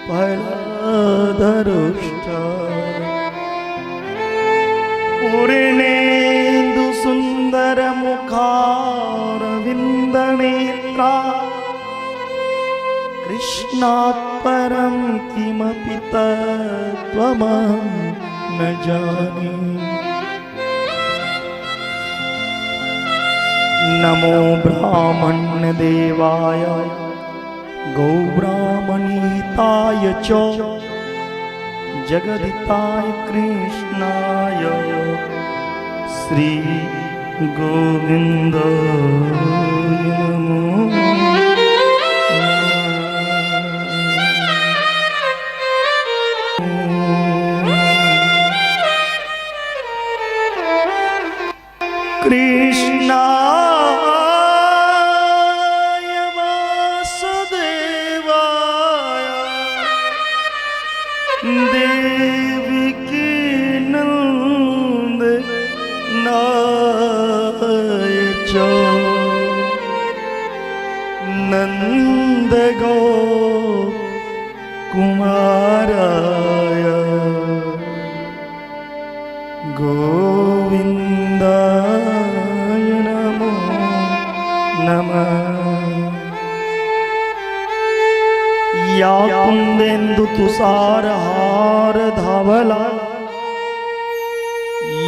फलधरुष्ट। पूर्णेन्दु सुन्दर मुखारविन्द नेत्रा कृष्णात् परं किमपि तत्त्वमहं न जाने। नमो ब्राह्मण्य देवाय गौब्राह्मणीताय च जगदिताय कृष्णाय श्री गोविन्दाय नमो। कृष्णाय वासुदेवाय देवकी नंद नाय च नंद गो कुमाराय गोविन्दाय नमो नमः। या कुंदेन्दु तुषार हार धावला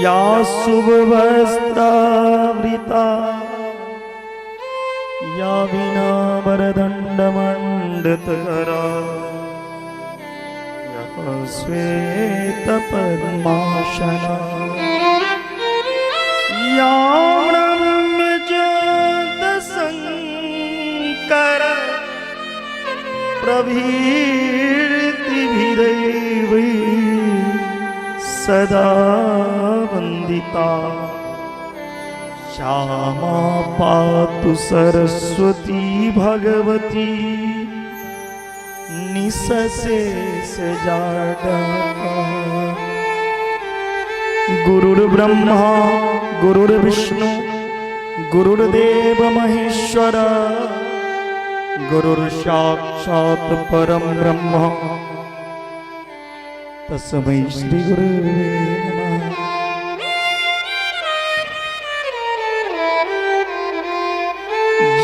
या शुभवस्त्रावृता या विना वरदण्डमण्डितकरा या श्वेत पद्मासना या शंकर प्रभृतिभिरैव सदा वन्दिता श्यामा पातु सरस्वती भगवती निसशेष जाडका। गुरुर्ब्रह्मा गुरुर्विष्णु गुरुर्देव महेश्वर गुरुर्साक्षात् परम ब्रह्म तस्मै श्री गुरुवे नमः।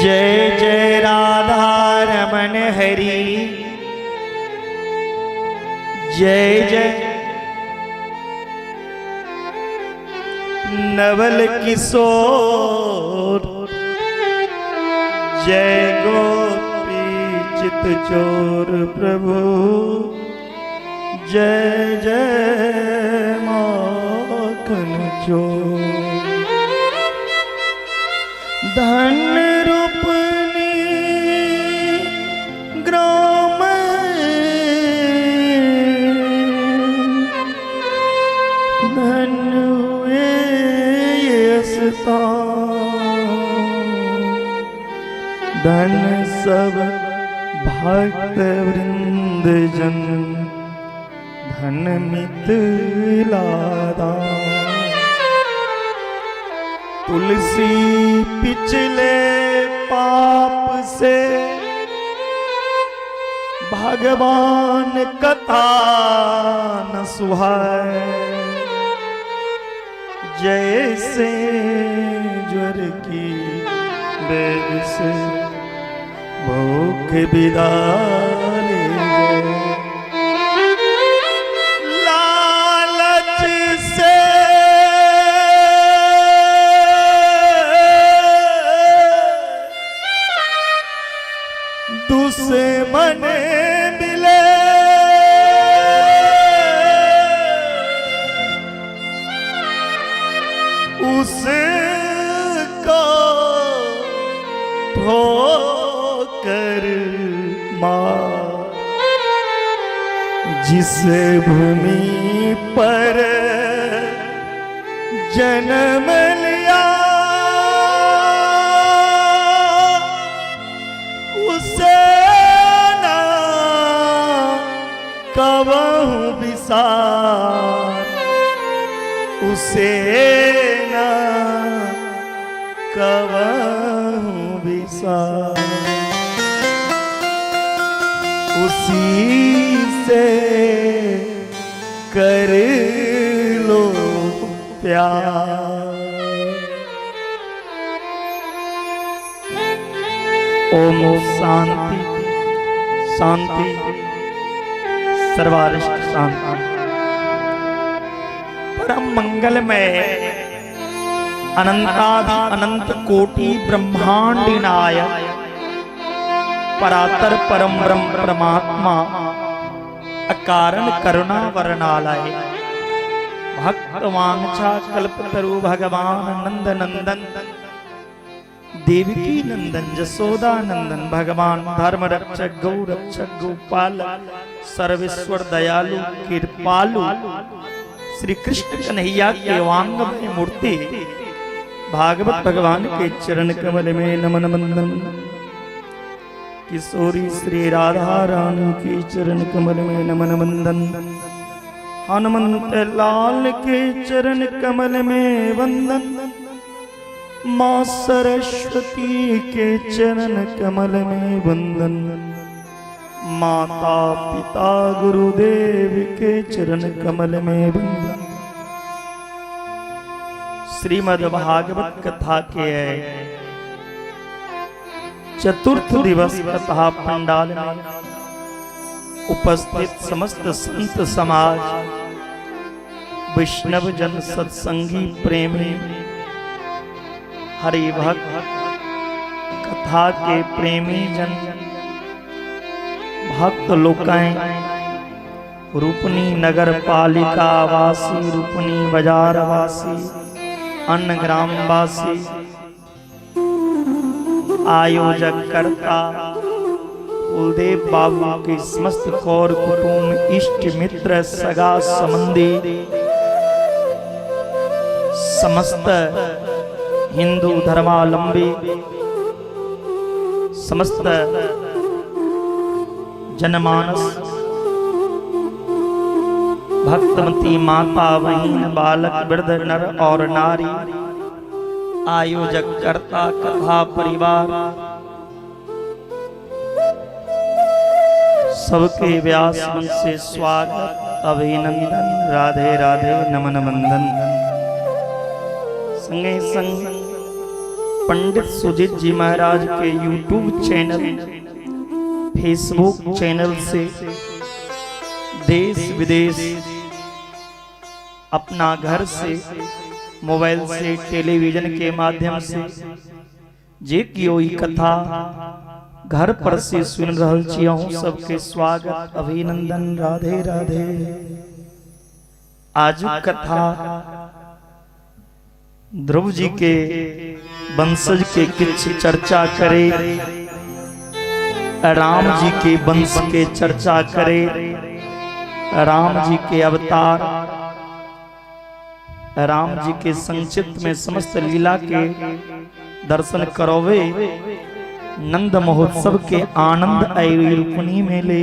जय जय राधा रमन हरि जय जय नवल किशोर जय गोपी चित चोर प्रभु जय जय माखन चोर। धन रूपनी ग्राम धन हुए स्थान धन सब भक्त वृंद जन धन मिथिलादा। तुलसी पिछले पाप से भगवान कथा न सुहाए जैसे ज्वर की बेग से भूख विदा ले जाए। लालच से दुश्मन मिले उसको ठोकर मार जिस भूमि पर जन्म लिया उसे ना कबहू बिसार उसे ना कबहू बिसार। उसी से कर लो प्यार। ओम शांति शांति सर्वारिष्ट शांति। परम मंगलमय अनंतादि अनंत कोटि ब्रह्मांड नायक परातर परम ब्रह्म परमात्मा अकारण करुणा वर्णालय भक्त वांछा कल्पतरु भगवान नंद नंदन देवकी नंदन जसोदा नंदन भगवान धर्म रक्षक गौ रक्षक गोपाल सर्वेश्वर दयालु कृपालु श्री कृष्ण कन्हैया के वांगमय मूर्ति भागवत भगवान के चरण कमल में नमन वंदन। किशोरी श्री राधा रानी के चरण कमल में नमन वंदन। हनुमंत लाल के चरण कमल में वंदन। माँ सरस्वती के चरण कमल में वंदन। माता पिता गुरुदेव के चरण कमल में वंदन। श्रीमद् भागवत कथा के चतुर्थ दिवस कथा पंडाल में उपस्थित समस्त संत समाज, वैष्णव जन, सत्संगी प्रेमी, हरि भक्त, कथा के प्रेमी जन, भक्त लोकाएं, रूपनी नगर पालिका वासी, रूपनी बाजार वासी, अन्य ग्राम वासी, आयोजक कर्ता कुलदेव बाबू के समस्त कौर कुटुंब, इष्ट मित्र, सगा संबंधी, समस्त हिंदू धर्मावलंबी, समस्त जनमानस, भक्तमती माता बहिन, बालक, वृद्ध, नर और नारी, आयोजक कर्ता कथा परिवार, सबके व्यास मन से स्वागत अभिनंदन, राधे राधे, नमन वंदन। संगे संग पंडित सुजीत जी महाराज के YouTube channel, Facebook channel से देश विदेश, अपना घर से, मोबाइल से, टेलीविजन के माध्यम से जे कियो ई कथा घर पर से सुन रहल छी, अहूँ सबके स्वागत अभिनंदन, राधे राधे। आजुक कथा ध्रुव जी के वंशज के किछु चर्चा करे, राम जी के वंश के चर्चा करे, राम जी के अवतार, राम जी के संक्षिप्त में समस्त लीला के दर्शन करवे नंद महोत्सव के आनंद आई रुपनी मेले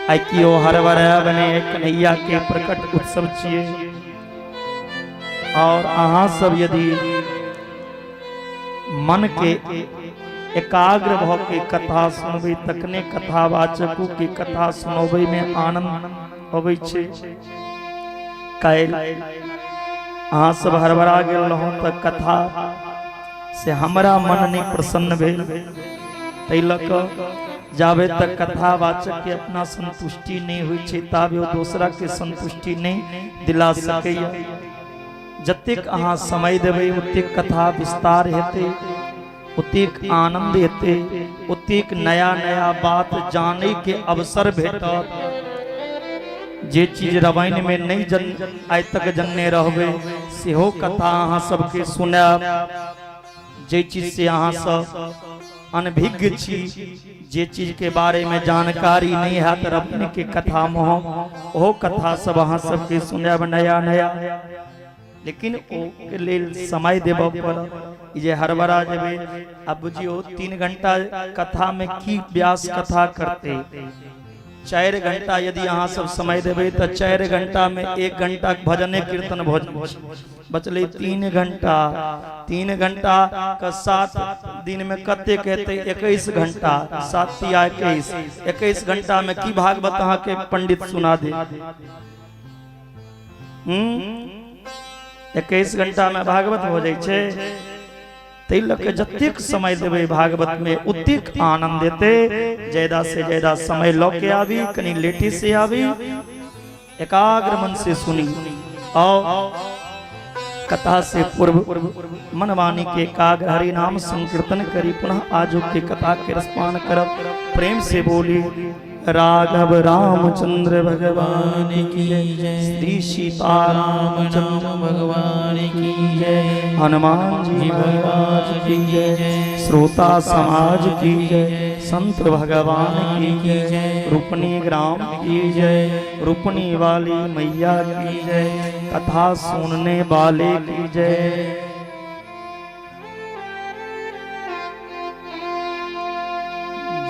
आई कियो हर बने कन्हैया के प्रकट उत्सव छिए। और अहाँ सब यदि मन के एकाग्र भ के कथा सुनबै तखने कथावाचको के कथा सुनबै में आनंद अबै छै। काल्हि अहाँ सब हड़बड़ा गेल रहौं तऽ कथा से हमरा मन नहि प्रसन्न भेल, ताहि लऽ कऽ जाबे तक कथावाचक के अपना संतुष्टि नहि होइ छै ताबे ओ दोसरा के संतुष्टि नहि दिला सकैया। जतेक अहाँ समय देबै ओतेक कथा विस्तार हेतै, ओतेक आनंद हेतै, ओतेक नया नया बात जानै के अवसर भेटत। जे चीज रामायण में नहीं जन आइ तक जनने रहबै सेहो कथा अहाँ सबके सुनायब। जे चीज से अहाँ सब अनभिज्ञ छी, जे चीज के बारे में जानकारी नहीं है रामायण के कथा में ओहो कथा सब अहाँ सबके सुनायब नया नया। लेकिन ओके लेल समय देबऽ पड़त। ई जे हड़बड़ा जेबै, आब बुझियौ 3 घंटा कथा में की व्यास कथा करते। 4 घंटा यदि अहाँ सब समय देबै तऽ 4 घंटा में 1 घंटा भजने कीर्तन भऽ जाइ छै। बचलै 3 घंटा। 3 घंटा के 7 दिन में कतेक हेतै? 21 घंटा। 7 तिया 21। 21 घंटा में की भागवत अहाँ के पंडित सुना दे? 21 घंटा में भागवत हो जाइ छै। ताहि लऽ कऽ जतेक समय देबै भागवत में ओतेक आनंद एतै। ज्यादा से ज्यादा समय लऽ के आबी, कनि लेटे से आबी, एकाग्र मन से सुनी। आओ कथा से पूर्व मनवाणी के एकाग्र हरि नाम संकीर्तन करी, पुनः आजो के कथा के रसपान करब। प्रेम से बोली राघव रामचंद्र भगवान की जय, श्री सीताराम चंद्र भगवान की जय, हनुमान जी महाराज की जय, श्रोता समाज की जय, संत भगवान की जय, रुपनी ग्राम की जय, रुपनी वाली मैया की जय, कथा सुनने वाले की जय।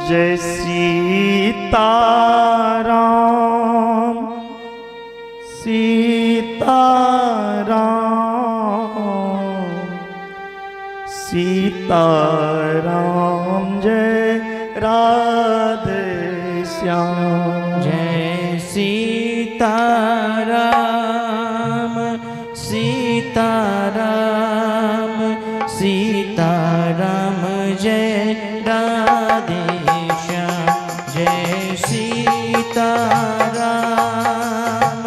जय सीता राम, सीता राम, सीता राम, जय राधे श्याम। जय सीता राम, सीता राम, सीता राम, जय राधे श्याम। जय सीता राम,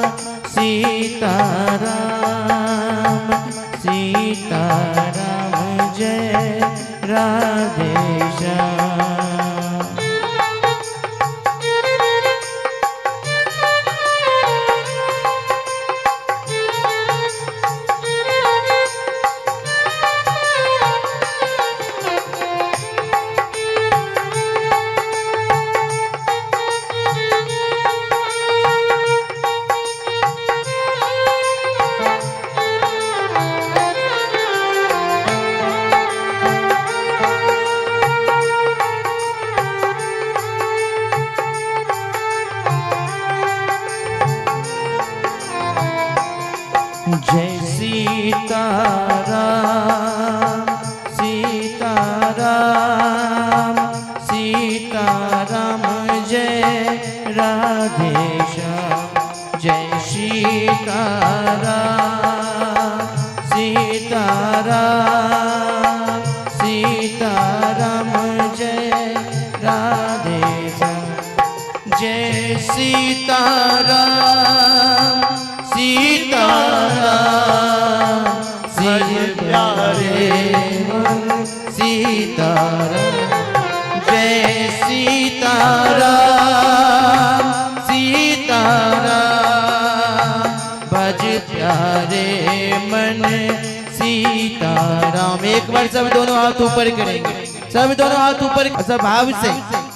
सीता राम, सीता राम, जय राधे श्याम। जय सीता राम, सीता राम, सीता राम, जय राधे श्याम। जय सीता राम, सीता राम, सीता राम, जय राधे श्याम। जय सीता राम, सीता राम, सीता प्यारे मन सीता राम। जय सीता राम, सीता राम, भज प्यारे मन सीता राम। एक बार सब दोनों हाथ ऊपर करेंगे, सब दोनों हाथ ऊपर, सब भाव से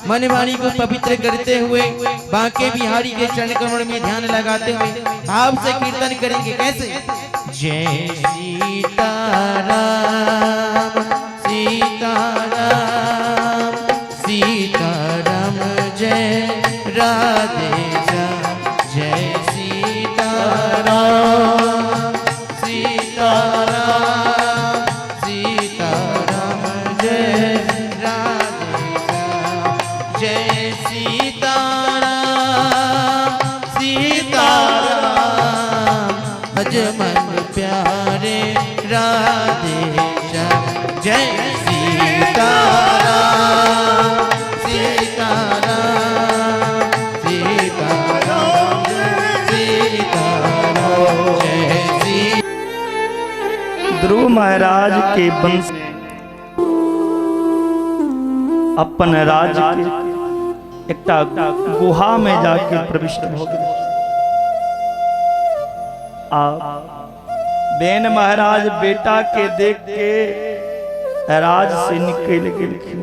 मन वाणी को पवित्र करते हुए बांके बिहारी के चरण कमल में ध्यान लगाते हुए भाव से कीर्तन करेंगे। कैसे? जय सीता राम, सीता राम, सीता राम, जय राधे श्याम। जय सीता राम, सीता राम, सीता राम, जय राधे श्याम। जय सीता राम, सीता राम, भज मन प्यारे राधे श्याम। जय सीता राम, सीता राम, सीता राम, सीता राम, जय सीता। ध्रुव महाराज के वंश अपन राज के एकटा गुहा में जाके प्रविष्ट भ गेल। आ बेन महाराज बेटा के देख के राज से निकल गेलखिन।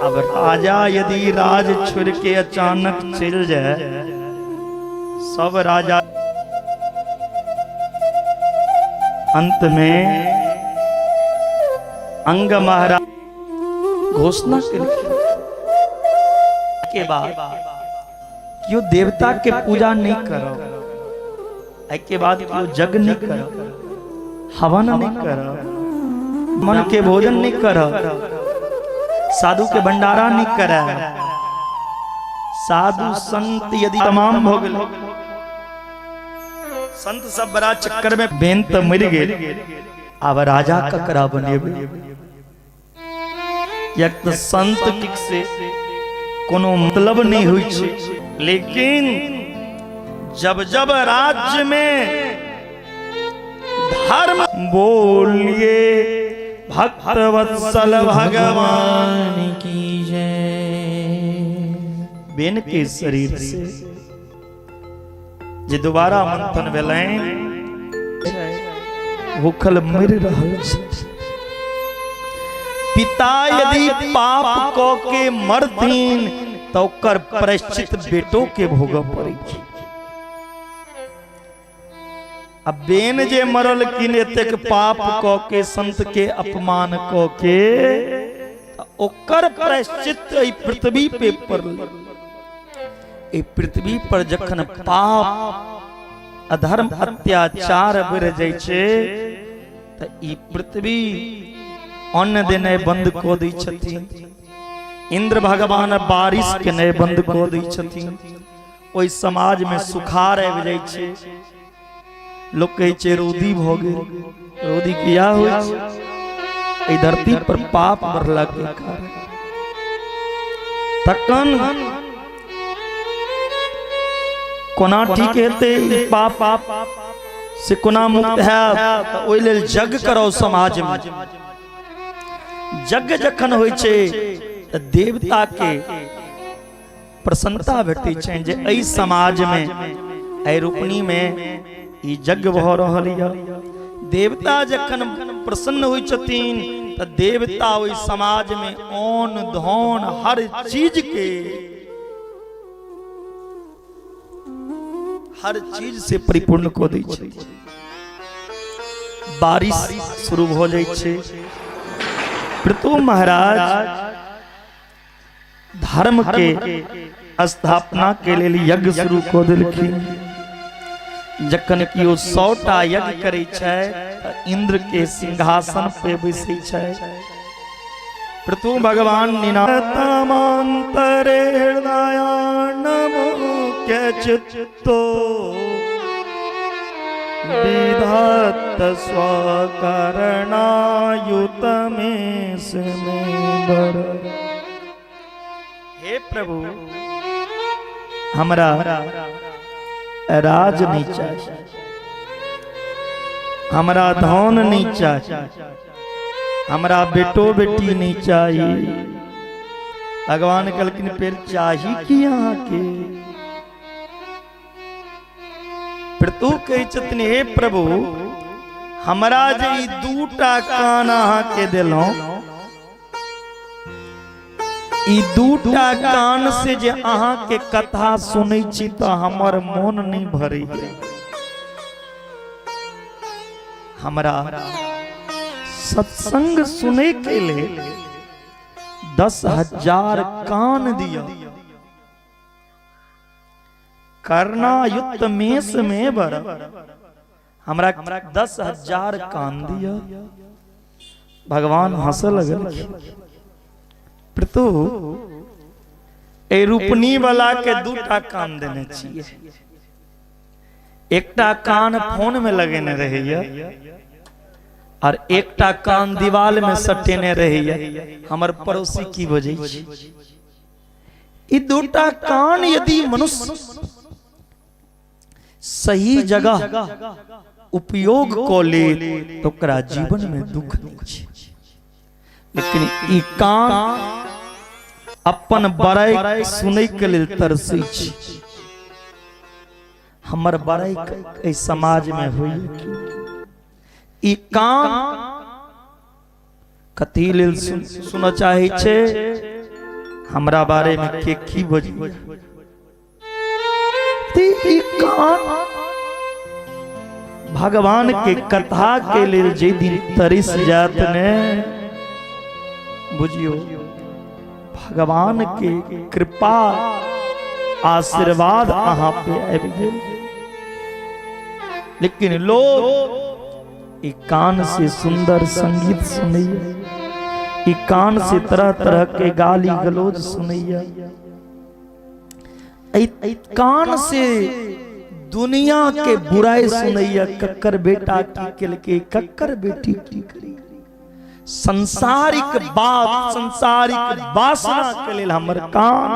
अब राजा यदि राज छोड़ के अचानक चल जाए, सब राजा अंत में अंग महाराज घोषणा केलखिन। एहिके बाद केओ देवता के पूजा नहीं करो, एहिके बाद केओ यज्ञ नहीं करो, हवन नहीं करो, मन के भोजन नहीं करो, साधु के भंडारा नहीं करे। साधु संत यदि तमाम भो गेल, संत सब बड़ा चक्कर में बेन तो मर गेल, आब राजा ककरा बनेबै? किएक तऽ संत से कोनो मतलब नहीं होइ छै। लेकिन जब जब राज्य में धर्म बोलिए भक्तवत्सल भगवान की जय। बेन के शरीर से जे दोबारा मंथन भेलनि, भूखल मरि रहल छै। पिता यदि पाप क के मरथिन तऽ ओकर प्रायश्चित बेटो के भोगऽ पड़ै छै। आ बेन जे मरलखिन एतेक पाप क के, संत के अपमान क के, तऽ ओकर प्रायश्चित एहि पृथ्वी पे पड़लै। एहि पृथ्वी पर जखन पाप अधर्म अत्याचार बढ़ि जाइ छै तऽ ई पृथ्वी अन्न देनाइ बंद कऽ दै छथिन। इंद्र भगवान बारिश केनाइ बंद कऽ दै छथिन। ओहि समाज में सुखाड़ आबि जाइ छै। लोक कहै छै रौदी भऽ गेल। रौदी किया होइ छै? एहि धरती पर पाप बढ़ला के कारण। तखन कोना ठीक हेतै? ई पाप से कोना मुक्त हैत? तऽ ओहि लेल यज्ञ कराउ समाजमे। यज्ञ जखन होइ छै तऽ देवता के प्रसन्नता भेटै छनि जे एहि समाजमे, एहि रोपनीमे ई यज्ञ भऽ रहल यऽ। देवता जखन प्रसन्न होइ छथिन तऽ देवता ओहि समाजमे अन्न धन हर चीज के, हर चीज से परिपूर्ण कऽ दै छै। बारिश शुरू भऽ जाइ छै। पृथु महाराज धर्म के स्थापना के लेल यज्ञ शुरू कऽ देलखिन। जखन केओ 100टा यज्ञ करै छै तऽ इंद्र के सिंहासन पे बैसै छै। पृथु भगवान निनातमांतरे हृदयानमुख्य चित्तो विधत्त स्वकरणायुतमेश में बर। हे प्रभु, हमरा राज नहीं चाहिए, हमरा धन नहीं चाहिए, हमरा बेटो बेटी नहीं चाहिए। भगवान कहलखिन फेर चाही की अहाँके? पृथु कहै छथिन हे प्रभु, हमरा जे ई दूटा कान अहाँके देलहुँ, ई दूटा कान से जे अहाँके कथा सुनै छी तऽ हमर मोन नहि भरैया। हमरा सत्संग सुनै के लेल 10,000 कान दिअ। कर्णायुक्त मेष में बर, हमरा 10,000 कान दिया। भगवान हंसे लगल। पृथु, ए रूपनी वाला के दूटा कान देने छियै। एकटा कान फोन में लगेने रहैया और एकटा कान दीवाल में सटेने रहैया, हमर पड़ोसी की बजै छै। ई दूटा कान यदि मनुष्य सही जगह उपयोग कऽ ले तऽ ओकरा जीवन में दुख नहीं छै। लेकिन ई कान अपन बड़ाई सुनै के लेल तरसै छै। हमर बड़ाई एहि समाज में होइए की? ई कान कथी लेल सुनऽ चाहै छै? हमरा बारे में के की बजै? कान भगवान के कथा के लेल जे दिन तरिस जात ने, बुझियो। भगवान के कृपा आशीर्वाद अहाँ पे आबि गेल। लेकिन लोग ई कान से सुंदर संगीत सुनैया, ई कान से तरह तरह के गाली गलौज सुनैया, एहि कान से दुनिया के बुराई सुनैया, कक्कर बेटा की केलकै, कक्कर बेटी की करी। संसारिक बात, संसारिक वासना के लेल हमर कान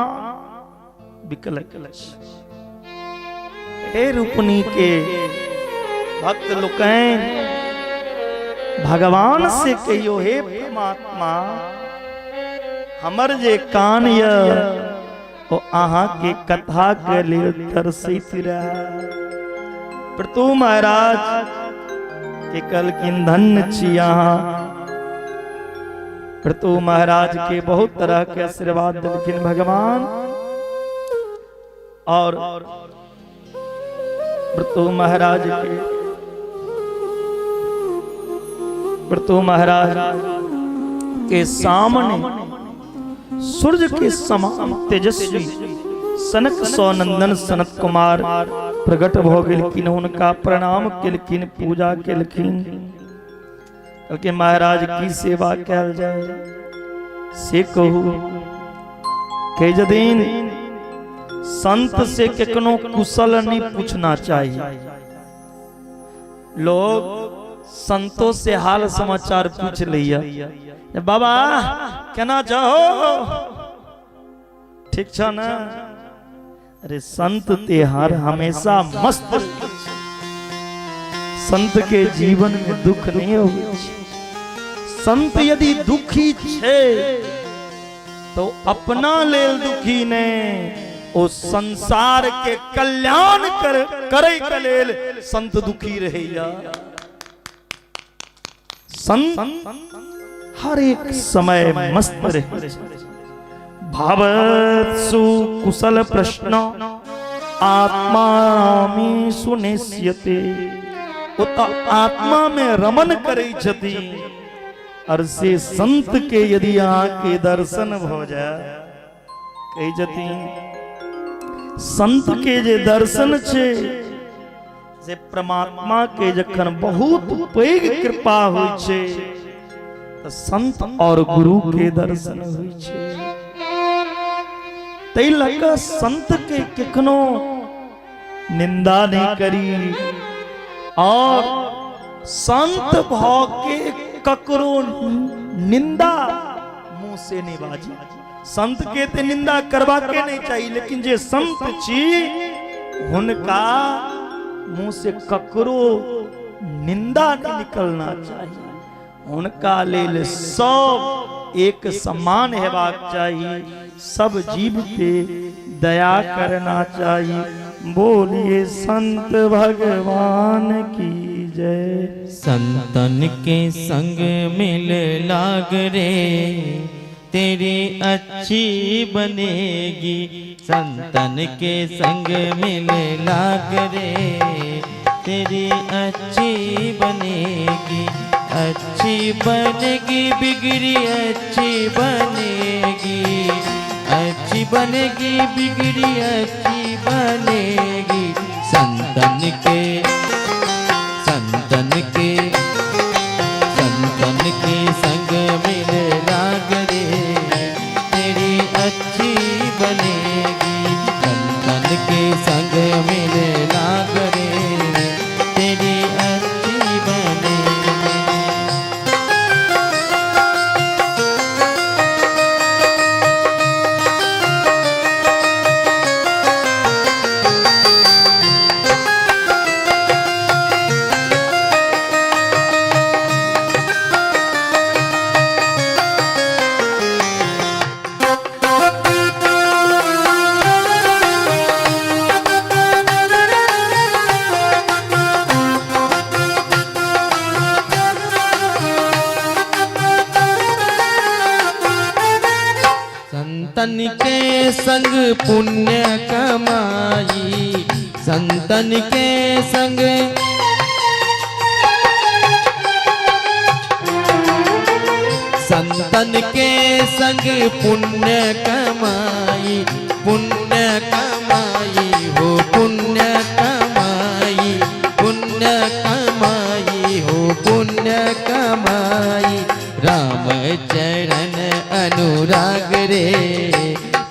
बिकल अछि। हे रूपनी के भक्त लोकनि, भगवान से कहियो, हे परमात्मा, हमर जे कान य ओ अहाँ के कथा के लेल तरसैत रहे। पृथु महाराज के कहलखिन, धन्य छी अहाँ। पृथु महाराज के बहुत तरह के आशीर्वाद देलखिन भगवान। और पृथु महाराज के, पृथु महाराज के सामने सूर्य के समान तेजस्वी सनक सौनंदन सनत कुमार प्रकट भ गेलखिन। हुनका प्रणाम केलखिन, पूजा केलखिन। कहलखिन, महाराज, की सेवा कयल जाय से कहू। कहे जदिन संत से केकनो कुशल नहीं पूछना चाहिए। लोग संतों से हाल समाचार पूछ लिया, बाबा केना जाओ, ठीक छ ना? अरे संत तेहार हमेशा मस्त रहै छै। संत के जीवन में दुख नहीं हो। संत यदि दुखी छै तो अपना लेल दुखी ने, ओ संसार के कल्याण करे के लेल संत दुखी रहैया। संत हर एक समय मस्त रहे। भावत्सु कुशल प्रश्न आत्मा में सुनिश्यते। ओ त आत्मा में रमन करै छथि। और से संत के यदि अहाँ के दर्शन भ जाए, कहै छथिन संत के जे दर्शन छै से परमात्मा के जखन बहुत पैघ कृपा होइ छै तऽ संत और गुरु के दर्शन होइ छै। ताहि लऽ कऽ संत के केखनो निंदा नहीं करी और संत भऽ के ककरो निंदा मुंह से नहीं बाजी। संत के ते निंदा करबा के नहीं चाहिए, लेकिन जे संत छी हुनका मुंह से ककरो निंदा नहीं निकलना चाहिए। हुनका लेल सब एक समान हेबाक चाही, सब जीव पे दया करना चाहिए। बोलिए संत भगवान की जय। संतन के संग मिल लाग रे, तेरी अच्छी बनेगी। संतन के संग मिल लाग रे, तेरी अच्छी बनेगी। अच्छी बनेगी बिगड़ी अच्छी बनेगी, अच्छी बनेगी बिगड़ी अच्छी बनेगी। संतन के, संतन के, संतन के संग मिल लाग रे, तेरी अच्छी बनेगी। संतन के संग मिल लाग रे, तेरी अच्छी बनेगी। संतन के संग पुण्य कमाई, संतन के संग, संतन के संग पुण्य कमाई, पुण्य कमाई हो पुण्य कमाई, पुण्य कमाई हो पुण्य कमाई। राम चरण अनुराग रे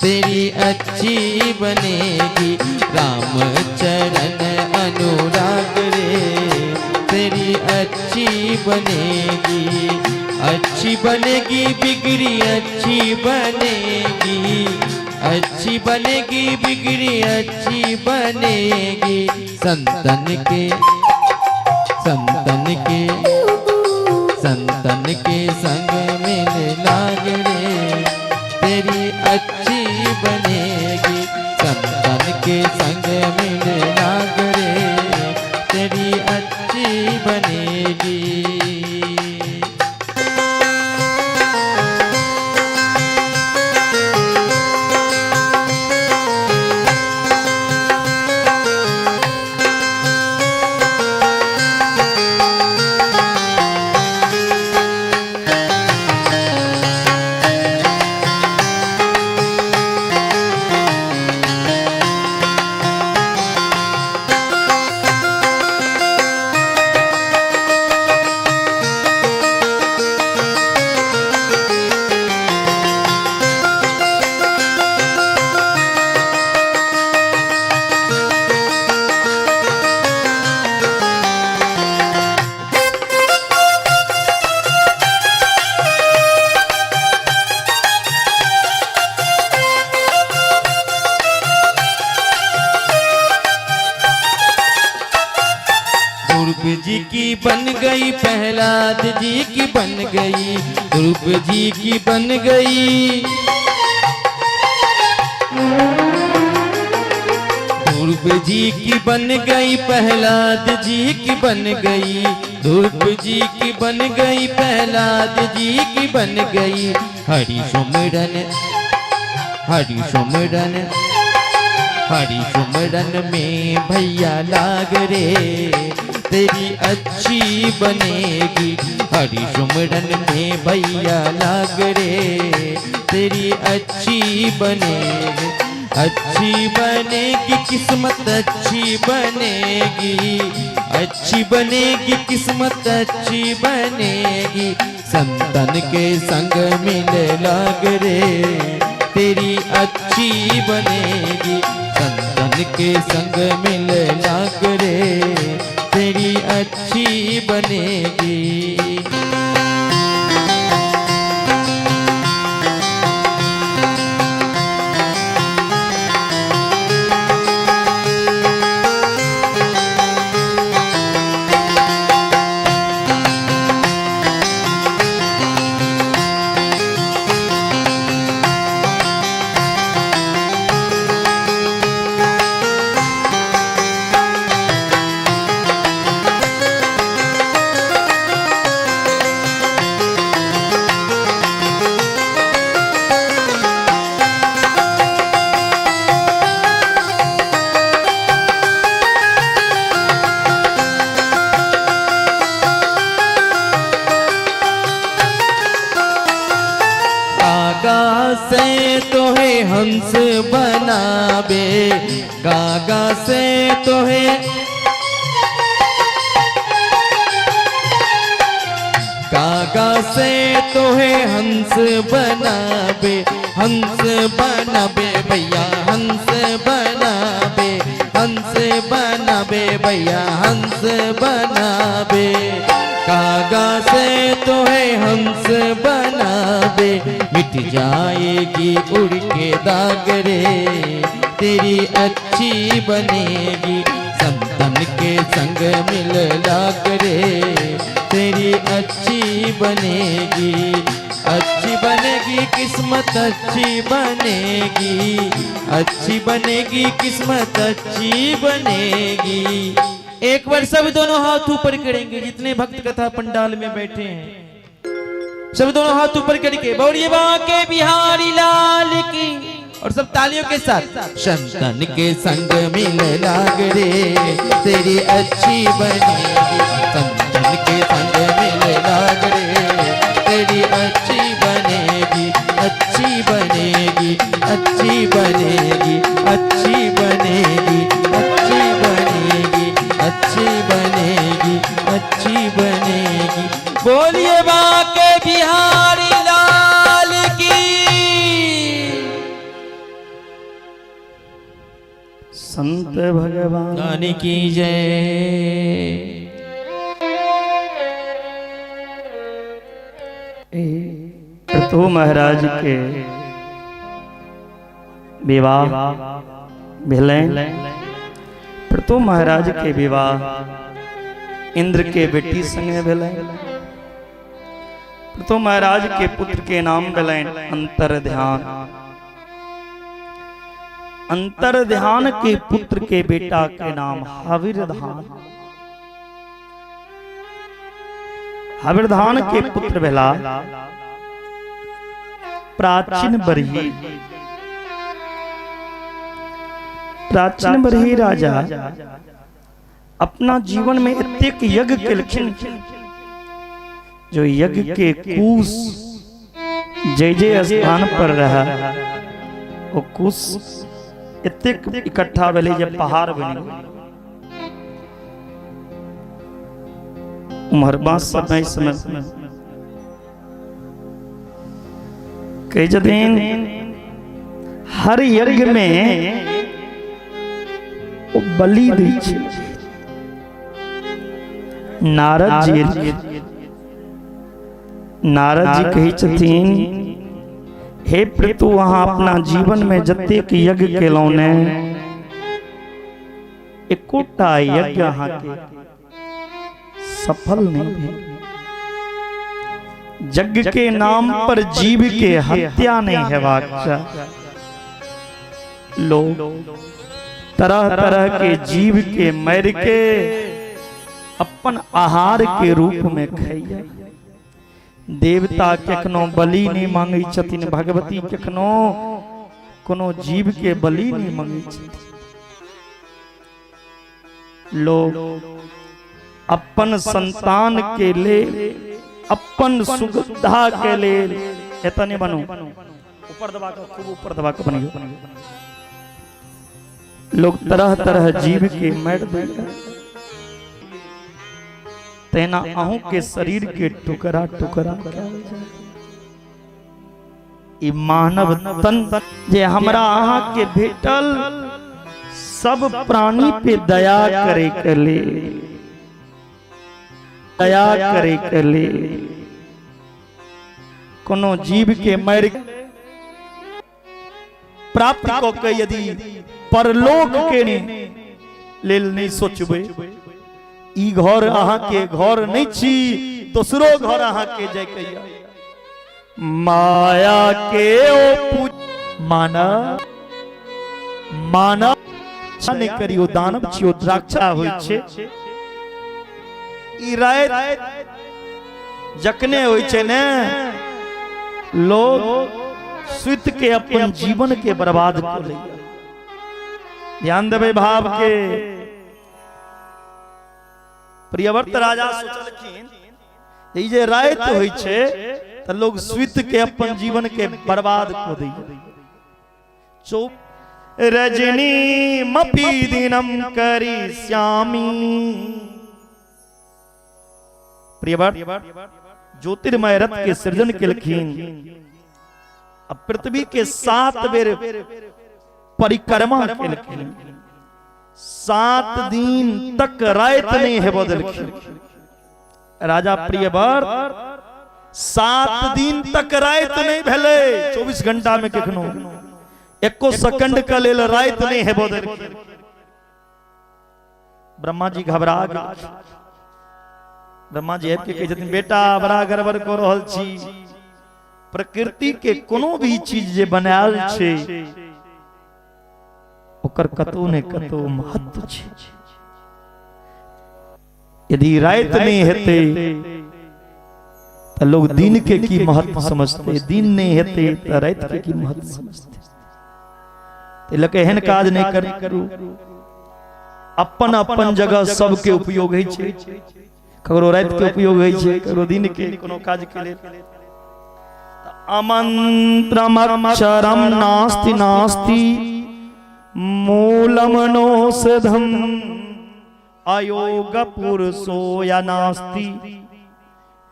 तेरी अच्छी बनेगी, राम चरण अनुराग रे तेरी अच्छी बनेगी। अच्छी बनेगी बिगड़ी अच्छी बनेगी, अच्छी बनेगी बिगड़ी अच्छी बनेगी। संतन के, संतन के, संतन के संग मिल लाग रे तेरी अच्छी बनेगी, संतन के संग मिल लाग रे तेरी अच्छी बनेगी। ध्रुव जी की बन गई, प्रहलाद जी की बन गई, ध्रुव जी की बन गई, ध्रुव जी की बन गई, प्रहलाद जी की बन गई, ध्रुव जी की बन गई, प्रहलाद जी की बन गई। हरि सुमिरन, हरि सुमिरन, हरि सुमरन में भैया लाग रे तेरी अच्छी बनेगी, हरि सुमरन में भैया लाग रे तेरी अच्छी बनेगी। अच्छी बनेगी किस्मत अच्छी बनेगी, अच्छी बनेगी किस्मत अच्छी बनेगी। संतन के संग मिल लाग रे तेरी अच्छी बनेगी, संतन के संग मिल लाग रे तेरी अच्छी बनेगी। कागा से तोहे हंस बनाबे, कागा से तोहे, कागा से तोहे हंस बनाबे, हंस बनाबे भैया हंस बनाबे, हंस बनाबे भैया हंस बनाबे। कागा से तोहे हंस बनाबे, मिट जाएगी उड़ के दाग रे तेरी अच्छी बनेगी, संतन के संग मिल लाग रे तेरी अच्छी बनेगी। अच्छी बनेगी किस्मत अच्छी बनेगी, अच्छी बनेगी किस्मत अच्छी बनेगी। एक बार सब दोनों हाथ ऊपर करेंगे, जितने भक्त कथा पंडाल में बैठे हैं सब दोनों हाथ ऊपर करके बोलिए बांके बिहारी लाल की, और सब तालियों के साथ। संतन के संग मिल लाग रे तेरी अच्छी बनेगी, संतन के संग मिल लाग रे तेरी अच्छी बनेगी, अच्छी संत भगवान दानी की जय। पृथु महाराज के विवाह भेलनि। पृथु महाराज के विवाह इंद्र के बेटी संगे भेलनि। पृथु महाराज के पुत्र के नाम भेलनि अंतर्ध्यान। अंतर्ध्यान के पुत्र के बेटा के नाम हविर्धान। हविर्धान के पुत्र भेला प्राचीन बरही। प्राचीन बरही राजा अपना जीवन में एतेक यज्ञ केलखिन जो यज्ञ के कुश जे जे स्थान पर रहा ओ कुश एतेक इकट्ठा भेलै जे पहाड़ बनि गेलै। उम्हर बाँस समय समय कहै छथिन हर यज्ञ में ओ बलि दै छै। नारद जी नारद जी कहै छथिन हे पृथु, अहाँ अपना जीवन में जतेक यज्ञ केलहुँ ने एकोटा यज्ञ अहाँके सफल नहीं भेल। यज्ञ के नाम पर जीव के हत्या नहीं हेबाक चाही। लोग तरह तरह के जीव के मारि के अपन आहार के रूप में खैया। देवता केखनो बलि नहीं मांगै छथिन, भगवती केखनो कोनो जीव के बलि नहीं मांगै छथिन। लोग अपन संतान के लेल, अपन सुविधा के लेल, एतऽ नहि बनू, ऊपर दबा कऽ, खूब ऊपर दबा कऽ बनियौ। लोग तरह तरह जीव के मारि दैया, तेना अहूँ के शरीर के टुकड़ा टुकड़ा कयल जाय। ई मानव तन जे हमरा अहाँ के भेटल, सब प्राणी पे दया करे के लेल, दया करे के लेल। कोनो जीव के मारि प्राप्त कऽ के यदि परलोक के लेल नहि सोचबै, ई घर अहाँ के घर नहि छी, दोसरो घर अहाँ के जाय के यऽ। माया के ओ मानव मानव नहि करियौ, दानव छियौ, द्राक्षा होइ छै। ई राति जखने होइ छै ने, लोग सुति के अपन जीवन के बर्बाद कऽ लैया। ध्यान देबै भाव के। प्रियव्रत राजा सोचलखिन ई जे राति होइ छै तऽ लोग सुति के अपन जीवन के बर्बाद कऽ दैया। चौप रजनी मपी दिनम करिष्यामि। प्रियव्रत ज्योतिर्मय रथ के सृजन केलखिन। अब पृथ्वी के 7 बेर परिक्रमा केलखिन। 7 दिन तक राति नहीं हेबऽ देलखिन राजा प्रियव्रत। 7 दिन तक राति नहीं भेलै। 24 घंटा में कखनो एको सेकंड के लेल राति नहीं हेबऽ देलखिन। ब्रह्मा जी घबरा गेल। ब्रह्मा जी आबि के कहै छथिन, बेटा बड़ा गड़बड़ कऽ रहल छी। प्रकृति के कोनो भी चीज जे बनायल छै ओकर कतौ ने कतौ महत्व छै। यदि राति नहीं हेतै तऽ लोग दिन के की महत्व समझते, दिन नहीं हेतै तऽ राति के की महत्व समझते। ताहि लऽ कऽ एहन काज नहि करू। अपन अपन जगह सबके उपयोग होइ छै। ककरो राति के उपयोग होइ छै, ककरो दिन के, कोनो काज के लेल। अमंत्रमक्षरम नास्ति नास्ति मूलम नोषधम अयोग पुरुषो या नास्ति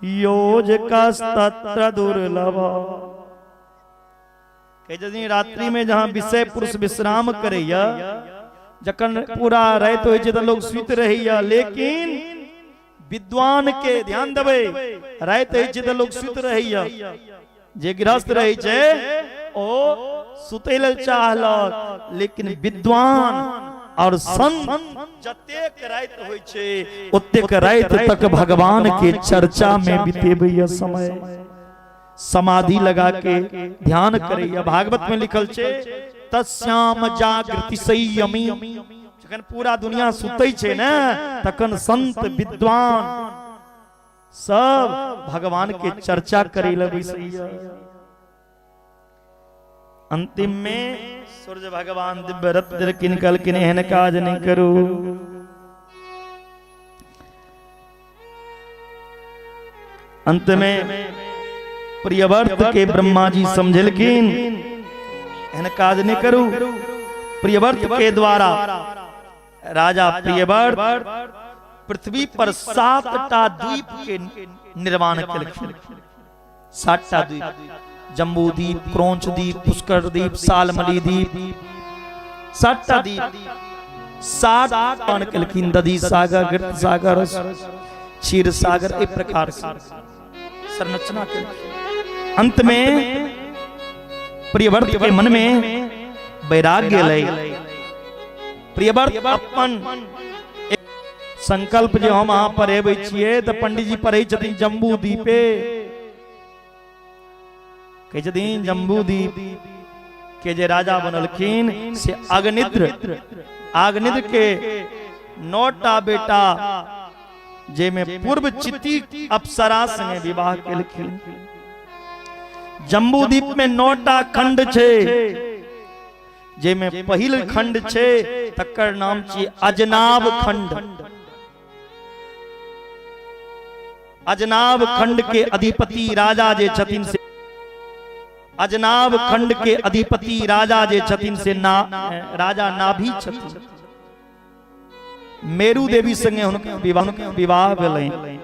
योजकस्तत्र दुर्लभ। कहै छथिन रात्रि में जहां विषय पुरुष विश्राम करैया जखन पूरा राति होइ छै तऽ लोग सुति रहैया, लेकिन विद्वान के ध्यान देबै, राति होइ छै तऽ लोग सुति रहैया, जे गृहस्थ रहै छै ओ सुतै लेल चाहलक, लेकिन विद्वान और संत जतेक राति होइ छै ओतेक राति तक भगवान के चर्चा में बितेबैया समय, समाधि लगा के ध्यान करैया। भागवत में लिखल छै तस्याम जागृति संयमी, जखन पूरा दुनिया सुतै छै ने तखन संत विद्वान सब भगवान के चर्चा करे लए बैसैया। अंतिम में सूर्य भगवान दिव्य रथ देलखिन, कहलखिन एहन काज नहीं करू। अंत में प्रियव्रत के ब्रह्मा जी समझेलखिन एहन काज नहीं करू। प्रियव्रत के द्वारा राजा प्रियव्रत पृथ्वी पर 7टा द्वीप के निर्माण केलखिन। 7टा द्वीप, जम्बू द्वीप, क्रौंच द्वीप, पुष्कर द्वीप, सालमली द्वीप, 7टा द्वीप 7 निर्माण केलखिन। दधी सागर, घृत सागर, क्षीर सागर, एहि प्रकार से संरचना केलखिन। अंत में प्रियव्रत के मन में वैराग्य एलै। प्रियव्रत अपन संकल्प जे हम अहाँ पढ़ेबै छियै तऽ पंडीजी पढ़ै छथिन जम्बू द्वीपे, कहै छथिन जम्बू द्वीप के जे राजा बनलखिन से अग्निद्र, अग्निद्र के 9टा बेटा जाहिमे पूर्व चिति अप्सरा संगे विवाह केलखिन। जम्बू द्वीप में 9टा खंड छै, जाहिमे पहिल खंड छै तकर नाम छी अजनाब खंड। अजनाब खंड के अधिपति राजा जे छथिन से अजनाब खंड के अधिपति राजा जे छथिन से ना राजा नाभि छथिन। मेरू देवी संगे हुनका विवाह भेलनि,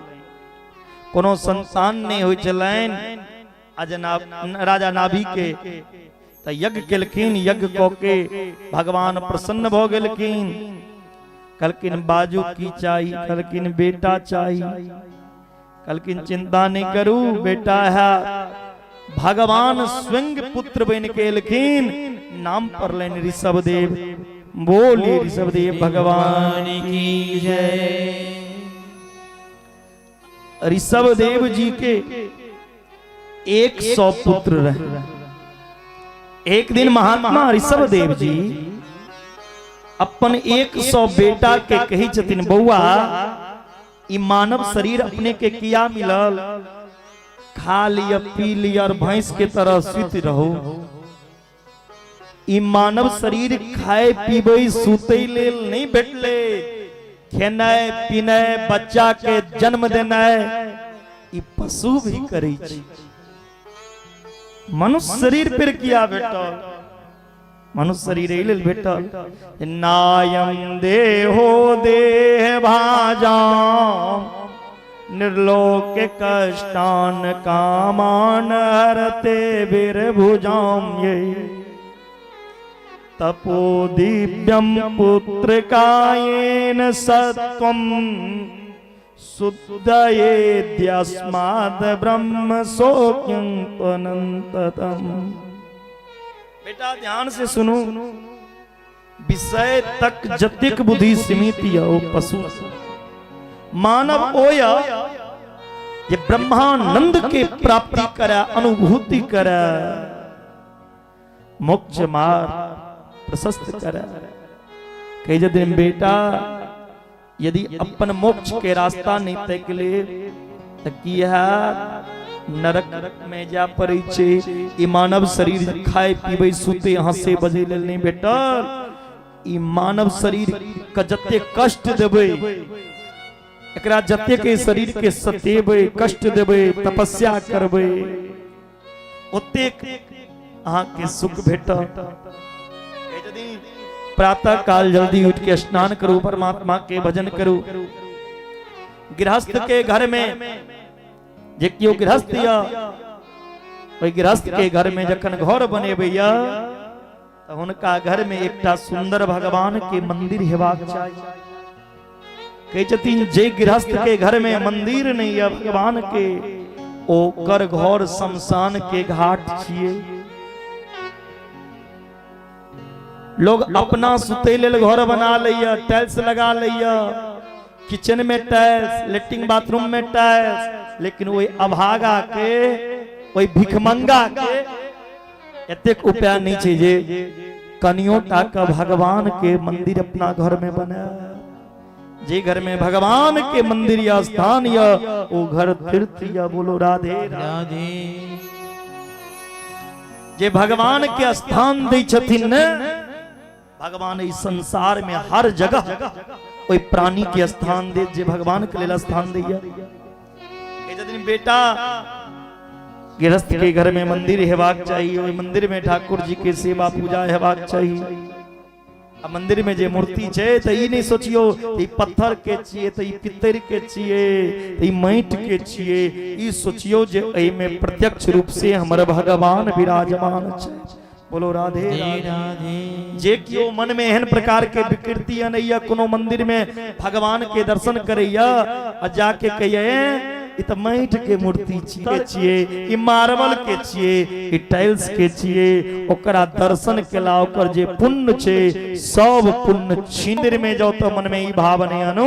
कोनो संतान नहि होइ छलनि अजनाब राजा नाभि के। तऽ यज्ञ केलखिन, यज्ञ कऽ के भगवान प्रसन्न भऽ गेलखिन। कहलखिन बाजू की चाही? कहलखिन बेटा चाही। कहलखिन चिंता नहीं करू, बेटा है। भगवान स्वयं पुत्र बन के एलखिन, नाम पड़लनि ऋषभदेव। बोलिए ऋषभदेव भगवान की जय। ऋषभदेव जी के 100 पुत्र रहे। एक दिन महात्मा ऋषभदेव जी अपन 100 बेटा के कही छथिन, बौआ ई मानव शरीर अपने के किया मिलल? खा लिय, पी लिय और भैंस के तरह सुति रहो। ई मानव शरीर खाए पीबै सुतै लेल नहीं भेटले, खेनाइ पीनाइ बच्चा के जन्म देनाइ ई पशु भी करै छै। मनुष्य शरीर पर किया भेटल? मनुष्य शरीर एहि लेल भेटल, नायम देहो देह भाजाम निर्लोक कष्टान कामान हरते वीरभुजाम ये तपो दिव्यम पुत्र कायेन सत्वम शुद्धयेद्यस्मात् ब्रह्म सौख्यं अनंततम। बेटा ध्यान से सुनू, विषय तक जतेक बुद्धि सीमित यऽ ओ पशु मानव ओ यऽ जे ब्रह्मानंद के प्राप्ति करे, अनुभूति करे, मोक्ष मार्ग प्रशस्त करे। कही जदिन बेटा यदि अपन मोक्ष के रास्ता नहीं तय के लिए तऽ की है नरक में जा पड़ै छै। ई मानव शरीर खाए पीबै सुते हंसे बजै लेल नहि भेटल। ई मानव शरीर के जते कष्ट देबै, एकरा जते के शरीर के सतेबै, कष्ट देबै, तपस्या करबै, ओतेक अहाँके सुख भेटत। प्रातः काल जल्दी उठ के स्नान करू, परमात्मा के भजन करू। गृहस्थ के घर में जे केओ गृहस्थ या ओहि गृहस्थ के घर में जखन घर बनेबै या तऽ हुनका घर में एकटा सुंदर भगवान के मंदिर हेबाक चाही। कहै छथिन जे गृहस्थ के घर में मंदिर नहीं है भगवान के, ओकर घर शमशान के घाट छिए। लोग अपना सुतै लेल घर बना लैया, टाइल्स लगा लैया, किचन में टाइल्स, लेट्रिन बाथरूम में टाइल्स, लेकिन ओहि अभागा के, ओहि भिखमंगा के एतेक उपाय नहीं छै जे कनियो टा के भगवान के मंदिर अपना घर में बनाए। जे घर में भगवान के मंदिर या स्थान या वो घर तीर्थ या। बोलो राधे राधे। जे भगवान के स्थान दै छथिन ने, भगवान इस संसार में हर जगह ओहि प्राणी के स्थान दे जे भगवान के लेल स्थान दैया। कहै बेटा गृहस्थ के घर में मंदिर हेबाक चाही, ओहि मंदिर में ठाकुर जी के सेवा पूजा हेबाक चाही। आ मंदिर में जे मूर्ति छै तऽ ई नहि सोचियौ ई पत्थर के छियै, तऽ ई पित्तर के छियै, तऽ ई माटि के छियै। ई सोचियौ जे एहिमे प्रत्यक्ष रूप से हमर भगवान विराजमान छै। बोलो राधे राधे। जे केओ मन में एहन प्रकार के विकृति अनैया, कोनो मंदिर में भगवान के दर्शन करैया आ जाके कहिया ई तऽ माटि के मूर्ति छियै छियै, ई मार्बल के छियै, ई टाइल्स के छियै, ओकरा दर्शन केला ओकर जे पुण्य छै सब पुण्य छीन। में जाओ तऽ मन में ई भाव नहि आनू,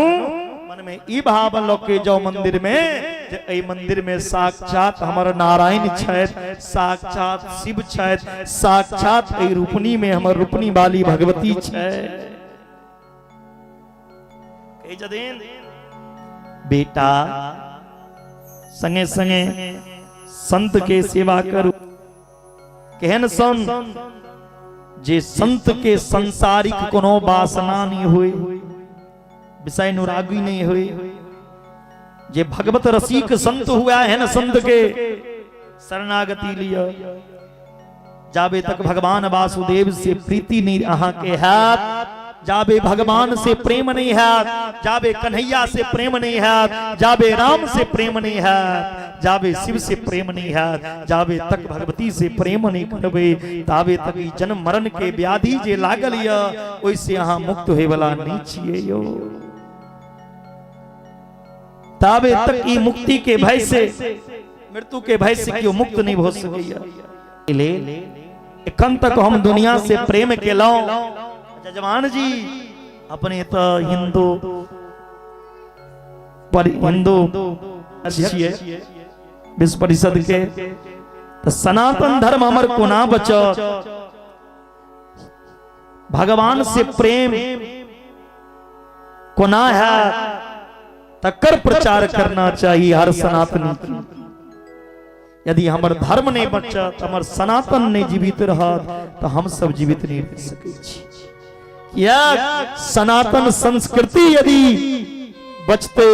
मन में ई भाव लऽ के जाओ मंदिर में जे एहि मंदिर में साक्षात हमर नारायण छथि, साक्षात शिव छथि, साक्षात एहि रूपनी में हमर रूपनी वाली भगवती छथि। कहै छथिन बेटा संगे संगे संत के सेवा करू। केहन संत? जे संत के संसारिक कोनो वासना नहीं हुई, विषय अनुरागी नहीं हुई, जे भगवत रसिक संत हुआ है न, संत के शरणागति लिया। जाबे तक भगवान वासुदेव से प्रीति नहीं अहाँ के हैत, जाबे भगवान से प्रेम नहीं हैत, जाबे कन्हैया से प्रेम नहीं हैत, जाबे राम से प्रेम नहीं हैत, जाबे शिव से प्रेम नहीं हैत, जाबे तक भगवती से प्रेम नहीं करबे, ताबे तक ई जन्म मरण के व्याधि जे लागल य ओहि से अहाँ मुक्त होय वाला नहीं छियै यो। ताबे तक ई मुक्ति के भय से, मृत्यु के भय से केओ मुक्त नहीं भऽ सकैया। लेल एखन तक हम दुनिया से प्रेम केलहुँ। जजमान जी अपने तऽ हिंदू पर हिंदू छियै विश्व परिषद के, तऽ सनातन धर्म हमर कोना बचत? भगवान से प्रेम कोना है तकर प्रचार करना चाहिए हर सनातनी की। यदि हमर धर्म नहीं बचत, हमर सनातन नहीं जीवित रहत, तो हम सब जीवित नहीं रह सकै छी। किया सनातन संस्कृति यदि बचते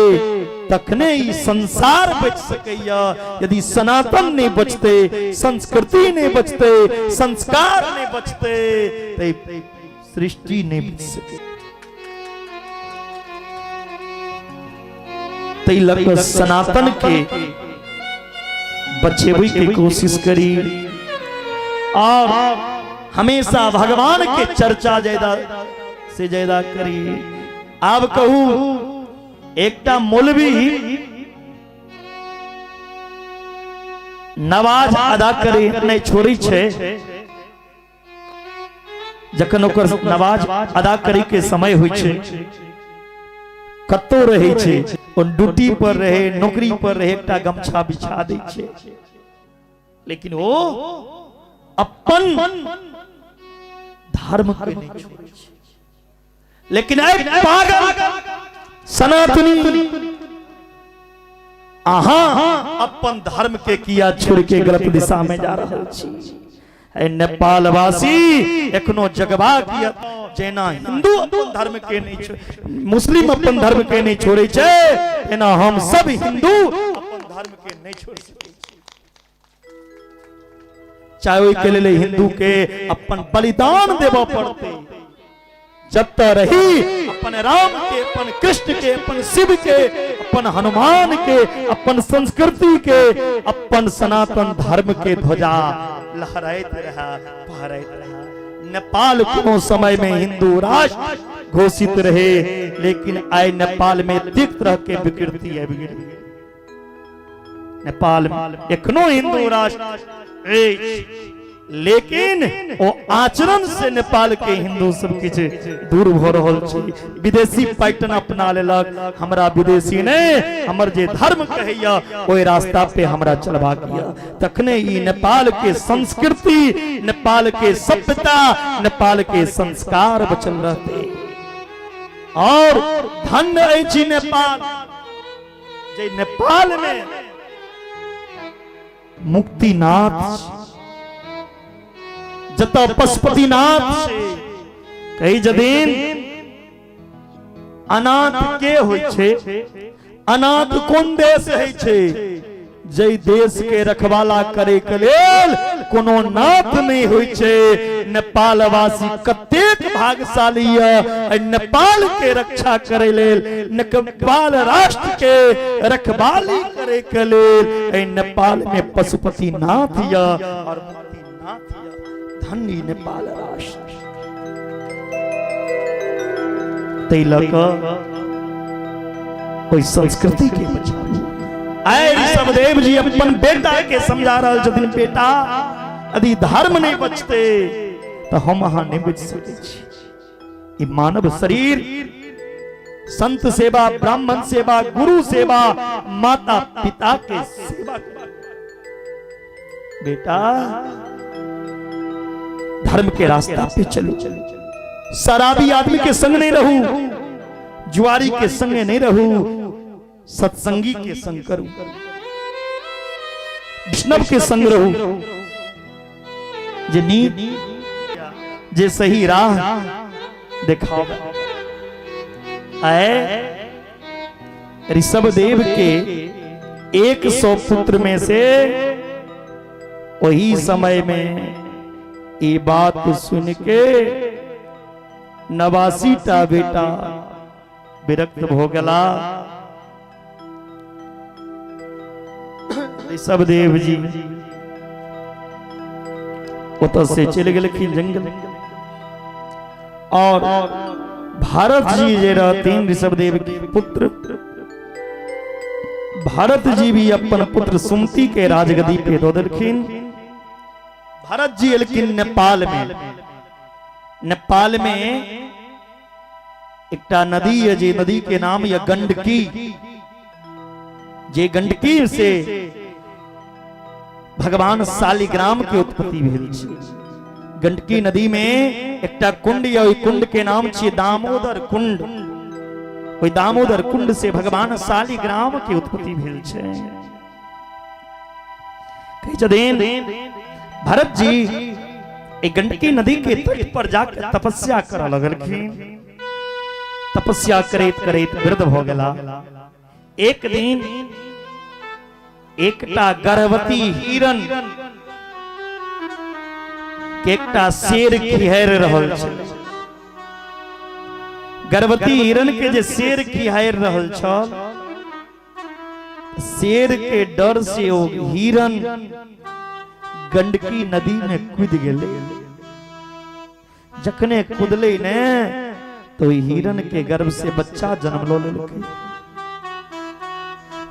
तखने ई संसार बच सकैया। यदि सनातन नहीं बचते, संस्कृति नहीं बचते, संस्कार नहीं बचते, तो सृष्टि नहीं बच सके। तै लऽ कऽ सनातन के बचेबै के कोशिश करी और हमेशा भगवान के चर्चा ज्यादा से ज्यादा करी। आब कहू, एकटा मौलवी नमाज अदा करे नहीं छोड़ी छै, जखन ओकर नमाज अदा करे के समय होइ छै, कतौ रहै छै, ओ ड्यूटी पर रहे, नौकरी पर रहे, एकटा गमछा बिछा दै छै, लेकिन ओ अपन धर्म के नहीं छोड़ै छै। लेकिन ऐ पागल सनातनी, अहाँ अपन धर्म के किया छोड़ के गलत दिशा में जा रहल छी? ऐ नेपाल वासी, एखनो जगबाक यऽ। जेना हिंदू अपन धर्म के नहीं छोड़, मुस्लिम अपन धर्म के नहीं छोड़े छै, तेना हम सब हिंदू अपन धर्म के नहीं छोड़ सकै छी, चाहे ओहि के लेल हिंदू के अपन बलिदान देबऽ पड़तै। जतऽ रही अपन राम के, अपन कृष्ण के, अपन शिव के, अपन हनुमान के, अपन संस्कृति के, अपन सनातन धर्म के ध्वजा लहराइत रहा, फहराइत रहा। नेपाल कोनो समय में हिंदू राष्ट्र घोषित रहे, लेकिन आइ नेपाल में एतेक तरह के विकृति आबि गेल। नेपाल में एखनो हिंदू राष्ट्र अछि, लेकिन ओ आचरण से नेपाल के हिंदू सब किछु दूर भऽ रहल छै। विदेशी पैटर्न अपना लेलक। हमरा विदेशी नहि, हमर जे धर्म कहैया ओहि रास्ता पे हमरा चलबाक यऽ, तखने ई नेपाल के संस्कृति, नेपाल के सभ्यता, नेपाल के संस्कार बचल रहते। और धन्य अछि नेपाल, जे नेपाल में मुक्तिनाथ, जतऽ पशुपतिनाथ छै। कही जदिन अनाथ के होइ छै, अनाथ कोन देश होइ छै? जै देश के रखवाला करे के लेल कोनो नाथ नहीं होइ छै। नेपाल वासी कतेक भाग्यशाली है, नेपाल के रक्षा करे लेल, नेपाल राष्ट्र के रखवाली करे के लेल एहि नेपाल में पशुपति नाथ या और मुक्तिनाथ या। धन्य नेपाल राष्ट्र। ताहि लऽ कऽ ओहि संस्कृति के बचाबू। आइ ऋषभदेव जी अपन बेटा के समझा रहल छथिन, बेटा यदि धर्म नहीं बचते तऽ हम अहाँ नहीं बचि सकै छी। ई मानव शरीर संत सेवा, ब्राह्मण सेवा, गुरु सेवा, माता पिता के सेवा। बेटा धर्म के रास्ता पे चलो, शराबी आदमी के संग नहीं रहू, जुआरी के संग नहीं रहू, सत्संगी के संग करू, वैष्णव के संग रहू, जे नीत जे सही राह दिखाओ। आए ऋषभ देव के 100 पुत्र में से वही समय में ये बात सुन के 89 टा बेटा विरक्त भो गेला। ऋषभदेव जी ओतऽ से चलि गेलखिन जंगल। और भारत जी जे रहथिन ऋषभदेव के पुत्र, भारत जी भी अपन पुत्र सुमति के राजगद्दी पे दऽ देलखिन। भारत जी एलखिन नेपाल में। नेपाल में एकटा नदी है, जे नदी के नाम यह गंडकी, जे गंडकी से भगवान शालिग्राम के उत्पत्ति भेल छै। गंडकी नदी में एकटा कुंड यह, ओहि कुंड के नाम छियै दामोदर कुंड। ओहि दामोदर कुंड से भगवान शालिग्राम के उत्पत्ति भेल छै। कहै छथिन भरत जी एक गंडकी नदी के तट पर जाकर तपस्या करऽ लगलखिन। तपस्या करैत करैत वृद्ध भऽ गेला। एक दिन एकटा गर्भवती हिरन के एकटा शेर खिहैर रहल छल। गर्भवती हिरन के जे शेर खिहैर रहल छल, शेर के डर से ओ हिरन गंडकी नदी में कूद गेलै। जखने कूदलै ने तो हिरन के गर्भ से बच्चा जन्म लो लेलकै।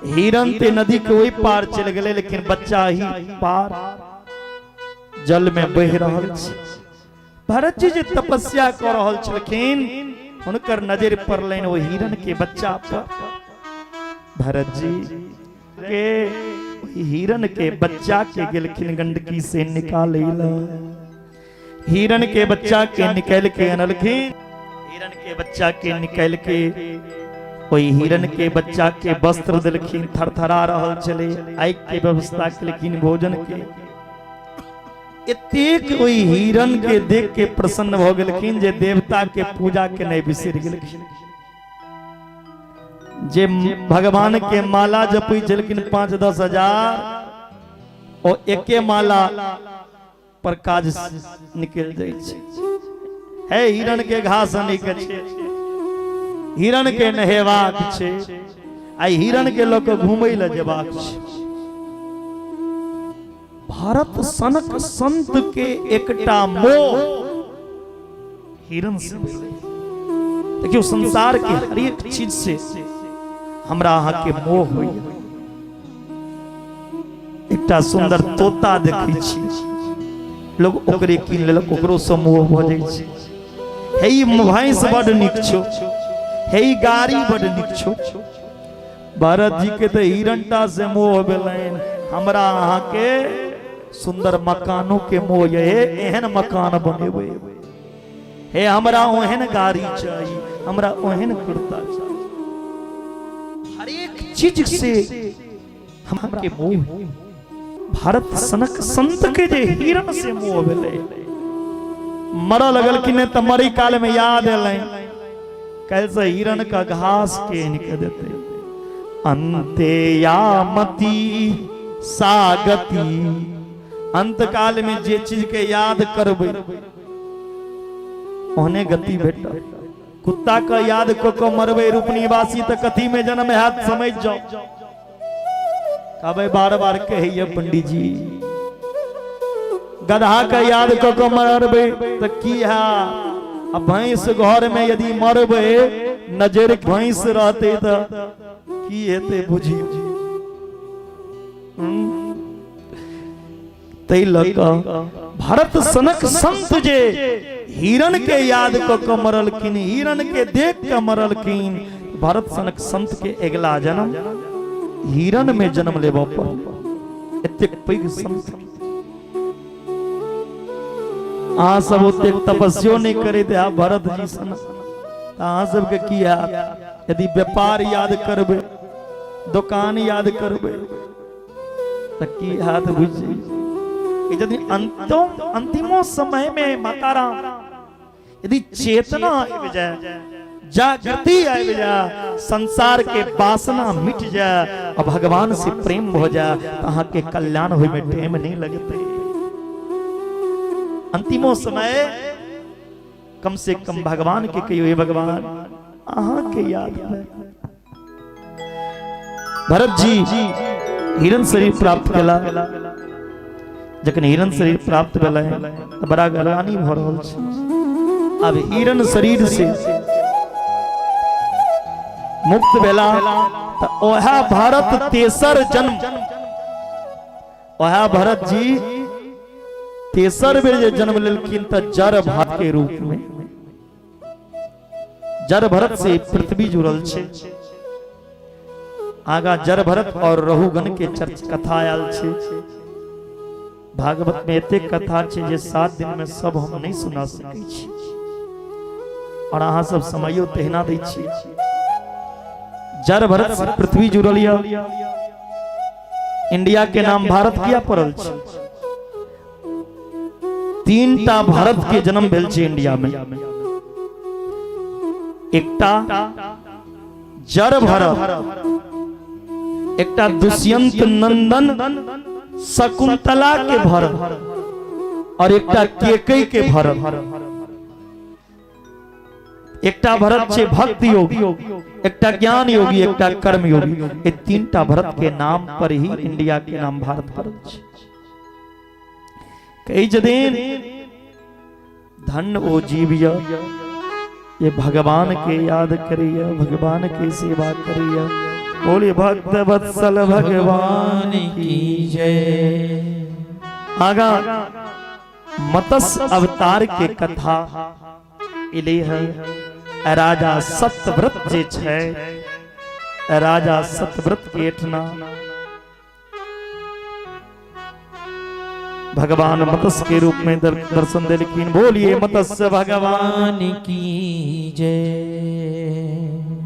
हिरन ते नदी के ओहि पार चलि गेलै, लेकिन बच्चा ही पार जल में बहि रहल छै। भरत जी जे तपस्या कऽ रहल छलखिन, हुनकर नजर पड़लनि ओहि हिरन के बच्चा पर। भरत जी के ओहि हिरन के बच्चा के गेलखिन गंडकी से निकालै लए। हिरन के बच्चा के निकालि के अनलखिन। हिरन के बच्चा के निकालि के ओहि हिरन के बच्चा के वस्त्र देलखिन। थरथरा रहल छलै, आगि के व्यवस्था केलखिन, भोजन के। एतेक ओहि हिरन के देख के प्रसन्न भऽ गेलखिन जे देवता के पूजा के नहि बिसरि गेलखिन। जे भगवान के माला जपै छलखिन 5-10 हजार, ओ एके माला पर काज निकलि जाइ छै। हे हिरन के घास अनै के छै, हिरन के नहेबाक छै, आ हिरन के लऽ कऽ घुमै लए जेबाक छै। भारत सनक संत के एकटा मोह हिरण से भेलै। देखियौ, संसार के हरेक चीज से हमरा अहाँके मोह होइए। एकटा सुन्दर तोता देखै छी, लोग ओकरे कीन लेलक, ओकरो से मोह भऽ जाइ छै। हे ई भैंस बड नीक छौ, हे ई गाड़ी बड नीक छौ। भरत जी के तऽ हिरणटा से मोह भेलनि। हमरा अहाँके सुन्दर मकानो के मोह ये, हे एहन मकान बनेबै, हे हमरा ओहन गाड़ी चाही, हमरा ओहन कुर्ता चाही। हरेक चीज से हमरा के मोह। भारत सनक संत के जे हिरण से मोह भेलै, मरऽ लगल कि नहि, तऽ मरी काल में याद एलै, काल्हि से हिरण का घास के आनि के देतै। अंते यामती सागति, अंत काल में जे चीज के याद करबै ओहने गति भेटत। कुत्ता के याद कऽ कऽ मरबै रूप निवासी, तऽ कथी में जन्म हैत समझ जाओ। कहबै बार बार कहैया पंडीजी, गधा के याद कऽ कऽ मरबै तऽ की है? आ भैंस घर में यदि मरबै, नजर भैंस रहतै तऽ की हेतै बुझियौ। ताहि लऽ कऽ भरत सनक संत जे हिरण के याद कऽ कऽ मरलखिन, हिरण के देख कऽ मरलखिन, भरत सनक संत के अगिला जन्म हिरण में जन्म लेबऽ पड़ल। एतेक पैघ संत। अहाँ सब ओतेक तपस्यो नहि करैत है भरत जी सन, तऽ अहाँ सबके की हैत? यदि व्यापार याद करबै, दोकान याद करबै तऽ की हैत बुझि जइयौ। यदि अंतिम अंतिमो समय में माता राम यदि चेतना आबि जाए, जागृति आबि जाए, संसार के वासना मिट जाए और भगवान से प्रेम हो जाए, तो अहाँ के कल्याण होय में टाइम नहीं लगते। अंतिमो समय कम से कम भगवान के कहियो, हे भगवान अहाँ के याद है। भरत जी हिरण शरीर प्राप्त केला। जखन हिरण शरीर प्राप्त भेलै तऽ बड़ा ग्लानि भऽ रहल छै। आब हिरण शरीर से मुक्त भेला तऽ ओएह भरत तेसर जन्म, ओएह भरत जी तेसर बेर जे जन्म लेलखिन तऽ जड़ भरत के रूप में। जड़ भरत से पृथ्वी जुड़ल छै। आगा जड़ भरत और रहुगण के चर्च कथा आयल छै। भागवत में एतेक कथा छै जे 7 दिन में सब हम नहीं सुना सकै छी, और अहाँ सब समयो तहिना दै छी। जड़ भरत से पृथ्वी जुड़ल यऽ। इंडिया के नाम भारत किया पड़ल छै? 3टा भरत के जन्म भेल छै इंडिया में। एकटा जड़ भरत, एकटा दुष्यंत नंदन शकुंतला के भरत, और एकटा केकई के भरत। एकटा भरत छै भक्ति योगी, एकटा ज्ञान योगी, एकटा कर्म योगी। ये 3टा भरत के नाम पर ही इंडिया के नाम भारत पड़ल छै। कहै छथिन धन ओ जीव ये भगवान के याद करिय, भगवान के सेवा करिय। बोलिए भक्त वत्सल भगवान की जय। आगा मत्स्य अवतार के कथा एलै है। राजा सत्यव्रत जे छै, राजा सत्यव्रत के एठना भगवान मत्स्य के रूप में दर्शन देलखिन। बोलिए मत्स्य भगवान की जय।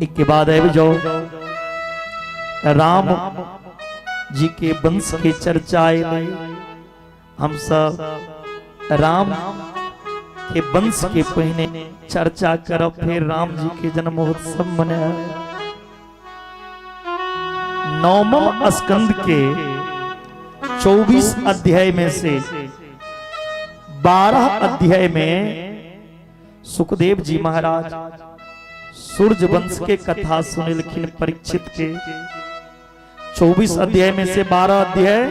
एक के बाद आबि जाओ, राम जी के वंश के चर्चा एलै। हम सब राम के वंश के पहिने चर्चा करब, फिर राम जी के जन्म महोत्सव मनायब। नवम स्कंद के 24 अध्याय में से 12 अध्याय में सुखदेव जी महाराज सूर्य वंश के कथा सुनेलखिन परीक्षित के। 24 अध्याय में से 12 अध्याय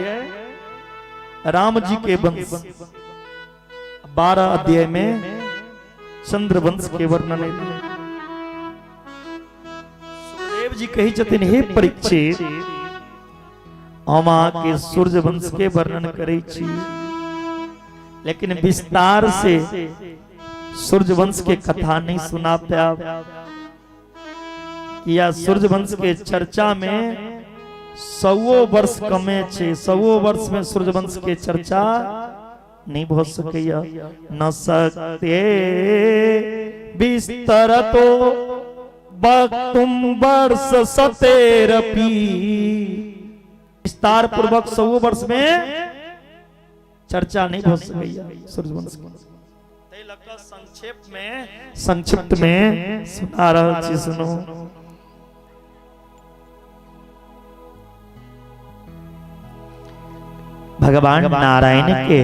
राम जी के वंश, 12 अध्याय में चंद्रवंश के वर्णन एलै। सुखदेव जी कहै छथिन, हे परीक्षित, हम अहाँके सूर्य वंश के वर्णन करै छी, लेकिन विस्तार से सूर्य वंश के कथा नहीं सुना पायब, किया सूर्य वंश के चर्चा में सौ वर्ष कमे छै। 100 वर्ष में सूर्य वंश के चर्चा नहीं भ सकैया। न सकते बिस्तर तो वक्तुम वर्ष सतेरपी। विस्तार पूर्वक 100 वर्ष में चर्चा नहीं भ सकैया सूर्यवंश के। ताहि लऽ कऽ संक्षिप्त में सुना रहल छी, सुनू। भगवान नारायण के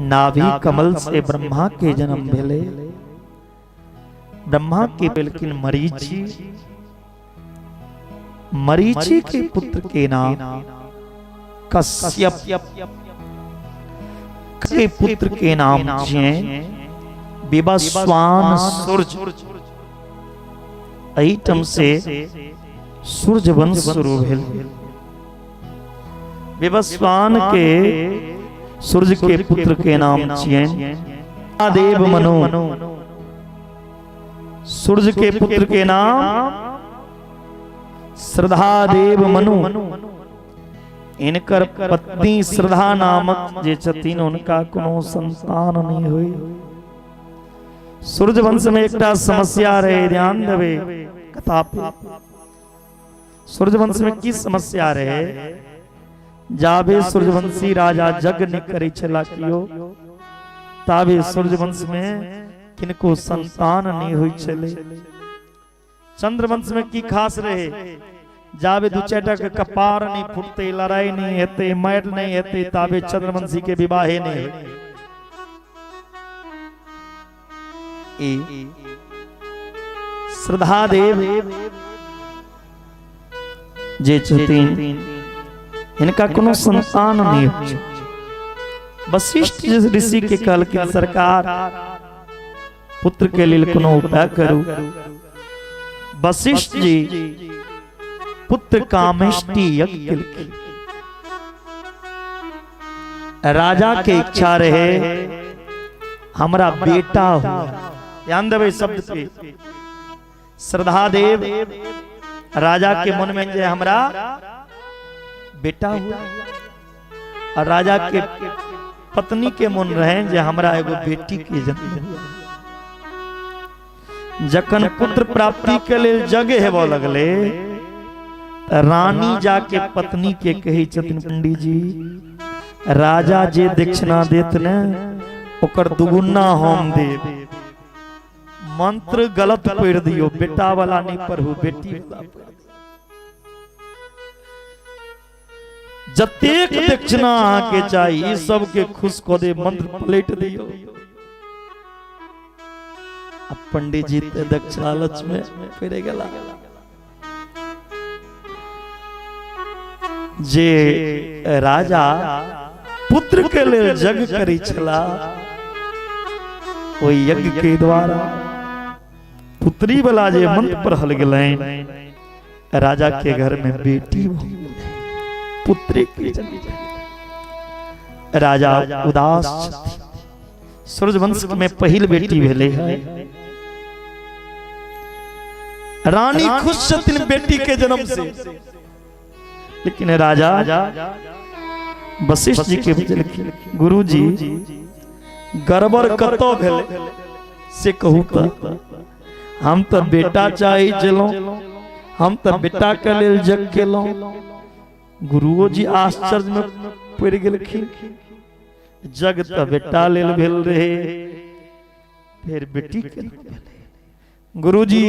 नाभि कमल से ब्रह्मा के जन्म भेले। ब्रह्मा के भेलखिन मरीचि। मरीचि के पुत्र के नाम कश्यप, के पुत्र के नाम छियै विवस्वान सूर्य। एहिठाम से सूर्य वंश शुरू भेल। विवस्वान के सूर्य के पुत्र के नाम छियनि देव मनु। सूर्य के पुत्र के नाम श्रद्धा देव मनु। इनकर पत्नी श्रद्धा नामक जे छथिन, हुनका कोनो संतान नहीं हुई। सूर्य वंश में एकटा समस्या रहे, ध्यान देवे कथा पे। सूर्य वंश में की समस्या रहे? जाबे सूर्यवंशी राजा यज्ञ नहीं करे छला कियो, ताबे सूर्यवंश में किनको संतान नहीं हुई छले। चंद्रवंश में की खास रहे? जाबे दू चारिटा के कपार नहीं फूटते, लड़ाई नहीं हेते, मारि नहीं हेते, ताबे चंद्रवंशी के विवाहे नहीं होते। ई श्रद्धा देव जे छथिन, हिनका कोनो संतान नहीं होइ छै। वशिष्ठ ऋषि के कहलखिन, सरकार, पुत्र के लेल कोनो उपाय करू। वशिष्ठ जी पुत्र कामेष्टि यज्ञ केलखिन। राजा के इच्छा रहे हमरा बेटा हो। ध्यान देबै शब्द पे। श्रद्धा देव राजा के मन में जे हमरा बेटा हुआ, और राजा के पत्नी के मन रहे जे हमरा एगो बेटी के जन्म हुआ। जखन पुत्र प्राप्ति के लेल जग हेबऽ लगले, तऽ रानी जाके पत्नी के कहै छथिन, पंडित जी, राजा जे दक्षिणा देत ने, ओकर दुगुना हम देब। मंत्र गलत पढ़ि दियौ, बेटा वाला नहीं पढ़ू, बेटी वाला पढ़ दियौ। जतेक दक्षिणा अहाँके चाही, सबके खुश कऽ दे, मंत्र पलटि दियौ। आ पंडित जी तऽ दक्षिणा लक्ष्मी फिर गेला। जे राजा पुत्र के लेल यज्ञ करै छला, ओहि यज्ञ के द्वारा पुत्री वाला जे मंत्र पढ़ल गेलनि, राजा के घर में बेटी भऽ गेलै, पुत्री के जन्म भेलै। राजा उदास छथि। सूर्यवंश में पहिल बेटी भेलै है। रानी खुश छथिन बेटी के जन्म से, लेकिन राजा वशिष्ठ जी के बुझलखिन, गुरु जी, गड़बड़ कतौ भेलै से कहू। तऽ हम तऽ बेटा चाही छलहुँ, हम तऽ बेटा के लेल जग केलहुँ। गुरुओ जी आश्चर्य में पड़ि गेलखिन। जग तऽ बेटा लेल भेल रहे, फिर बेटी के भेलै। गुरुजी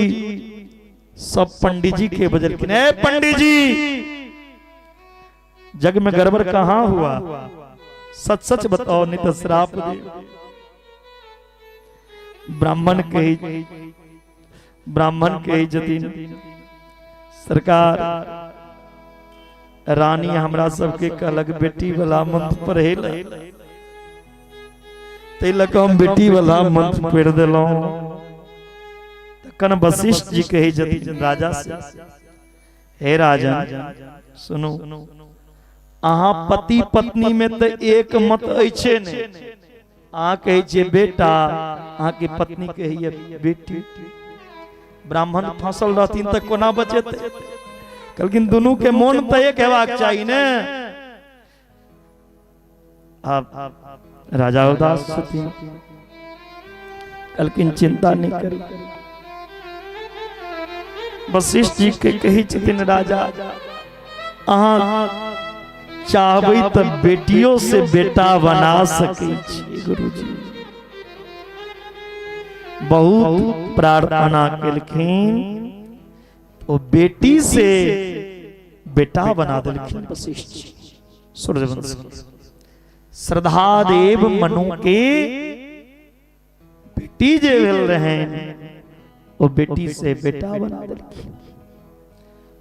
सब पंडित जी के बजलखिन, ए पंडित जी, जग में गड़बड़ कहाँ हुआ? सच सच बताओ, नहीं तो श्राप दे। ब्राह्मण कही छथिन, सरकार, रानी हमरा सबके कहलक बेटी वाला मंत्र पढ़े। ताहि लऽ कऽ हम बेटी वाला मंत्र पढ़ि देलहुँ। तखन वशिष्ठ जी कहै छथिन राजा से, हे राजन सुनू, अहाँ पति पत्नी में तऽ एक मत अछि ने। अहाँ कहै छियै बेटा, अहाँके पत्नी कहैया बेटी। ब्राह्मण फंसल रहथिन तऽ कोना बचेतै? कहलखिन दुनू के मोन तऽ एक हेबाक चाही ने। आब राजा उदास छथिन। कहलखिन चिंता नहीं करी। वशिष्ठ जी के कहै छथिन राजा, अहाँ चाहबै तऽ बेटियों से बेटा बना सकै छी। गुरुजी बहुत प्रार्थना केलखिन, ओ बेटी से बेटा बना देलखिन वशिष्ठ जी सूर्यवंशी। श्रद्धा देव मनु के बेटी जे भेल रहे, ओ बेटी से बेटा बना देलखिन।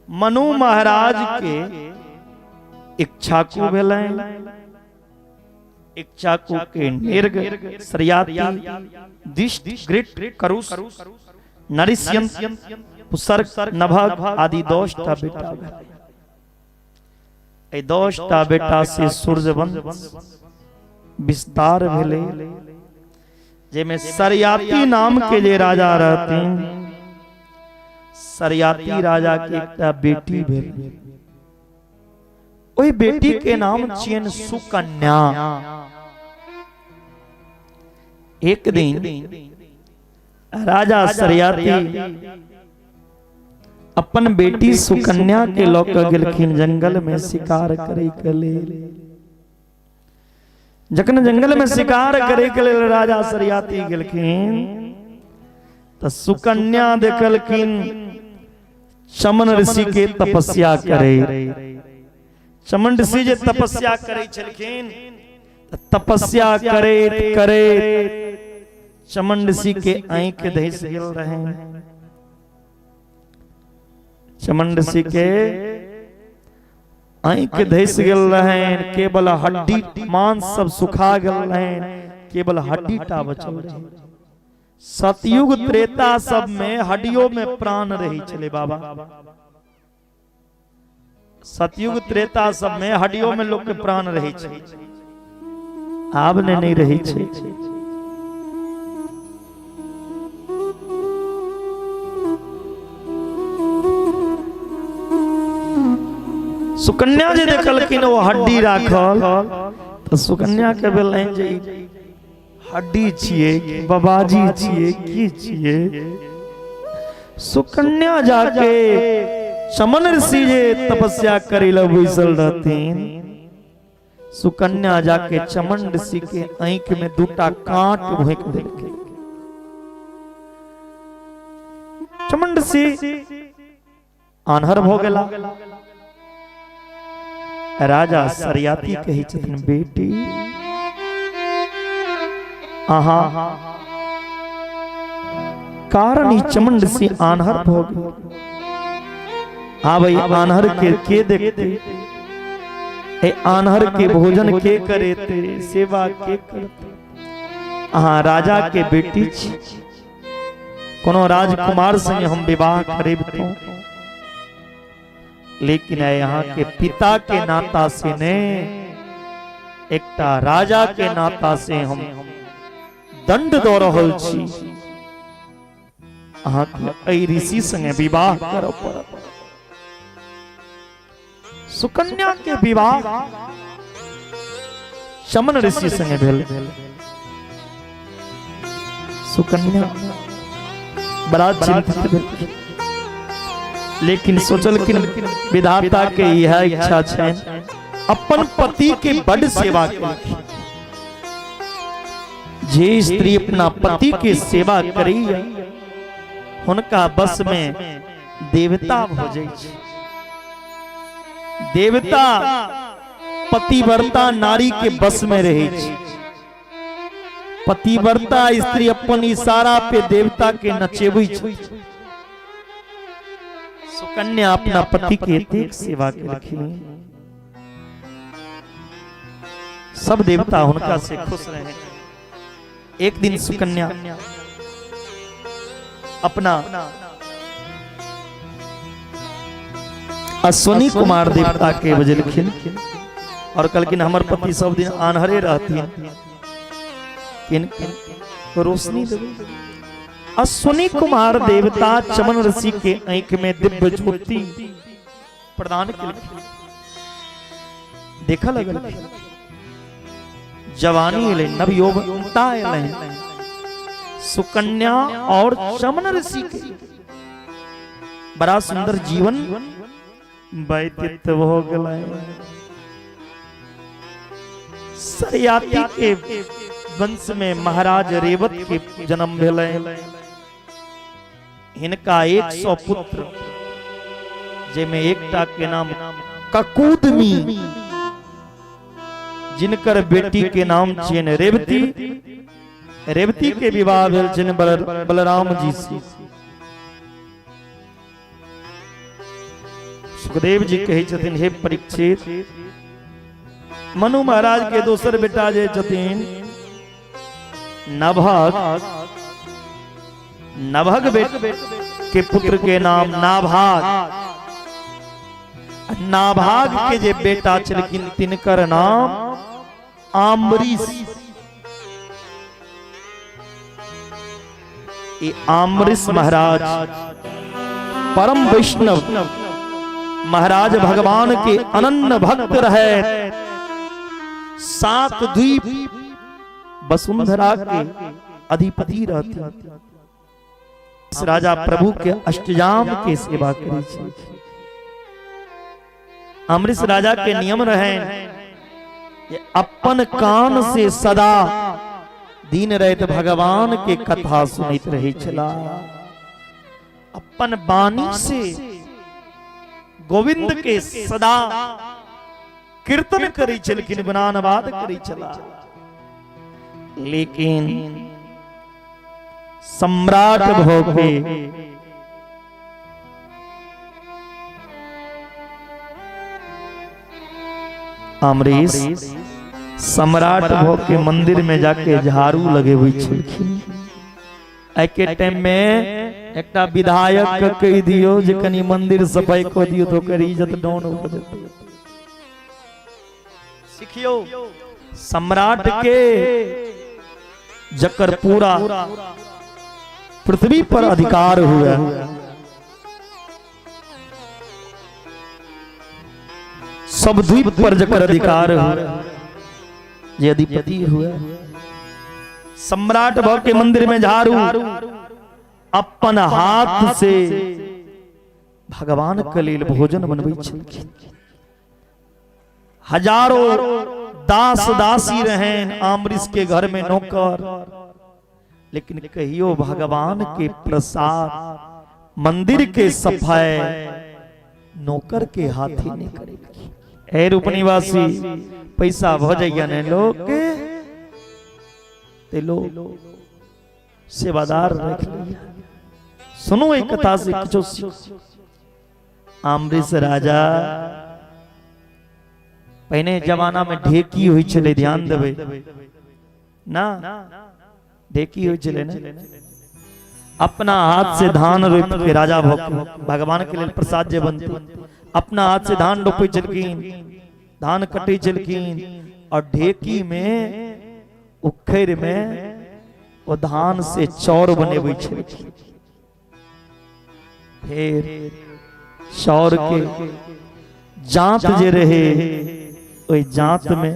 मनु महाराज के इच्छाकु भेलनि। इच्छाकु के निर्ग, श्रेयाति, दिष्ट, ग्रिट, करुष, नरिष्यंत, पुसर्ग, नभग आदि 10टा बेटा भेल। एहि 10टा बेटा से सूर्यवंश विस्तार भेलै, जाहिमे सरयाती नाम के जे राजा रहथिन, सरयाती राजा के एकटा बेटी भेल। ओहि बेटी के नाम छियनि सुकन्या। एक दिन राजा सरयाती अपन बेटी सुकन्या के लऽ कऽ गेलखिन जंगल में शिकार करे के लेल। जखन जंगल में शिकार करे के लेल राजा सरयाती गेलखिन तऽ सुकन्या देखलखिन चमन ऋषि के तपस्या करे। चमन ऋषि जे तपस्या करे छलखिन, तपस्या करैत करैत चमन ऋषि के आँखि धसि गेल रहनि। चमन ऋषि के आँखि धसि गेल रहनि, केवल हड्डी मांस सब सुखा गेल रहनि, केवल हड्डी टा बचल रहै। सतयुग त्रेता सब में हड्डियों में प्राण रहै छलै बाबा। सतयुग त्रेता सब में हड्डियों में लोग के प्राण रहै छै, आब ने नहीं रहै छै। सुकन्या जे देखलखिन ओ हड्डी राखल, तऽ सुकन्या के भेलनि जे ई हड्डी छियै कि बाबाजी छियै, की छियै? सुकन्या जाके चमन ऋषि जे तपस्या करे लए बैसल रहथिन, सुकन्या जाके चमन ऋषि के आँखि में दूटा कांट भोंकि देलकै। चमन ऋषि आन्हर भऽ गेला। राजा सरयाती कहै छथिन, बेटी अहाँ कारण ई चमन ऋषि आन्हर भऽ गेल। आब ई आन्हर के देखते? ए आन्हर के भोजन के करेते? सेवा के करते? अहाँ राजा के बेटी छी, कोनो राजकुमार संगे हम विवाह करेबतौं, लेकिन यहाँ के पिता के नाता से ने, एकटा राजा के नाता से हम दंड दऽ रहल छी, अहाँके एहि ऋषि संगे विवाह करऽ पड़त। सुकन्या के विवाह चमन ऋषि संगे भेल। सुकन्या बड़ा चिंतित भेल, लेकिन सोचलखिन विधाता के यह इच्छा छै। अपन पति के बड सेवा केलखिन। जे स्त्री अपना पति के सेवा करैया, हुनका बस में देवता भऽ जाइ छै। देवता पतिव्रता नारी के बस में रहै छै। पतिव्रता स्त्री अपन इशारा पे देवता के नचेबै छै। सुकन्या अपना पति के एतेक सेवा केलखिन, सब देवता हुनका से खुश रहे। एक दिन सुकन्या अपना अश्वनी कुमार देवता के बजेलखिन और कहलखिन हमर पति सब दिन आन्हरे रहथिन, किन रोशनी देबै। अश्वनी कुमार देवता चमन ऋषि के आंख में दिव्य ज्योति प्रदान केलखिन। देखऽ लगलखिन, जवानी एलै, नवयौवनता एलै सुकन्या और चमन ऋषि के। बड़ा सुंदर जीवन व्यतीत हो गेलै। सरयाती के वंश में महाराज रेवत के जन्म भेलै। हिनका 100 पुत्र, जाहिमे एकटा के नाम ककुदमी, जिनकर बेटी के नाम छियनि रेवती। रेवती के विवाह भेल छनि बलराम जी से। सुखदेव जी कहै छथिन, हे परीक्षित, मनु महाराज के दोसर बेटा जे छथिन नभग, नभग के पुत्र के नाम नाभाग, नाभाग के जे बेटा छलखिन तिनकर नाम आमरीश। ई आमरीश महाराज परम वैष्णव महाराज भगवान के अनन्य भक्त रहे। 7 द्वीप वसुंधरा के अधिपति रहते। राजा प्रभु के अष्टजाम के सेवा करै छै। अमरीश राजा के नियम रहे अपन कान से सदा दिन रात भगवान के कथा सुनैत रहे छला, अपन वाणी से गोविंद के सदा कीर्तन करै छलखिन, गुणानुवाद करै छला। लेकिन सम्राट भऽ के अमरीश सम्राट भऽ के मंदिर में जाके झाड़ू लगेबै छलखिन। आइ के टाइम में एकटा विधायक के कहि दियौ जे कनि मंदिर सफाई कऽ दियौ तऽ ओकर इज्जत डाउन भऽ जेतै। सिखियौ, सम्राट के जकर पूरा पृथ्वी पर अधिकार हुए, सब द्वीप पर जकर अधिकार हुए, जे अधिपति हुए, सम्राट भऽ के मंदिर में झाड़ू अपन हाथ से भगवान के लेल भोजन बनबै छलखिन। हजारों दास दासी रहें आमरीश के घर में नौकर, लेकिन कहियो भगवान के प्रसाद मंदिर के सफाई नौकर के हाथी नहीं करेगी। हे रूपनिवासी, पैसा भ जाइए ने लोग के, ते लोग सेवादार रख लिया। सुनो एक कथा से किछो सीखो। आमरीश राजा पहिने जमाना में ढेकी होइ छलै, ध्यान देबै ना, ढेकी होइ छलै ने, अपना हाथ से धान रोपि के राजा भऽ के भगवान के लेल प्रसाद जे बनतै, अपना हाथ से धान रोपै छलखिन, धान कटै छलखिन और ढेकी में उखड़ि में ओ धान से चाउर बनेबै छलखिन। फेर चाउर के जात जे रहे ओहि जात में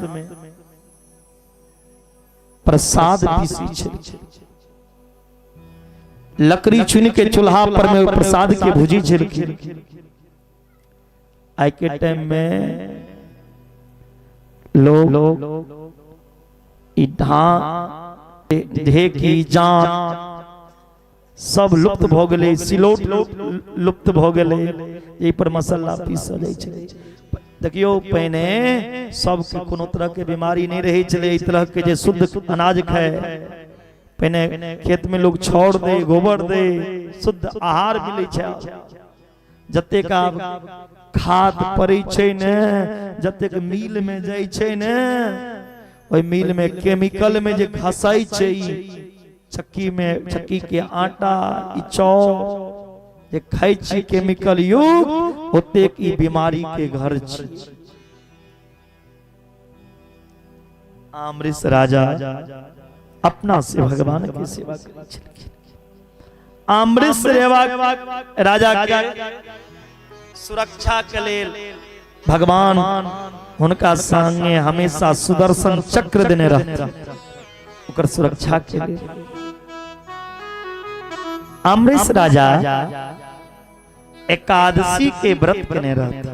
प्रसाद पीसी छलखिन। लकड़ी चुन के चूल्हा पर में प्रसाद के भुजी छलखिन। आइ के टाइम में लोग ई धान ढेकी जात सब लुप्त भऽ गेलै, सिलौट लुप्त भऽ गेलै, एहि पर मसाला पीसल जाइ छै। देखियौ, पहिने सबके कोनो तरहके बीमारी नहि रहै छलै, एहि तरहके जे शुद्ध अनाज खाय। पहिने खेत में लोग छाउर दे, गोबर दे, शुद्ध आहार मिलै छै। जतेक आब खाद पड़ै छै ने, जतेक मिल में जाइ छै ने, ओहि मिल में केमिकल में जे घसाइ छै। चक्की में चक्की के आटा ई चाउर जे खाइ छी केमिकल युक्त ओतेक ई बीमारी के घर छी। आमृष राजा अपना से भगवान के सेवा करै छलखिन। आमृष राजा के सुरक्षा के लेल भगवान हुनका संगे हमेशा सुदर्शन चक्र देने रहते ओकर सुरक्षा के लेल। अमरीश राजा एकादशी के व्रत केने रहते।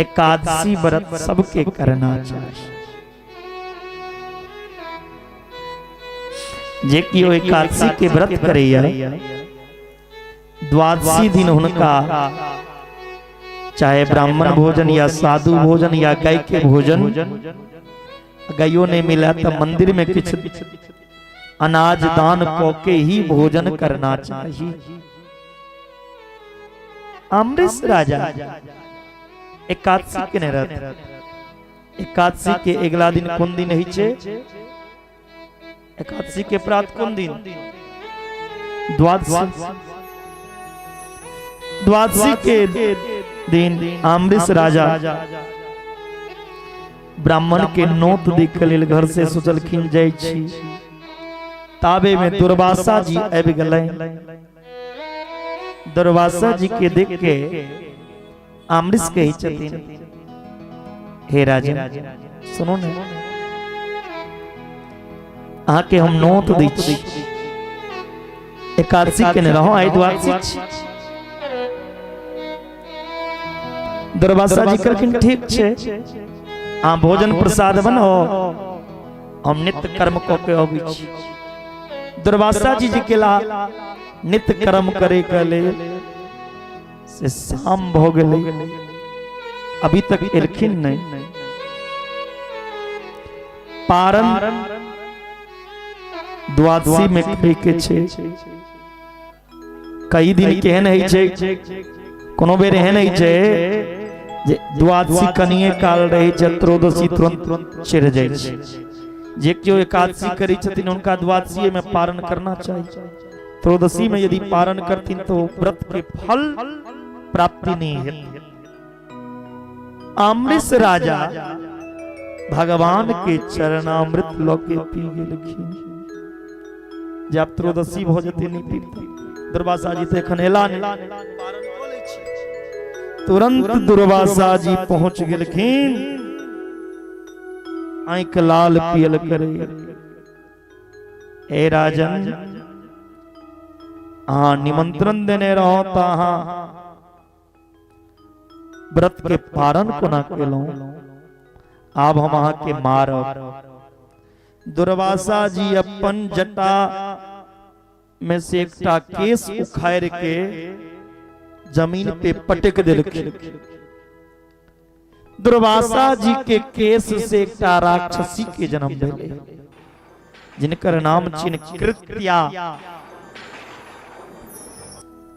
एकादशी व्रत सबके करना चाहिए। जे केओ एकादशी के व्रत करैया द्वादशी दिन हुनका चाहे ब्राह्मण भोजन या साधु भोजन या गाय के भोजन, गायो नहीं मिला तो मंदिर में किछ अनाज दान क के ही भोजन करना चाहिए। अमरीश राजा एकादशी के नहीं रहते। एकादशी के अगला दिन कोन दिन होइ छै? एकादशी के प्रात कोन दिन? द्वादशी। द्वादशी के दिन अमरीश राजा ब्राह्मण के नोत दे के लेल घर से सोचलखिन जाइ छी। ताबे में दुर्वासा जी आबि गेलै। दुर्वासा जी के देख के अमरीश कहै छथिन, हे राजा सुनू ने, अहाँके हम नोत दै छी, एकादशी केने रहौ, आइ द्वादशी छी। दुर्वासा जी कहलखिन ठीक छै, अहाँ भोजन प्रसाद बनाओ, हम नित्य कर्म कऽ के अबै छी। दुर्वासा जी जी केला नित्य कर्म करे के लेल से शाम भऽ गेलै, अभी तक एलखिन नहि। पारन द्वादशी में करे के छै। कई दिन केहन होइ छै, कोनो बेर एहन होइ छै जे द्वादशी कनिए काल रहै छै, त्रयोदशी तुरंत चढ़ि जाइ छै। जे केओ एकादशी करै छथिन हुनका द्वादशी में पारण करना चाही। त्रयोदशी में यदि पारण करथिन तो व्रत के फल प्राप्ति नहीं हेतै। अमरीश राजा भगवान के चरणामृत लऽ के पी गेलखिन। जब त्रयोदशी भऽ जेतै नहि पीबतै। दुर्वासा जी तऽ एखन एला नहि, तुरंत दुर्वासा जी पहुंच गेलखिन। आँखि लाल पियल करे, हे राजन अहाँ निमंत्रण देने रहो तऽ अहाँ व्रत के पारण कोना केलहुं, आब हम अहाँ के मारब। दुर्वासा जी अपन जटा में से एकटा केस उखाड़ के जमीन पे पटक देलखिन। दुर्वासा जी के केस से एकटा राक्षसी के जन्म भेलै, जिनकर नाम छिन कृत्या।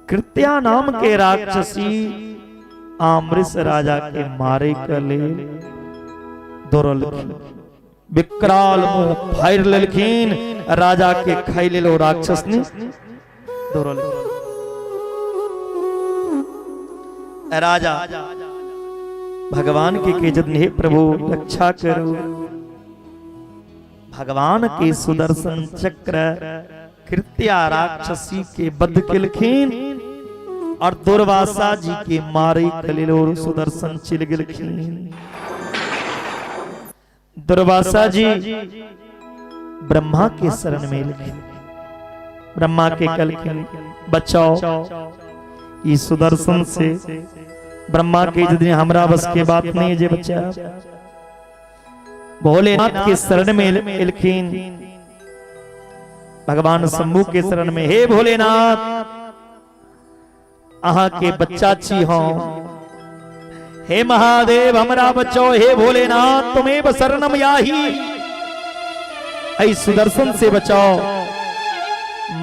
कृत्या नाम के राक्षसी आमृष राजा के मारे के लेल दौड़लखिन। विकराल मुंह फाड़ि लेलखिन, राजा के खाइ लेल ओ राक्षसनी दौड़लखिन। राजा भगवान के कहै छथिन, हे प्रभु रक्षा करू। भगवान के सुदर्शन चक्र कृत्या राक्षसी के बध केलखिन और दुर्वासा जी के मारे के लेल और सुदर्शन चलि गेलखिन। दुर्वासा जी ब्रह्मा के शरण में एलखिन। ब्रह्मा के कहलखिन बचाओ ई सुदर्शन से। ब्रह्मा के यदि हमरा बस के बात नहीं है जे बचा। भोलेनाथ के शरण में एलखिन, भगवान शंभू के शरण में, हे भोलेनाथ अहाँ के बच्चा छी हम, हे महादेव हमरा बचाओ, हे भोलेनाथ तुम्हें शरणम याही, ऐ सुदर्शन से बचाओ।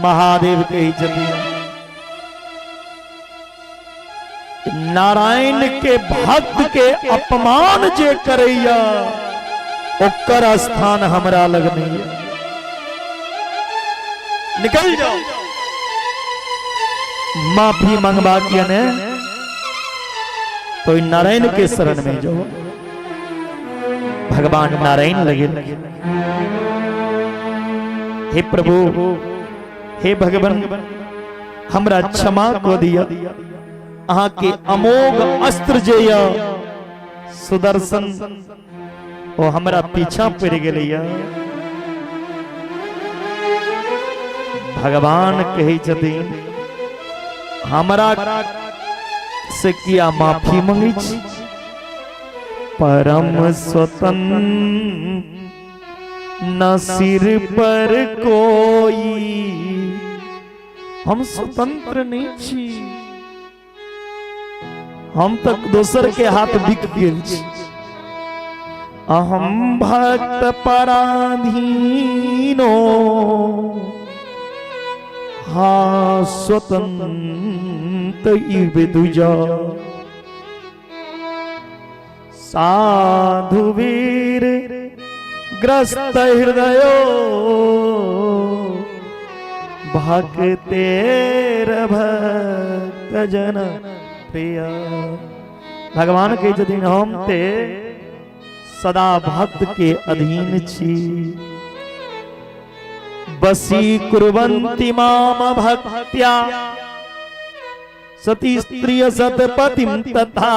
महादेव के ही छथिन नारायण के भक्त के अपमान जे करैया ओकर स्थान हमरा लग नहीं है। निकल जाओ। माफी मंगवा के ने तो नारायण के शरण में जाओ। भगवान नारायण लगे, हे प्रभु, हे भगवान, हमरा क्षमा को दिया। अहाँ के अमोघ अस्त्र जे य सुदर्शन, ओ हमरा पीछा पड़ गेलैया। भगवान कहै छथिन, हमरा से किया माफी मंगै छी? परम स्वतंत्र न सिर पर कोई, हम स्वतंत्र नहीं छी, हम तक दोसर के हाथ बिक गेल छी। अहम भक्त पराधीनो हा स्वतंत्र इव दुजा, साधु वीर ग्रस्त हृदयो भक्तेर भक्त जन प्रिय। भगवान कहै छथिन, हम ते सदा भक्त के अधीन छी। बसी कुर्वन्ति माम भक्त्या सती स्त्रिय सतपतिम तथा।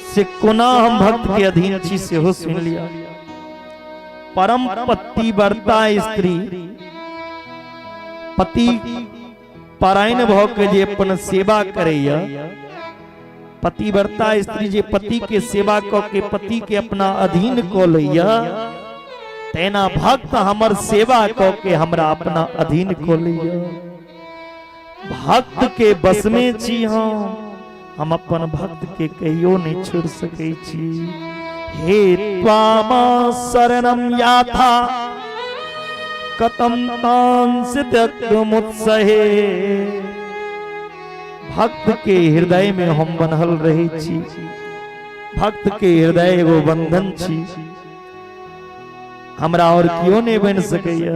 से कोना हम भक्त के अधीन छी सेहो सुनि लिया। परम पतिव्रता स्त्री पति परायण भऽ के जे अपन सेवा करैया, पतिव्रता स्त्री जे पति के सेवा कऽ के पति के अपना अधीन कऽ लैया, तेना भक्त हमर सेवा कऽ के हमरा अपना अधीन कऽ लैया। भक्त के बस में छी हम अपन भक्त के कहियो नहीं छोड़ सकै छी। हे त्वामा शरणम याथा कतम तांस त्यक्तुमुत्सहे। भक्त के हृदय में हम बनल रहे छी, भक्त के हृदय एगो बंधन छी, हमरा और क्यों नहीं बन सकैया।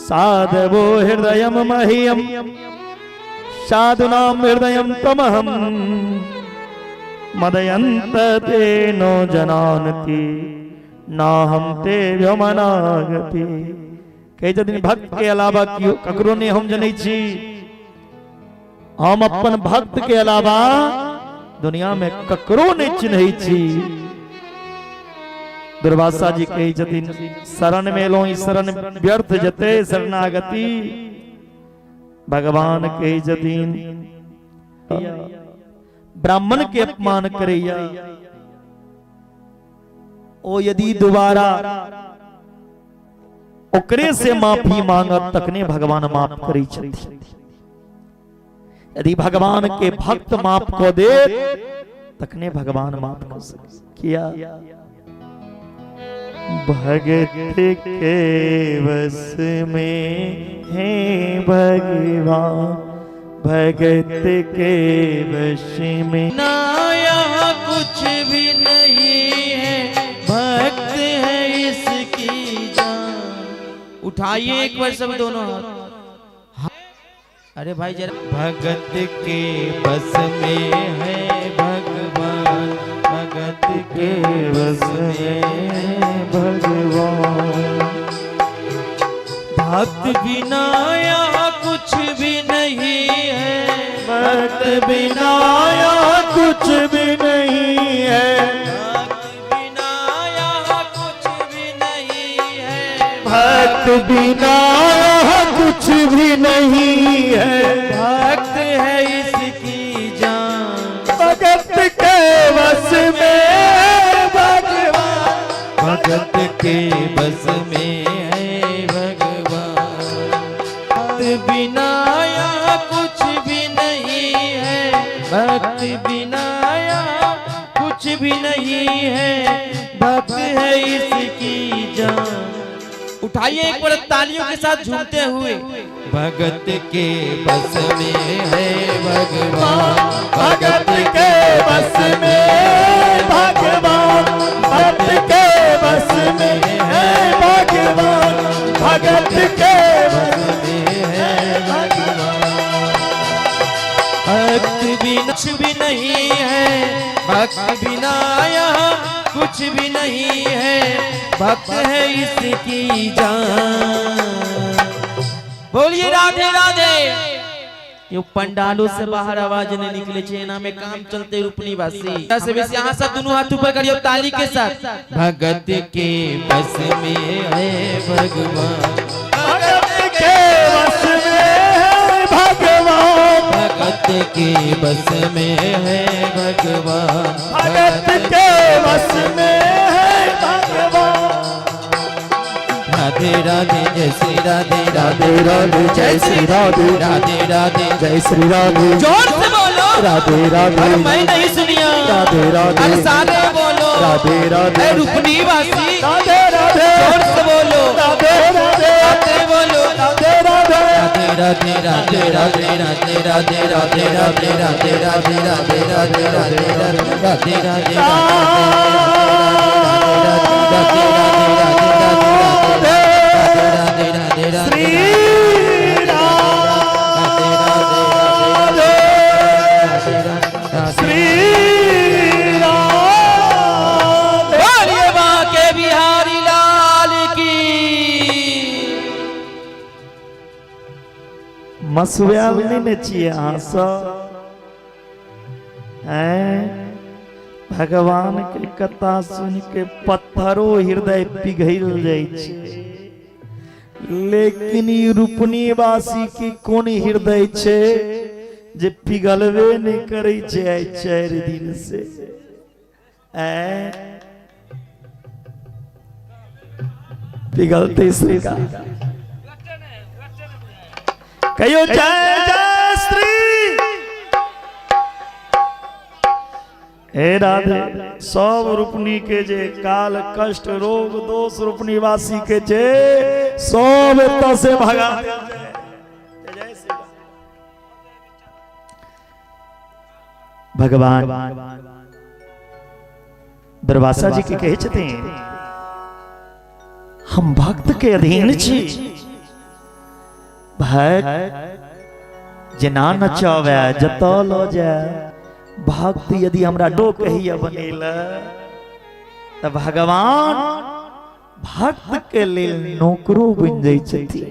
साधवो हृदय मह्यम साधुनाम हृदय तमहम मदयंत तेनो जनानति ना हम ते व्यमनागति। कहै छथिन भक्त के अलावा केओ ककरो नहि हम जनै छी, हम अपन भक्त के अलावा दुनिया में ककरो नहि चिन्है छी। दुर्वासा जी कहै छथिन, शरण में एलहुँ, ई शरण व्यर्थ जते शरणागति। भगवान कहै छथिन, ब्राह्मण के अपमान करैया, ओ यदि दोबारा ओकरे से माफी मांगत तखने भगवान माफ करै छथिन। यदि भगवान के भक्त माफ कऽ दे तखने भगवान माफ कऽ सके। किया भगत के वश में है भगवान, भगत के वश में ना यहाँ कुछ भी नहीं है, भक्त है इसकी जान। उठाइए एक बार सब दोनों हाथ। अरे भाई जरा, भगत के बस में है भगवान, भगत के बस में है भगवान। भक्त बिना यहाँ कुछ भी नहीं है, भक्त बिना यहाँ कुछ भी नहीं है, भक्त बिना यहाँ कुछ भी नहीं है, भक्त बिना यहाँ कुछ भी नहीं है, भक्त है इसकी जान, भगत के वश में भगवान, भगत के बस में है भगवान। भक्त बिना यहाँ कुछ भी नहीं है, भक्त बिना यहाँ कुछ भी नहीं है, भक्त है इसकी जान। उठाइए एक बार तालियों के साथ झूमते हुए। भगत के बस में है भगवान, भगत के बस में भगवान, भक्त के बस में है भगवान, भगत के बस में है भगवान। भक्त बिना कुछ भी नहीं है, भक्त बिना यहाँ कुछ भी नहीं है, भक्त है इसकी जान। बोलिए राधे राधे। यो पंडालों से बाहर आवाज नहीं निकले छे, एना में काम चलते रूपनी वासी से बेसी। अहाँ सब दुनू हाथ ऊपर करियो ताली के साथ। भगत के बस में है भगवान, भगत के बस में है भगवान, भगत के बस में है भगवान, भगत के बस में है भगवान। राधे राधे जय श्री राधे, राधे राधे जय श्री राधे, राधे राधे जय श्री राधे। जोर से बोलो राधे राधे। अरे मैं नहीं सुनिया। राधे राधे। अरे सारे बोलो राधे राधे। रूपनी वासी राधे राधे। जोर से बोलो राधे राधे। राधे बोलो राधे राधे। राधे राधे राधे राधे राधे राधे राधे राधे राधे राधे राधे राधे राधे राधे राधे राधे राधे राधे श्री राधे श्री राधे। बोलिए बांके बिहारी लाल की। मसुआल नहि ने छियै अहाँ सब हैं? भगवान के कथा सुन के पत्थरो हृदय पिघल जाइ छै, लेकिन ई रूपनी वासी के कोन हृदय छै जे पिघलबे नहि करै छै आइ 4 दिन से? ऐं पिघलते सरकार कहियो जय जय श्री हे राधे। सब रूपनी के जे काल कष्ट रोग दोष रूपनी वासी के जे सब एतऽ से भगा देल जाय। जय श्री राम। भगवान दुर्वासा जी के कहै छथिन हम भक्त के अधीन छी, भक्त जेना नचावे जतऽ लऽ जाय, भक्त यदि हमरा डो कहिया बनेला तऽ भगवान भक्त के लेल नौकरो बनि जाइ छथिन,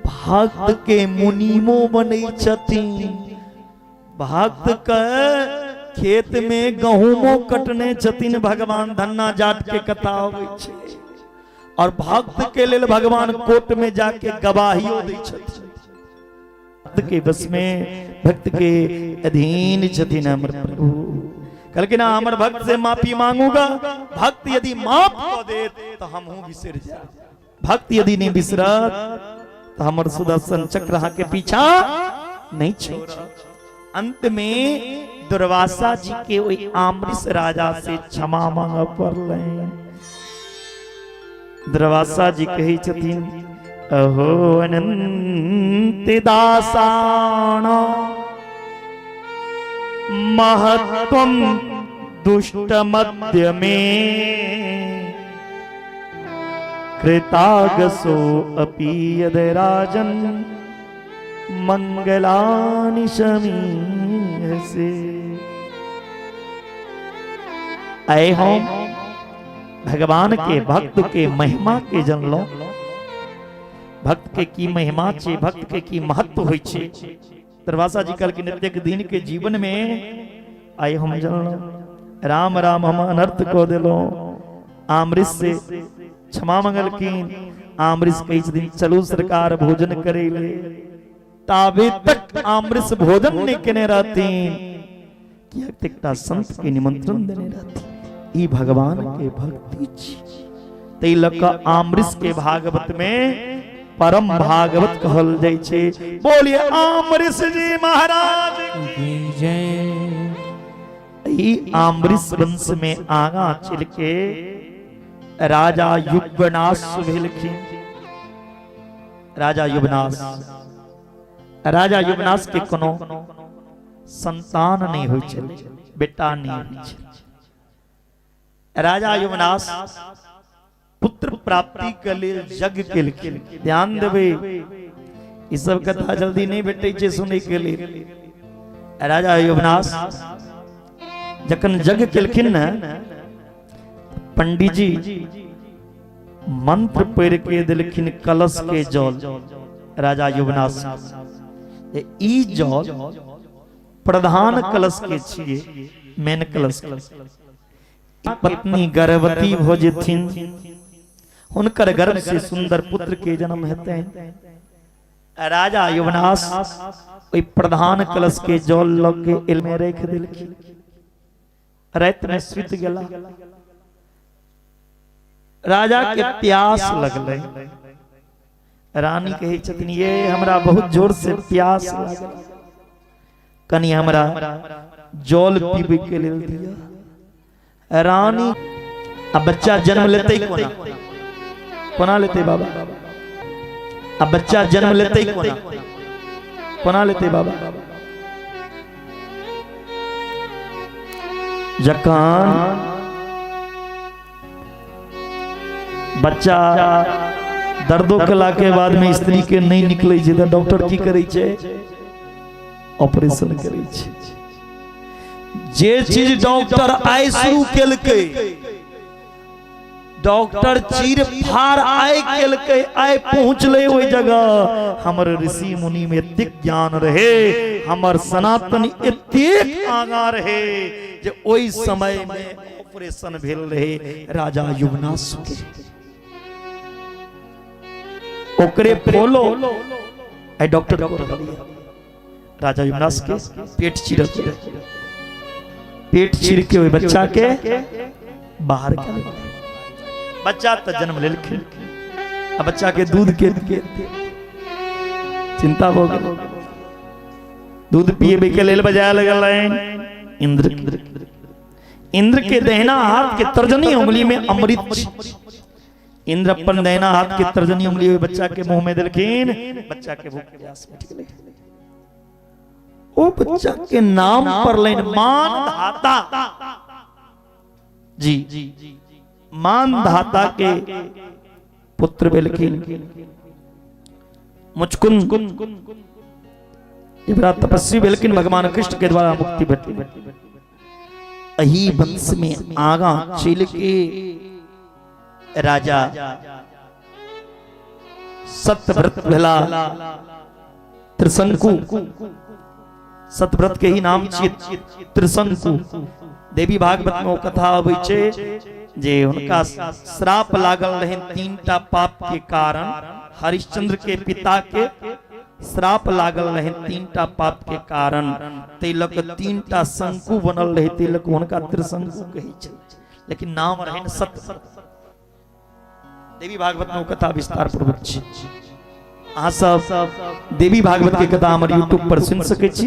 भक्त के मुनीमो बनै छथिन, भक्त के खेत में गहूमो कटने छथिन भगवान। धन्ना जाट के कथा अबै छै। और भक्त के लेल भगवान कोर्ट में जाके गवाहियो दै छथिन। भक्त के बस में, भक्त के अधीन छथिन हमर प्रभु। कहलखिन हमर भक्त से माफी मांगूगा, भक्त यदि माफ कऽ देत तऽ हमहूँ बिसरि जायब, भक्त यदि नहीं बिसरत तऽ हमर सुदर्शन चक्र अहाँ के पीछा नहीं छोड़त। अंत में दुर्वासा जी के ओहि आमरिस राजा से क्षमा मांगऽ पड़लनि। दुर्वासा जी कहै छथिन अहो अनंत दासाण महत्वम दुष्ट मध्य में कृतागसो अपि यद राजन मंगलानि शमीहसे। आए हम भगवान के भक्त के महिमा के जनलो, भक्त के की महिमा छे, भक्त के की महत्व होइ छे। दुर्वासा जी कहलखिन एतेक दिन के जीवन में आइ हम जनलो, राम राम हम अनर्थ कऽ देलहुँ। आमरिस से क्षमा मंगलखिन। आमरिस कहै छथिन चलू सरकार भोजन करै ले। ताबे तक आमरिस भोजन नहि केने रहथिन, किएक तऽ एकटा संत के निमंत्रण देने रहथिन। ई भगवान के भक्ति छी, ताहि लऽ कऽ आमरिस के भागवत में परम भागवत कहल जाइ छै। बोलिए आमरिस जी महाराज की जय। ई आमरिस वंश में आगा चल के राजा युवनाश भेलखिन। राजा युवनाश, राजा युवनाश के कोनो संतान नहीं होइ छलै, बेटा नहीं होइ छलै। राजा युवनाश पुत्र प्राप्ति के लेल यज्ञ केलखिन। ध्यान देबै, ई सब कथा जल्दी नहि भेटै छै सुनै के लेल। राजा युवनाश जखन यज्ञ केलखिन ने, पंडित जी मंत्र पढ़ के देलखिन कलश के जल राजा युवनाश। ई जल प्रधान कलश के छियै, मेन कलश। पत्नी गर्भवती भऽ जेथिन, हुनकर गर्भ से सुंदर पुत्र के जन्म हेतै। राजा युवनाश ओहि प्रधान कलश के जल लऽ के एल में राखि देलखिन। राति में सुति गेला। राजा के प्यास लगलै। रानी कहै छथिन, ये हमरा बहुत जोर से प्यास लागल, कनि हमरा जल पीबै के लेल दिअ। रानी आ बच्चा जन्म लेतै कोना? कोना लेतै बाबा? आ बच्चा जन्म लेतै कोना? कोना लेतै बाबा? जखन बच्चा दर्दो केला के बाद में स्त्री के नहीं निकले छै तऽ डॉक्टर की करै छै? ऑपरेशन करै छै। जे चीज डॉक्टर आइ शुरू केलकै, डॉक्टर चीर फाड़ आइ केलकै, आइ पहुँचलै ओहि जगह। हमर ऋषि मुनि में एतेक ज्ञान रहे, हमर सनातन एतेक आगाँ रहे जे ओहि समय में ऑपरेशन भेल रहे राजा युवनाश के। ओकरे फॉलो I doctor को रहलियै। राजा युवनाश के पेट चीरत, पेट चीर के ओहि बच्चा के बाहर कर, बच्चा तऽ जन्म लेलखिन आ बच्चा के दूध के चिंता भऽ गेल। दूध पिएबे के लेल बजाय लगलनि इंद्र। इंद्र के दहिना हाथ के तर्जनी उंगली में अमृत छै। इंद्र अपन दहिना हाथ के तर्जनी उंगली ओहि बच्चा के मुंह में देलखिन। बच्चा के भूख प्यास मिट गेलै। ओ बच्चा के नाम पड़लनि मानधाता जी। मानधाता के पुत्र भेलखिन मुचकुंद। जे बड़ा तपस्वी भेलखिन, भगवान कृष्ण के द्वारा मुक्ति भेटल। एहि वंश में आगा चलि के राजा सत्यव्रत भेला त्रिशंकु। सत्यव्रत के ही नाम छियै त्रिशंकु। देवी भागवत में ओ कथा अबै छै जे हुनका श्राप लागल रहनि 3टा पाप के कारण। हरिश्चंद्र के पिता के श्राप लागल रहनि 3टा पाप के कारण, ताहि लऽ कऽ 3टा शंकु बनल रहै, ताहि लऽ कऽ हुनका त्रिशंकु कहै छै, लेकिन नाम रहनि सत्य। देवी भागवत में ओ कथा विस्तार पूर्वक छै। अहाँ सब देवी भागवत के कथा हमर यूट्यूब पर सुनि सकै छी।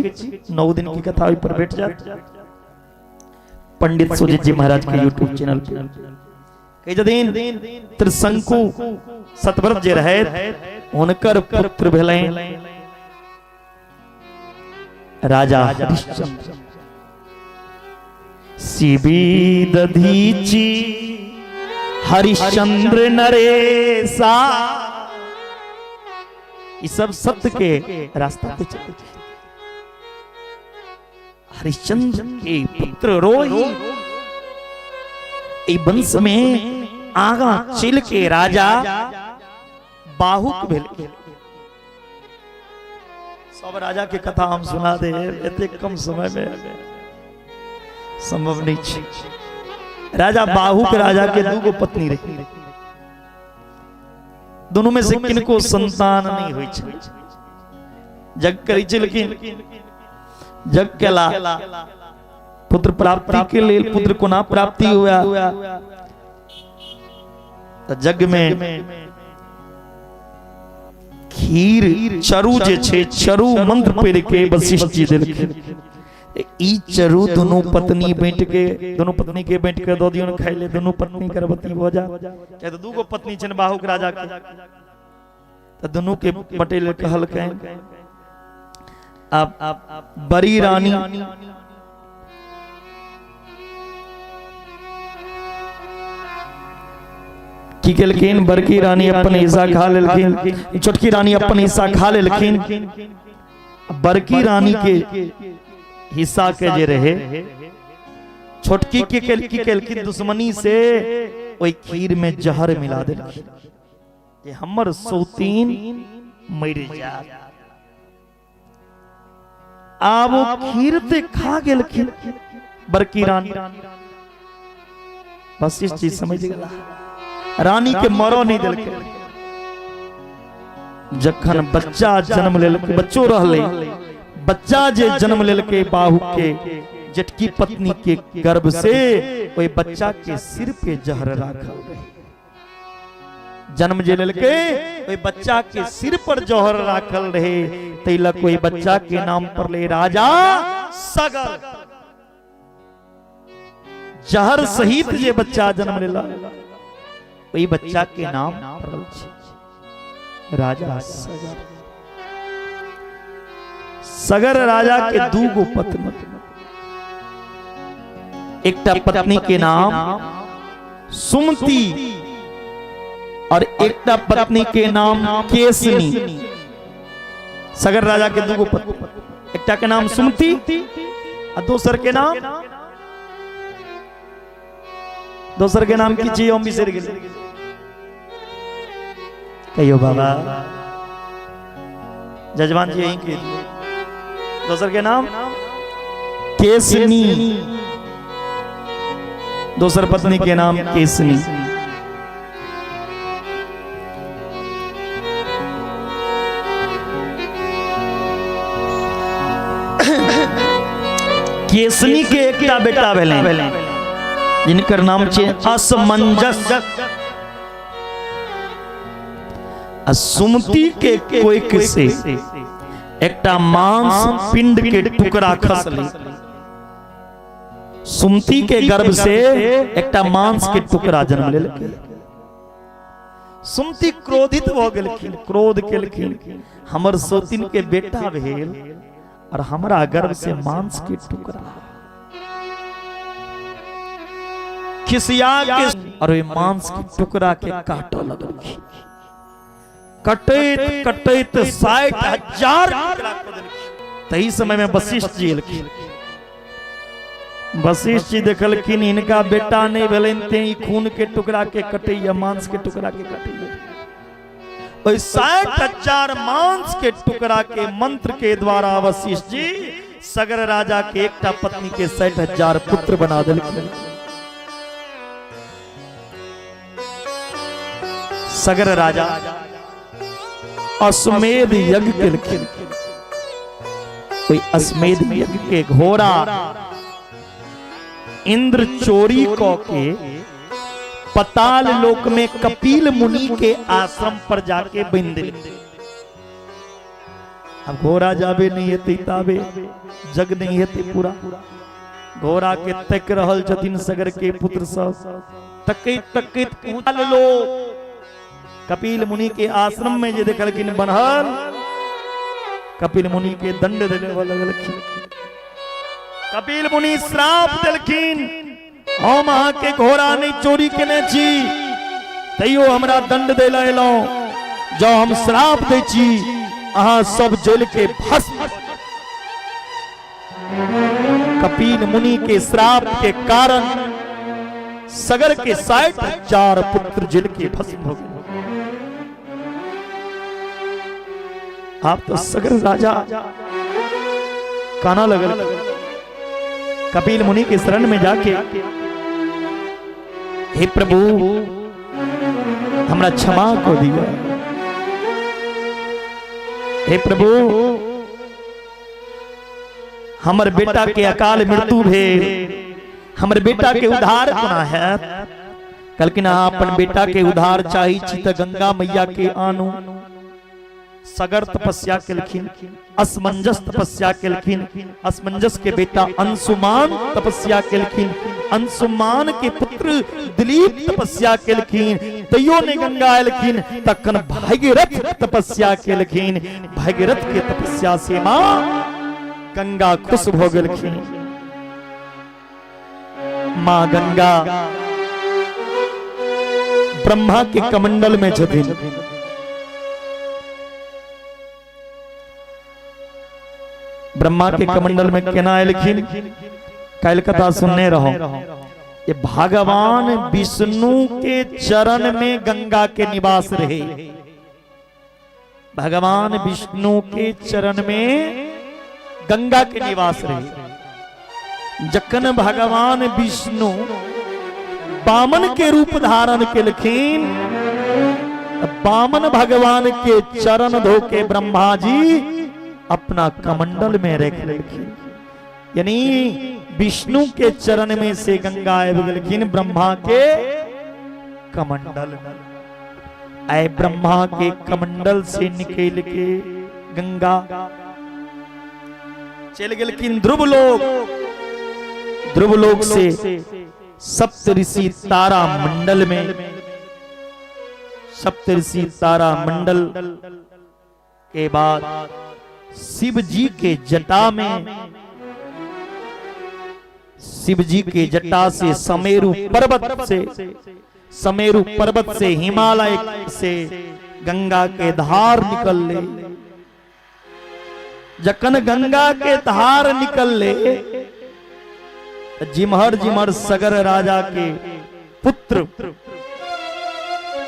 9 दिन की कथा ओहि पर भेट जायत, पंडित सुजीत जी महाराज के यूट्यूब चैनल पर। कहै छथिन त्रिशंकु सतव्रत जे रहै, हुनकर पुत्र भेलनि राजा हरिश्चंद्र। शिवी दधीची हरिश्चंद्र नरेशा, ई सब सत्य के रास्ता पे चले। हरिश्चंद्र के पुत्र रोही, ई वंश में आगा चल के राजा बाहुक भेल। सब राजा के कथा हम सुना दे एते कम समय में संभव नहीं छै। राजा बाहुक राजा के दूगो पत्नी रहे, दोनों में से किनको संतान नहीं होइ छै। जग करै छै, लेकिन जग केला पुत्र प्राप्ति के लेल, पुत्र कोना प्राप्ति हुआ? तऽ यज्ञ में खीर चरु जे छै, चरु मंत्र पढ़ि के वशिष्ठ जी देलखिन। ई चरु दुनू पत्नी बाँटि के, दुनू पत्नी के बाँटि के दऽ दियौन खाइ ले, दुनू पत्नी गर्भवती भऽ जायत। किया तऽ दूगो पत्नी छनि बाहुक राजा के, तऽ दुनू के बटै ले कहलकनि। आब बड़ी रानी की केलखिन? बड़की रानी अपन हिस्सा खा लेलखिन, छोटकी रानी अपन हिस्सा खा लेलखिन। बड़की रानी के हिस्सा के जे रहे, छोटकी के की केलखिन? दुश्मनी से ओहि खीर में जहर मिला देलखिन जे हमर सौतीन मरि जायत। आब ओ खीर ते खा गेलखिन बड़की रानी। वशिष्ठ जी समझ गेला, रानी के मरो नहीं देलकै। जखन बच्चा जन्म लेलकै, बच्चो रहलै, बच्चा जे जन्म लेलकै बाहु के जेठकी पत्नी के गर्भ से, ओहि बच्चा के सिर पे जहर राखल रहे। जन्म जे लेलकै ओहि बच्चा के सिर पर जहर राखल रहे, ताहि लऽ ओहि बच्चा के नाम पड़लै राजा सगर। जहर सहित जे बच्चा जन्म लेलक ओहि बच्चा के नाम पड़ल छै राजा सगर। सगर राजा के दू गो पत्नी, एकटा पत्नी के नाम सुमति और एकटा पत्नी के नाम केसनी। सगर राजा के दूगो पत्नी, एकटा के नाम सुमति आ दोसर के नाम, दोसर के नाम की छी हम बिसरि गेली, कहियो बाबा जजमान जी यहीं के। दोसर के नाम केसनी, दोसर पत्नी के नाम केसनी। केसनी के एकटा बेटा भेलनि जिनकर नाम छै असमंजस। आ सुमति के कोइक से एकटा मांस पिंड के टुकड़ा खसलै। सुमति के गर्भ से एकटा मांस के टुकड़ा जन्म लेलकै। सुमति क्रोधित भऽ गेलखिन, क्रोध केलखिन, हमर सौतिन के बेटा भेल और हमरा गर्भ से मांस के टुकड़ा। खिसिया के और ओहि मांस के टुकड़ा के काटऽ लगलखिन। कटैत कटैत 60,000 टुकड़ा कऽ देलखिन। तही समय में वशिष्ठ जी एलखिन। वशिष्ठ जी देखलखिन हिनका बेटा नहीं भेलनि तें ई खून के टुकड़ा के कटैया, मांस के टुकड़ा के कटैया। ओहि 60,000 मांस के टुकड़ा के मंत्र के द्वारा वशिष्ठ जी सगर राजा के एकटा पत्नी के 60,000 पुत्र बना देलखिन। सगर राजा अश्वमेध यज्ञ केलखिन। ओहि अश्वमेध यज्ञ के घोड़ा इंद्र चोरी क के पताल लोक में कपिल मुनि के आश्रम पर जाके बंध देलखिन। अब घोड़ा जाबे नहीं हेतै ताबे जग नहीं हेतै पूरा। घोड़ा के तक रहल छथिन सगर के पुत्र सब, तकैत तकैत पहुंचल लोग कपिल मुनि के आश्रम में। जे देखलखिन बनहल, कपिल मुनि के दंड देने लगलखिन। कपिल मुनि श्राप देलखिन, हम अहाँ के घोड़ा नहीं चोरी केने छी, तैयो हमरा दंड दै लए एलहुँ। जँ हम श्राप दै छी, अहाँ सब जल के भस्म। कपिल मुनि के श्राप के कारण सगर के 60,000 पुत्र जल के भस्म हो गए। आप तो सगर राजा काना लगल कपिल मुनि के शरण में जाके, हे प्रभु हमरा क्षमा को दिया, हे प्रभु हमर बेटा के अकाल मृत्यु भेल, हमर बेटा के उद्धार कोना हैत? कहलखिन अहाँ अपन बेटा के उद्धार चाही छी तऽ गंगा मैया के आनू। सगर तपस्या केलखिन, असमंजस तपस्या केलखिन, असमंजस के बेटा अंशुमान तपस्या केलखिन, अंशुमान के पुत्र दिलीप तपस्या केलखिन, तैयो नहि गंगा एलखिन। तखन भगीरथ तपस्या केलखिन, भगीरथ के तपस्या से मां गंगा खुश भऽ गेलखिन। मां गंगा ब्रह्मा के कमंडल में छथिन। ब्रह्मा के कमंडल में केना एलखिन, काल्हि कथा सुनने रहो। ये भगवान विष्णु के चरण में गंगा के निवास रहे। भगवान विष्णु के चरण में गंगा के निवास रहे। जखन भगवान विष्णु वामन के रूप धारण केलखिन, वामन भगवान के चरण धो के ब्रह्मा जी अपना कमंडल में रख लेलखिन। यानी विष्णु के चरण में से गंगा आबि गेलखिन ब्रह्मा के कमंडल में। आए ब्रह्मा के कमंडल से निकल के गंगा चल गेलखिन ध्रुवलोक। ध्रुवलोक से सप्तऋषि तारा मंडल में, सप्तऋषि तारा मंडल के बाद शिव जी के जटा में, शिव जी के जटा से समेरु पर्वत से, समेरु पर्वत से हिमालय से गंगा के धार निकल ले। जखन गंगा के धार निकल ले, जिमहर जिमहर सगर राजा के पुत्र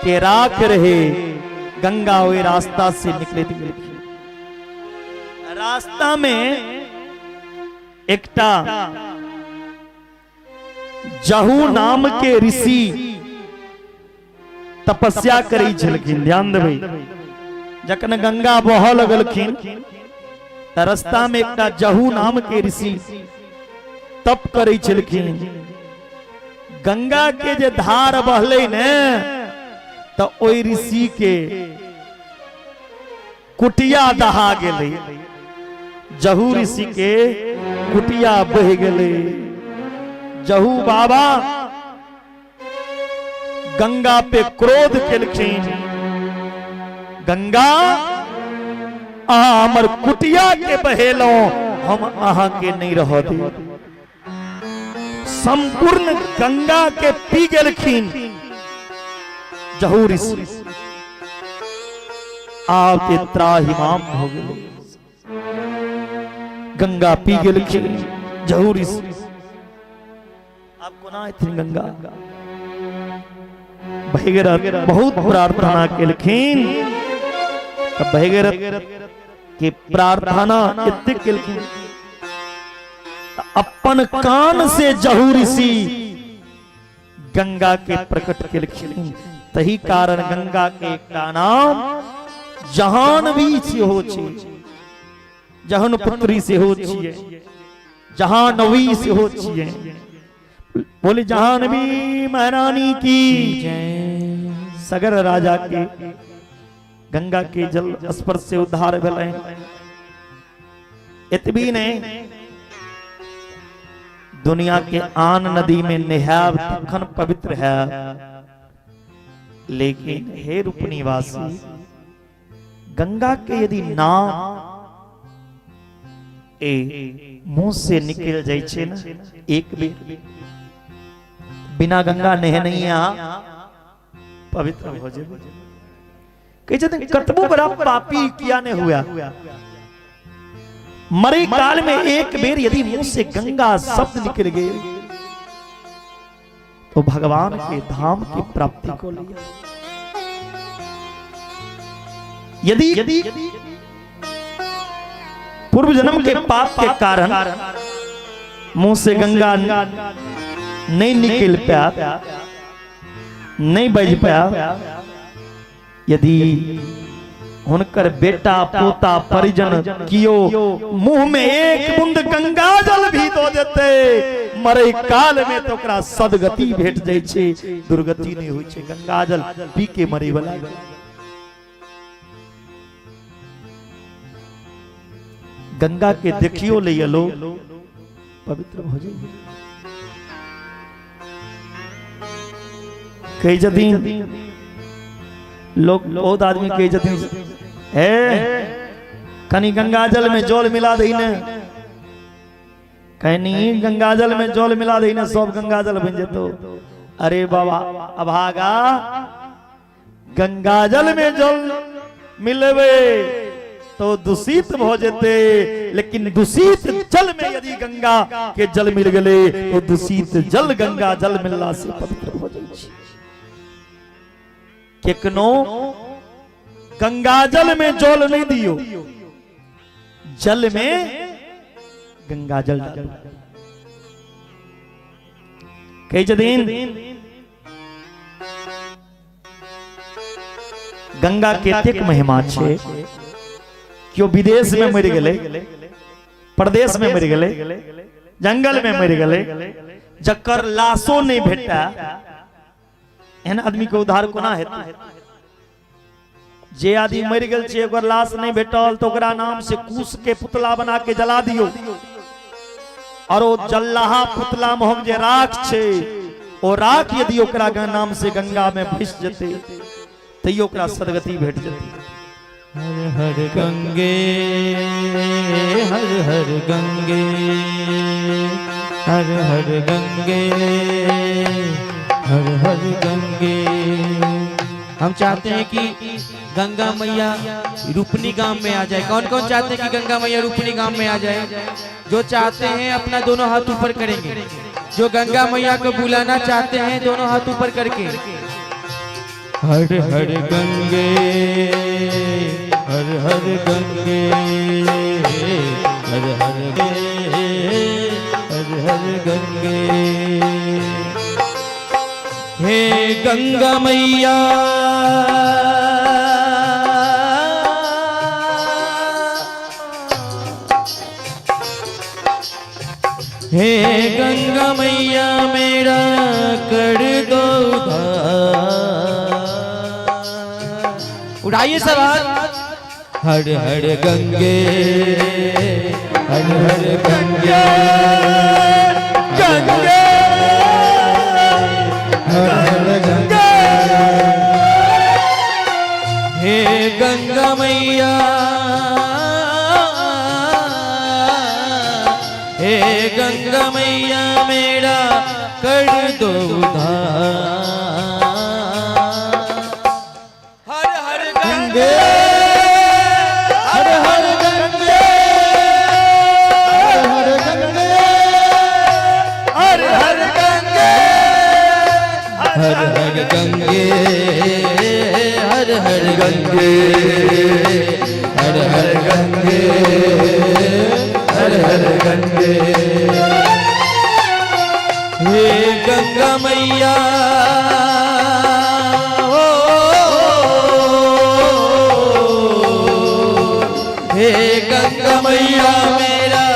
के राख रहे, गंगा वही रास्ता से निकले। रास्ता में एकटा जहू नाम के ऋषि तपस्या करै छलखिन। ध्यान देबै, जखन गंगा बहऽ लगलखिन तऽ रास्ता में एकटा जहू नाम के ऋषि तप करै छलखिन। गंगा के जे धार बहलै ने, तऽ ओहि ऋषि के कुटिया दहा गेलै। जहू ऋषि के कुटिया बहि गेलै। जहू बाबा गंगा पे क्रोध केलखिन, गंगा अहाँ हमर कुटिया के बहेलहुं, हम अहाँ के नहीं रह दे। संपूर्ण गंगा के पी गेलखिन जहू ऋषि। आब के त्राहिमाम हो गेलै। गंगा पी गेलखिन जहू ऋषि। आब कोना एथिन गंगा? भगीरथ बहुत प्रार्थना केलखिन, तऽ भगीरथ के प्रार्थना एतेक केलखिन, अपन कान से जहू ऋषि गंगा के प्रकट केलखिन। तही कारण गंगा के एकटा नाम जहानवी सेहो छै, जहन पुत्री सेहो छियै, जहानवी सेहो छियै। बोले जहानवी महारानी की। सगर राजा के गंगा के जल स्पर्श से उद्धार भेलै। एतबी नहीं, दुनिया के आन नदी में नहायब तखन पवित्र है, लेकिन हे रूपनिवासी, गंगा के यदि नाम ए मुंह से निकल जाइ छै ने एक बेर, बिना गंगा नहेने अहाँ पवित्र हो जेबै। कहै छथिन कतबो बड़ा पापी किया ने हुआ, मरे काल में एक बेर यदि मुंह से गंगा शब्द निकल गए तो भगवान के धाम की प्राप्ति को लिया। यदि पूर्व जन्म के पाप के कारण मुंह से गंगा नहीं निकल पाया, नहीं बज पाया, यदि हुनकर बेटा पोता परिजन कियो मुंह में एक बूंद गंगा जल भी दो देते मरे काल में, तो ओकरा सदगति भेट जाइ छै, दुर्गति नहीं होइ छै। गंगा जल पी के मरे वाला। गंगा के देखियो ले लो, पवित्र हो जाइए। कहै छथिन लोग, बहुत आदमी कहै छथिन, हे कनी गंगा जल में जल मिला दही ने, कनी गंगा जल में जल मिला दही ने, सब गंगा जल बन जेतो। अरे बाबा अभागा, गंगा जल में जल मिलेबै तो दूषित भ जेते, लेकिन दूषित जल में यदि गंगा के जल मिल गेलै तो दूषित जल गंगा जल मिलला से पवित्र भ जाइ छै। केकनो गंगा जल में जल नहीं दियो, जल में गंगा जल डालू। कहै छथिन गंगा के एतेक महिमा छै, केओ विदेश में मरि गेलै, प्रदेश में मरि गेलै, जंगल में मरि गेलै, जकर लाशो नहीं भेटा, एहन आदमी के उद्धार कोना हेतै? जे आदमी मरि गेल छै ओकर लाश नहीं भेटल तो ओकरा नाम से कुश के पुतला बना के जला दियो, और ओ जल्लाहा पुतला महक जे राख छै ओ राख यदि ओकरा नाम से गंगा में भसि जेतै तैयो ओकरा सदगति भेट जेतै। हर हर गंगे हर हर गंगे हर हर गंगे हर हर गंगे। हम चाहते हैं कि गंगा मैया रूपनी गांव में आ जाए। कौन कौन चाहते हैं कि गंगा मैया रूपनी गांव में आ जाए? जो चाहते हैं अपना दोनों हाथ ऊपर करेंगे। जो गंगा मैया को बुलाना चाहते हैं दोनों हाथ ऊपर करके। हर हर गंगे हर हर गंगे हर हर गंगे हर हर गंगे। हे गंगा मैया हे गंगा मैया मेरा कर दो उद्धार। उठाइए सब हाथ। हर हर गंगे हर हर गंगे गंगे हर हर गंगे। हे गंगा मैया हे गंगा मैया मेरा कर दो उद्धार। हर हर गंगे हर हर गंगे हर गंगे हर हर गंगे हर हर गंगे हर हर गंगे हर हर गंगे हर हर गंगे। हे गंगा मैया ओ, हे गंगा मैया मेरा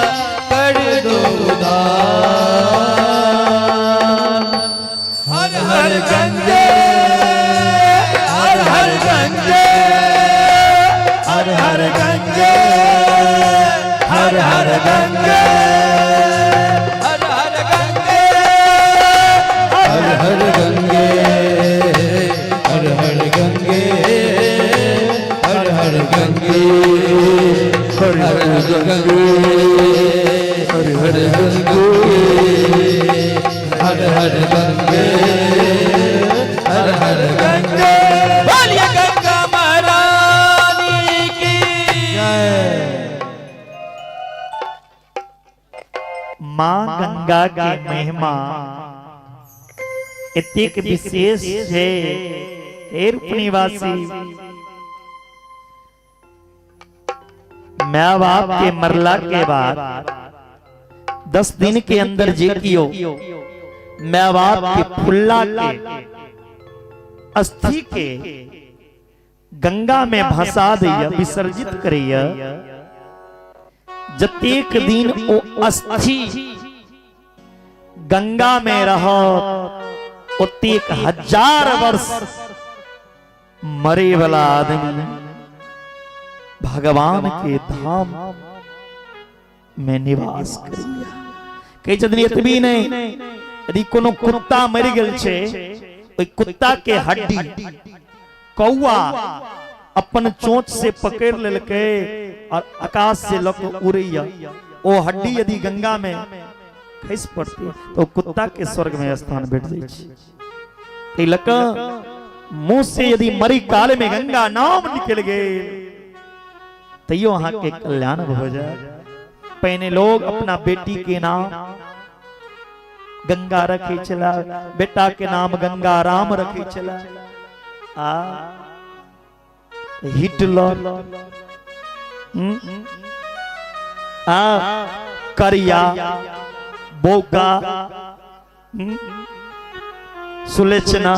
कर दो उद्धार। हर हर गंगे हर हर गंगे हर हर गंगे हर हर गंगे हर हर गंगे हर हर गंगे हर हर गंगे हर हर गंगे हर हर गंगे हर हर गंगे हर हर गंगे हर हर गंगे। बोलिए गंगा महारानी की जय। माँ गंगा के महिमा एतेक विशेष छै। हे रूपनीवासी, माँ बाप के मरला के बाद 10 दिन के अंदर जे कियो माँ बाप के फुल्ला के अस्थि के गंगा में भसा दैया, विसर्जित करैया, जतेक दिन ओ अस्थि गंगा में रहत ओतेक हजार वर्ष मरे वाला आदमी भगवान के धाम में निवास करैया। कहै छथिन एतबी नहि, यदि कोनो कुत्ता मरि गेल छै ओहि कुत्ता के हड्डी कौआ अपन चोंच से पकड़ लेलकै और आकाश से लऽ के उड़ैया, ओ हड्डी यदि गंगा में खसि पड़तै तो कुत्ता के स्वर्ग में स्थान भेट जाइ छै। ताहि लऽ कऽ मुंह से यदि मरी काल में गंगा नाम निकल गेल तैयो अहाँ के कल्याण भऽ जाए। पहिने लोग अपना बेटी के नाम गंगा रखे छला, बेटा के नाम गंगा राम रखे छला। आ हिटलर, आ करिया बोका, सुलेचना,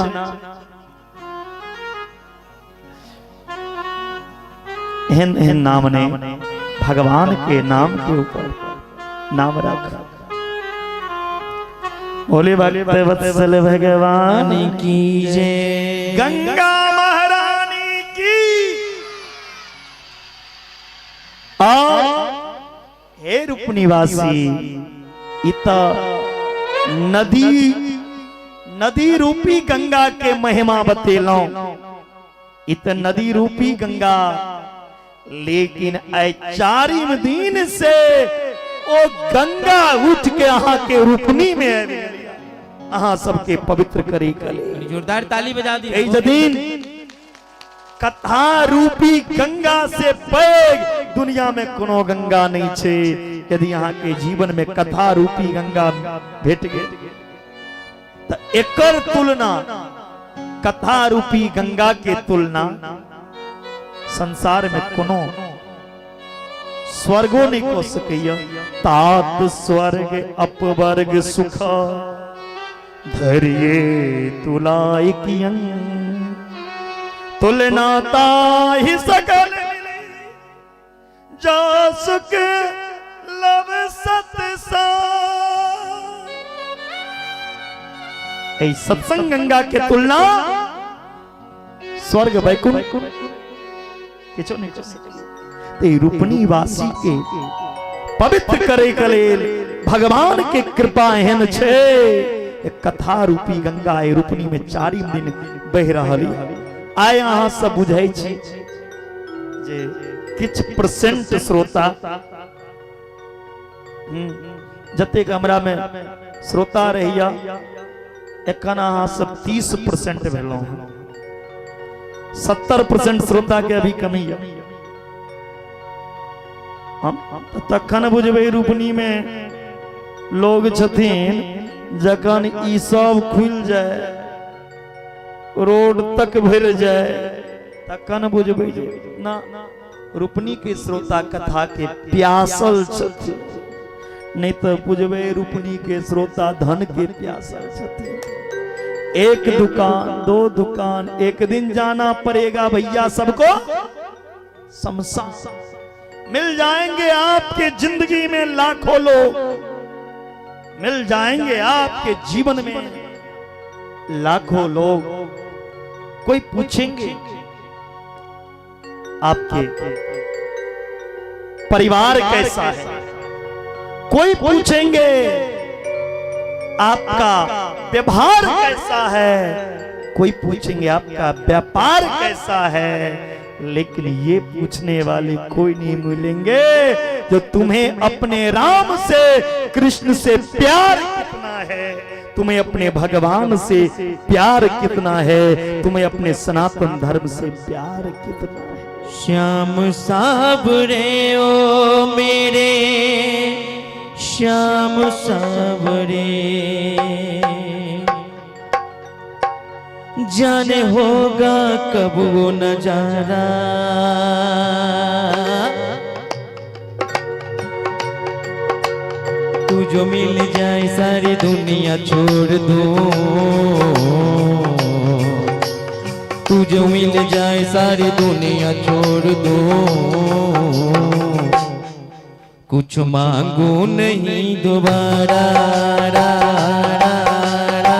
एहन एहन नाम ने भगवान के नाम के ऊपर नाम रख। बोले भक्त वत्सल भगवान की जय, गंगा महारानी की। और हे रूप निवासी, इत नदी नदी रूपी गंगा के महिमा बतेलौं, इत नदी रूपी गंगा, लेकिन आइ चारिम दिन से ओ गंगा उठ के अहाँ के रूपनी में आबि गेल, अहाँ सबके पवित्र करे के लेल। जोरदार ताली बजा दी। एहि दिन कथा रूपी गंगा से पैघ दुनिया में कोनो गंगा नहीं छे। यदि अहाँ के जीवन में कथा रूपी गंगा भेट गेल त एकर तुलना, कथा रूपी गंगा के तुलना संसार में कोनो स्वर्गो नहीं कऽ सकैया। तात स्वर्ग अपवर्ग सुख धरिए तुलाय कियन, तुलना ताहि सकल जा सुख लव सतसा। एहि सत्संग गंगा के तुलना स्वर्ग वैकुंठ किछो नहीं कऽ सकैया। ते रूपनी वासी के पवित्र करे के लेल भगवान के कृपा एहन छै, कथा रूपी गंगा एहि रूपनी में चारिम दिन बहि रहल। आइ अहाँ सब बुझै छी जे किछु परसेंट श्रोता, जतेक हमरा में श्रोता रहिया, एखन अहाँ सब 30% भेलहुँ हँ, 70% श्रोता के अभी कमी है। हम तखन बुझबै रूपनी में लोग छथिन जखन ई सब खुलि जाए, रोड तक भरि जाए, तखन बुझबै जे ना रूपनी के श्रोता कथा के प्यासल छथिन, नहीं तो बुझबै रूपनी के श्रोता धन के प्यासल छथिन। एक दुकान, दो दुकान, एक दिन जाना पड़ेगा भैया सबको शमशान। मिल जाएंगे आपके जिंदगी में लाखों लोग, मिल जाएंगे आपके जीवन में लाखों लोग। कोई पूछेंगे आपके परिवार कैसा है, कोई पूछेंगे आपका व्यवहार कैसा है, कोई पूछेंगे आपका व्यापार कैसा है, लेकिन ये पूछने वाले कोई नहीं मिलेंगे जो तुम्हें अपने राम से, कृष्ण से प्यार कितना है, तुम्हें अपने भगवान से प्यार कितना है, तुम्हें अपने सनातन धर्म से प्यार कितना है। श्याम सावरे ओ मेरे श्याम सावरे, जाने होगा कब वो नजारा, तू जो मिल जाए सारी दुनिया छोड़ दो, तू जो मिल जाए सारी दुनिया छोड़ दो, कुछ मांगू नहीं दोबारा। रा, रा, रा, रा,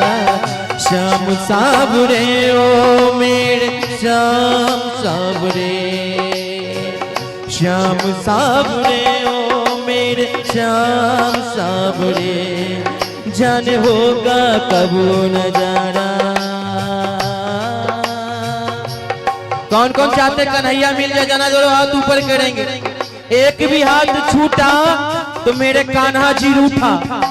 रा। श्याम सावरे ओ मेरे श्याम सावरे, श्याम सावरे ओ मेरे श्याम सावरे, जाने होगा कब वो नजारा। कौन कौन चाहते कन्हैया मिल जाए, जाना दोनों हाथ ऊपर करेंगे। एक भी हाथ छूटा तो मेरे कान्हा जी रूठा,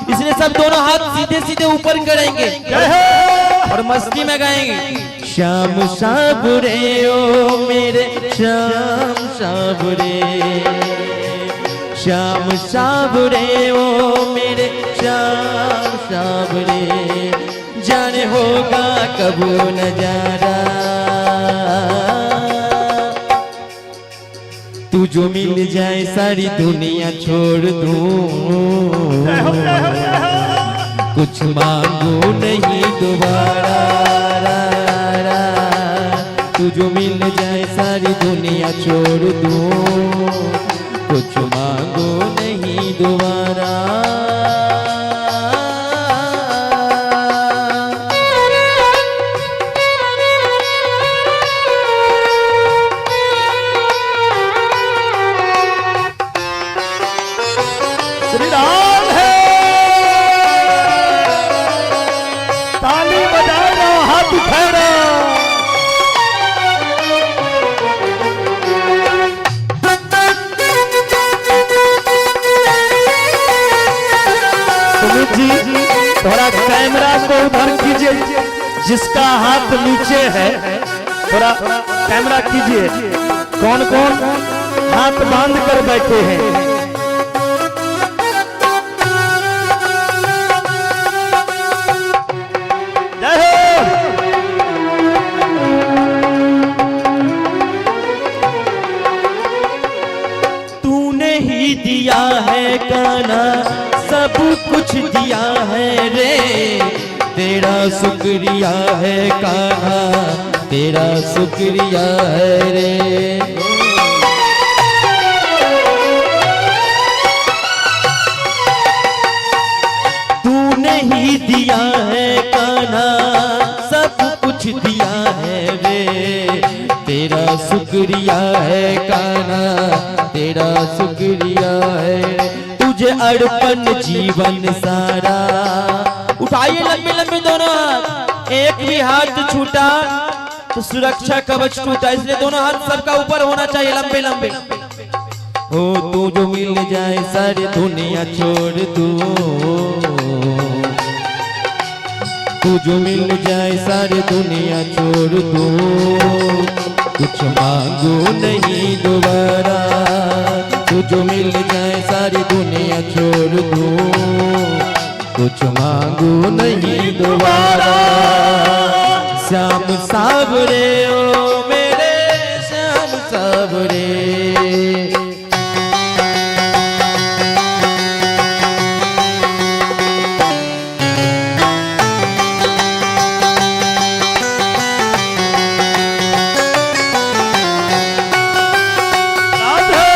इसलिए सब दोनों हाथ सीधे सीधे ऊपर करेंगे। जय हो। और मस्ती में गाएंगे। श्याम साबुरे ओ मेरे श्याम साबुरे, श्याम साबुरे ओ मेरे श्याम साबुरे, जाने होगा कबू नजारा, तू जो मिल जाए सारी दुनिया छोड़ दूं, कुछ मांगू नहीं दोबारा, रा, रा। तू जो मिल जाए सारी दुनिया छोड़ दूं, कुछ मांगू नहीं दोबारा। श्री राम है। ताली बजाना, हाथ उठाना। सुमित जी थोड़ा कैमरा को उधर कीजिए, जिसका हाथ नीचे है थोड़ा कैमरा कीजिए। कौन कौन हाथ बांध कर बैठे हैं? जय हो। तूने ही दिया है कान्हा, सब कुछ दिया है रे, तेरा शुक्रिया है कान्हा, तेरा शुक्रिया है रे। तूने ही दिया है कान्हा, सब कुछ दिया है रे, तेरा शुक्रिया है कान्हा, तेरा शुक्रिया है रे। तुझे अर्पण जीवन सारा। उठाइए लंबे लंबे दोनों हाथ, एक भी हाथ छूटा तो सुरक्षा कवच टूटा, इसलिए दोनों हाथ सबका ऊपर होना चाहिए लंबे लंबे। हो तू जो मिल जाए सारी दुनिया छोड़ दू, तू जो मिल जाए सारी दुनिया छोड़ दू, कुछ मांगू नहीं दोबारा, तू जो मिल जाए सारी दुनिया छोड़ दू, कुछ मांगू नहीं दोबारा। श्याम सावरे ओ मेरे श्याम सावरे। राधे।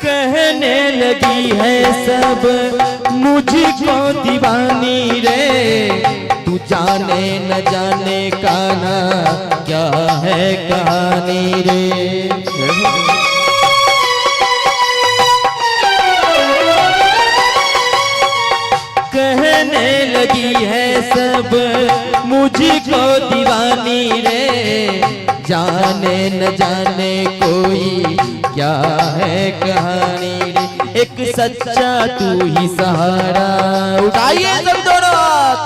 कहने लगी है सब मुझको दीवानी रे, तू जाने न जाने कान्हा क्या है कहानी रे। कहने लगी है सब मुझको दीवानी रे, जाने न जाने कोई क्या है कहानी रे। एक सच्चा तू ही सहारा। उठाइए सब दोनों हाथ।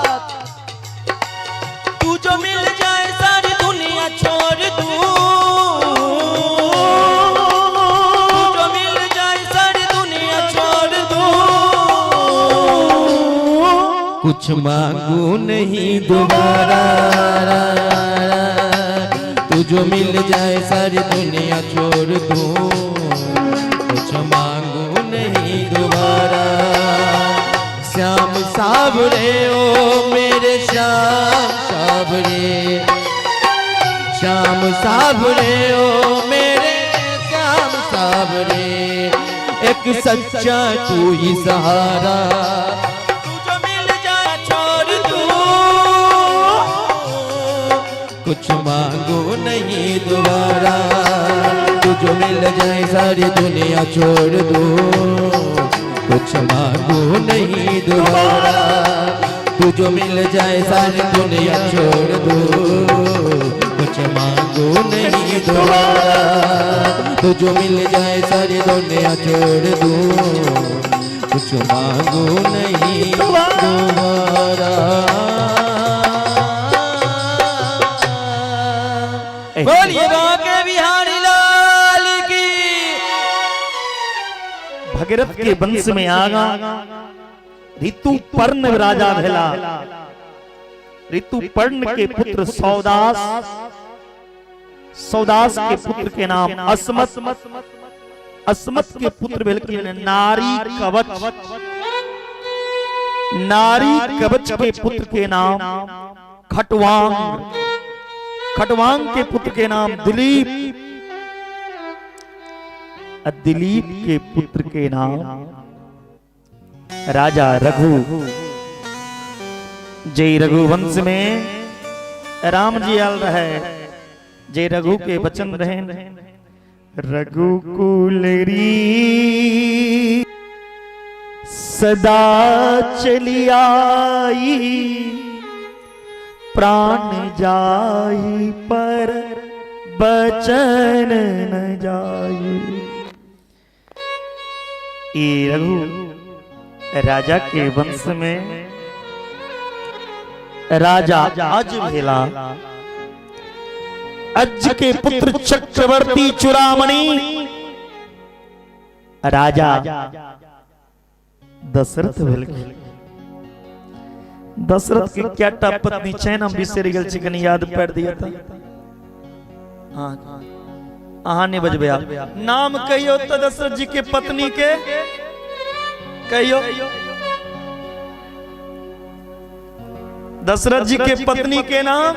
तू जो मिल जाए सारी दुनिया छोड़ दूं, तू जो मिल जाए सारी दुनिया छोड़ दूं, कुछ मांगू नहीं दोबारा, तू जो मिल जाए सारी दुनिया छोड़ दूं, कुछ मांगू नहीं दोबारा। श्याम सावरे ओ मेरे श्याम सावरे, श्याम सावरे ओ मेरे श्याम सावरे, एक सच्चा तू ही सहारा, तू जो मिल जाए छोड़ दूं, कुछ मांगो नहीं दोबारा। तुझो मिल जाए सारी दुनिया छोड़ दो, कुछ मांगो नहीं दोबारा। तुझो मिल जाए सारी दुनिया छोड़ दो, कुछ मांगो नहीं दोबारा। तुझो मिल जाए सारी दुनिया छोड़ दो, कुछ मांगो नहीं दोबारा। बोलिए बांके बिहारी लाल की। भगीरथ के वंश में आगा ऋतुपर्ण राजा भेला। ऋतुपर्ण के पुत्र सौदास, सौदास के पुत्र के नाम अस्मत, अस्मत के पुत्र भेलखिन नारी कवच, नारी कवच के पुत्र के नाम खटवांग, खटवांग के पुत्र के नाम दिलीप, आ दिलीप के पुत्र के नाम राजा रघु। जय रघुवंश में राम जी आल रहे, जय रघु के वचन रहे, रघुकुल री सदा चली आई, प्राण जाई पर बचन न जाई। ई रघु राजा के वंश में राजा अज भेला। अज के पुत्र चक्रवर्ती चुरामणि राजा दशरथ भेलखिन। दशरथ के क्या पत्नी छै, हम बिसरि गेल छी, कनी याद पारि दिया त। हाँ, अहाँ नहीं बजबै आब। नाम कहियो त दशरथ जी के पत्नी के कहियो। दशरथ जी के पत्नी के नाम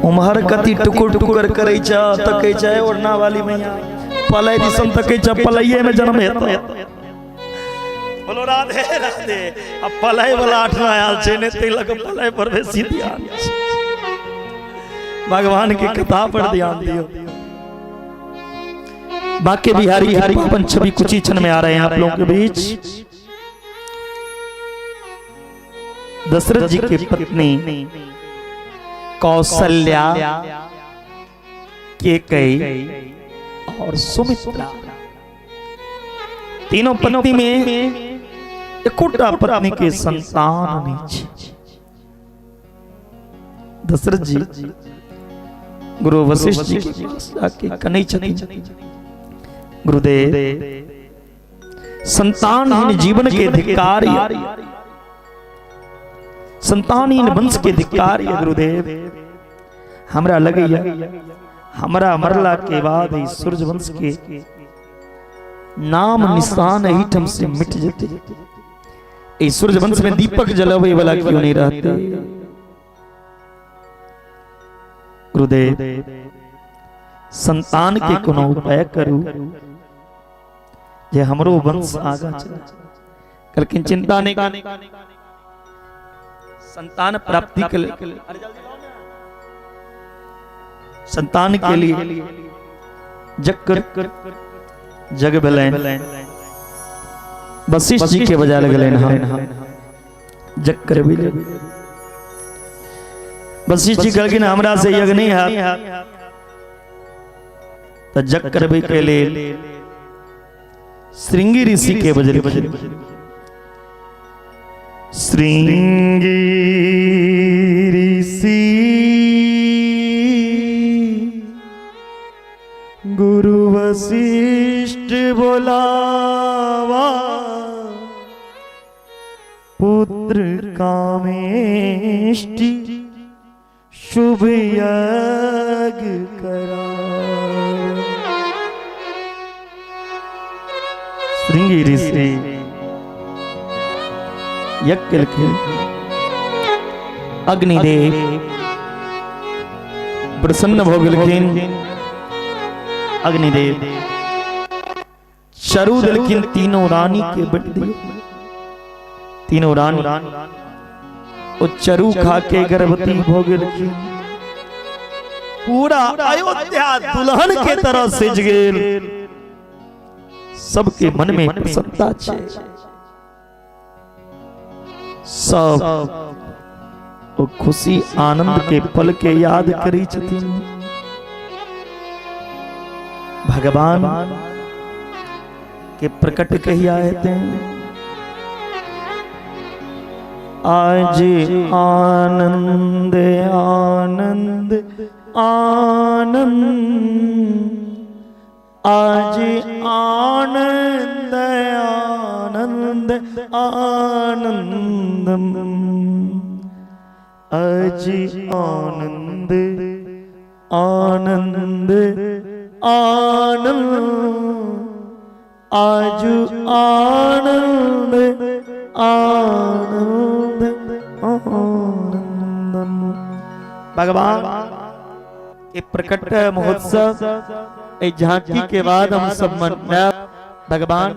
उम्हर कति टुकुर टुकुर करै छ तकै छै ओढ़ना वाली मैया पलय दिसन तकै छ, पलैये में जन्म हेतै। बोलो राधे राधे। अब पलय वाला आठना आयल छै ने, तै लग पलय पर बेसी ध्यान छै। भगवान के कथा पर ध्यान दियो। बाके बिहारी की पावन छवि कुछ ही क्षण में आ रहे हैं आप लोगों के बीच। दशरथ जी की पत्नी कौशल्या, केकई और सुमित्रा, तीनों पत्नी में एकोटा पत्नी के संतान नहीं छे। दशरथ जी गुरु वशिष्ठ जी के पास जाके कनै छथिन, गुरुदेव संतानहीन जीवन के धिक्कार, संतानहीन वंश के धिक्कार या गुरुदेव। हमरा लगैया हमरा मरला के बाद ई सूर्य वंश के नाम निशान एहिठाम से मिट जेतै। ई सूर्य वंश में दीपक जलबै वाला क्यों नहीं रहते? गुरुदेव संतान के कोनो उपाय करू जे हमरो वंश आगा चले। कहलखिन चिंता नहीं, संतान प्राप्ति के लिए, संतान के लिए जग जग भेलनि वशिष्ठ जी के बजा लगलनि। हन जग करबी लेल वशिष्ठ जी कहलखिन हमरा से यज्ञ नहीं हैत, त जग करबे के लेल श्रृंगी ऋषि के बजलखिन। श्रृंगी ऋषि गुरु वशिष्ठ बोलावा, पुत्र कामेष्टि शुभ यज्ञ करा। श्रृंगी ऋषि यज्ञ केलखिन। अग्निदेव प्रसन्न भ गेलखिन। अग्निदेव चरु देलखिन, तीनों रानी के बट दियो। तीनों रानी ओ चरू खा के गर्भवती भ गेलखिन। पूरा अयोध्या दुल्हन के तरह सज गेल। सबके मन में प्रसन्नता छै। सब ओ खुशी आनंद के पल के याद करी छथिन। भगवान के प्रकट कहिया हेतै? आज आनंद आनंद आनंद, आज आनंद आनंद आनंद, आज आनंद आनंद आनंद, आज आनंद आनंद आनंद। भगवान के प्रकट महोत्सव झांकी के बाद हम सब मनायब। भगवान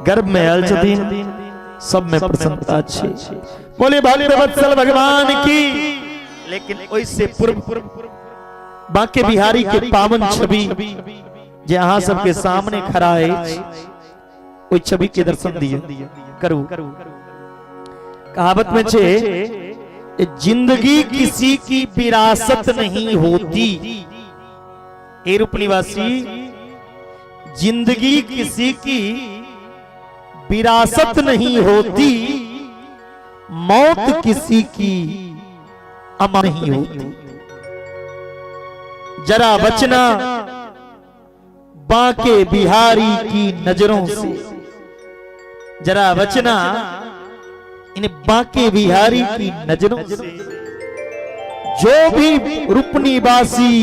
गर्भ में आयल छथिन, सब में प्रसन्नता छै। बोले भक्त वत्सल भगवान की। लेकिन ओहिसे पूर्व बांके बिहारी के पावन छवि जे अहाँ सबके सामने खड़ा अछि, ओहि छवि के दर्शन दिए करू। कहावत में छे, जिंदगी किसी की विरासत नहीं होती। हे रूप निवासी, जिंदगी किसी की विरासत नहीं होती, मौत किसी की अमा नहीं होती। जरा बचना बांके बिहारी की नजरों से, जरा बचना इन बांके बिहारी की नजरों से। जो भी रूपनीवासी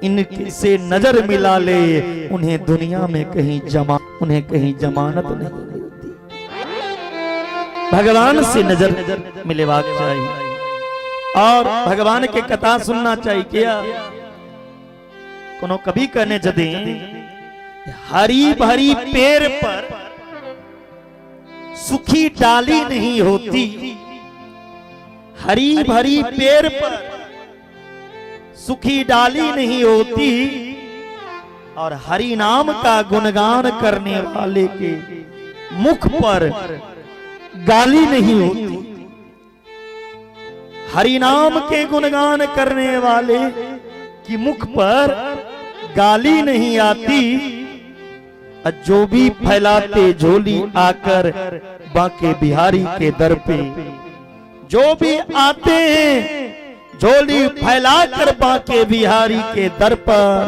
इनके से नजर मिला ले, उन्हें दुनिया में कहीं जमा उन्हें कहीं जमानत नहीं मिलती। भगवान से नजर मिलेबाक चाहिए और भगवान के कथा सुनना चाहिए। क्या कोनो कवि कहने छथिन, हरी भरी पेड़ पर सुखी डाली नहीं होती, हरी भरी पेड़ पर सुखी डाली नहीं होती, और हरि नाम का गुणगान करने वाले के मुख पर गाली नहीं होती। हरि नाम के गुणगान करने वाले की मुख पर गाली नहीं आती, और जो भी फैलाते झोली आकर बांके बिहारी के दर पे, जो भी आते हैं झोली फैलाकर बांके बिहारी के दर पर,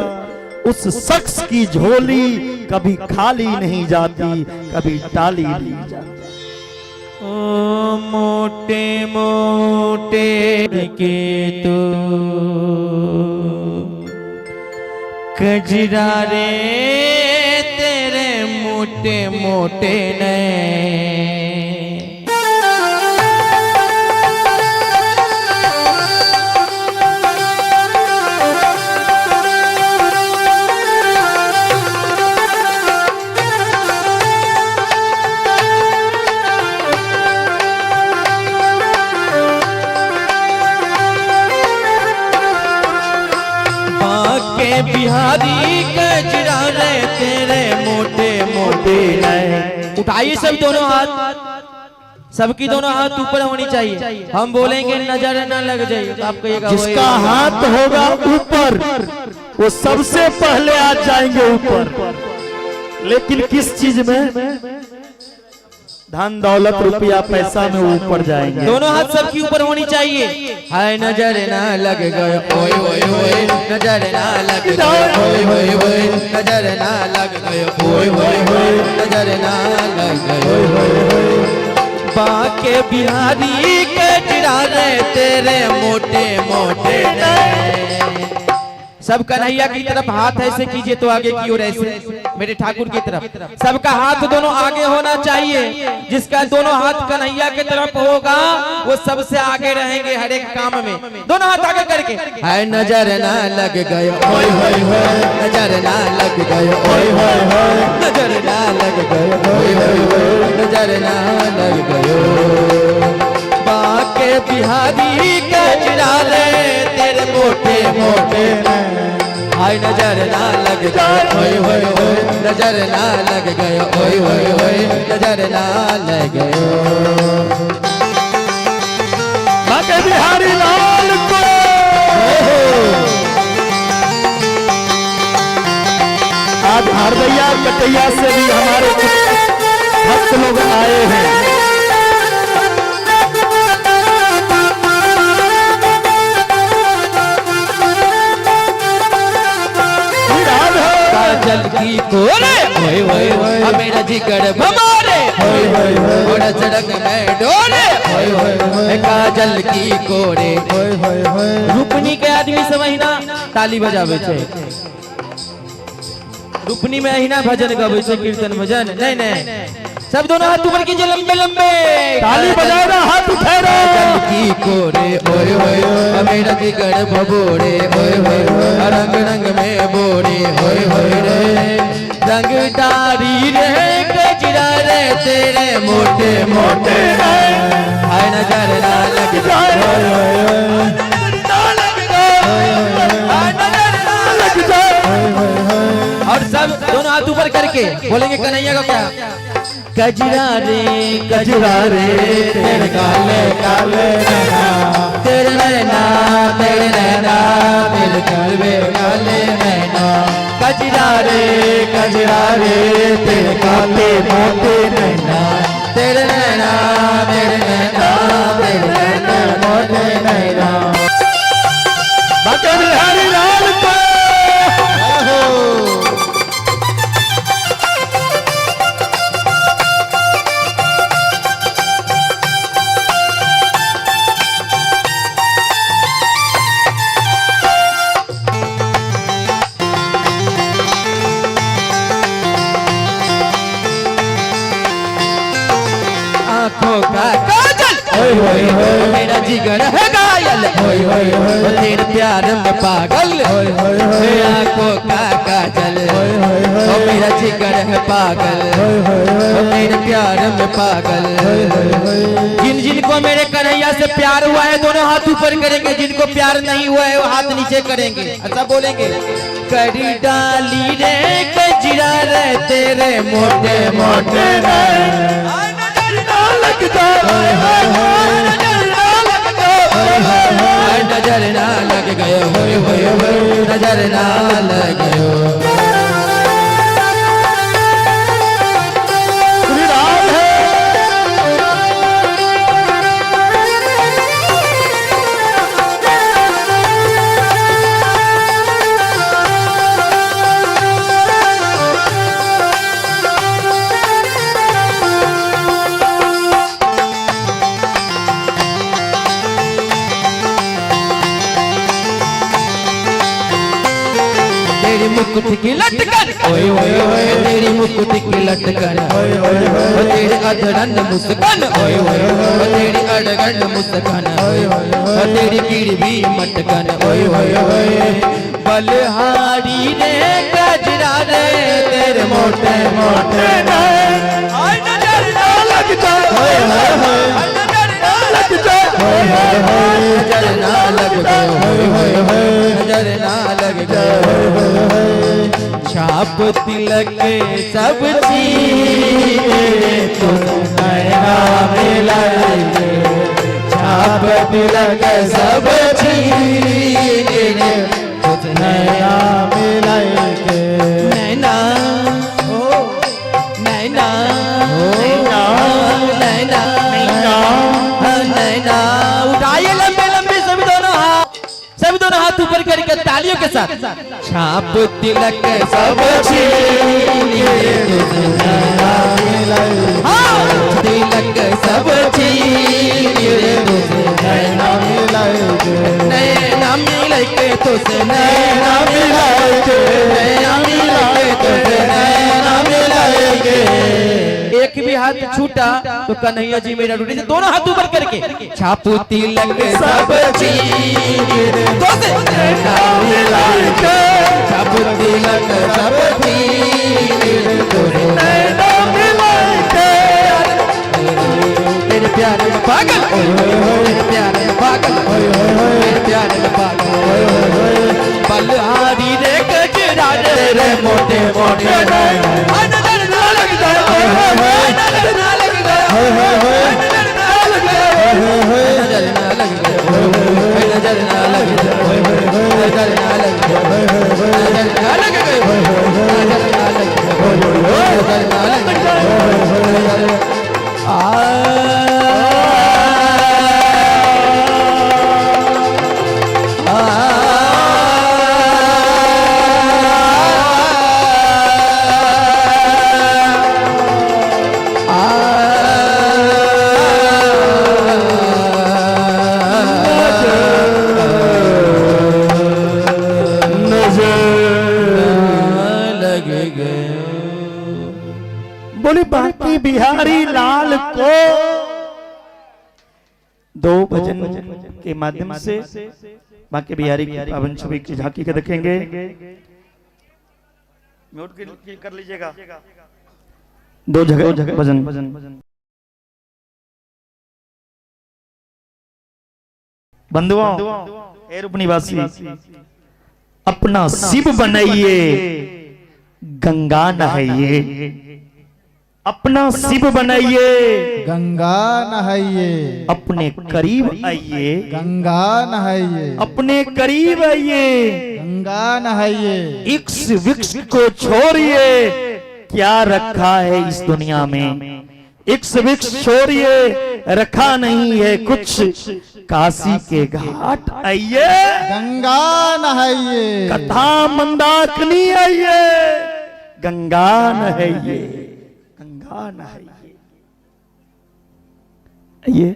उस शख्स की झोली कभी खाली नहीं जाती, कभी टाली नहीं जाती। ओ मोटे मोटे के तो कजरा रे तेरे मोटे मोटे ने। बांके बिहारी कजरा रे तेरे मोटे मोटे ने। उठाइए सब दोनों हाथ, सबकी दोनों हाथ ऊपर होनी चाहिए। हम बोलेंगे नजर ना लग जाए तो आप कहिएगा जिसका हाथ होगा ऊपर वो सबसे पहले आ जाएंगे ऊपर, लेकिन किस चीज में? धन दौलत रुपया पैसा में ऊपर जाएंगे। दोनों हाथ सबकी ऊपर होनी चाहिए। हाय नजर ना लग गए ओए ओए ओए, नजर ना लग गए ओए ओए ओए, नजर ना लग गए ओए ओए ओए, नजर ना लग गए ओए ओए। बाके बिहारी कजरा रे तेरे मोटे मोटे ने। सब कन्हैया की तरफ हाथ ऐसे कीजिए तो आगे की ओर ऐसे। मेरे ठाकुर की तरफ। सबका हाथ दोनों आगे होना चाहिए। जिसका दोनों हाथ कन्हैया के तरफ होगा वो सबसे आगे रहेंगे हर एक काम में। दोनों हाथ आगे करके। है नजर ना लग गयो ओए होए होए, नजर ना लग गयो ओए होए होए, नजर ना लग गयो ओए होए होए, नजर ना लग गयो। बाके बिहारी कजरा रे तेरे मोटे मोटे, हाय नजर ना लग गयो ओए होए होए, नजर ना लग गयो ओए होए होए, नजर ना लग गयो। बाके बिहारी लाल को। आज हरदैया कटैया से भी हमारे कुछ भक्त लोग आए हैं। काजल की कोरे ओए ओए ओए, मेरा जिगर भमारे ओए ओए ओए, सड़क में डोरे ओए ओए, काजल की कोरे ओए ओए। रुपनी के आदमी सब अहिना ताली बजावे छे, रुपनी में अहिना भजन गवे छे, कीर्तन भजन। नहीं नहीं, सब दोनों हाथ ऊपर कीजिए लंबे लंबे, ताली बजाए ना, हाथ उठाए ना। काजल की कोरे ओए ओए, मेरा जिगर भबोरे ओए ओए, रंग रंग में बोरे ओए ओए रे, रंग डारी रे गजरा रे तेरे मोटे मोटे रे, हाय नजर ना लग जाए, लग जाए। और सब दोनों हाथ ऊपर करके बोलेंगे कन्हैया का क्या? गजरा रे गजरा रे तेरे काले काले नैना, तेरे नैना, तेरे नैना, तेरे काले काले नैना, गजरा रे गजरा रे तेरे काले मोटे नैना, तेरे नैना, तेरे नैना, तेरे नैना मोटे नैना। बाके बिहारी लाल को। आंखों का काजल ओए होए होए, मेरा जिगर है घायल ओए होए होए, तेरे प्यार में पागल, ओए होए होए, आंखों का काजल ओए होए होए, मेरा जिगर है पागल, ओए होए होए, तेरे प्यार में पागल। ओए होए होए। जिन जिनको मेरे कन्हैया से प्यार हुआ है दोनों हाथ ऊपर करेंगे, जिनको प्यार नहीं हुआ है वो हाथ नीचे करेंगे। अच्छा बोलेंगे करी डाली रे कजरा रे तेरे मोटे मोटे रे, लग जाए, नजर ना लग गयो होए होए होए, नजर ना लग गयो। श्री राम है। तेरी मुकुट की लटकन ओए ओए ओए, तेरी मुकुट की लटकन ओए होए होए, तेरे अधरन मुस्कान ओए ओए ओए, तेरी अड़गन मुस्कान ओए होए होए, तेरी गिरवी मटकन ओए ओए ओए, बलहारी रे गजरा रे तेरे मोटे मोटे लग जाए, ओए होए होए, लग जाए, ओए होए होए, नजर ना लग गयो ओए होए होए, नजर ना लग गयो। छाप तिलक सब चीज तुम नैना मिलाए, छाप तिलक सब चीज तुझ नैना मिलाए के, नैना नैना नैना नैना। उठाइए लंबे लंबे सभी दोनों हाथ, सभी दोनों हाथ ऊपर करके तालियों के साथ। छाप तिलक सब तिलक सब नैना मिलाए के, नैना मिलके तुझ नैना मिलाए के, नैना मिलके तुझ नैना एक भी हाथ छूटा तो कन्हैया जी मेरा रूठे। दोनों हाथ ऊपर करके छापू तिलक सब चीर, छापू तिलक सब चीर, तेरे प्यारे में पागल, तेरे प्यारे में पागल, तेरे प्यारे में पागल, बलहारी रे गजरा रे मोटे मोटे, नजर ना लग जाए, नजर ना लग जाए, नजर ना लग जाए, नजर ना लग जाए, नजर ना लग जाए, नजर ना लग गए, नजर ना लग जाए, नजर ना लग जाए। बोले बाकी बिहारी लाल को दो भजन के माध्यम से बाकी बिहारी की पावन छवि की झांकी के देखेंगे। म्यूट कर लीजिएगा। दो जगह भजन। बंधुओं, हे रूप निवासी, अपना शिव बनाइए, गंगा नहाइए। अपना शिव बनाइए, गंगा नहाइए। अपने करीब आइए, गंगा नहाइए। अपने करीब आइए, गंगा नहाइए। इक्स विक्स को छोड़िए, क्या रखा है इस दुनिया में। इक्स विक्स छोड़िए, रखा नहीं है कुछ। काशी के घाट आइए, गंगा नहाइए। कथा मंदाकिनी आइए, गंगा नहाइए, गंगा नहाइए। ये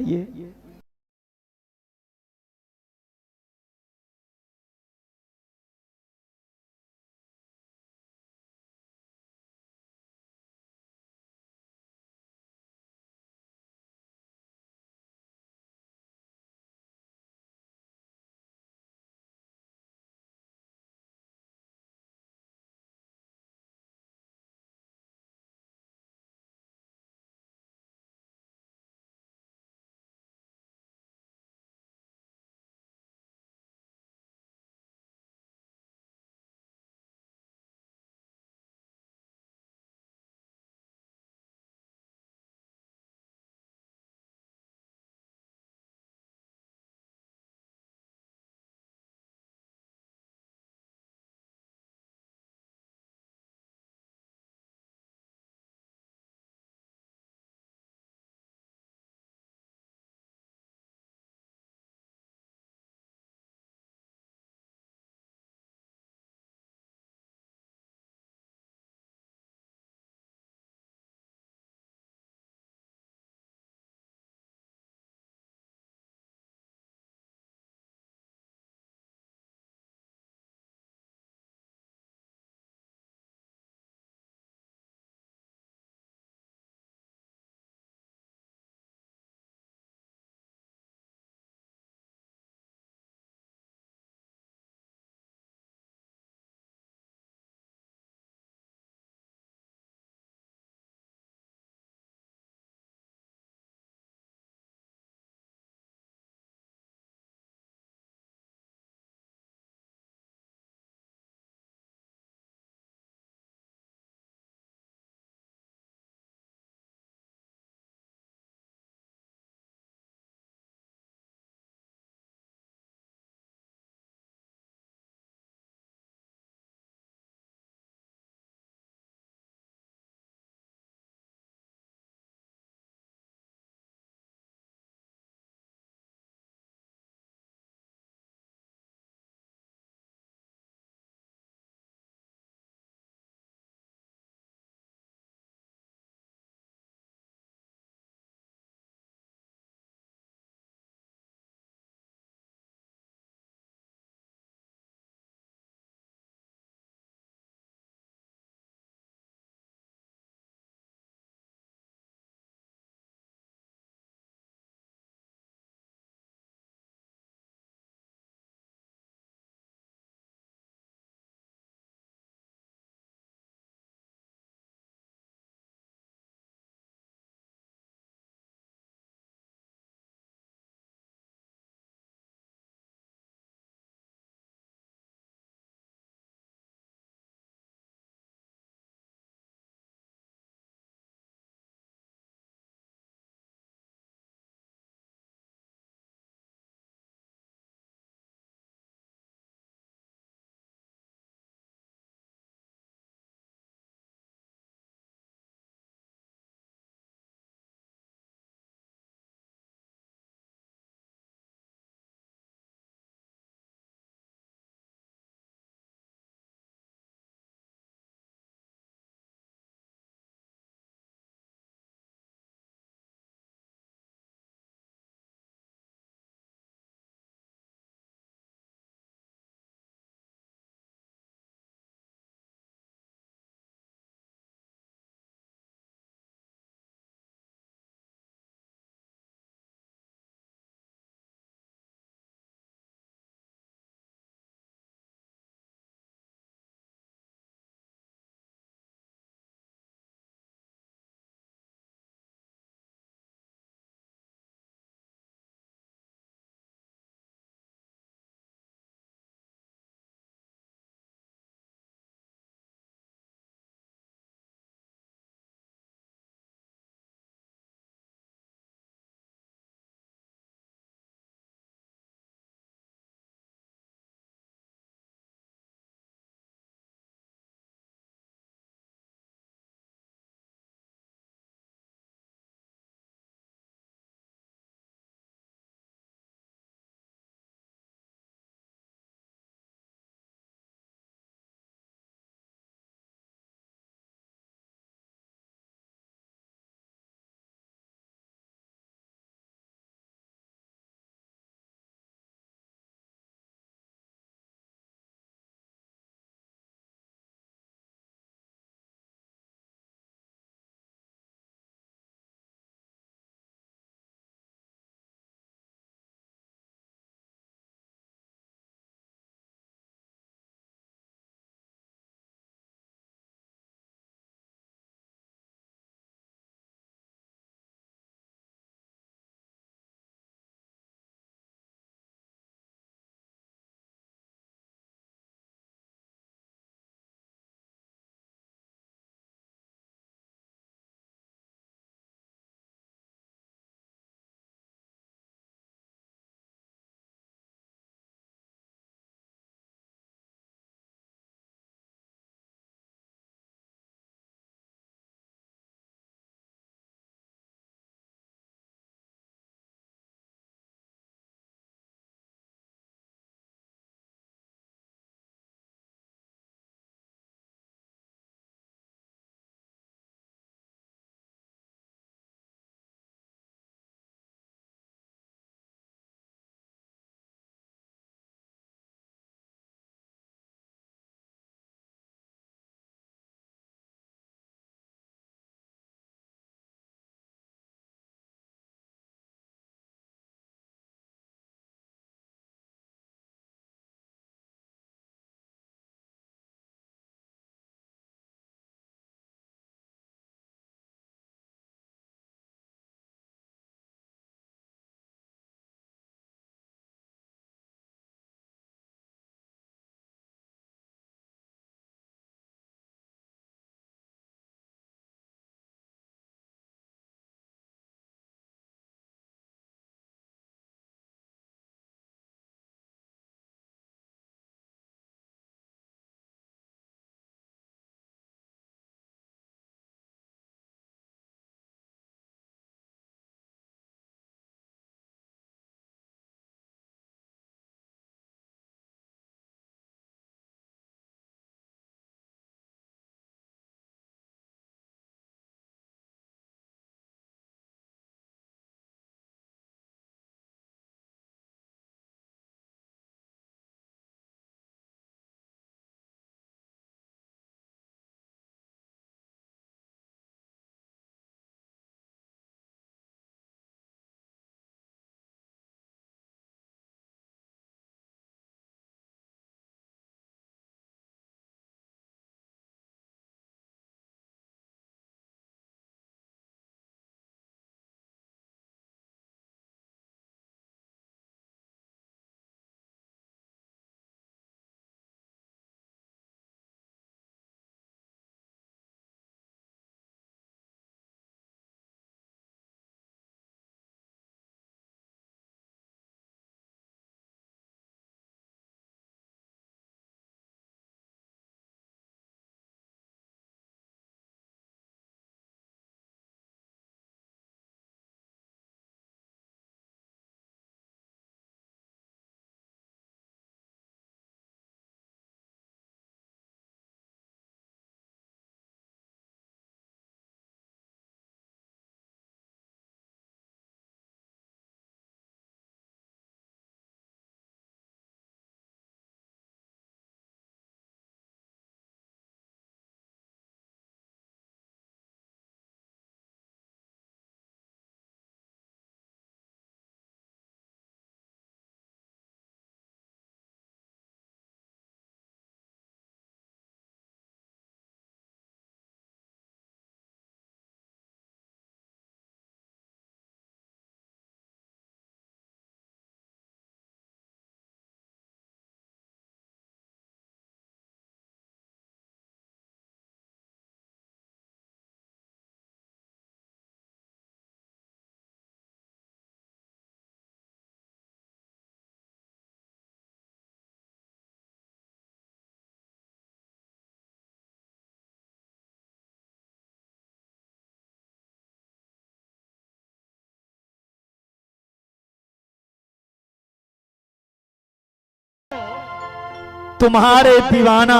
तुम्हारे दीवाना,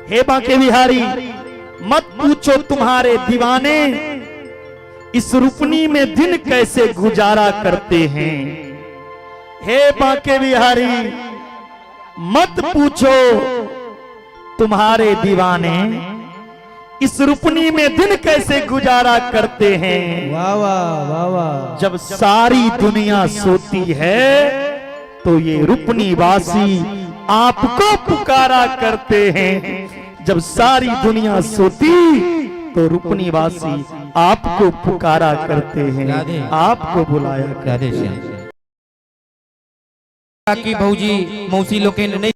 हे बांके बिहारी मत पूछो तुम्हारे दीवाने इस रुपनी में दिन कैसे गुजारा करते हैं। हे बांके बिहारी मत पूछो तुम्हारे दीवाने इस रुपनी में दिन कैसे गुजारा करते हैं। वाह वाह वाह वाह। जब सारी दुनिया सोती है तो ये रुपनी वासी आपको पुकारा करते हैं। जब सारी दुनिया सोती तो रुपनी वासी आपको पुकारा करते हैं, आपको बुलाया करते राधे हैं। श्याम। काकी, भौजी, मौसी लोकनि नहि।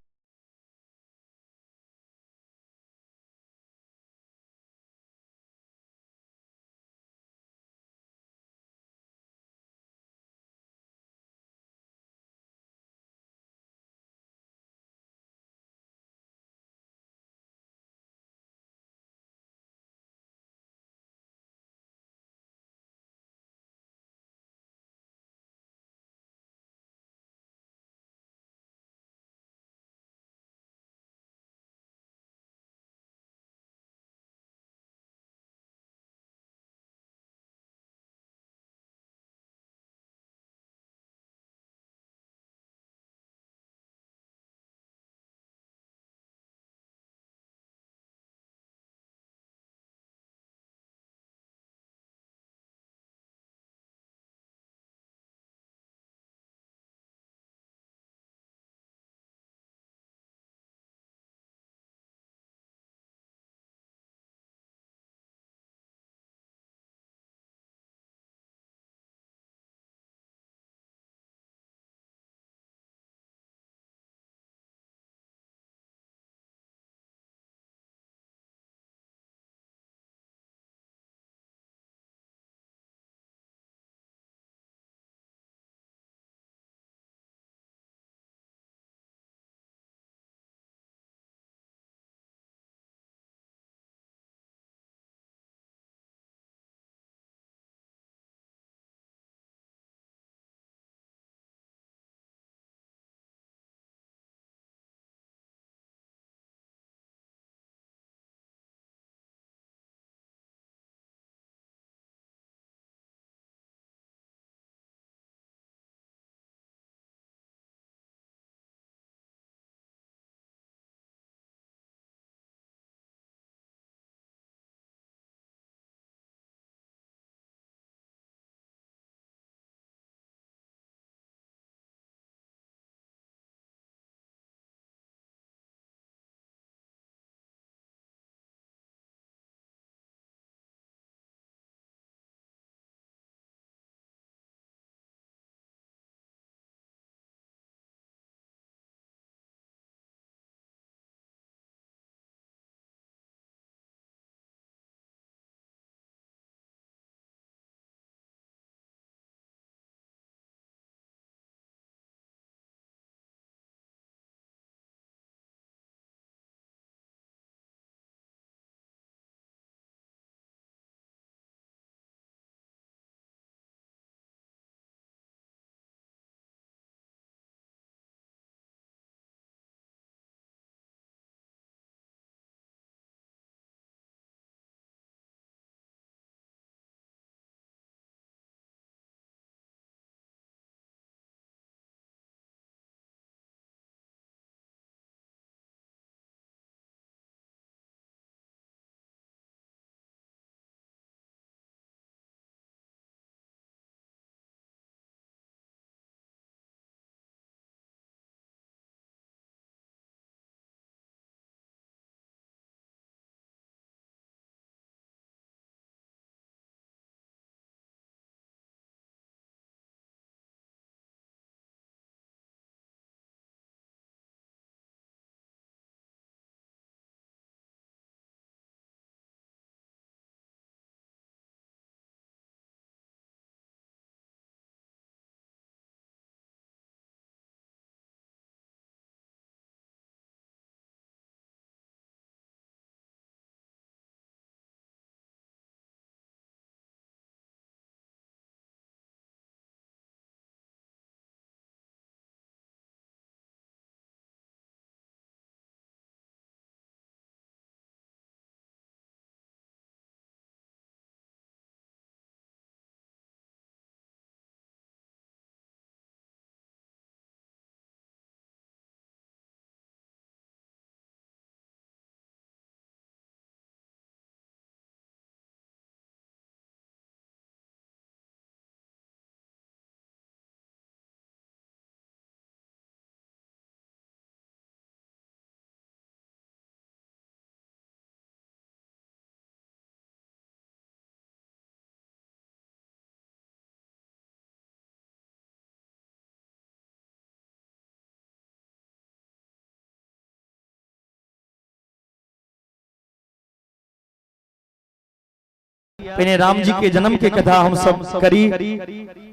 पहिने राम जी के जन्म के कथा हम सब करी,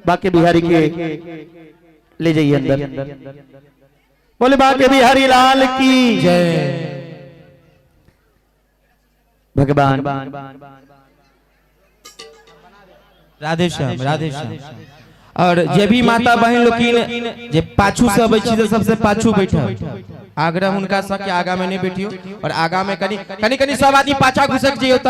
बाकी बिहारी के ले जाइए अंदर। बोले बाके बिहारी लाल की जय। भगवान राधे श्याम राधे श्याम। और जे भी माता बहन लोकिन जे पाछू से अबै छी, सबसे पाछू बैठब, आग्रह हुनका से कि आगा में नहीं बैठियो। और आगा में कनी कनी कनी सब आदमी पाछा घुसक जइयो, त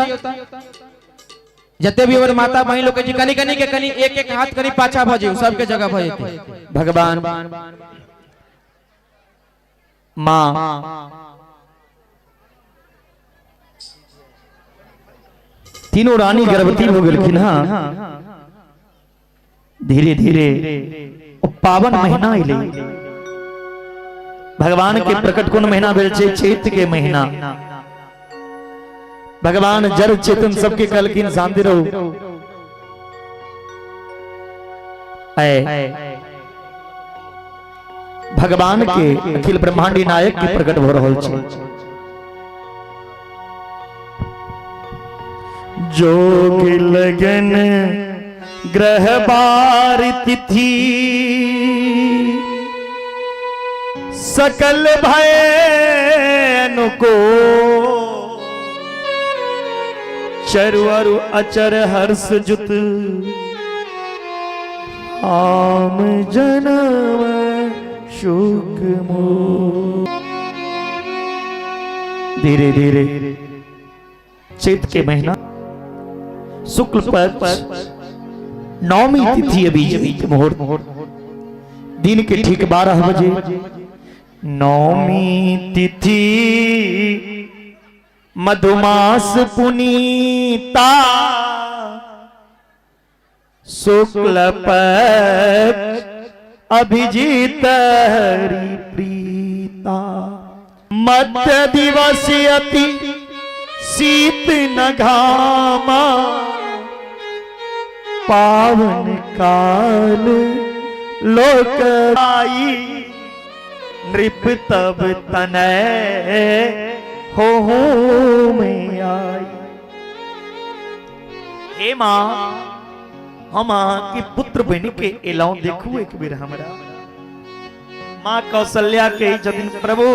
जते भी हमर माता बहन लोग के कनी कनी के कनी एक एक हाथ कनी पाछा भ जइयो, सबके जगह भ जेतै। भगवान माँ तीनों रानी गर्भवती हो गेलखिन। हाँ, धीरे धीरे ओ पावन महीना अइलै। भगवान के प्रकट कोन महीना भेल छै? चैत के महीना। भगवान जड़ चेतन सबके कहलखिन शांति रहू। ऐ भगवान के अखिल ब्रह्मांडी नायक के प्रकट हो रहल छै। जोग लगन ग्रह बार तिथि सकल भय अनुको चरु अरु अचर हर्ष जुत आम जनम शुक मो। धीरे धीरे चैत के महीना शुक्ल पक्ष नवमी तिथि अभिजीत मुहूर्त दिन के ठीक 12 बजे नवमी तिथि मधुमास पुनीता शुक्ल पक्ष अभिजीत हरि प्रीता मध्य दिवस अति शीत न घामा पावन काल लोक आई नृप तब तनय हो में आई। हे माँ, हम अहाँ के पुत्र बन के एलहुँ, देखू एक बेर हमरा। माँ कौशल्या के जदिन प्रभु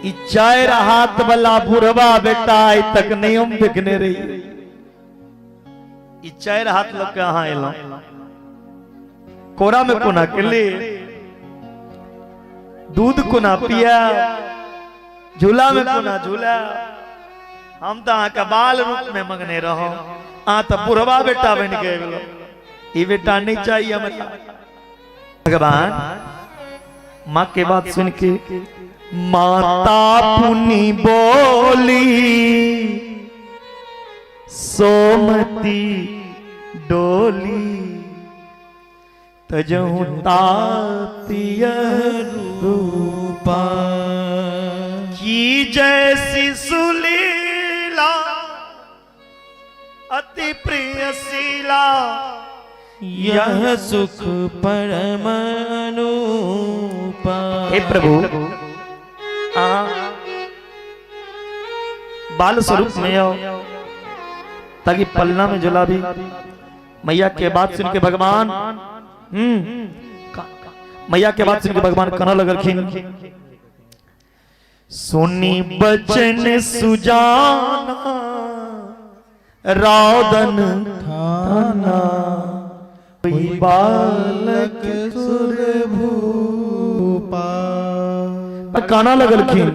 ई चारि हाथ वाला बुढ़वा बेटा आइ तक नहीं हम देखने रही, ई चारि हाथ लग के अहाँ एलहुँ, कोरा में कोना के ले, दूध कोना पिया, झूला में कोना झूला, हम तो अहाँ के बाल रूप में मंगने रहो, अहाँ तो बुढ़वा बेटा बन के गेलो, ई बेटा नहीं चाहिए हमरा। भगवान माँ के बात सुन के माता पुनि बोली सोमती डोली तजहु तातिय रूपा की जैसी सुलीला अति प्रिय शीला यह सुख परम अनूपा। हे प्रभु, आ बाल स्वरूप में आओ ताकि पलना में झुला भी। मैया के बात सुन के भगवान मैया के बात सुन के भगवान कहना लगलखिन, सुनी बचन सुजाना रावदन ठाना कोई बालक सुर भूपा। कहना लगलखिन,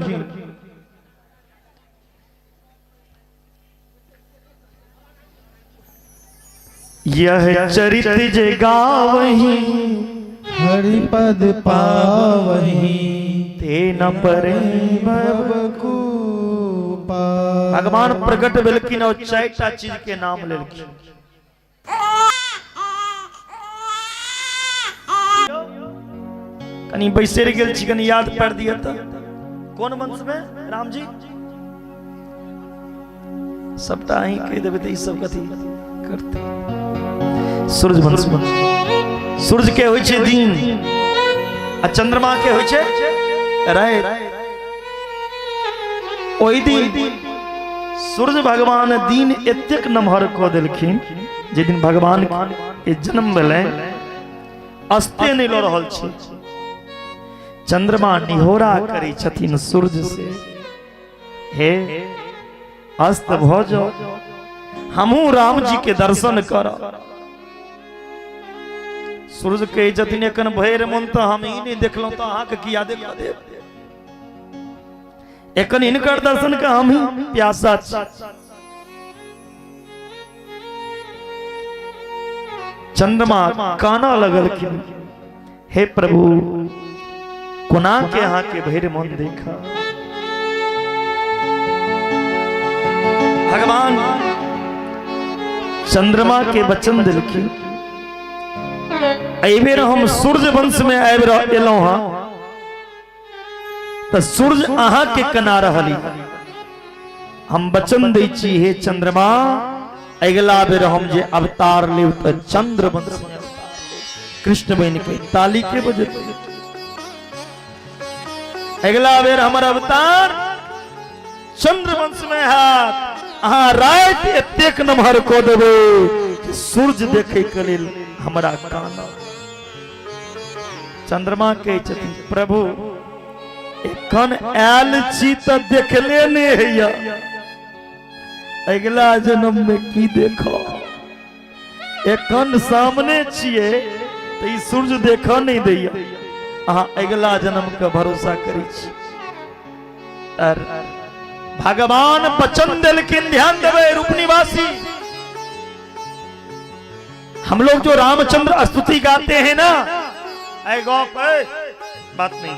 यह चरित जे गावही हरिपद पावही ते न परे भव कूपा। भगवान प्रकट भेलखिन और चारिटा चीज के नाम लेलखिन। कनी बैसर गेल छी, कनी याद पारि दिअ त कोन वंश में राम जी? सबटा अहीं कहि देबै तऽ ई सब कथी करतै? सूर्य वंश में सूर्य के होइ छै दिन आ चंद्रमा के होइ छै राति। ओहि दिन सूर्य भगवान दिन एतेक नमहर कऽ देलखिन जे दिन भगवान के जन्म भेलै अस्ते नहि लऽ रहल छै। चंद्रमा निहोरा करै छथिन सूर्य से, हे अस्त भऽ जाओ, हमहूँ राम जी के दर्शन करब। सूर्य कहै छथिन एखन भरि मन तऽ हम ई नहि देखलहुँ तऽ अहाँके किया देखा देब, एखन हिनकर दर्शन के हम ही प्यासा छी। चंद्रमा काना लगलखिन, हे प्रभु कोना के अहाँ के भरि मन देखा। भगवान चंद्रमा के वचन दिलखिन, एहि बेर हम सूर्य वंश में आबि एलहुं हँ तऽ सूर्य अहाँ के कना रहली, हम वचन दै छी हे चंद्रमा, अगिला बेर हम जे अवतार लेब तऽ चंद्र वंश में कृष्ण बनि के ताली के बजेतै। अगिला बेर हमर अवतार चंद्र वंश में हैत, अहाँ राति एतेक नमहर कऽ देबै जे सूर्य देखै के लेल हमरा कान। चंद्रमा कहै छथिन प्रभु एखन आयल छी तऽ देखले नहि होइया, अगिला जन्म में की देखो, एखन सामने छियै तऽ ई सूर्य देखऽ नहि दैया, अहाँ अगिला जन्म के भरोसा करै छी। अर भगवान वचन देलखिन, ध्यान देबै रूपनिवासी, हम लोग जो रामचंद्र स्तुति गाते हैं ना, ऐ गप ऐ बात नहीं,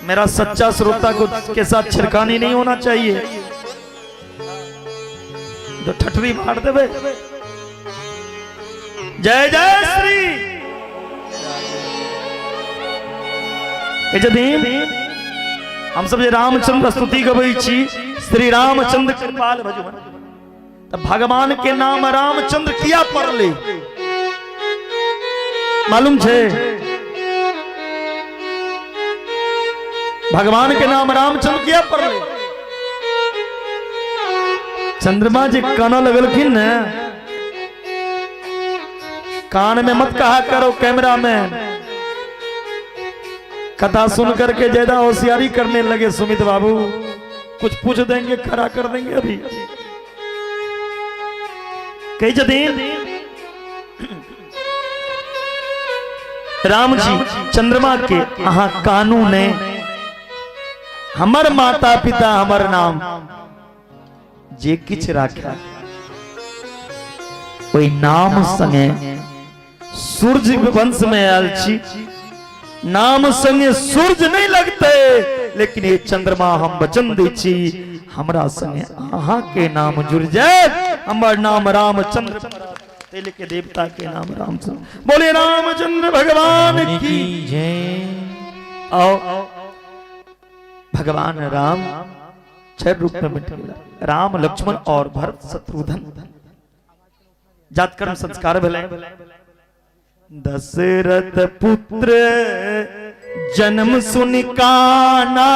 मेरा सच्चा श्रोता को के साथ छिड़कानी नहीं होना चाहिए, तो ठठरी मार देवे। जय जय श्री दिन हम सब जे रामचंद्र स्तुति गबै छी, श्री रामचंद्र कृपाल भजवन, तऽ भगवान के नाम रामचंद्र किया पड़ले मालूम छे? भगवान के नाम रामचंद्र किया पड़ले? चंद्रमा जी काना लगलखिन ने, कान में मत कहा करो कैमरा में, कथा सुन करके ज्यादा होशियारी करने लगे सुमित बाबू, कुछ पूछ देंगे खड़ा कर देंगे। अभी कही छथिन राम जी चंद्रमा के अहाँ कानू ने, हमर माता पिता हमर नाम जे किछ राखा ओहि नाम संगे सूर्य वंश में आयल छी, नाम संगे सूर्य नहीं लगते, लेकिन ये चंद्रमा हम वचन दै छी हमरा संगे अहाँ के नाम जुड़ जाए, हमर नाम रामचंद्र, ताहि के देवता के नाम रामचंद्र। बोले रामचंद्र भगवान की जय। आओ भगवान राम छह रूप में बट गेला, राम लक्ष्मण और भरत शत्रुघ्न। जातकर्म संस्कार भेलै। दशरथ पुत्र जन्म सुन काना,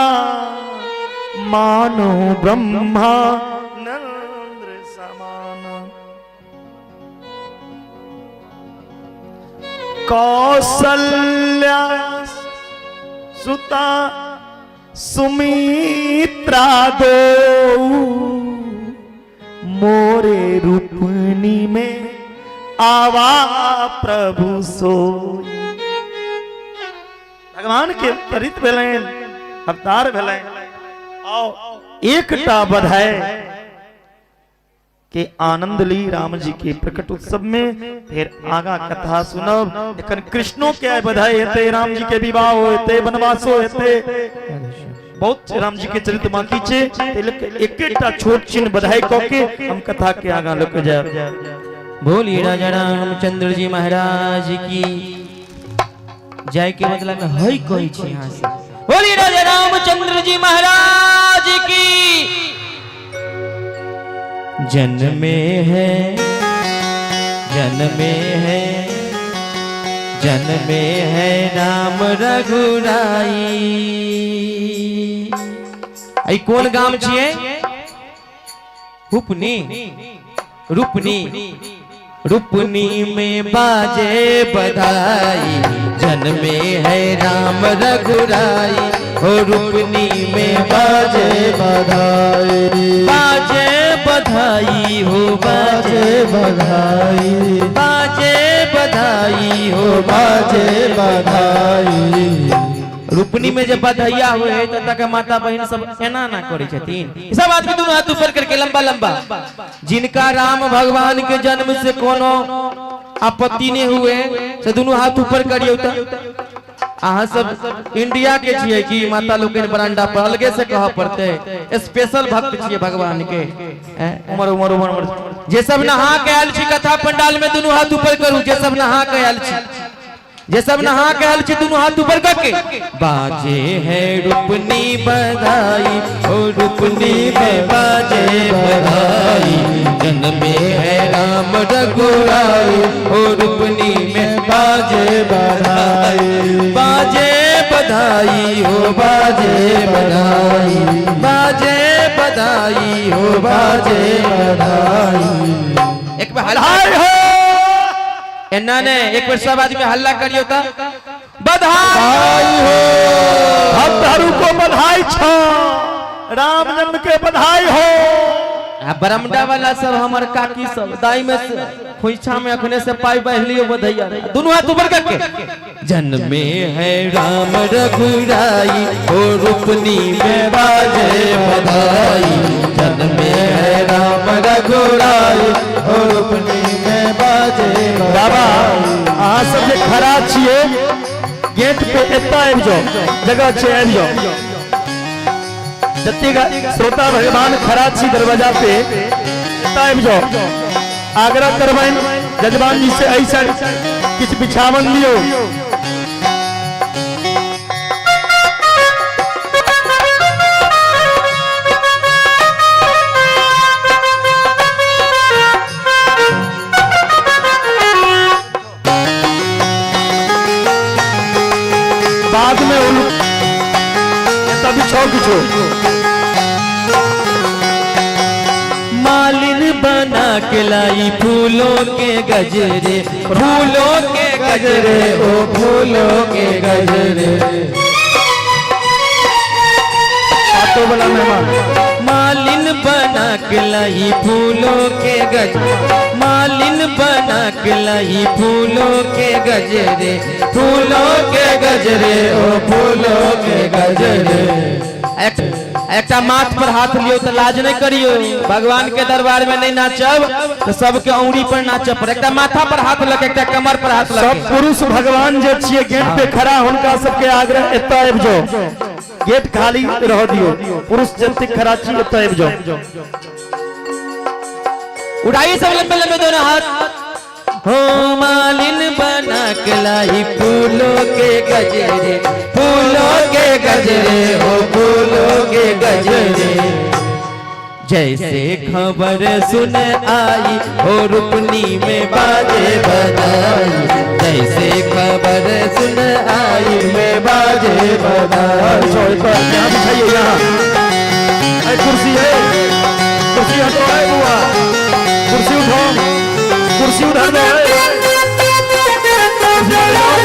मानो ब्रह्मा नंद्र समान। कौशल्या सुता सुमित्रा दो, मोरे रूपनी में आवा प्रभु सो। भगवान के चरित भेलनि, अवतार भेलनि। आओ एकटा बधाई के आनंद ली राम जी के प्रकट उत्सव में, फिर आगा कथा सुनब। एखन कृष्णो के बधाई हेतै, राम जी के विवाह हेतै, वनवासो हेतै, बहुत राम जी के चरित्र बाकी छे, एकेटा छोट चिन्ह बधाई क के हम कथा के आगा लऽ के जायब। बोलिए राजा रामचंद्र जी महाराज की जय के बदला में हई कहै छी यहाँ से। बोलिए राजा रामचंद्र जी महाराज की। जन्मे है जन्मे है जन्मे है राम रघुराई। ई कोन गाम छियै? हुपनी, रुपनी। रुपनी में बाजे बधाई, जन्मे है राम रघुराई। हो रुपनी में बाजे बधाई, बाजे बधाई हो बाजे बधाई, बाजे बधाई हो बाजे बधाई। रुपनी में जब बधैया हुए है तब तक माता बहन सब एना ना करे छथिन। सब आदमी दोनों हाथ ऊपर करके लंबा लंबा। जिनका राम भगवान के जन्म से कोनो आपत्ति नहीं हुए से दोनों हाथ ऊपर करियो। त अहाँ सब इंडिया के छियै कि माता लोकनि बरांडा पर अलगे से कहऽ पड़तै? स्पेशल भक्त छियै भगवान के, हैं? उमर उमर उमर उमर। जे सब नहा के आयल छी कथा पंडाल में, दुनू हाथ ऊपर करू। जे सब नहा के आयल छी, जे सब नहा के आयल छी, दुनू हाथ ऊपर करके। बाजे है रुपनी बधाई, ओ रुपनी में बाजे बधाई, जन्मे है राम रघुराई। ओ रुपनी में बाजे बधाई, बाजे बधाई हो बाजे बधाई, बाजे बधाई हो बाजे बधाई। एक बार हल्ला बधाई हो। एना ने, एक बार सब आदमी हल्ला करियो त बधाई हो। भक्तहरू को बधाई छ, राम जन्म के बधाई हो। आ बरमडा वाला सब, हमर काकी सब दाई में से खोइछा में अखने से पाई बहलियो बधैया। दोनों हाथ ऊपर करके। जन्मे है राम रघुराई, ओ रुपनी में बाजे बधाई, जन्मे है राम रघुराई, ओ रुपनी में बाजे। बाबा, अहाँ सब जे खड़ा छियै गेट पे, एतऽ आबि जाओ, जगह छै, आबि जाओ। जतेक श्रोता भगवान खड़ा छी दरवाजा पे, एतऽ आबि जाओ। आग्रह करबनि जजमान जी से, एहि साइड किछु बिछावन लियौ। बाद में उन एतऽ बिछाउ किछु। मालिन बना के लाई फूलों के गजरे, फूलों के गजरे, ओ फूलों के गजरे। ऑटो वाला मेहमान। मालिन बना के लाई फूलों के गज, मालिन बना के लाई फूलों के गजरे, फूलों के गजरे, ओ फूलों के गजरे। एकटा माथ पर हाथ लियो तऽ लाज नहीं करियो। भगवान के दरबार में नहीं नाचब तो सबके औंरी पर नाचब पर। एकटा माथा पर हाथ लगे, एकटा कमर पर हाथ सब लगे। पुरुष भगवान जे छियै गेट पे खड़ा, हुनका सबके आग्रह, एतऽ आबि जाओ, गेट खाली रह दियो। पुरुष जतेक खड़ा छी, एतऽ आबि जाओ। उठाइए सब लंबे लंबे दोनों हाथ। हो मालिन बना के लाई फूलों के गजरे, फूलों के गजरे, हो फूलों के गजरे। जैसे खबर सुन आई, हो रुपनी में बाजे बधाई, जैसे खबर सुन आई में बाजे बधाई। बिछाओ एतऽ, यहाँ बिछाइए, यहाँ। अरे कुर्सी है, कुर्सी हटो है बुआ, कुर्सी उठाओ, कुर्सी उधर दो है। कुर्सी उठाओ।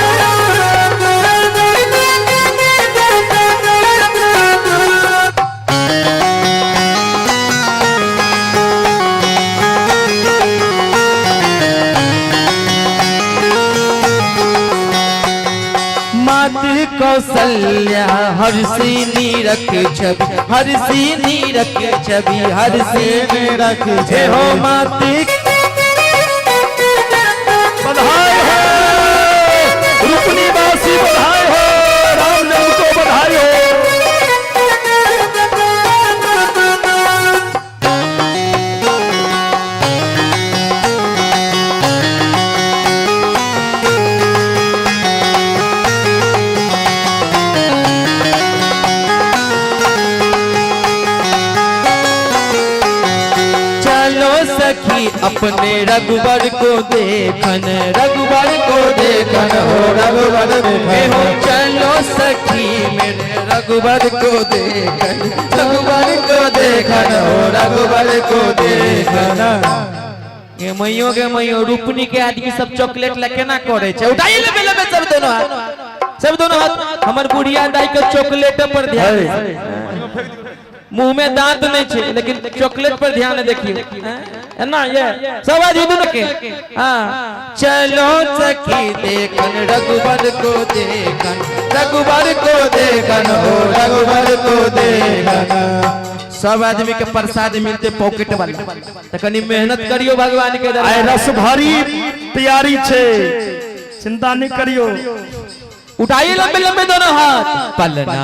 मात कौशल्या हर्षिनी रख छवि, हर्षिनी रख छवि, हर्षिनी रख हे हो मात बधाई हो रुपनी वासी, बधाई हो, राम जन्म को बधाई हो। चलो सखी अपने रघुबर को देखन, रघुबर को देखन हो रघुबर हे हो देखन। चलो सखी मेरे रघुबर को देखन, रघुबर को देखन हो, रघुबर को देखन। गे मैयो, गे मैयो, रूपनी के आदमी सब चॉकलेट ला केना करे छै? उठाई लेबे लेबे सब दोनों हाथ, सब दोनों हाथ। हमर बुढ़िया दाई के चॉकलेट पर ध्यान, मुंह में दांत नहीं छै लेकिन चॉकलेट पर ध्यान। देखियो एना ये सब आदमी दुनू के। हाँ, चलो सखी देखन रघुबर को देखन, रघुबर को देखन हो, रघुबर को देखन। सब आदमी के प्रसाद मिलते पॉकेट वाला, त कनी मेहनत करियो भगवान के दरबार। आइ रस भरी तैयारी छै, चिंता नहीं करियो। उठाइए लंबे लंबे दोनों हाथ। पलना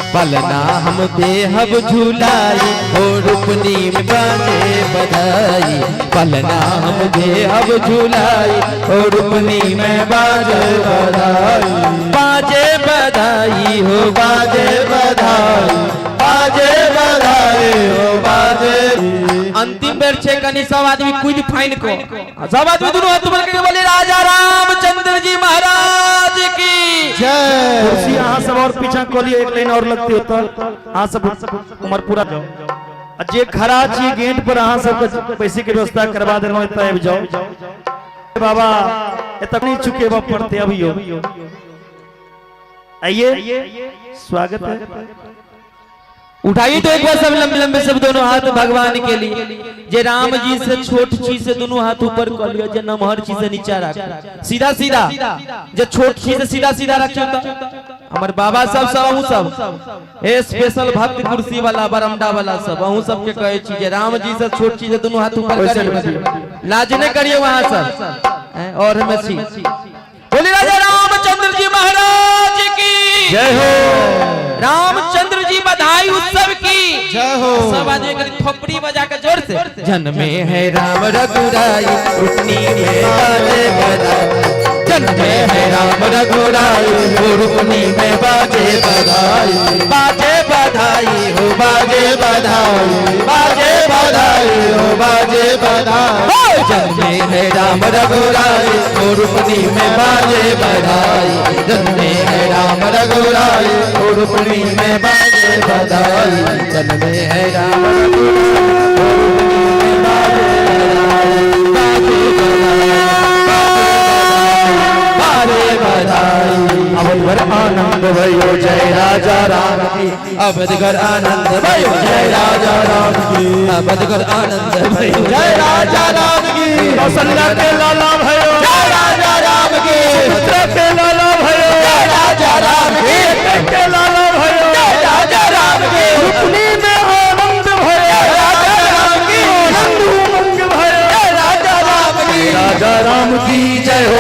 पलना हम देहब झूलाई हो, रूपनी में बाजे बधाई। पलना हम देहब झूलाई हो, रूपनी में बाजे बधाई, बाजे बधाई हो, बाजे बधाई, बाजे बधाई हो, बाजे। अंतिम बेर छे, कनी सब आदमी कूद फाइन को, सब आदमी दोनों हाथ ऊपर करके बोले राजा रामचंद्र जी महाराज की जय। कुर्सी अहाँ सब और पीछा कऽ लिअ, एक लाइन और लगती होत। अहाँ सब उमर पूरा जाओ। आ जे खड़ा छी गेट पर, अहाँ सबके पैसे के व्यवस्था करवा देलहुँ, एतऽ आबि जाउ बाबा। एतऽ नहीं चुकेबऽ पड़तै अभियो। आइए, स्वागत है। उठाइए तो एक बार सब लंबे लंबे सब दोनों हाथ भगवान के लिए। जे राम जी से छोट छी से दोनों हाथ ऊपर कर लियो, जे नमहर छी से नीचा राख, सीधा सीधा। जे छोट छी से सीधा सीधा रखियो। तो हमर बाबा सब, सब अहूँ सब, हे स्पेशल भक्त कुर्सी वाला, बरमडा वाला सब, अहूँ सबके कहै छी जे राम जी से छोट छी से दोनों हाथ ऊपर करियो, लाज नहीं करियो वहां सब। और हमें छी बोली राजा रामचंद्र जी महाराज की जय हो। रामचंद्र जी बधाई उत्सव की जय हो। सब आदमी करी थोपड़ी बजा के जोर से। जन्मे है राम रघुराई, रुक्मिणी में बाजे बधाई। जन्मे है राम रघुराई, रुक्मिणी में बाजे बधाई, बाजे बधाई हो, बाजे बधाई, बाजे बधाई हो, बाजे बधाई। जन्मे है राम रघुराई, रुक्मिणी में बाजे बधाई। जन्मे है राम रघुराई, रुक्मिणी में बाजे बधाई। जन्मे है राम रघुराई, बाजे बधाई, बाजे बधाई। अवध आनंद भयो जय राजा राम की। अवध घर आनंद भयो जय राजा राम की। अवध घर आनंद भयो जय राजा राम की। कौशल्या के लाला भयो जय राजा राम की। सुमित्रा के लाला भयो जय राजा राम की। के लाला भयो जय राजा राम की। रुक्मिणी में आनंद भयो जय राजा राम की। आनंद उमंग भयो जय राजा राम की। राजा राम की जय हो,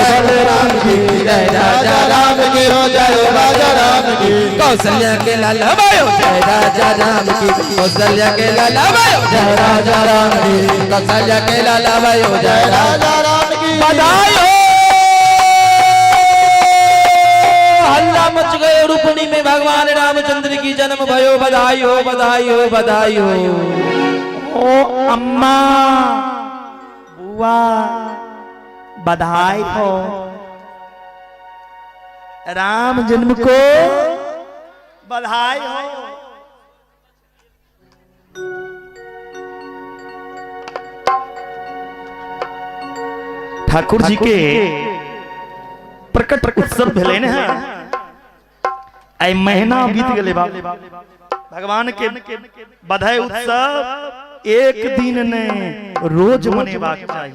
राम की जय, राजा राम की हो जय हो, राजा राम की। कौशल्या के लाला भयो जय राजा राम की। कौशल्या के लाला भयो जय राजा राम की। कौशल्या के लाला भयो जय राजा राजा राम की बधाई हो। हल्ला मच गयो रूपणी में, भगवान रामचंद्र की जन्म भयो। बधाई हो, बधाई हो, बधाई हो। ओ अम्मा, बुआ, बधाई हो, राम जन्म को बधाई हो। ठाकुर जी के प्रकट उत्सव भेलै ने, आइ महीना बीत गेलै बाप। भगवान के बधाई उत्सव एक दिन ने रोज मनेबाक चाही।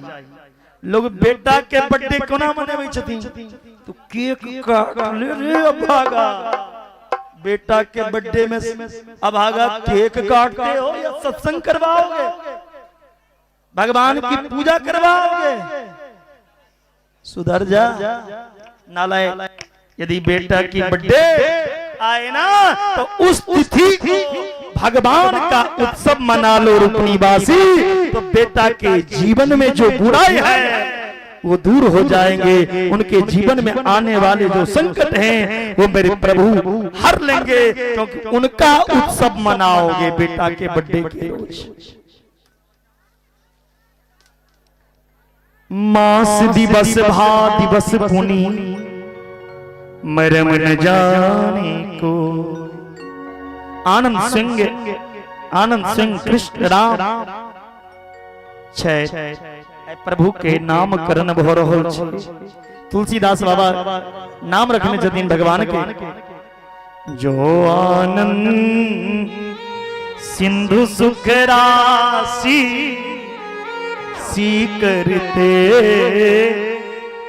लोग बेटा के बर्थडे कोना मनेबै छथिन? तो केक काट ले रे अभागा। बेटा के बर्थडे में अभागा केक काटते हो या सत्संग करवाओगे, भगवान की पूजा करवाओगे? सुधर जा नालायक। यदि बेटा की बर्थडे आए ना तो उस तिथि को भगवान का उत्सव मना लो रुपनीवासी, तो बेटा के जीवन में जो बुराई है वो दूर हो जाएंगे। उनके जीवन में आने वाले जो संकट हैं वो मेरे प्रभु हर लेंगे, क्योंकि उनका उत्सव मनाओगे बेटा के बर्थडे के रोज। मास दिवस भा दिवस पुनि मरम न जाने को। आनंद सिंह, आनंद सिंह कृष्ण राम छै, प्रभु के नामकरण भऽ रहल छै। तुलसीदास बाबा नाम रखने छथिन भगवान के, जो आनंद सिंधु सुख राशि सी करते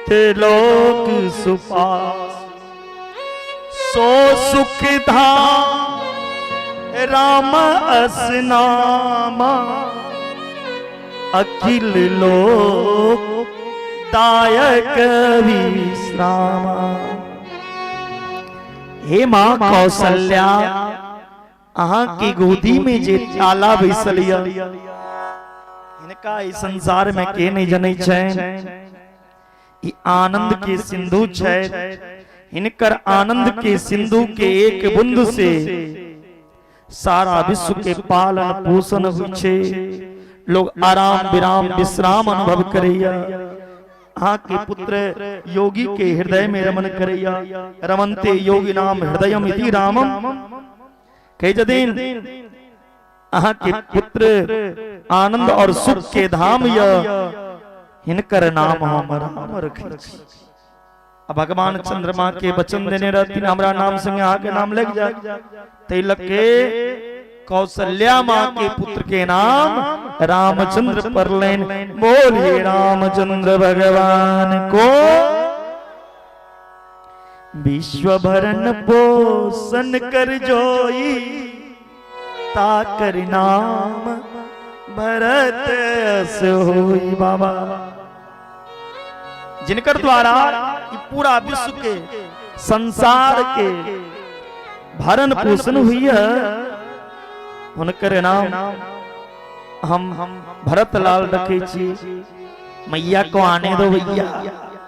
त्रिलोक सुपास, सो सुख धाम राम अस नामा, अखिल लोक दायक विश्रामा। हे माँ कौशल्या, अहाँ के गोदी में जे ताला बैसल यऽ, हिनका ई संसार में के नहीं जनै छनि? ई आनंद के सिंधु छै। हिनकर आनंद के सिंधु के एक बूंद से सारा विश्व के पालन पोषण होइ छै, लोग आराम विराम विश्राम अनुभव करैया। अहाँ के पुत्र योगी के हृदय में रमन करैया। रमनते योगी नाम हृदयम इति रामम। कहै छथिन अहाँ के पुत्र आनंद और सुख के धाम य, हिनकर नाम हम राम रखै छी। आ भगवान चंद्रमा के वचन देने रहथिन, हमरा नाम संगे अहाँ के नाम लग जाए, ताहि लग के कौशल्या माँ के पुत्र के नाम रामचंद्र पड़लनि। बोलिए रामचंद्र भगवान को। विश्व भरण पोषण कर जोई, ताकर नाम भरत अस होई। बाबा जिनकर द्वारा ई पूरा विश्व के संसार के भरण पोषण हुई है, हुनकर नाम हम भरत लाल रखे छी। मैया को आने दो भैया,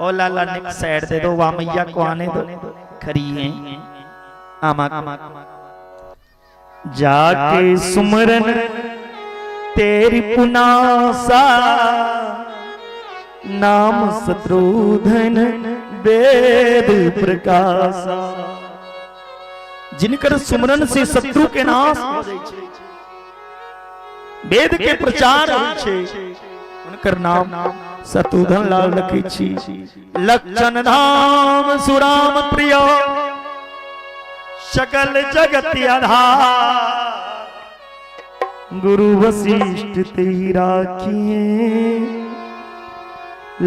ओ लाला निक साइड दे दो, वहां मैया को आने दो, खरी है आमा। जाके सुमरन तेरी पुनासा, नाम शत्रुधन वेद प्रकाशा। जिनकर सुमरन से शत्रु के नाश हो जाइ छै, वेद के प्रचार होइ छै, हुनकर नाम शत्रुधन लाल रखै छी। लक्षण धाम सुराम प्रिय सकल जगत आधार, गुरु वशिष्ठ ते राखिए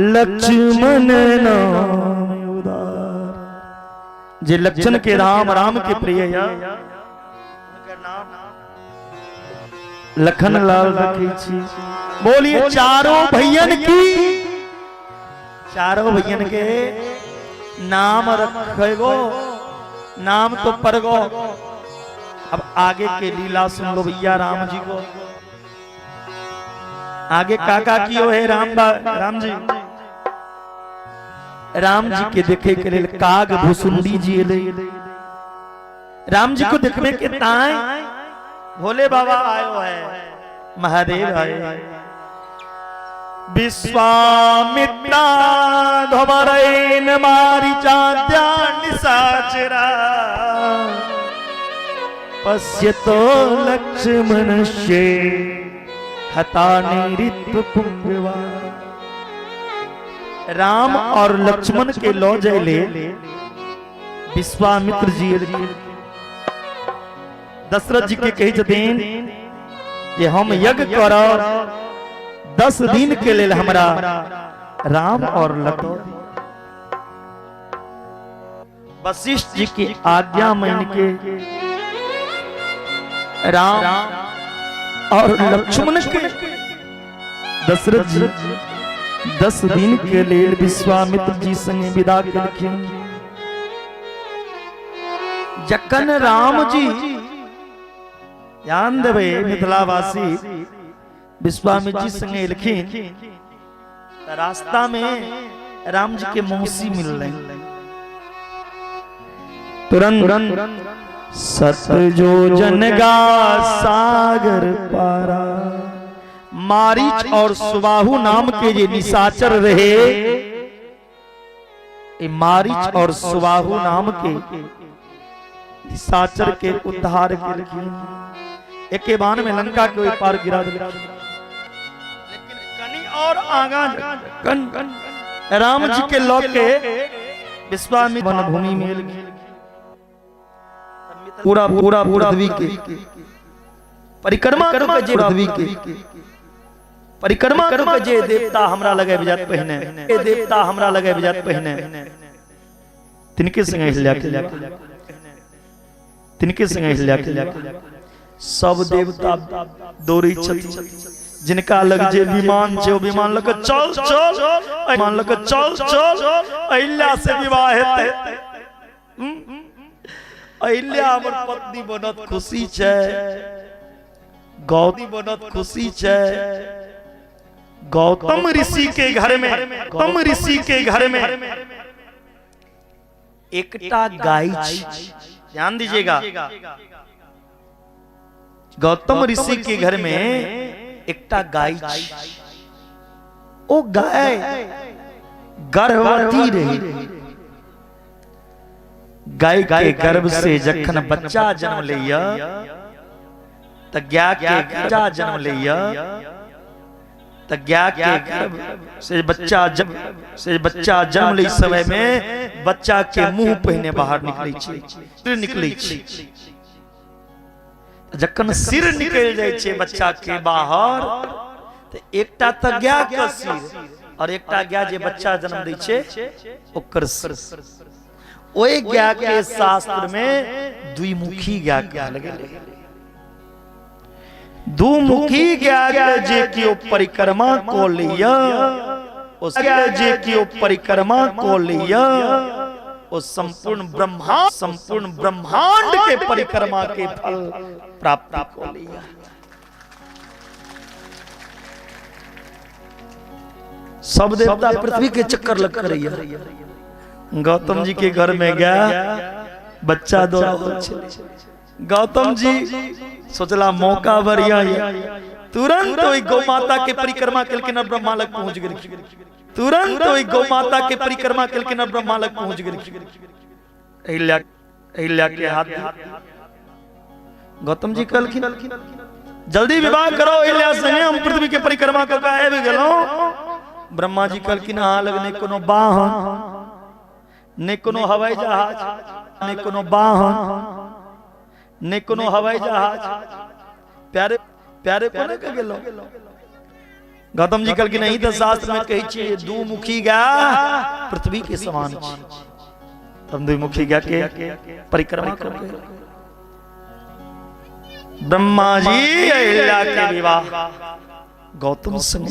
लक्ष्मण नाम उदार। जे लक्षण के राम राम के प्रिय या, लखन लाल रखै छी। बोलिए चारों भैयन की, चारों भैयन के नाम रखेगो, नाम तो परगो। अब आगे के लीला सुन लो भैया राम जी को। आगे काका कियो है राम राम जी, राम जी के देखे के लिए काग भुसुंडी जी एलै। राम जी को देखने के ताई भोले बाबा आयो है, महादेव आए। विश्वामित्रा धवरैन मारी चाद्या निशाचरा, पश्यतो लक्ष्मणस्य हता निरित्व पुंगवा। राम और लक्ष्मण के लौ जैले विश्वामित्र जी एलखिन। दशरथ जी के कहै छथिन जे हम यज्ञ करब, 10 दिन के लेल हमरा राम और लक्ष्मण। वशिष्ठ जी की आज्ञा मान के राम और लक्ष्मण के दशरथ जी 10 दिन के लेल विश्वामित्र जी संगे विदा केलखिन। जखन राम जी, ध्यान देबै मिथिलावासी, विश्वामित्र जी संगे एलखिन तऽ रास्ता में राम जी के मौसी मिललनि। तुरंत सत जो जनगा सागर पारा, मारीच और सुबाहु नाम के जे निशाचर रहे, ई मारीच और सुबाहु नाम के निशाचर के उद्धार केलखिन। एके बाण में लंका के ओहि पार गिरा देलखिन। लेकिन कनी और आगा कन राम जी के लऽ के विश्वामित्र वन भूमि में एलखिन। पूरा पूरा पृथ्वी के परिक्रमा कऽ जे पृथ्वी के परिक्रमा कऽ जे देवता हमरा लग आबि जायत पहिने, देवता हमरा लग आबि जायत पहिने, तिनके संगे अहिल्या के, तिनके संगे अहिल्या के। सब देवता दौड़ै छथिन, जिनका लग जे विमान छै ओ विमान लऽ कऽ चल चल, विमान लऽ कऽ चल चल, अहिल्या से विवाह हेतै, अहिल्या हमर पत्नी बनत खुशी छै, गौतम बनत खुशी छै। गौतम ऋषि के घर में, गौतम ऋषि के घर में एकटा गाय छै। ध्यान दीजिएगा, गौतम ऋषि के घर में एकटा गाय छै। ओ गाय गर्भवती रही। गाय के गर्भ से जखन बच्चा जन्म लैया त गाय के बच्चा जन्म लैया त गाय के गर्भ से बच्चा जब से बच्चा जन्म लै समय में बच्चा के मुंह पहिने बाहर निकलै छै, निकलै छै। जखन सिर निकलि जाइ छै बच्चा के बाहर, तऽ एकटा तऽ गाय के सिर और एकटा गाय जे बच्चा जन्म दै छै ओकर सिर। ओहि गाय के शास्त्र में द्विमुखी गाय कहल गेलै। दुमुखी गाय के जे केओ परिक्रमा कऽ लैया, ओ जे केओ परिक्रमा कऽ लैया ओ संपूर्ण ब्रह्मा संपूर्ण ब्रह्मांड के परिक्रमा के फल प्राप्त कऽ लैया। सब देवता पृथ्वी के चक्कर लग करैया। गौतम जी के घर में गया बच्चा दो रहल छलै। गौतम जी सोचला मौका बढ़िया है, तुरंत ओहि गौ माता के परिक्रमा केलखिन और ब्रह्मा लग पहुंच गेलखिन। तुरंत ओहि गौ माता के परिक्रमा केलखिन और ब्रह्मा लग पहुंच गेलखिन। अहिल्या अहिल्या के हाथ गौतम जी कहलखिन जल्दी विवाह करो अहिल्या संगे, हम पृथ्वी के परिक्रमा कऽ के आबि गेलहुँ। ब्रह्मा जी कहलखिन अहाँ लग नहि कोनो वाहन, नहि कोनो हवाई जहाज, नहि कोनो वाहन, नहि कोनो हवाई जहाज, प्यारे प्यारे कोना के गेलो। गौतम जी कहलखिन नहीं तऽ शास्त्र में कहै छियै दू मुखी गाय पृथ्वी के समान छै। तब द्विमुखी गाय के परिक्रमा करके ब्रह्मा जी अहिल्या के विवाह गौतम संग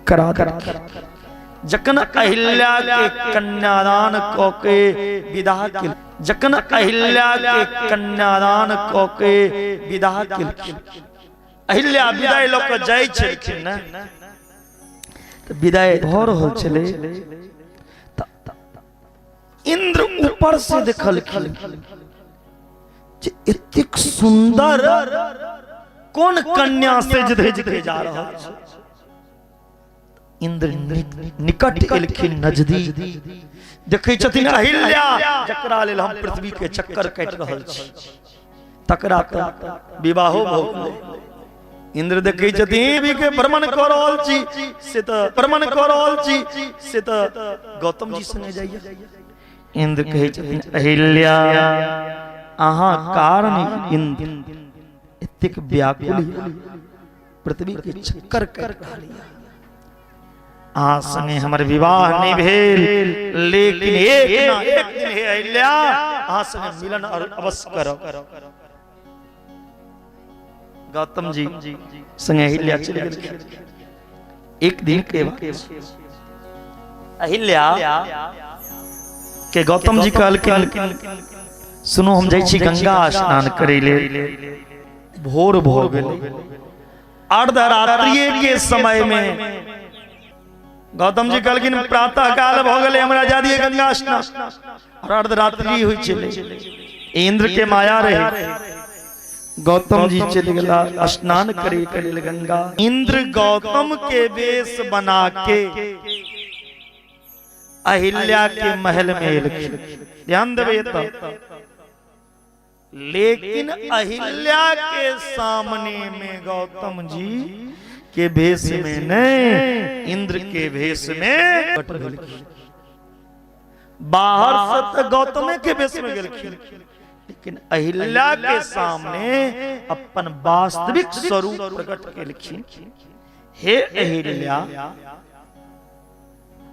करा देलखिन। जखन अहिल्या के कन्यादान कऽ के विदा केल, जखन अहिल्या के कन्यादान कऽ के विदा केलखिन, अहिल्या विदाई लऽ कऽ जाइ छलखिन ने, तऽ विदाई भऽ रहल छलै तऽ इंद्र ऊपर से देखलखिन जे एतेक सुंदर कोन कन्या सेज धज के जा रहल छै। इंद्र निकट एलखिन, नजदीक देखै छथिन अहिल्या जकरा लेल हम पृथ्वी के चक्कर काटि रहल छी तकरा तऽ विवाहो भऽ गेलै। इंद्र देखै छथिन भी के भ्रमण कऽ रहल छी से तऽ भ्रमण कऽ रहल छी से तऽ गौतम जी संगे जाइए। इंद्र कहै छथिन अहिल्या अहाँ कारण इंद्र एतेक व्याकुल पृथ्वी के चक्कर काटि रहल यऽ। अहाँ संगे हमर विवाह नहि भेल, लेकिन एक ना एक दिन हे अहिल्या अहाँ संगे मिलन अवश्य करब। गौतम जी संगे अहिल्या चलि गेलखिन। एक दिन के बाद अहिल्या के गौतम जी कहलखिन सुनू हम जाइ छी गंगा स्नान करै लेल, भोर भऽ गेलै, अर्धरात्रिये के समय में गौतम जी कहलखिन प्रातः काल भऽ गेलै, हमरा जा दिए गंगा स्नान। और अर्धरात्रि होइ छलै, इंद्र के माया रहे। गौतम जी चलि गेला स्नान करे के लेल गंगा। इंद्र गौतम के वेश बना के अहिल्या के महल में एलखिन। ध्यान देबै एतऽ। लेकिन अहिल्या के सामने में गौतम जी के भेष में नहीं, इंद्र के भेष में बाहर से तो गौतमे के भेष में गेलखिन, लेकिन अहिल्या के सामने अपन वास्तविक स्वरूप प्रकट केलखिन। हे अहिल्या,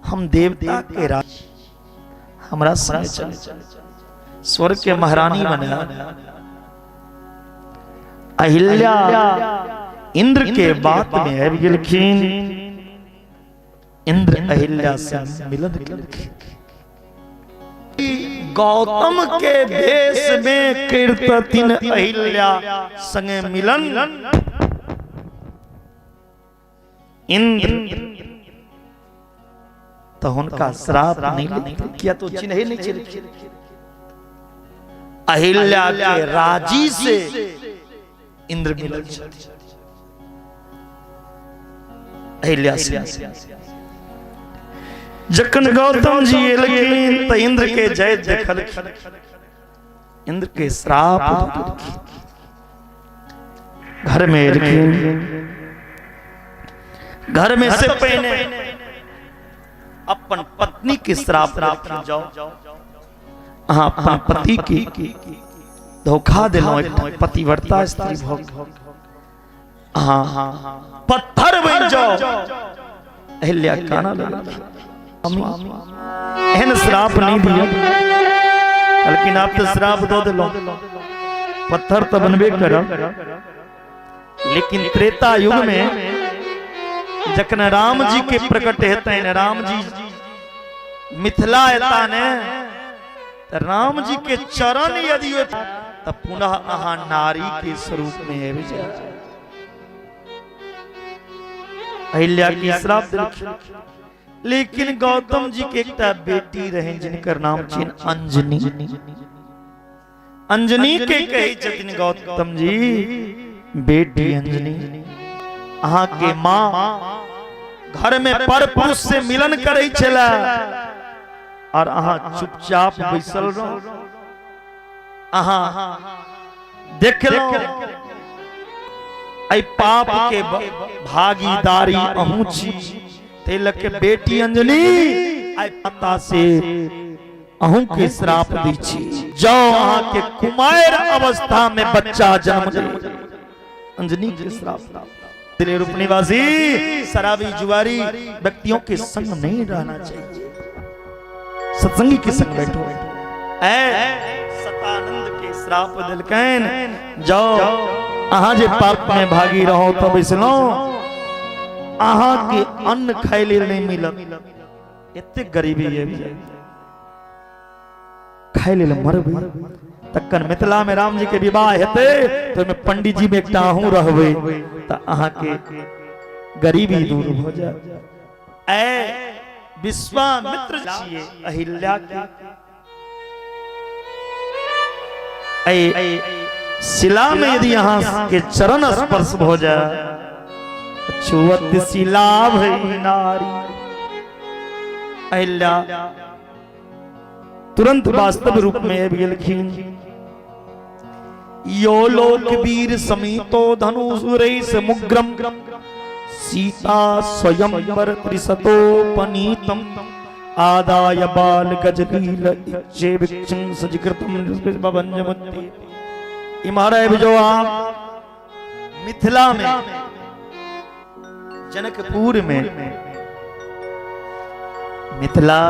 हम देवता के राज, हमरा संग चल, स्वर्ग के महारानी बना। अहिल्या इंद्र के बात में आबि गेलखिन। इंद्र अहिल्या से मिलन केलखिन। गौतम के भेष में कीर्ततिन अहिल्या संगे मिलन। इंद्र तो हुनका श्राप नहीं लेलखिन, किया तो चिन्हे नहीं छलखिन। अहिल्या के राजी से इंद्र मिलल छथिन अहिल्या से। जखन गौतम जी एलखिन तऽ इंद्र के जय देखलखिन, इंद्र के श्राप देलखिन। घर में एलखिन, घर में से पहिने अपन पत्नी के श्राप देलखिन, जाओ अहाँ अपन पति के धोखा देलहुँ, एकटा पतिव्रता स्त्री भऽ अहाँ पत्थर बनि जाओ। अहिल्या काना लगलखिन, एहन श्राप नहीं दिया। लेकिन आप तो श्राप दऽ देलहुँ, पत्थर तऽ बनबे करब। लेकिन त्रेता युग में जखन राम जी के प्रकट हेतनि, राम जी मिथिला एता ने, तऽ राम जी के चरण यदि तऽ पुनः अहाँ नारी के स्वरूप में आबि जायब। अहिल्या के श्राप देलखिन। लेकिन गौतम जी के एकटा बेटी रहे जिनकर नाम छिन अंजनी। अंजनी के कहै छथिन गौतम जी, बेटी अंजनी, अहाँ के माँ घर में पर पुरुष से मिलन करै छला और अहाँ चुपचाप बैसल रहो। अहाँ देखलहुँ एहि पाप के भागीदारी अहूँ छी, ताहि लऽ के बेटी अंजलि आइ माता से अहूँ के श्राप दै छी, जाओ अहाँ के कुमार अवस्था में बच्चा जन्म दे। अंजनी के श्राप दिले रूप निवासी शराबी जुआरी व्यक्तियों के संग नहीं रहना चाहिए, सत्संगी के संग बैठो। ऐ सतानंद के श्राप दिलकैन, जाओ अहाँ जे पाप में भागी रहो तो बैसलो अहाँ के अन्न खाय लेल नहीं मिलत, एते गरीबी है, खाय लेल मरबै। तखन मिथिला में राम जी के विवाह हेतै तो ओहिमे पंडित जी में एकटा अहूँ रहबै तऽ अहाँ के गरीबी दूर भऽ जायत। ऐ विश्वामित्र छियै अहिल्या के, ऐ शिला में यदि अहाँ के चरण स्पर्श भऽ जाय, छुअत शिला भई नारी। अहिल्या तुरंत वास्तव रूप में आबि गेलखिन। यो लोक वीर समीतो धनुसुरैस मुग्रम सीता स्वयंवर त्रिशतोपनीतम आदाय बाल गजलील इच्छे विक्षं सजिकृतम बभंजमत्ति। इम्हर आबि जाओ आप मिथिला में, जनकपुर में। मिथिला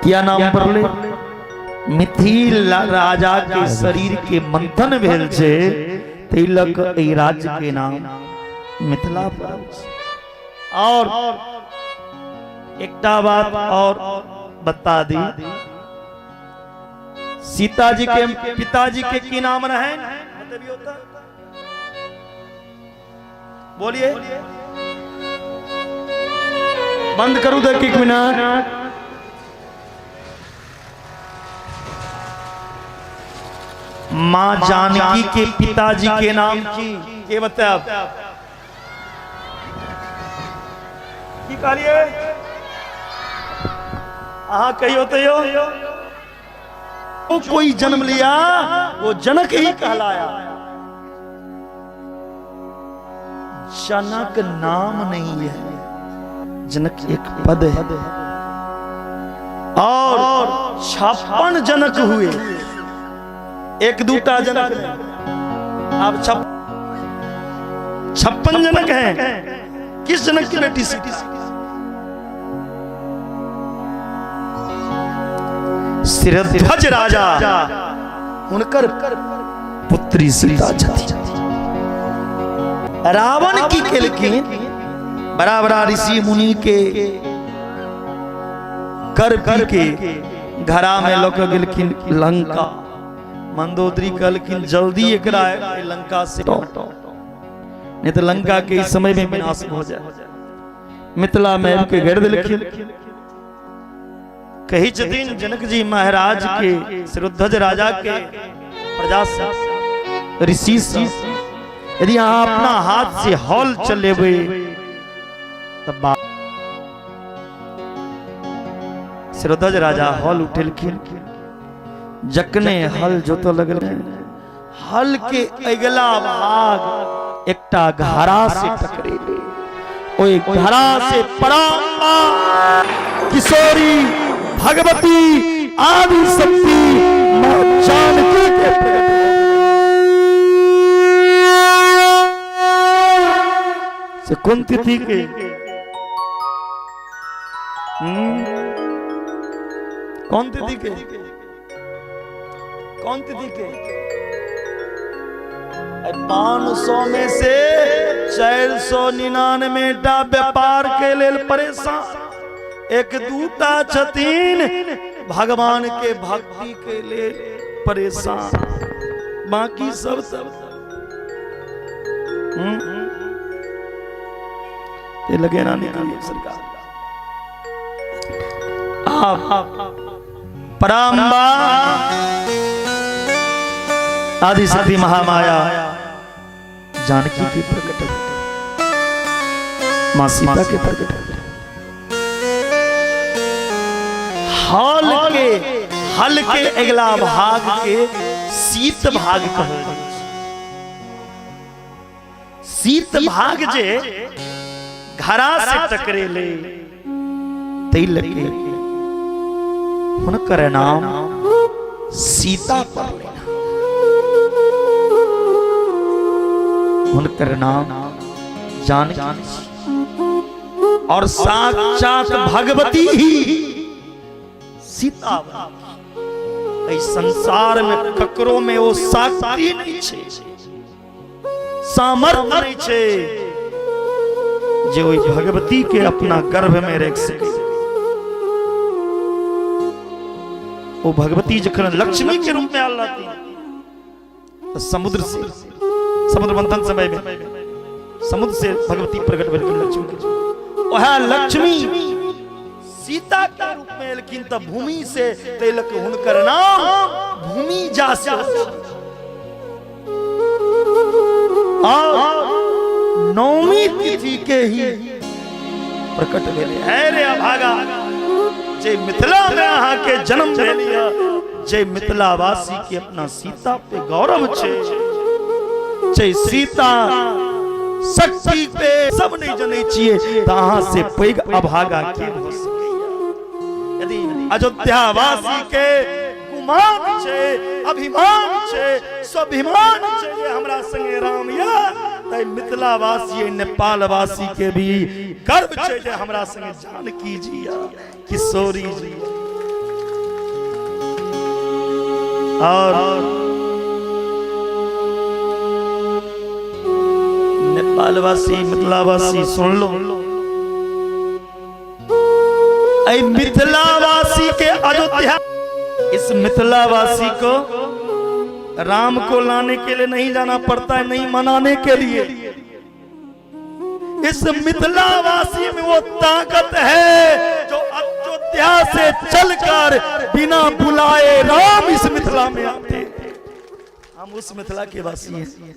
किया नाम पड़ले? मिथिल राजा के शरीर के मंथन भेल छै, ताहि लऽ कऽ एहि राज्य के नाम मिथिला पड़ल छै। और एकटा बात और बता दी, सीता जी के पिताजी के की नाम रहे? बोलिए। बंद करू तक एक मिनट। माँ जानकी के पिताजी के नाम की के बताब की कहलिए अहाँ कहियो तैयो वो कोई जन्म लिया वो जनक ही कहलाया। जनक नाम नहीं है, जनक एक पद है। और 56 जनक हुए, एक दूटा जनक नहीं, अब 56 जनक हैं। किस जनक की बेटी सीता? सिरध्वज राजा, हुनकर पुत्री सीता छथि। रावण की केलखिन, बड़ा बड़ा ऋषि मुनि के कर पी के घरा में लऽ के गेलखिन लंका। मंदोदरी कहलखिन जल्दी एकरा लंका से हटाओ, नहीं तो लंका के इस समय में विनाश हो जाए। मिथिला में आबि के घेर देलखिन। कही छथिन जनक जी महाराज के, सिरोध्वज राजा के प्रजा से, ऋषि से, यदि अहाँ अपना हाथ से हॉल चलेबै तऽ सिरोध्वज राजा हॉल उठेलखिन। जखने हल जोतऽ लगलखिन, हल के अगिला भाग एकटा घड़ा से टकरेले, ओहि घड़ा से पराम्बा किशोरी भगवती आदि शक्ति मां जानकी के प्रकट। से कोन तिथि के? कौन तिथि के? कौन तिथि के? 500 में से 499 टा व्यापार के लेल परेशान, एक दूटा छथिन भगवान के भक्ति के लेल परेशान, बाकी सब सब ये लगे ना निकलिए सरकार। आप पराम्बा आदि शक्ति महामाया जानकी के प्रकट, मां सीता के प्रकट। हल के हल के अगला भाग के शीत भाग कहल जाइ छै। शीत भाग जे घरा से टकरेले तै लगे हुनकर नाम सीता पड़ले, हुनकर नाम जानकी और साक्षात भगवती ही सीता। एहि संसार में ककरो में ओ शक्ति नहीं छै, सामर्थ्य नहीं छै जे ओहि भगवती के अपना गर्भ में रख सके। ओ भगवती जखन लक्ष्मी के रूप में आयल रहती तऽ समुद्र से, समुद्र मंथन समय में समुद्र से भगवती प्रकट भेलखिन लक्ष्मी के। वएह लक्ष्मी सीता के रूप में एलखिन तऽ भूमि से, तैलक हुनकर नाम भूमि जा से। और नौमी तिथि के ही प्रकट भेलै। है रे अभागा, जे मिथिला में अहाँ के जन्म भेल यऽ, जे मिथिलावासी के अपना सीता पे गौरव छै, जे सीता शक्ति पे सब नहीं जनै छियै, तऽ अहाँ से पैघ अभागा के भऽ सकैया? यदि अयोध्यावासी के गुमान छै, अभिमान छै, स्वाभिमान छै जे हमरा संगे राम या, तै मिथिलावासी नेपालवासी के भी गर्व छै जे हमरा संगे जानकी जी या, किशोरी जी। और नेपालवासी मिथिलावासी सुन लो, ऐ मिथिलावासी के अयोध्या, इस मिथिलावासी को राम को लाने के लिए नहीं जाना पड़ता है, नहीं मनाने के लिए। इस मिथिलावासी में वो ताकत है जो अयोध्या से चलकर बिना बुलाए राम इस मिथिला में आते हैं। हम उस मिथिला के वासी हैं।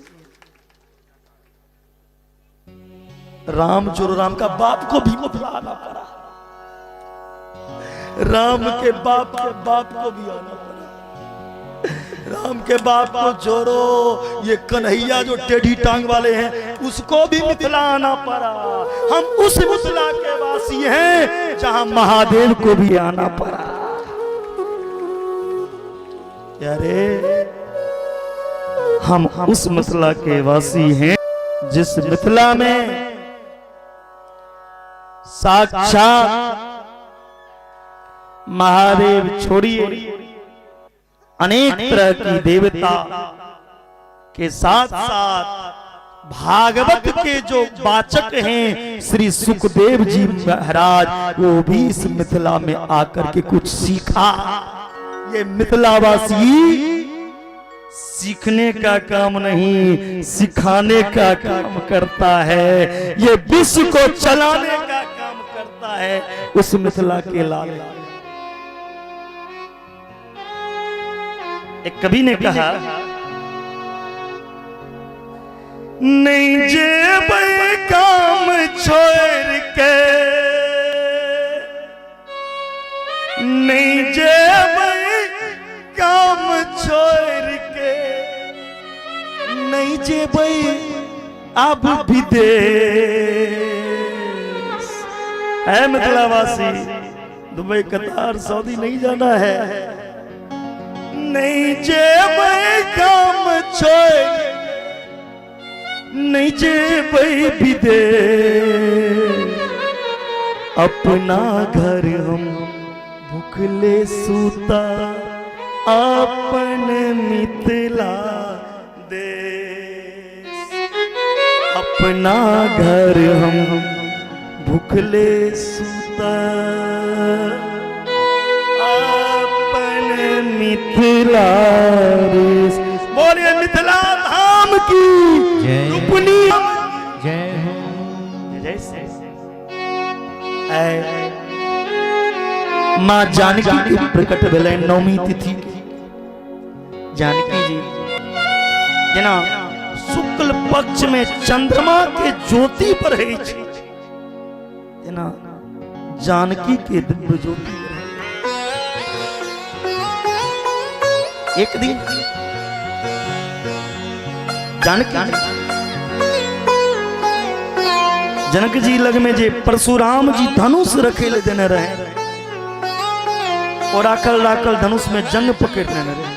राम छोरो, राम का बाप को भी मिथिला आना पड़ा, राम के बाप को भी आना पड़ा। राम के बाप को छोड़ो, ये कन्हैया जो टेढ़ी टांग वाले हैं उसको भी मिथिला आना पड़ा। हम उस मिथिला के वासी हैं जहां महादेव को भी आना पड़ा। अरे हम उस मिथिला के वासी हैं जिस मिथिला में साक्षात महादेव छोड़िए अनेक तरह की देवता के साथ साथ भागवत के जो वाचक हैं श्री सुखदेव जी महाराज, वो भी इस मिथिला में आकर के कुछ सीखा। ये मिथिलावासी सीखने का काम नहीं, सिखाने का काम करता है। ये विश्व को चलाने का काम करता है उस मिथिला के लाल। एक कवि ने कहा, नहीं जेबै काम छोड़ के, नहीं जेबै काम छोड़ के, नहीं जेबै अब विदेश। है मिथिलावासी, दुबई कतार सऊदी नहीं जाना है। नहीं जेबै काम छोड़, नहीं जेबै विदेश। अपना घर हम भूखले सूता, अपन मिथिला देश। अपना घर हम भूखले सूता, अपन मिथिला देश। बोलिए मिथिला धाम की जय। रुपनी जय हो। जैसे माँ जानकी के प्रकट भेलै नवमी तिथि। जानकी जी जेना शुक्ल पक्ष में चंद्रमा के ज्योति पर है, जेना जानकी के दिव्य ज्योति। एक दिन जानकी जनक जी लग में जे परशुराम जी धनुष रखे ले देने रहे, और राखल राखल धनुष में जंग पकड़ लेने रहे।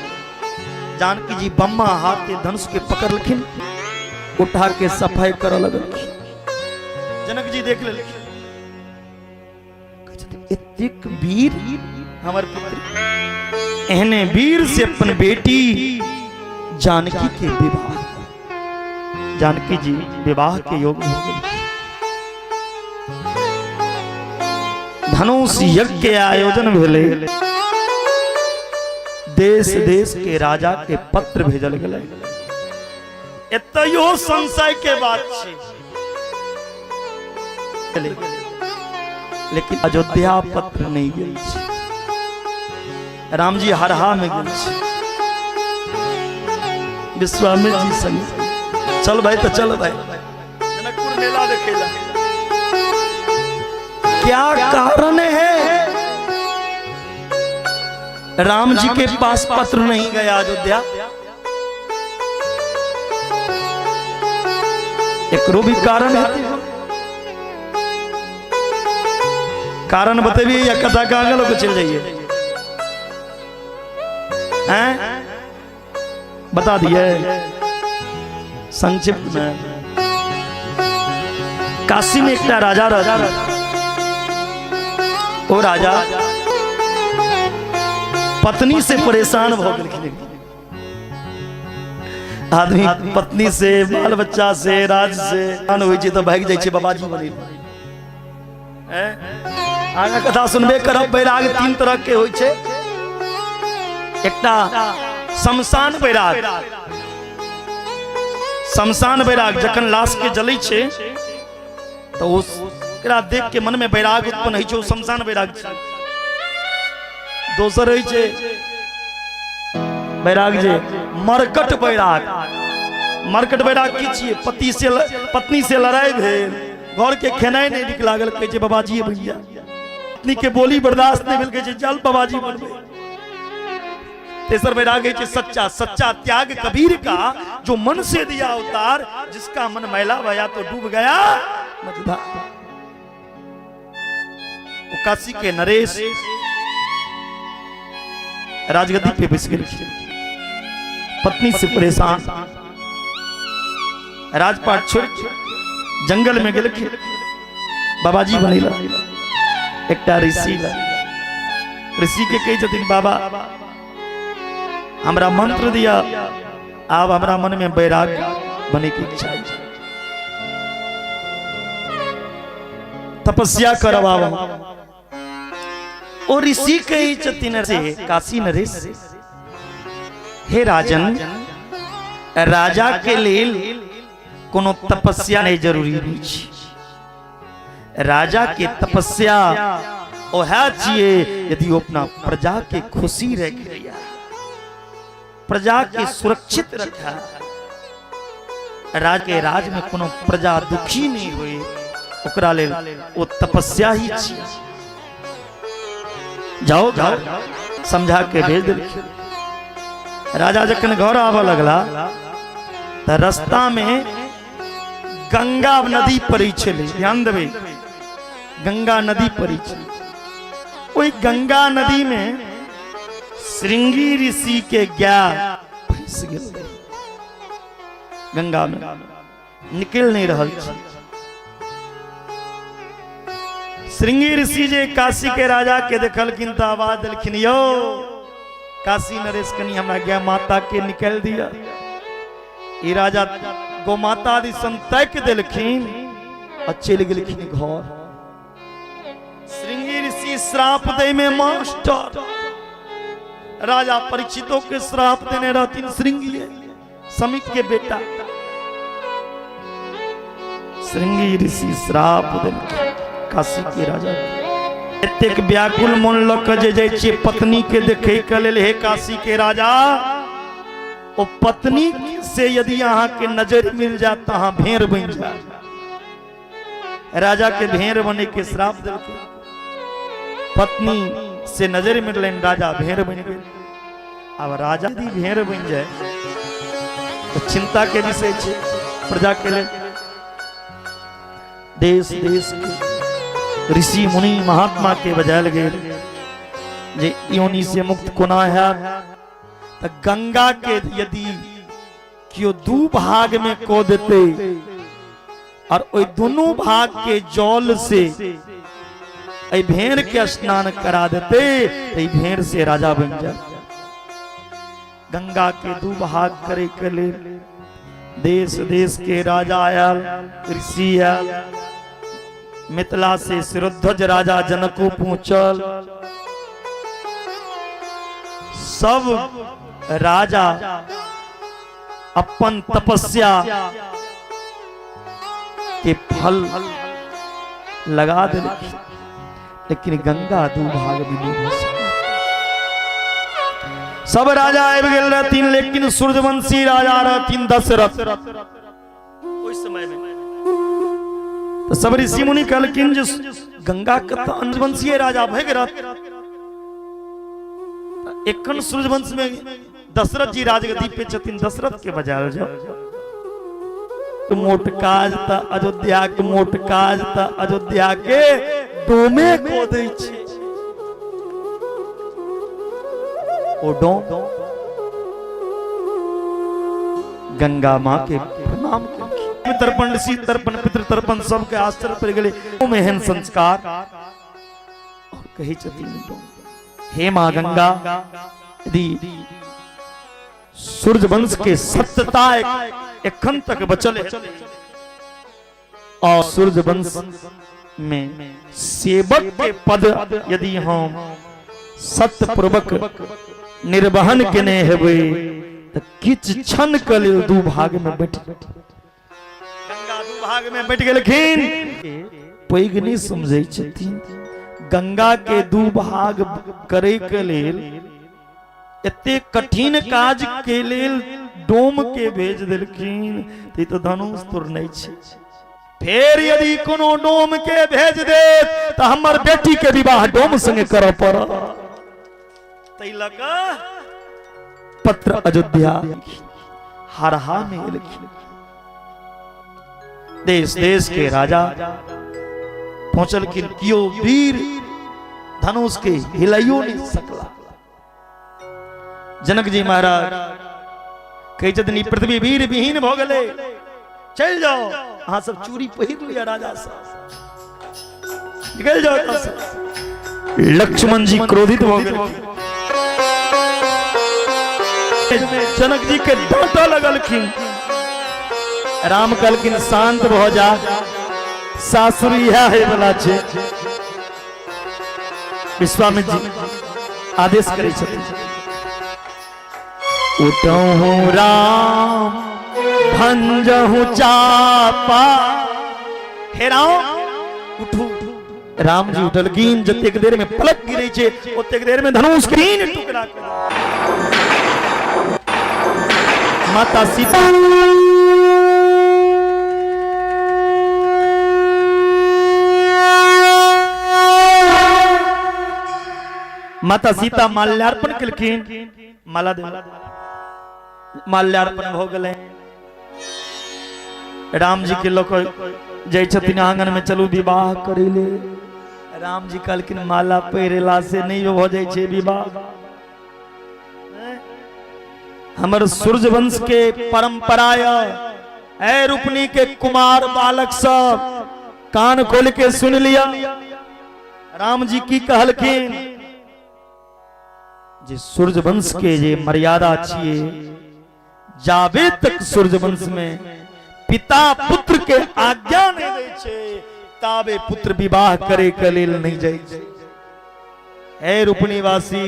जानकी जी बम्मा हाथ के धनुष के पकड़लखिन, उठा के सफाई कर लगलखिन। जनक जी देख लेलखिन, एतेक वीर हमर पुत्र, एहने वीर से अपन बेटी जानकी के विवाह। जानकी जी विवाह के योग्य हो गए। धनुष यज्ञ के आयोजन भेलै, देश देश के राजा के पत्र भेजल गेलै। एतयो संशय के बात छै, लेकिन अयोध्या पत्र नहीं गेल छै। राम जी हरहा में गेल छै विश्वामित्र जी संग। चल भाई तो चल भाई जनकपुर मेला देखेला। क्या कारण है राम जी के पास पत्र नहीं गया अयोध्या? एकरो भी कारण है। कारण बतेबिए या कथा का आगे लोग चल जाइए? हैं, बता दिए संक्षिप्त में। काशी में एकटा राजा राजा, ओ राजा पत्नी से परेशान भ गेलखिन। आदमी पत्नी से, बाल बच्चा से, राज से परेशान होइ छै तऽ भागि जाइ छै बाबाजी बनै। आगाँ कथा सुनबे करब। बैराग तीन तरह के होइ छै। एकटा शमशान बैराग। शमशान बैराग जखन लाश के जलै छै तऽ ओ ओकरा देख के मन में बैराग उत्पन्न होइ छै, ओ शमशान बैराग छै। दोसर होइ छै बैराग जे मरकट बैराग। मरकट बैराग की छियै? पति से पत्नी से लड़ाई भेल, घर के खेनाइ नहि नीक लागल, कहै छै बाबाजी भैया। पत्नी के बोली बर्दाश्त नहि भेल, कहै छै चल बाबाजी बनबै। तेसर बैराग है सच्चा, सच्चा त्याग कबीर का, जो मन से दिया उतार, जिसका मन मैला भया तो डूब गया मझधार। ओ काशी के नरेश राजगद्दी पे बैस गेल, पत्नी से परेशान, राजपाट छोड़ जंगल में गेल, बाबाजी बनेला एकटा ऋषि। ऋषि के कहै छथिन, बाबा हमरा मंत्र दिया, आब हमरा मन में बैराग बने के इच्छा है, तपस्या करवाओ। ओ ऋषि कहै छथिन से काशी नरेश, हे राजन, राजा के लेल कोनो तपस्या नहीं जरूरी नहीं छै। राजा के तपस्या ओहे छियै यदि ओ अपना प्रजा के खुशी रखैया, प्रजा के सुरक्षित रखा, राज के राज में कोनो प्रजा दुखी नहीं होए, ओकरा लेल ओ तपस्या ही छियै। जाओ जाओ, समझा के भेज देलखिन। राजा जखन घर आबऽ लगला तऽ रास्ता में गंगा नदी पड़ै छलै। ध्यान देबै, गंगा नदी पड़ै छलै। ओहि गंगा नदी में श्रृंगी ऋषि के गाय फंसि गेल रहै गंगा में, निकलि नहीं रहल छै। श्रृंगी ऋषि जे काशी के राजा के देखलखिन तऽ आवाज देलखिन, यौ काशी नरेश, कनी हमरा गाय माता के निकालि दिअ। ई राजा गौ माता दिसन ताकि देलखिन आ चलि गेलखिन घर। श्रृंगी ऋषि श्राप दै में मास्टर, राजा परीक्षितों के श्राप देने रहथिन श्रृंगी समीक के बेटा। श्रृंगी ऋषि श्राप देलखिन काशी के राजा के। एतेक व्याकुल मन लऽ कऽ जे जाइ छियै पत्नी के देखै के लेल, हे काशी के राजा, ओ पत्नी से यदि अहाँ के नजर मिल जात तऽ अहाँ भेड़ बनि जायब। राजा के भेड़ बने के श्राप देलकै। पत्नी से नजर मिललनि, राजा भेड़ बनि गेल। आब राजा यदि भेड़ बनि जाए तऽ चिंता के विषय छै प्रजा के लेल। देश देश के ऋषि मुनि महात्मा के बजायल गेल जे योनि से मुक्त कोना हैत। तऽ गंगा के यदि केओ दू भाग में कऽ देते और ओहि दुनू भाग के जल से एहि भेड़ के स्नान करा देते तो ई भेड़ से राजा बन जाए। गंगा के दू भाग करे के लेल देश देश के राजा आयल, ऋषि आयल। मिथिला से शिरोध्वज राजा जनको पहुंचल। सब राजा अपन तपस्या के फल लगा देलखिन, लेकिन गंगा दू भाग में नहीं हो सकी। सब राजा आबि गेल रहथिन, लेकिन सूर्यवंशी राजा रहथिन दशरथ ओहि समय में। तऽ सब ऋषि मुनि कहलखिन जे गंगा के तऽ अंशवंशीय राजा भऽ गेल, एखन सूर्यवंश में दशरथ जी राजगद्दी पे छथिन, दशरथ के बजायल जाओ। तो मोट काज तऽ अयोध्या के, मोट काज तऽ अयोध्या के डोमे को दै छै। ओ डोम गंगा माँ के प्रणाम केलखिन। तर्पण, ऋषि तर्पण, पितृ तर्पण, सबके आश्चर्य पड़ि गेलै, ओमे एहन संस्कार। और कहै छथिन, हे माँ गंगा, यदि सूर्य वंश के सत्यता एखन तक बचल है और सूर्य वंश में सेवक के पद यदि हम सत्यपूर्वक निर्वहन केने हेबै तऽ किछु क्षण के लेल दू भाग में बँटि, गंगा दू भाग में बँटि गेलखिन। पैघ नहि समझै छथिन। गंगा के दू भाग करे के लेल एते कठिन काज के लेल डोम के भेज देलखिन तऽ ई तऽ धनुष तोड़ने छै। फेर यदि कोनो डोम के भेज देत तऽ हमर बेटी के विवाह डोम संगे करऽ पड़त। ताहि लऽ कऽ पत्र अयोध्या हरहा में एलखिन। देश देश के राजा पहुंचलखिन, कियो वीर धनुष के हिलाइयो नहीं सकला। जनक जी महाराज कहै छथिन, ई पृथ्वी वीर विहीन भऽ गेलै, चलि जाओ, अहाँ सब चूड़ी पहिर लिअ, राजा सब निकलि जाओ एतऽ से। लक्ष्मण जी क्रोधित भऽ गेल, जनक जी के डांटऽ लगलखिन। राम कहलखिन, शांत भऽ जा, सासुर इएह होय वाला छै। विश्वामित्र जी आदेश करै छथिन, उठहु राम भंजहु चापा। हे राम, उठू। राम जी उठलखिन, जतेक देर में पलक गिरै छै ओतेक देर में धनुष के तीन टुकड़ा कर माता सीता माता सीता माल्यार्पण केलखिन, माला दे माल्यार्पण भऽ गेलै। राम जी के लोक जाइ छथिन आंगन में, चलू विवाह करै ले। राम जी कहलखिन, माला पहिरेला से नहीं भऽ जाइ छै विवाह। हमर सूर्यवंश के परंपरा यऽ, ऐ रूपनी के कुमार बालक सब कान खोल के सुन लिया। राम जी की कहलखिन जे सूर्यवंश के जे मर्यादा छिए, जाबे तक सूर्यवंश में पिता पुत्र के आज्ञा नहीं दै छै ताबे पुत्र विवाह करे के लेल नहीं जाइ छै। हे रूपनीवासी,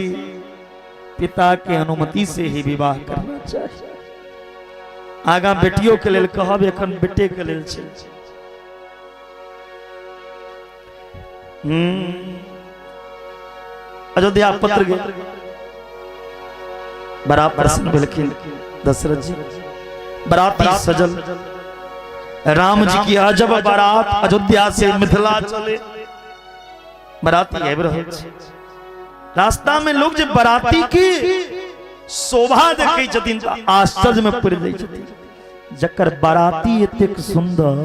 पिता के अनुमति से ही विवाह करना चाहिए। आगा बेटियों के लेल कहब, एखन बेटे के लेल छै। अयोध्या पत्र गेल, बड़ा प्रसन्न भेलखिन दशरथ जी। बराती सजल, राम जी की अजब बारात अयोध्या से मिथिला चले। बराती आबि रहल छै, रास्ता में लोग जे बराती की शोभा देखै छथिन तऽ आश्चर्य में पड़ि जाइ छथिन। जकर बराती एतेक सुंदर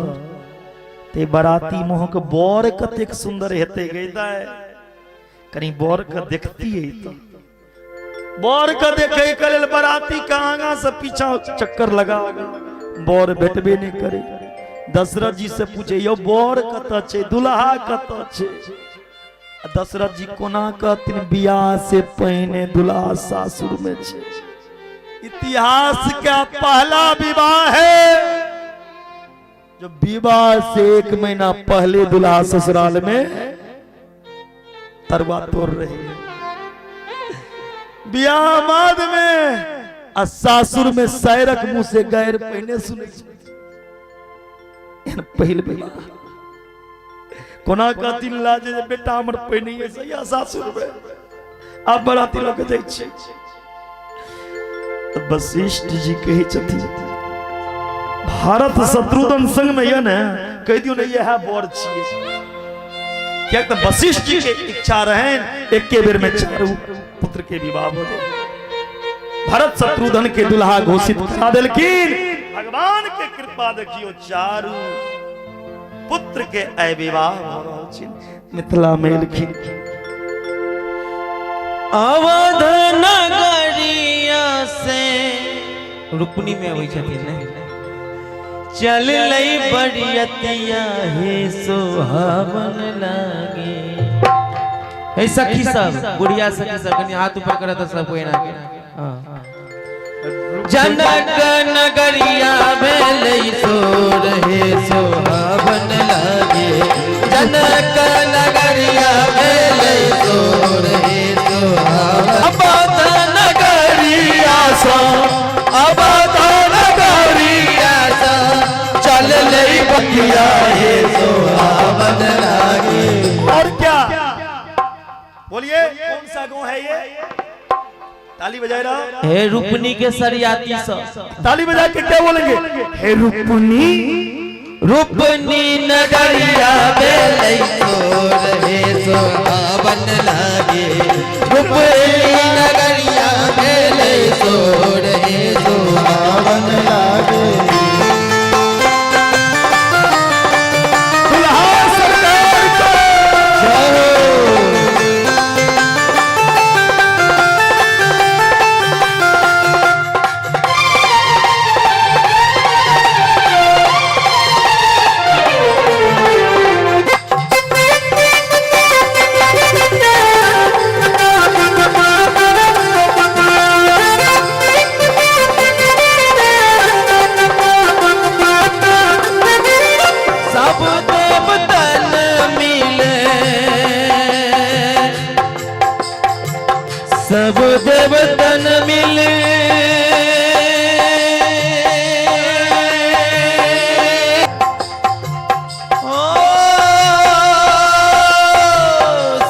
ते बराती मोहक बर कतेक सुंदर हेतै। गई दाय, कनी बर के देखतियै तऽ बर के देखे के लेल बराती के आगा से पीछा चक्कर लगा, बर भेटबे नहीं करे। दशरथ जी से पूछे, यौ बर कतऽ छै, दुल्हा कतऽ छै? आ दशरथ जी कोना कहथिन, बियाह से पहिने दुल्हा सासुर में छै। इतिहास का पहला विवाह है जो विवाह से 1 महीना पहले दुल्हा ससुराल में तरुआ तोड़ रहे हैं। बियाह बाद में आ सासुर में सैरक मुंह से गैर पहिने सुनै छै। एहन पहिल विवाह कोना कहथिन लाज जे बेटा हमर पहिने से या सासुर में आब बराती लऽ के जाइ छै। तऽ वशिष्ठ जी कहै छथिन, भारत शत्रुघ्न संग में यऽ ने, कहि दियौ ने इएह बर छियै। किएक तऽ वशिष्ठ जी के इच्छा रहनि एके बेर में चारू पुत्र के विवाह भऽ जाय। भरत शत्रुघ्न के दुल्हा घोषित करा देलखिन। भगवान के कृपा देखियौ, चारू पुत्र के आइ विवाह भऽ रहल छै। मिथिला में एलखिन। अवध नगरिया से रुपनी में अबै छथिन ने, चल लई बरियतिया हे सोहावन लागे। हे सखी सब, बुढ़िया सखी सब कनी हाथ ऊपर करत सब कोई ना के। हाँ। जनक नगरिया भेलै सोर हे सोहावन लागे। जनक नगरिया भेलै सोर हे सोहावन। अवध नगरिया सो, अवध नगरिया सो चललै बतिया हे सोहावन लागे। और क्या बोलिए, कौन सा गांव है ये? ताली बजाए रहा। हे रूपनी के सरियाती सब ताली बजा के क्या बोलेंगे? हे रूपनी, रूपनी नगरिया बेलई सोर हे सोहावन लागे, रूपनी नगरिया बेलई सोर हे सोहावन लागे। दुल्हा सरकार को जय हो। सब देवतन मिले, सब देवतन मिले, ओ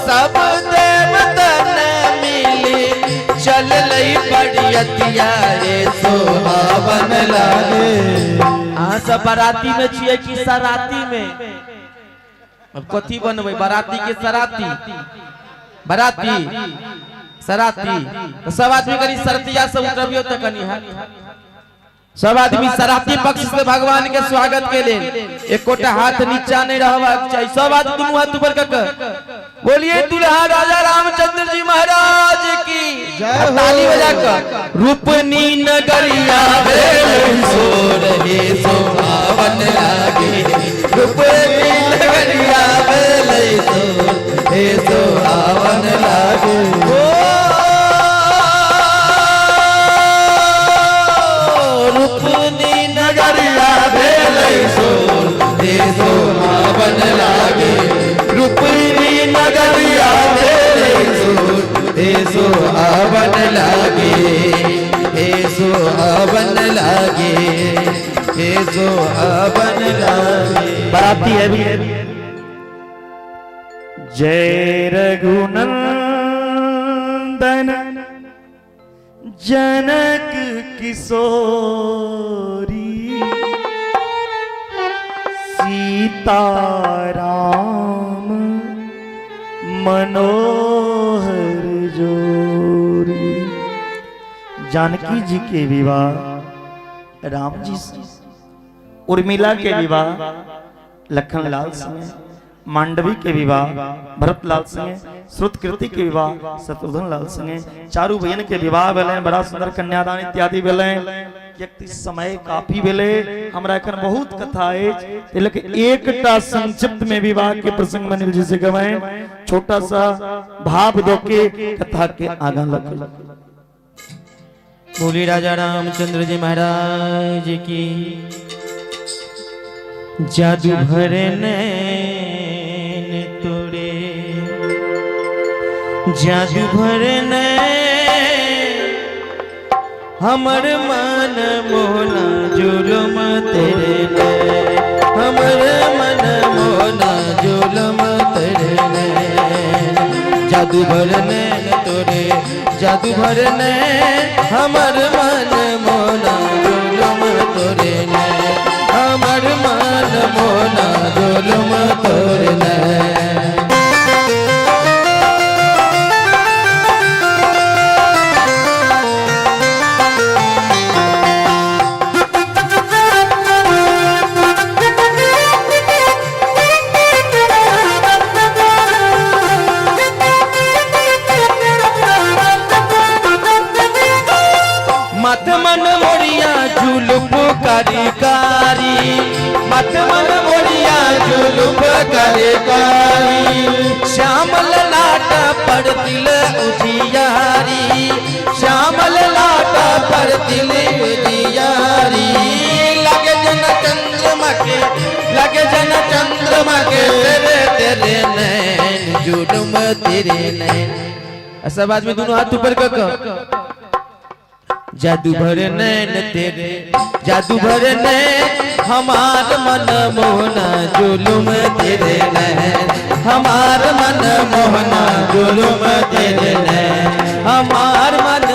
सब देवतन मिले, चल लई पड़ियतिया रे सोहावन लागे। अहाँ सब बाराती में छियै कि सराती में? अब कथी बनबै, बाराती के सराती? बाराती सराती तो सब आदमी कनी सरतिया सब उतरबियो तऽ कनी है। सब आदमी सराती पक्ष से भगवान के स्वागत के लेल एकोटा हाथ नीचा नहीं रहबाक चाही। सब आदमी दुनू हाथ ऊपर कऽ के बोलिए दुल्हा राजा रामचंद्र जी महाराज की जय हो। ताली बजा कर। रूपनी नगरिया भेल सोर हे सोहावन लागे, रूपनी नगरिया भेल सोर हे सोहावन लागे। ओ रूपनी नगरिया भेल सोर हे सोहावन लागे, रूपनी नगरिया भेल सोर हे सोहावन लागे, हे सोहावन लागे, हे सोहावन लागे। बाराती है भी। जय रघुनंदन जनक किशोरी, सीताराम मनोहर जोरी। जानकी जी के विवाह राम जी से, उर्मिला के विवाह लखनलाल से, मांडवी के विवाह भरतलाल संगे, श्रुतकृति के विवाह शत्रुघ्न लाल संगे, चारू भैयन के विवाह भेलै, बड़ा सुंदर कन्यादान इत्यादि भेलै। किएक समय काफी भेलै, हमरा एखन बहुत कथा अछि, ताहि लऽ कऽ एकटा संक्षिप्त में विवाह के प्रसंग में अनिल जी से कहबै, छोटा सा भाव दो के कथा के आगा लग। बोली राजा रामचंद्र जी महाराज की। जादू भरे नैन तोरे, जादू भरे नैन, हमर मन मोहना जुलम तेरे नैन, हमर मन मोहना जुलम तेरे नैन, जादू भरे नैन तोरे, जादू भरे नैन, हमर मन मोहना जुलम तोरे नैन, हमर मन मोहना जुलम तोरे नैन। मत मन मोरिया जुलुप कारी कारी, मत मन मोरिया जुलुप कारी कारी, श्यामल लाटा पर तिल उजियारी, श्यामल लाटा पर तिल उजियारी, लगे जन चंद्रमा के, लगे जन चंद्रमा के तेरे तेरे नैन, जुलुम तेरे नैन। सब आदमी दोनों हाथ ऊपर कर जादू भरे नैन तेरे, जादू भरे नैन, हमार मन मोहना जुलुम तेरे नैन, हमार मन मोहना जुलुम तेरे नैन, हमार मन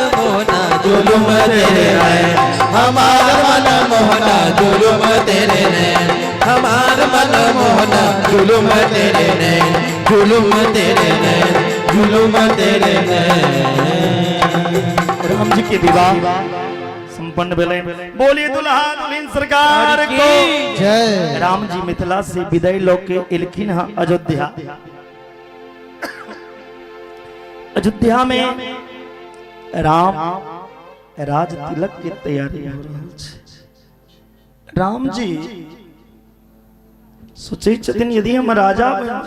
तेरे नैन, हमार मन मोहना जुलुम तेरे नैन, हमार मन मोहना जुलुम तेरे नैन, जुलुम तेरे नैन, जुलुम तेरे नैन। राम जी के विवाह संपन्न भेलै। बोलिए दुल्हा दुल्हन सरकार को जय। राम जी मिथिला से विदाई लऽ के एलखिन हँ अयोध्या। अयोध्या में राम राज तिलक के तैयारी हो रहल छै। राम जी सोचै छथिन यदि हम राजा बनि जायब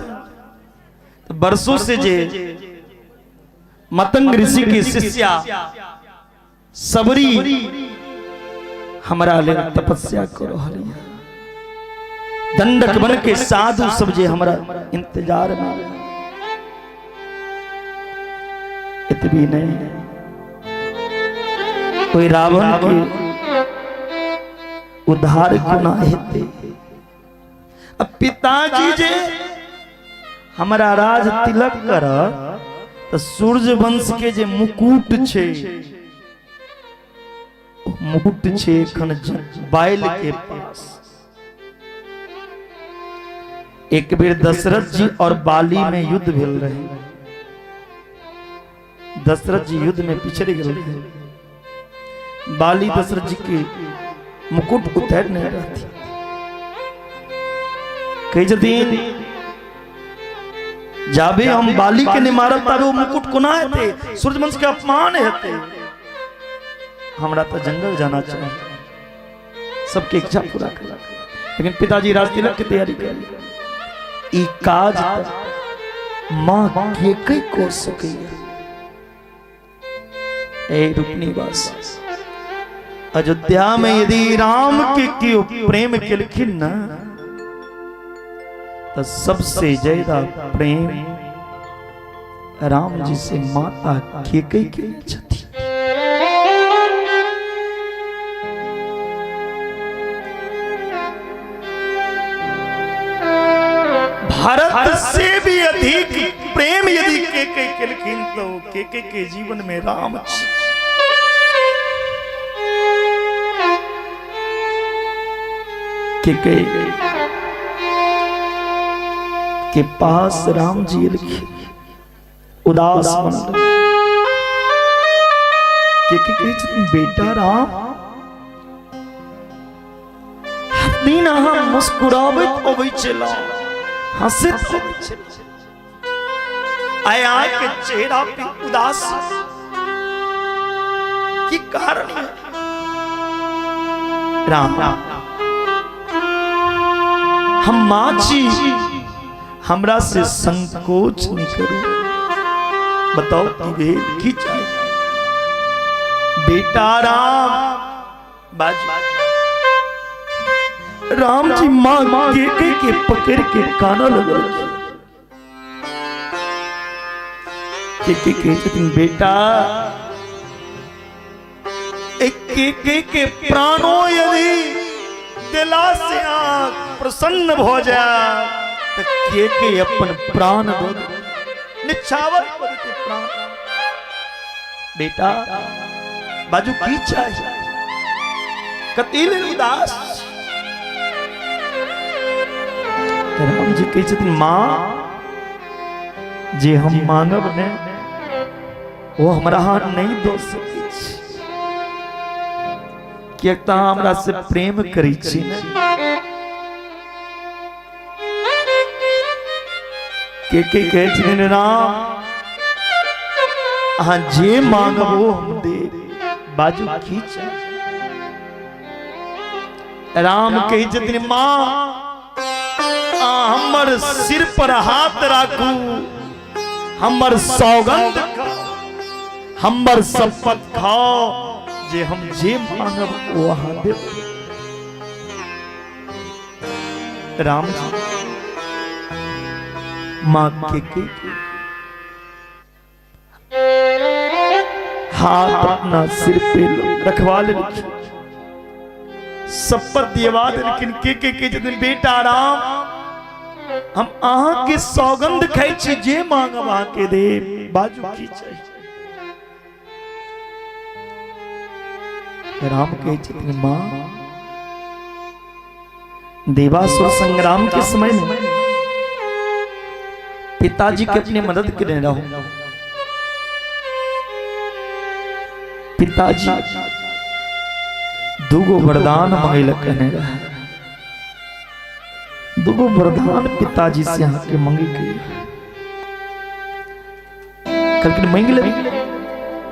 तऽ वर्षों से जे मतंग ऋषि के शिष्या सबरी हमरा लेल तपस्या कर रहल यऽ, दंडक बन के साधु सब जे हमरा इंतजार में, एतबी नहीं कोई रावण के उद्धार कोना हेतै। अब पिताजी जे हमरा राज तिलक कर तऽ सूर्य वंश के जे मुकुट छै, ओ मुकुट छै एखन बाइल के पास। एक बेर दशरथ जी और बाली में युद्ध भेल रहे। दशरथ जी युद्ध में पिछड़ गेल रहे। बाली दशरथ जी के मुकुट उतार नहीं रहती। कहै छथिन जाबे हम बाली के नहीं मारब ताबे ओ मुकुट कोना हेतै, सूर्यवंश के अपमान हेतै, हमरा तो जंगल जाना चाहिए। सबके इच्छा पूरा कर, लेकिन पिताजी राज तिलक की तैयारी कर ई काज त माँ के कई कर सकैया। ए रुपनीवास, अयोध्या में यदि राम के केओ प्रेम केलखिन ना तो सबसे ज्यादा प्रेम राम जी से माता केकई के छथि। भारत से भी अधिक प्रेम यदि केकई केलखिन तो केकई के जीवन में राम छी। केकई के पास राम जी एलखिन, उदास मन के के कहै छथिन बेटा राम, हर दिन अहाँ मुस्कुराबैत अबै छलहुँ, हँसैत अबै छलहुँ, आइ अहाँके चेहरा पे उदास की कारण है? राम, हम माँ छी, हमरा से संकोच नहीं करू, बताओ की भेल, की चाही? बेटा राम बाजू। राम जी माँ के के, के पकड़ के काना लगल। के के कहै छथिन बेटा, एक के के के प्राणो यदि देला से आँख प्रसन्न भऽ जाय तऽ के के अपन प्राण दऽ दे, निछावर कऽ देतै प्राण। बेटा बाजू की चाही, कथी लेल उदास? राम जी कहै छथिन माँ, जे हम मांगब ने ओ हमरा अहाँ नहि दऽ सकै छी, किएक तऽ अहाँ हमरा से प्रेम करै छी ने। के के कहै छथिन राम, अहाँ जे मांगब ओ हम देब, बाजू की चाही? राम कहै छथिन माँ, हमर सिर पर हाथ राखू, हमर सौगंध खाओ, हमर शपथ खाओ जे हम जे मांगब ओ अहाँ देब। राम जी माँ के के हाथ अपना सिर पे रखवा लेलखिन, शपथ दियवा देलखिन। के के के छथिन बेटा राम, हम अहाँ के सौगंध खाइ छी, जे मांगब अहाँ के देब, बाजू की चाही? राम कहै छथिन, माँ, देवासुर संग्राम के समय में पिताजी के अपने मदद करने रहो। पिताजी दूगो वरदान मंगेलक कहने रहे। दूगो वरदान पिताजी से अहाँ के मंगे के कहलखिन, मांगि लेबै।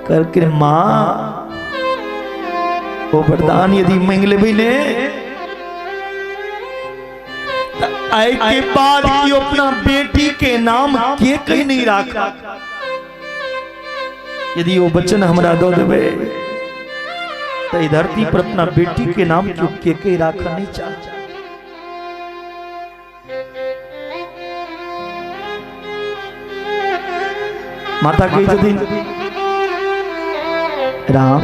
कहलखिन, माँ, ओ वरदान यदि मांगि लेबै ने तऽ आइ के बाद केओ अपना बेटी के नाम के कहीं नहीं राखा। यदि वो वचन हमरा दऽ देबै तऽ ई धरती पर अपना बेटी के नाम केओ के कहीं राखऽ नहीं चाह। माता कहै छथिन, राम,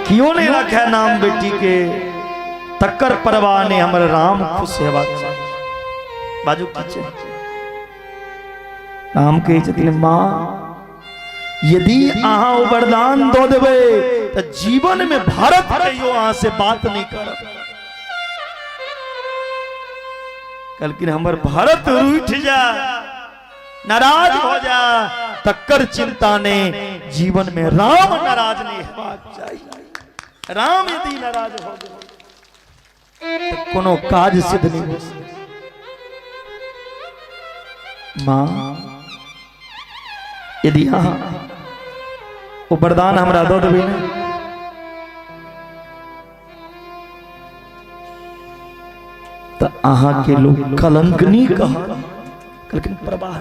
क्यों नहीं रखे नाम बेटी के, तकर परवाह नहीं, हमर राम खुश हेबाक चाही। बाजू की छै? राम कहै छथिन, माँ, यदि अहाँ ओ वरदान दऽ देबै तऽ जीवन में भारत कहियो अहाँ से बात नहीं करत। कहलखिन, हमर भारत रूठ जा, नाराज हो जा, तकर चिंता ने, जीवन में राम नाराज नहीं हेबाक चाही। राम यदि नाराज हो गए तऽ कोनो काज सिद्ध नहीं हो सकै। माँ, यदि अहाँ ओ वरदान हमरा दऽ देबै ने तऽ अहाँके लोग कलंकनी कहत। कहलखिन, प्रवाह।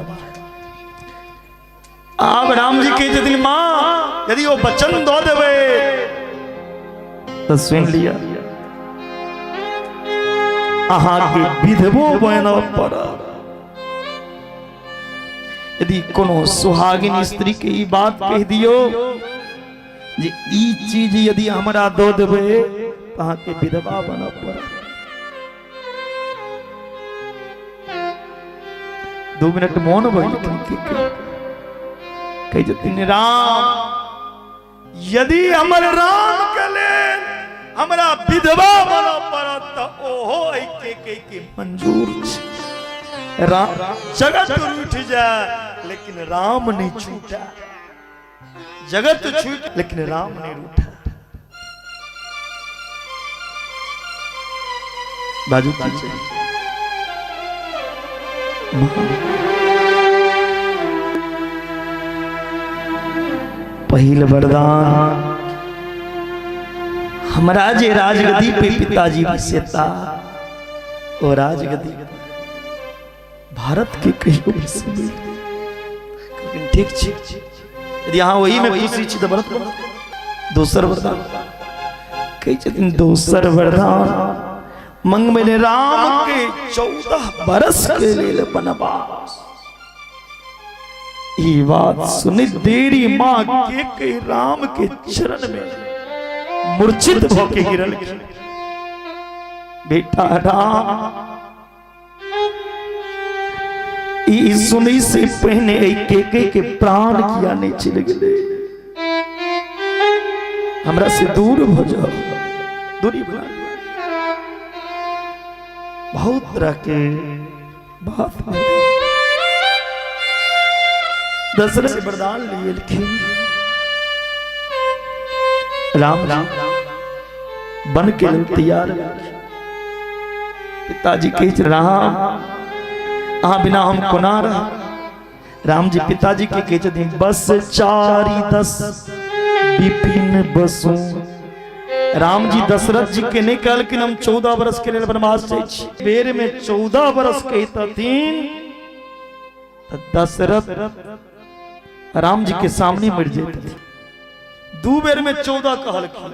आब राम जी कहै छथिन, माँ, यदि ओ वचन दऽ देबै तऽ सुनि लिअ, अहाँके विधवो बनऽ पड़त। यदि कोनो सुहागिन स्त्री के ई बात कहि दियौ जे ई चीज यदि हमरा दऽ देबै तऽ अहाँके विधवा बनऽ पड़त। 2 मिनट मौन भऽ गेलखिन। की कहै छथिन राम, यदि हमर राम के लेल हमरा विधवा बनऽ पड़त तऽ ओहो एहि के के के मंजूर छै। राम जगत रूठ जाए लेकिन राम नहीं छूटा, जगत छूट लेकिन राम नहीं रूठा। बाजू की छै? पहिल वरदान, हमरा जे राजगद्दी पे पिताजी बसेता, ओ राजगद्दी भारत के कहियो बैसेबै। लेकिन ठीक छै, यदि अहाँ ओही में खुशी छी तऽ भरत बनत। दोसर वरदान कहै छथिन, दोसर वरदान मंगबै ने राम के 14 बरस के लेल वनवास। ई बात सुनि देरी माँ के के राम के चरण में मूर्छित भऽ के गिरल। बेटा राम, ई सुनै से पहिने एहि केके के प्राण किया नहीं चलि गेलै? हमरा से दूर भऽ जाओ, दूरी बना लिअ। बहुत तरह के बात भेलै। दशरथ से वरदान लियलखिन। राम राम बन के लेल तैयार भेलखिन। पिताजी कहै छै, राम, अहाँ बिना हम कोना रह? राम जी पिताजी के कहै छथिन, बस चारि दस विपिन बसु। राम जी दशरथ जी के नहीं कहलखिन हम 14 वर्ष के लेल वनवास जाइ छी। बेर में 14 वर्ष कहितथिन तऽ दशरथ राम जी के सामने मरि जैतथिन। दू बेर में 14 कहलखिन,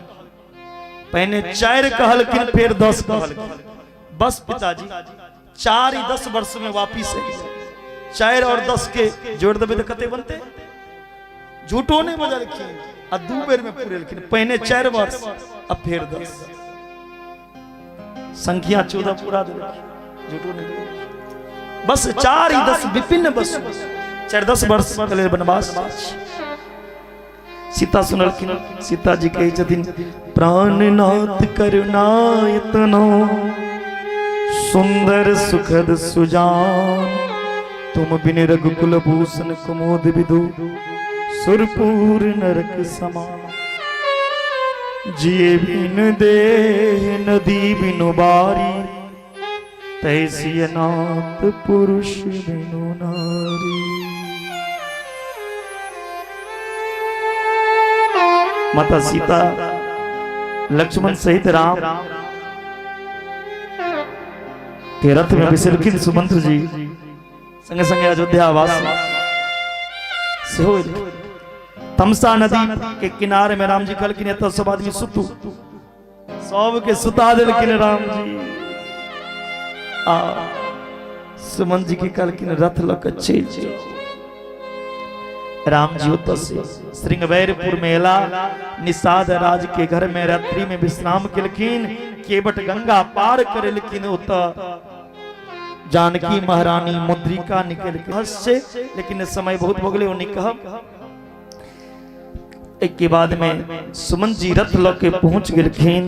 पहिने 4 कहलखिन, फेर 10 कहलखिन। बस पिताजी, 4 ही 10 वर्ष में वापिस आइए। 4 और 10 के जोड़ देबै तऽ कते बनते? झूठो नहीं बजलखिन आ दू बेर में पुरेलखिन। पहिने 4 वर्ष आ फेर 10, संख्या 14 पूरा देलखिन। झूठो नहीं बजलखिन। बस चार ही दस विपिन बस 4 10 वर्ष के लेल वनवास। सीता सुनलखिन। सीता जी कहै छथिन, प्राणनाथ करुणा इतनो सुंदर सुखद सुजान, तुम बिन रघुकुल भूषण कुमोद विधु सुरपुर नरक समान। जिए बिन देह नदी बिनु बारी, तैसी नाथ पुरुष बिनु नारी। माता सीता लक्ष्मण सहित राम के रथ में बैसलखिन सुमंत्र जी, संगे संगे अयोध्या वासी सेहो एलखिन। तमसा नदी के किनारे में राम जी कहलखिन, एतऽ सब आदमी सुतू। सबके सुता देलखिन राम जी। आ सुमन जी के कहलखिन, रथ लऽ कऽ चलि जाउ। राम जी ओतऽ से श्रृंगवेरपुर में एला, निषाद राज के घर में रात्रि में विश्राम केलखिन। केवट गंगा पार करेलखिन, ओतऽ जानकी महारानी मुद्रिका निकल के हंस छै, लेकिन समय बहुत भऽ गेलै, ओ नहि कहब। एक के बाद में सुमन जी रथ लऽ के पहुंच गेलखिन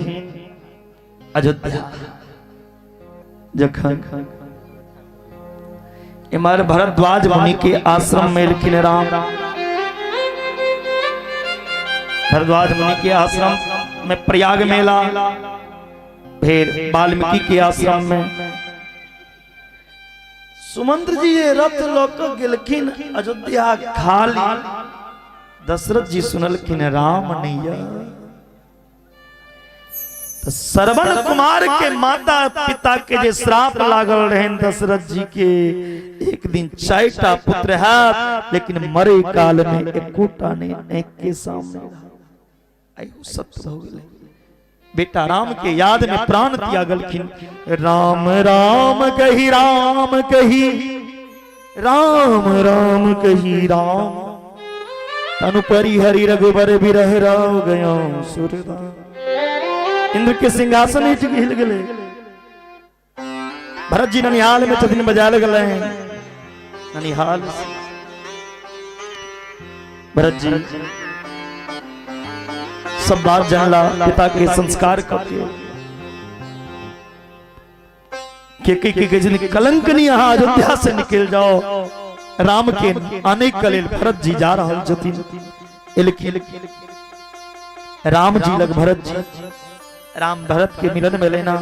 अयोध्या। जखन इमर भरद्वाज मुनि के आश्रम में एलखिन राम, भरद्वाज मुनि के आश्रम में प्रयाग मेला, फिर वाल्मीकि के आश्रम में सुमंत्र जी ये रथ लऽ कऽ गेलखिन अयोध्या खाली। दशरथ जी सुनलखिन राम नहीं है, तऽ श्रवण कुमार के माता पिता के जे श्राप लागल रहन दशरथ जी के, एक दिन चारिटा पुत्र हैत, लेकिन मरे काल में एकोटा नहीं आँख के सामने आइ ओ सत्य भऽ गेलै। बेटा राम के याद में प्राण त्यागलखिन। राम राम कही राम कही राम राम कही राम, तनु परिहरि रघुबर बिरह राव गया सुरदाम। इंद्र के सिंहासन हिच हिल गेलै। भरत जी ननिहाल में छथिन, बजायल गेलै ननिहाल। भरत जी सब बात जानला, पिता के संस्कार करके के के के के कलंक नहीं, अहाँ अयोध्या से निकल जाओ। राम के आने के लेल भरत जी जा रहल छथिन। एलखिन राम जी लग भरत जी, राम भरत के मिलन में लेना।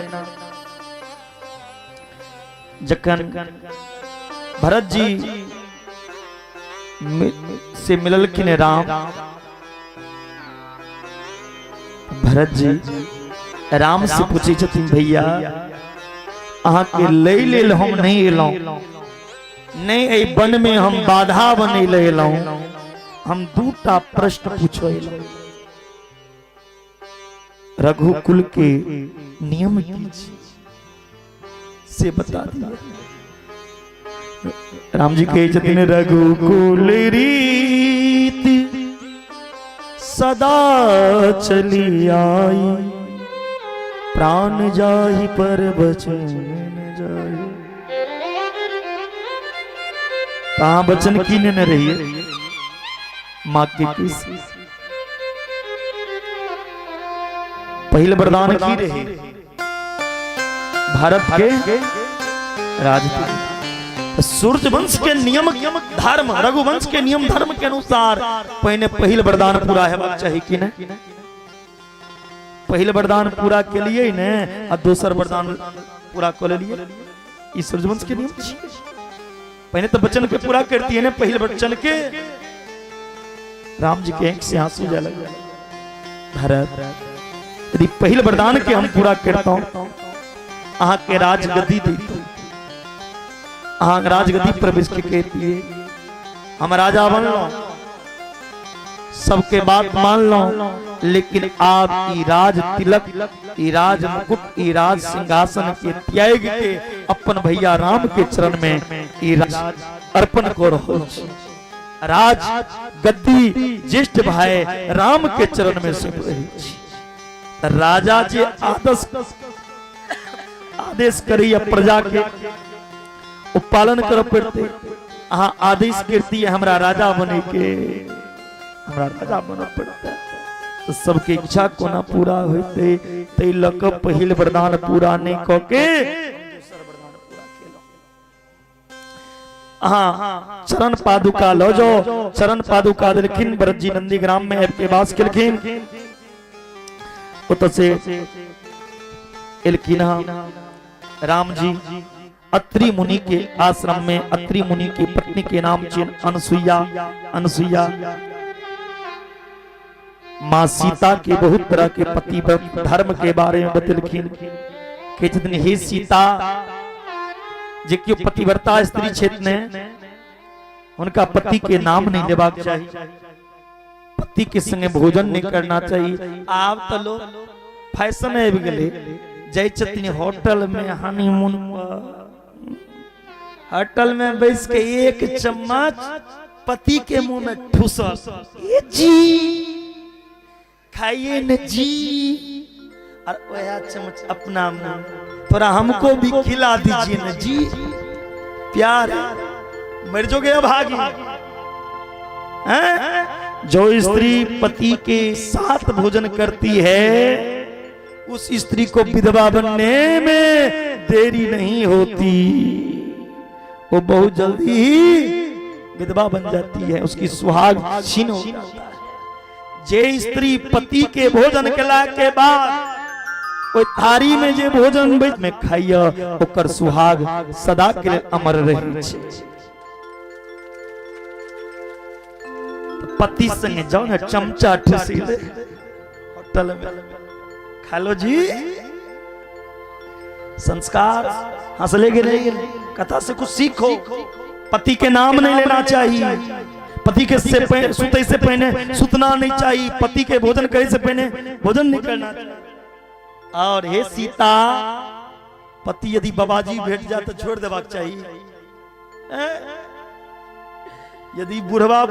जखन भरत जी से मिललखिन राम, भरत जी राम से पूछे छथिन, भैया अहाँ के लै लेल हम नहीं एलहुँ, नहीं एहि वन में हम बाधा बनै ले एलहुँ, हम दूटा प्रश्न पूछो एलहुँ। रघुकुल के नियम की छी से बता दिया। राम जी कहै छथिन, रघुकुल रीति सदा चली आई, प्राण जाहि पर बचन न जाहि। कहाँ बचन की ने रहिए माँ के किस पहिल वरदान की रहे? भारत के राजनीति सूर्य वंश के नियम धर्म, रघुवंश के नियम धर्म के अनुसार पहिने पहिल वरदान पूरा हेबाक चाही कि नहीं? पहिल वरदान पूरा के लिए ने आ दोसर वरदान पूरा कऽ लेलिए, ई सूर्यवंश के नियम छियै। पहिने तो वचन के पूरा करती है ने, पहिल वचन के। राम जी के आंख से आंसू जाए लगे। भरत, यदि पहिल वरदान के हम पूरा करता हूं, अहाँ के राजगद्दी देता, अहाँ राजगद्दी प्रवेश के कहती, हम राजा बनलो, सबके बात मान लो, लेकिन आप ई राज तिलक, ई राज मुकुट, ई राज सिंहासन के त्याग के अपन भैया राम के चरण में ई राज अर्पण कर रहल छी। राज गद्दी ज्येष्ठ भाई राम के चरण में सौंप रही छी। राजा जे आदेश आदेश करी प्रजा के ओ पालन करऽ पड़तै। अहाँ आदेश करती हमरा राजा बने के, हमरा राजा बनऽ पड़तै। तऽ सबके इच्छा कोना पूरा होइतै? ताहि लऽ कऽ पहिल वरदान पूरा नहि कऽ के दोसर वरदान पूरा केलहुँ। अहाँ चरण पादुका लऽ जाओ। चरण पादुका देलखिन। भरत जी नंदीग्राम में आबि के वास केलखिन। ओतऽ से एलखिन हँ राम जी अत्रि मुनि के आश्रम में। अत्रि मुनि की पत्नी के नाम छियनि अनसुईया। अनसुईया माँ सीता के बहुत तरह के पति धर्म के बारे में बतेलखिन। कहै छथिन, हे सीता, जे केओ पतिव्रता स्त्री छथि ने, हुनका पति के नाम नहीं लेबाक चाही, पति के संगे भोजन नहीं करना चाहिए। आब तऽ लोग फैशन आबि गेलै, जाइ छथिन होटल में हनीमून पर, होटल में बैस के एक चम्मच पति के मुंह में ठूसल, ए जी खाइए न जी, और वह चम्मच अपना मुंह, थोड़ा हमको भी खिला दीजिए न जी, प्यार है। मर जो गया भागी हैं? जो स्त्री पति के साथ भोजन करती है उस स्त्री को विधवा बनने में देरी नहीं होती, वो बहुत जल्दी ही विधवा बन जाती है, उसकी सुहाग छीन हो जाता है। जे स्त्री पति के भोजन केला के बाद ओहि थारी में जे भोजन बैठ में खाइय, ओकर सुहाग सदा के लेल अमर रहै छै। पति संगे जाओ ने, चमचा ठुसी ले होटल में खा लो जी। संस्कार हंसले गेले, कथा से कुछ सीखो। पति के नाम नहीं लेना चाहिए, पति के से सुते से पहले सुतना नहीं चाहिए, पति के भोजन करे से पहले भोजन नहीं करना चाहिए। और हे सीता, पति यदि बाबाजी भेट जाए तो छोड़ देबाक चाहिए, यदि बुढ़वा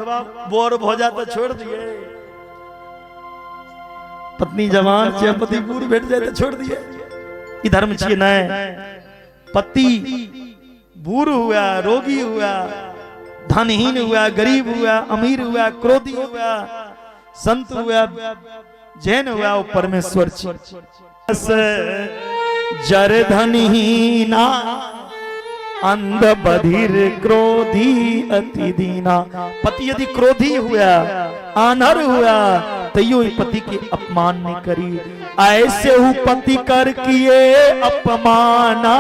बोर भ जाए तो छोड़ दिए, पत्नी जवान छै, पति बूढ़ भेट जाए तो छोड़ दिए, ई धर्म छियै? नहीं। पति बूढ़ हुआ, रोगी हुआ, धनहीन हुआ, गरीब हुआ, अमीर हुआ, क्रोधी हुआ, संत हुआ, जैन हुआ, वो परमेश्वर छी। जर धनहीना अंध बधिर क्रोधी अति दीना। पति यदि क्रोधी हुआ, आनर हुआ, तैयो पति के अपमान नहीं करी। ऐसे हु पति कर किए अपमाना,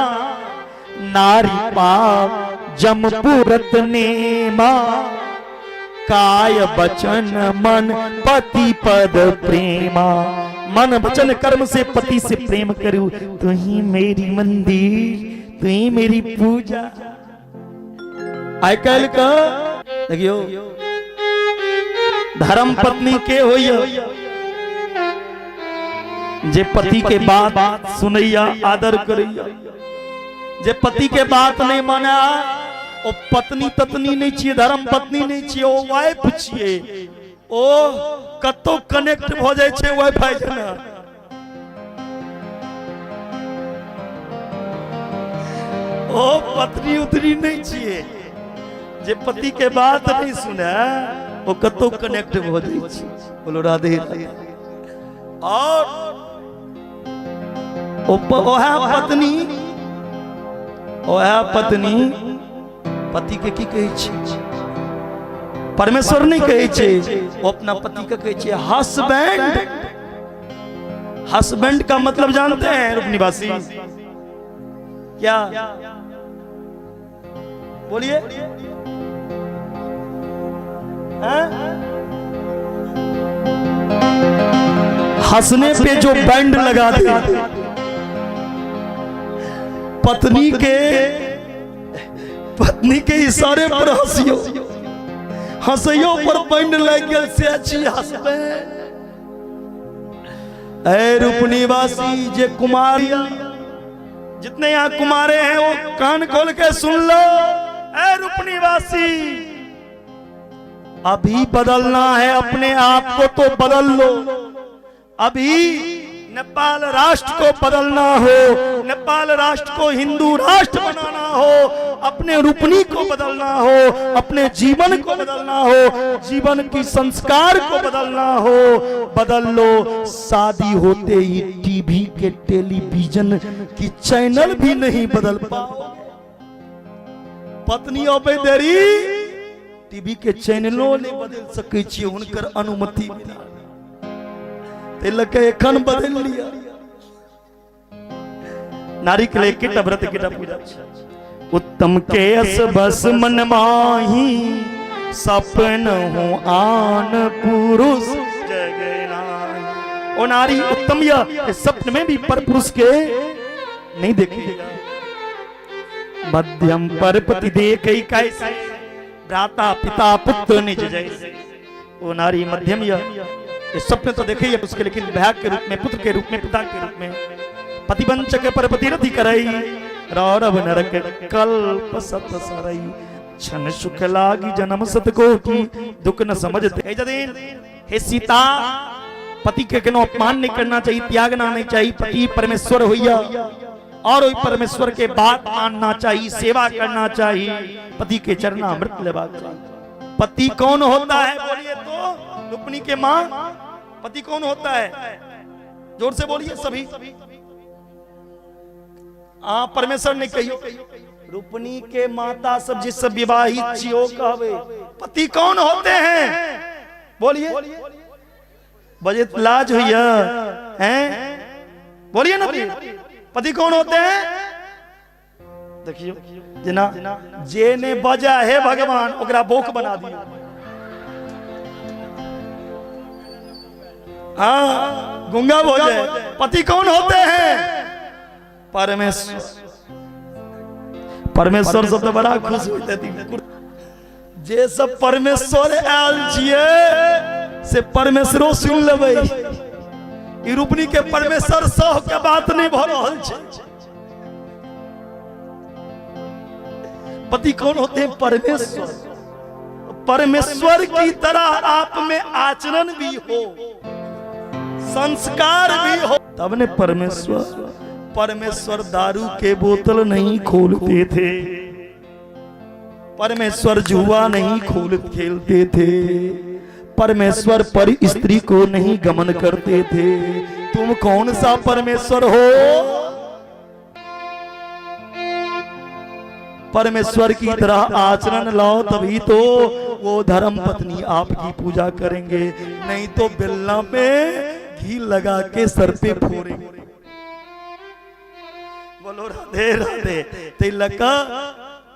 नारी पाप जमपुरत नेमा, काय वचन मन पति पद प्रेमा। मन वचन कर्म से पति से प्रेम करू। तू ही मेरी मंदिर, तू ही मेरी पूजा। आइ काल्हि के देखियो, धर्म पत्नी के होइए जे पति के बात सुनैया, आदर करैया। जे पति के बात नहीं माना, ओ पत्नी तत्नी नहीं छियै, धर्म पत्नी नहीं छियै, ओ वाइफ छियै। ओ कतौ कनेक्ट भ जाइ छै वाईफाई जेना। ओ पत्नी उतनी नहीं छियै। जे पति के बात नहीं सुने, ओ कतौ कनेक्ट भ जाइ छै। बोलो राधे राधे। और ओहे पत्नी, ओहे पत्नी पति के की कहै छै? परमेश्वर नहीं कहै छै, ओ अपना पति के कहै छै हस्बैंड। हस्बैंड का मतलब जानते हैं रूप निवासी? क्या बोलिए? हंसने पे जो बैंड लगा दे, पत्नी के इशारे पर हंसियो, हंसियो पर बैंड लग गेल, से अच्छी हंसबैंड। ए रूपनिवासी, जे कुमार, जितने यहाँ कुमारे हैं वो कान खोल के सुन लो। ए रूपनिवासी, अभी बदलना है अपने आप को तो बदल लो। अभी नेपाल राष्ट्र को बदलना हो, नेपाल राष्ट्र को हिंदू राष्ट्र बनाना हो, अपने रूपनी को बदलना हो, अपने जीवन को बदलना हो, जीवन की संस्कार को बदलना हो, बदल लो। शादी होते ही टीवी के टेलीविजन की चैनल भी नहीं बदल पाओ। पत्नी अबै देरी टीवी के चैनलो नहीं बदल सकै छी हुनकर अनुमति बिना। ताहि लऽ कऽ एखन बदलि लिअ। नारी के लिए एकेटा व्रत, एकेटा पूजा छै। उत्तम के अस बस मन माही, सपन हूँ आन पुरुष जग नाही। ओ नारी उत्तम या स्वप्न में भी पर पुरुष के नहीं देखेगा। मध्यम पर पति देख कैसे, भ्राता पिता पुत्र निज जैसे। वो नारी मध्यम या ये स्वप्न तो देखे ही उसके, लेकिन भैया के रूप में, पुत्र के रूप में, पिता के रूप में। पतिवंचक पर पतिरथि करई, रौरव नरक कल्प सत सरई। क्षण सुख लागी जन्म सत कोटि, दुख न समझते। हे जदीन, हे सीता, पति के केनो अपमान नहीं करना चाहिए, त्यागना नहीं चाहिए। पति परमेश्वर होइया और ओहि परमेश्वर के बात मानना चाहिए, सेवा करना चाहिए, पति के चरणामृत लेबाक चाहिए। पति कौन होता है बोलिए तो? रुक्मिणी के माँ, पति कौन होता है? जोर से बोलिए सभी। आ परमेश्वर ने कहियो, रुपनी के माता सब जिस सब विवाहित छियो कहबे, पति कौन होते हैं बोलिए? बजे लाज होइया हैं? बोलिए ना, पति कौन होते हैं? देखियो जेना जे ने बजा हे भगवान ओकरा बोक बना दियो। हाँ, गुंगा हो जाए। पति कौन होते हैं? परमेश्वर। परमेश्वर सब तो बड़ा खुश होते थे। जे सब परमेश्वर आयल छियै से परमेश्वरो सुन लेबै। ई रूपनी के परमेश्वर सह के बात नहीं भऽ रहल छै। पति कौन होते हैं? परमेश्वर। परमेश्वर की तरह आप में आचरण भी हो, संस्कार भी हो, तब ने परमेश्वर। परमेश्वर दारू के बोतल नहीं खोलते थे, परमेश्वर जुआ नहीं खोल खेलते थे, परमेश्वर पर स्त्री को नहीं गमन करते थे। तुम कौन सा परमेश्वर हो? परमेश्वर की तरह आचरण लाओ, तभी तो वो धर्म पत्नी आपकी पूजा करेंगे, नहीं तो बेलना में घी लगा के सर पे फोड़ेंगे। बोलो राधे राधे। ताहि लऽ कऽ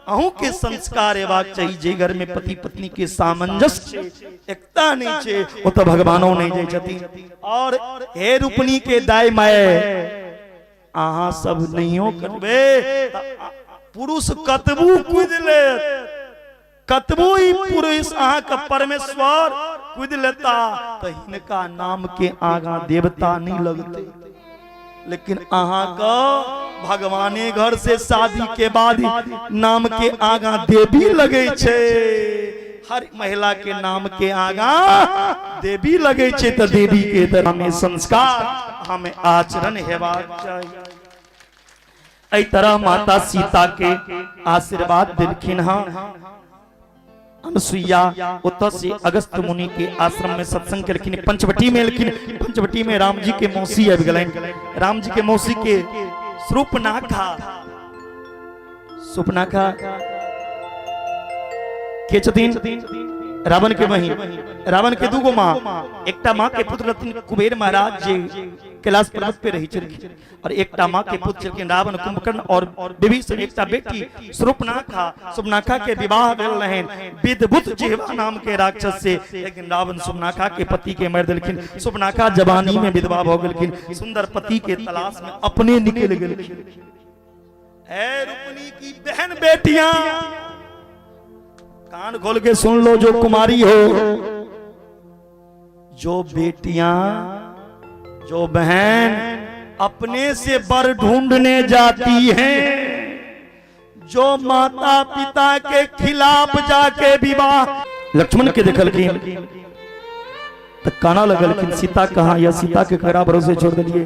अहूँ के संस्कार हेबाक चाही। जे घर में पति पत्नी के सामंजस्य छै, एकता नहीं छै, ओतऽ भगवानो नहीं जाइ छथिन। और हे रूपनी के दाय माय, अहाँ सब नहियो करबै तऽ पुरुष कतबू कूदि लेत, कतबो ई पुरुष अहाँके परमेश्वर कूदि लेता, तऽ हिनका नाम के आगाँ देवता नहीं लगते। लेकिन अहाँके भगवाने घर से शादी के बाद नाम के आगाँ देवी लगे छै। हर महिला के नाम के आगाँ देवी लगे छै, तऽ देवी के तरह हमें संस्कार, हमें आचरण हेबाक चाही। एहि तरह माता सीता के आशीर्वाद देलखिन हँ अनुसुईया। ओतऽ से अगस्त मुनि के आश्रम में सत्संग केलखिन, पंचवटी में एलखिन। पंचवटी में राम जी के मौसी आबि गेलनि। राम जी के मौसी के सुपनाखा, सुपनाखा के छथिन? रावण के बहिन। रावण के दूगो माँ, एकटा माँ के पुत्र रहथिन कुबेर महाराज जे कैलाश पर्वत पे रही छलखिन, और एकटा माँ के पुत्र छलखिन रावण, कुंभकर्ण और विभीषण। एकटा बेटी सुर्पनाखा, सुर्पनाखा के विवाह भेल रहनि विद्युत जिह्वा नाम के राक्षस से, लेकिन रावण सुर्पनाखा के पति के मारि देलखिन। सुर्पनाखा जवानी में विधवा भऽ गेलखिन, सुंदर पति के तलाश में अपने निकलि गेलखिन। ए रुपनी की बहन बेटियां, कान खोल के सुन लो, जो कुमारी हो, जो बेटियां, जो बहन अपने से वर ढूंढने जाती हैं, जो माता पिता के खिलाफ जाके विवाह। लक्ष्मण के देखलखिन तऽ काना लगलखिन, सीता कहाँ या सीता के ककरा भरोसे छोड़ देलिए?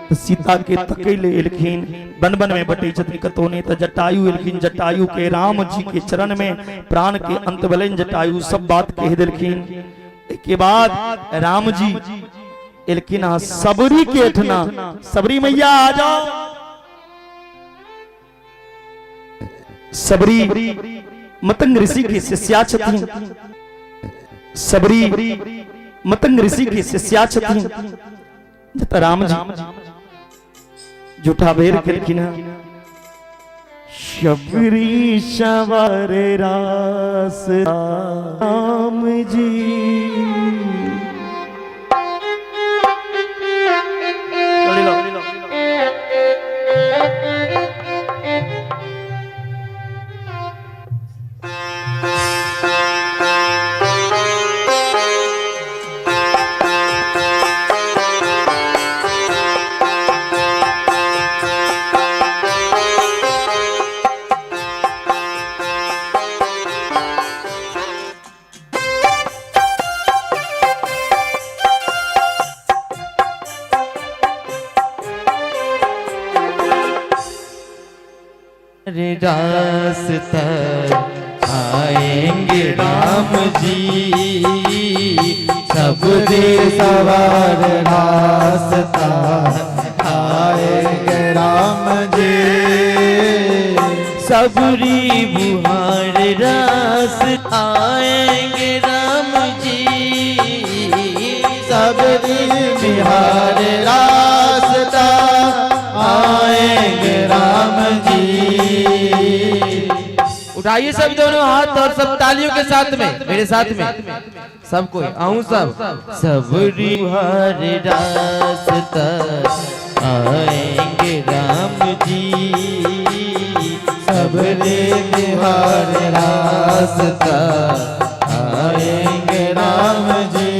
तऽ सीता के तकै ले एलखिन। वन वन में बटै छथिन कतौ नहि, तऽ जटायु एलखिन। जटायु के राम जी के चरण में प्राण के अंत भेलनि। जटायु सब बात कहि देलखिन। के बाद राम जी एलखिन अहाँ सबरी के एठना, सबरी मैया आ जाओ। सबरी मतंग ऋषि के शिष्या छथिन। सबरी मतंग ऋषि के शिष्या छथिन। जतऽ राम जी जूठा बेर केलखिन हँ, शबरी सवार रास राम जी। रास्ता आएंगे राम जी, सब दे सवार रास्ता आएंगे राम जी, सबरी बुहार रास आएंगे राम जी, सबरी बिहार रास्ता आएंगे राम जी। उठाइए सब दोनों हाथ और सब तालियों के साथ में, मेरे साथ में सब कोई आऊं सब। सबरी बुहार रास्ता आएंगे राम जी, सबरी बिहार रास्ता आएंगे राम जी।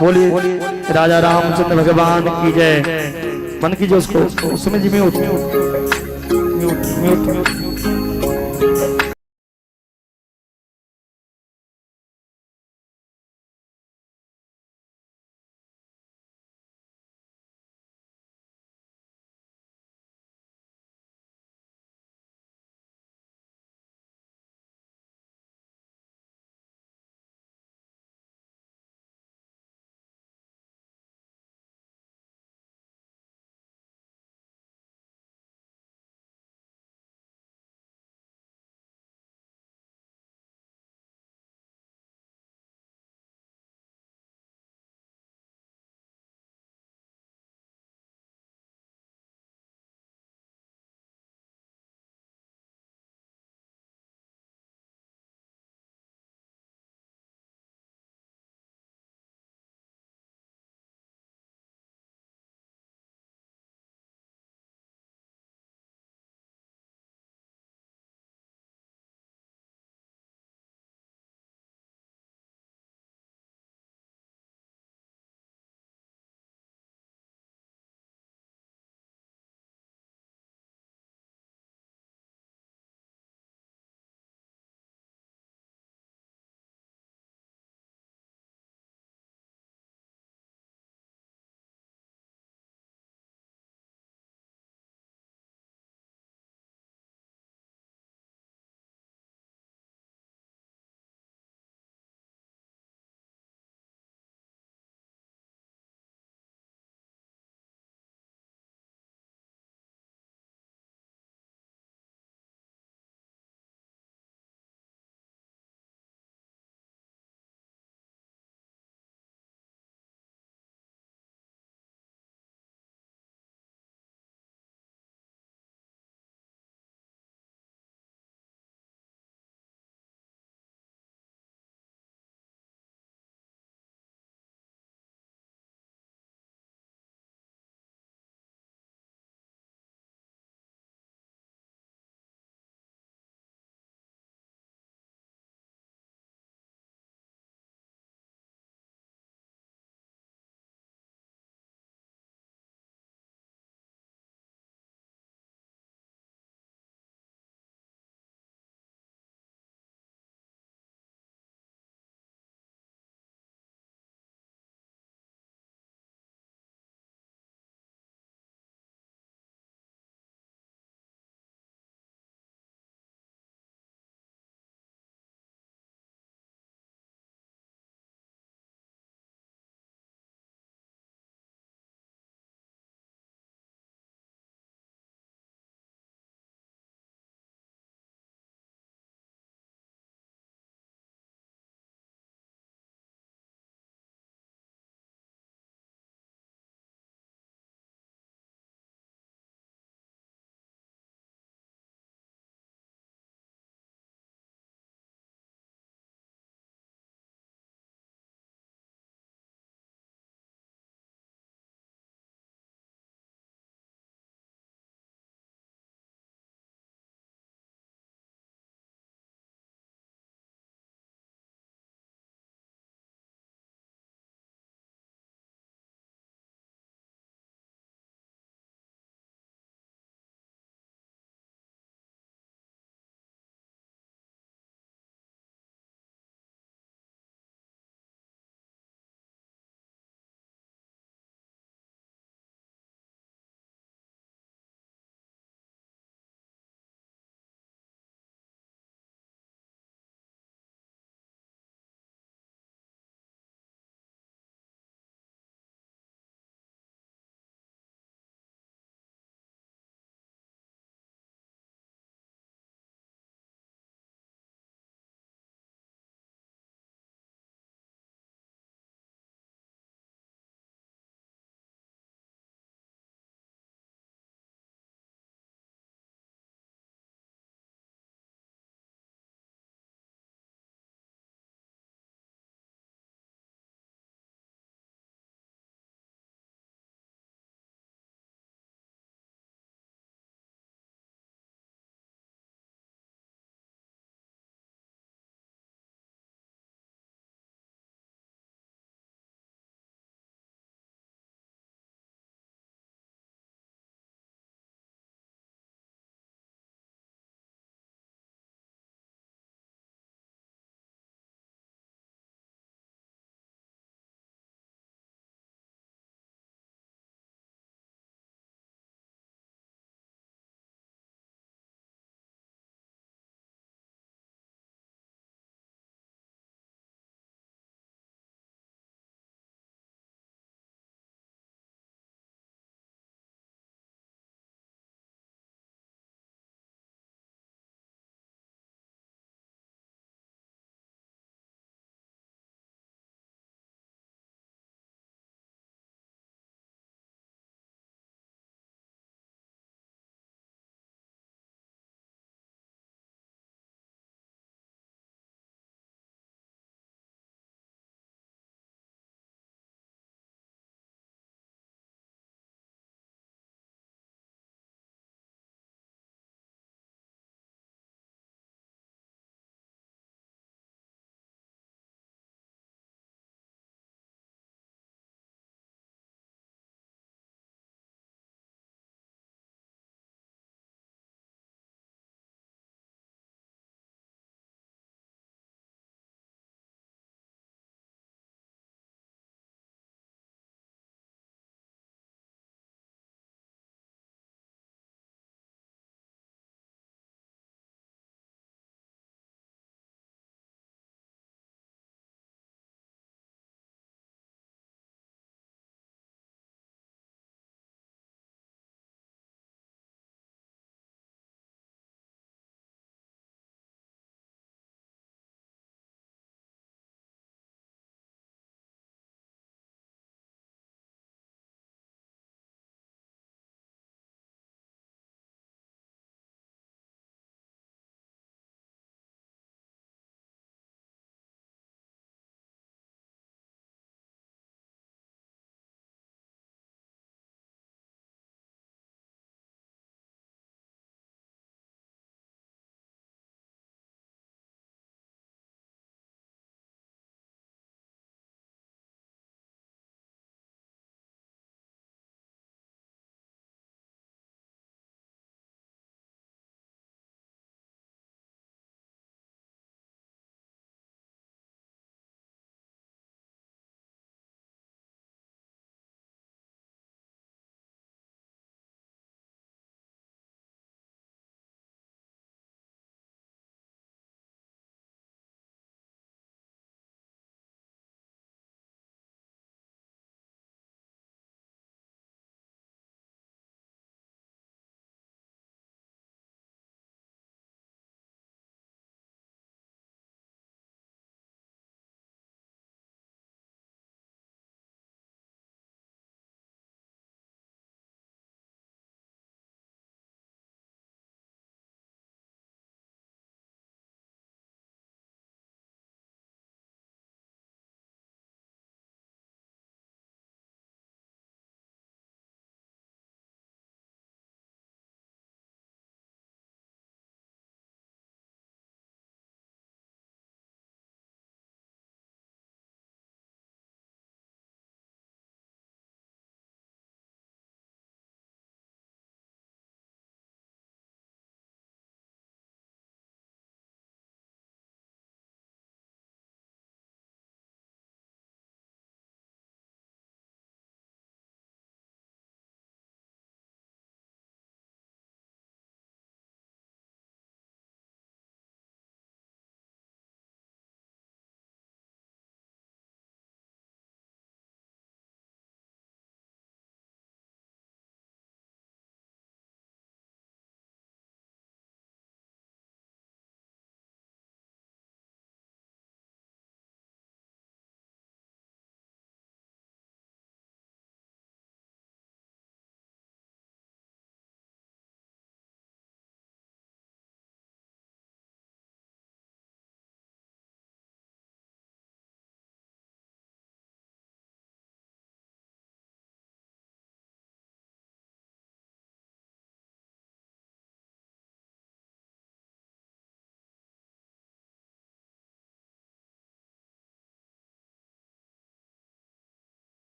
बोलिए राजा रामचंद्र भगवान की जय। मन कीजिए उसको, उसमें जी म्यूट म्यूट म्यूट।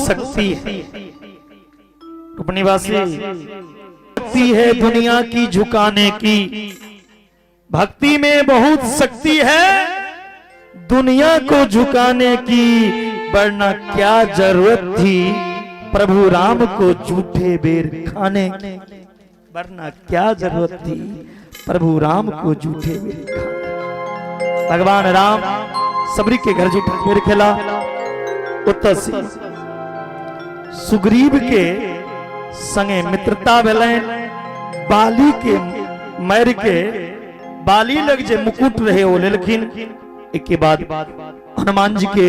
शक्ति है। रूपनिवासी शक्ति है दुनिया की झुकाने की, भक्ति में बहुत शक्ति है दुनिया को झुकाने की, वरना क्या जरूरत थी प्रभु राम को झूठे बेर खाने की, वरना क्या जरूरत थी प्रभु राम को झूठे बेर खाने। भगवान राम सबरी के घर झूठा बेर खेला, ओतऽ से सुग्रीव के संगे मित्रता भेलनि, बाली के मारि के बाली लग जे मुकुट रहे ओ लेलखिन। एक बाद हनुमान जी के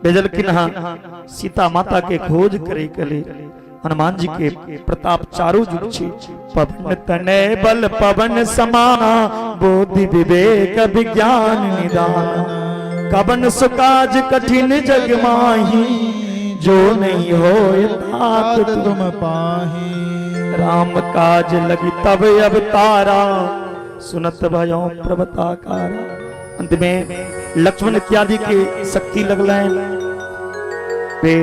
भेजलखिन हाँ सीता माता के खोज करे के लिए। हनुमान जी के प्रताप चारू जुग छी, पवन तनय बल पवन समाना, बुद्धि विवेक विज्ञान निदान, कवन सुकाज कठिन जग माही, जो नहीं होय तात तुम पाही। राम काज लगी तब अवतारा, सुनत भयो प्रभताकारा। अंत में लक्ष्मण इत्यादि के शक्ति लगलनि, फिर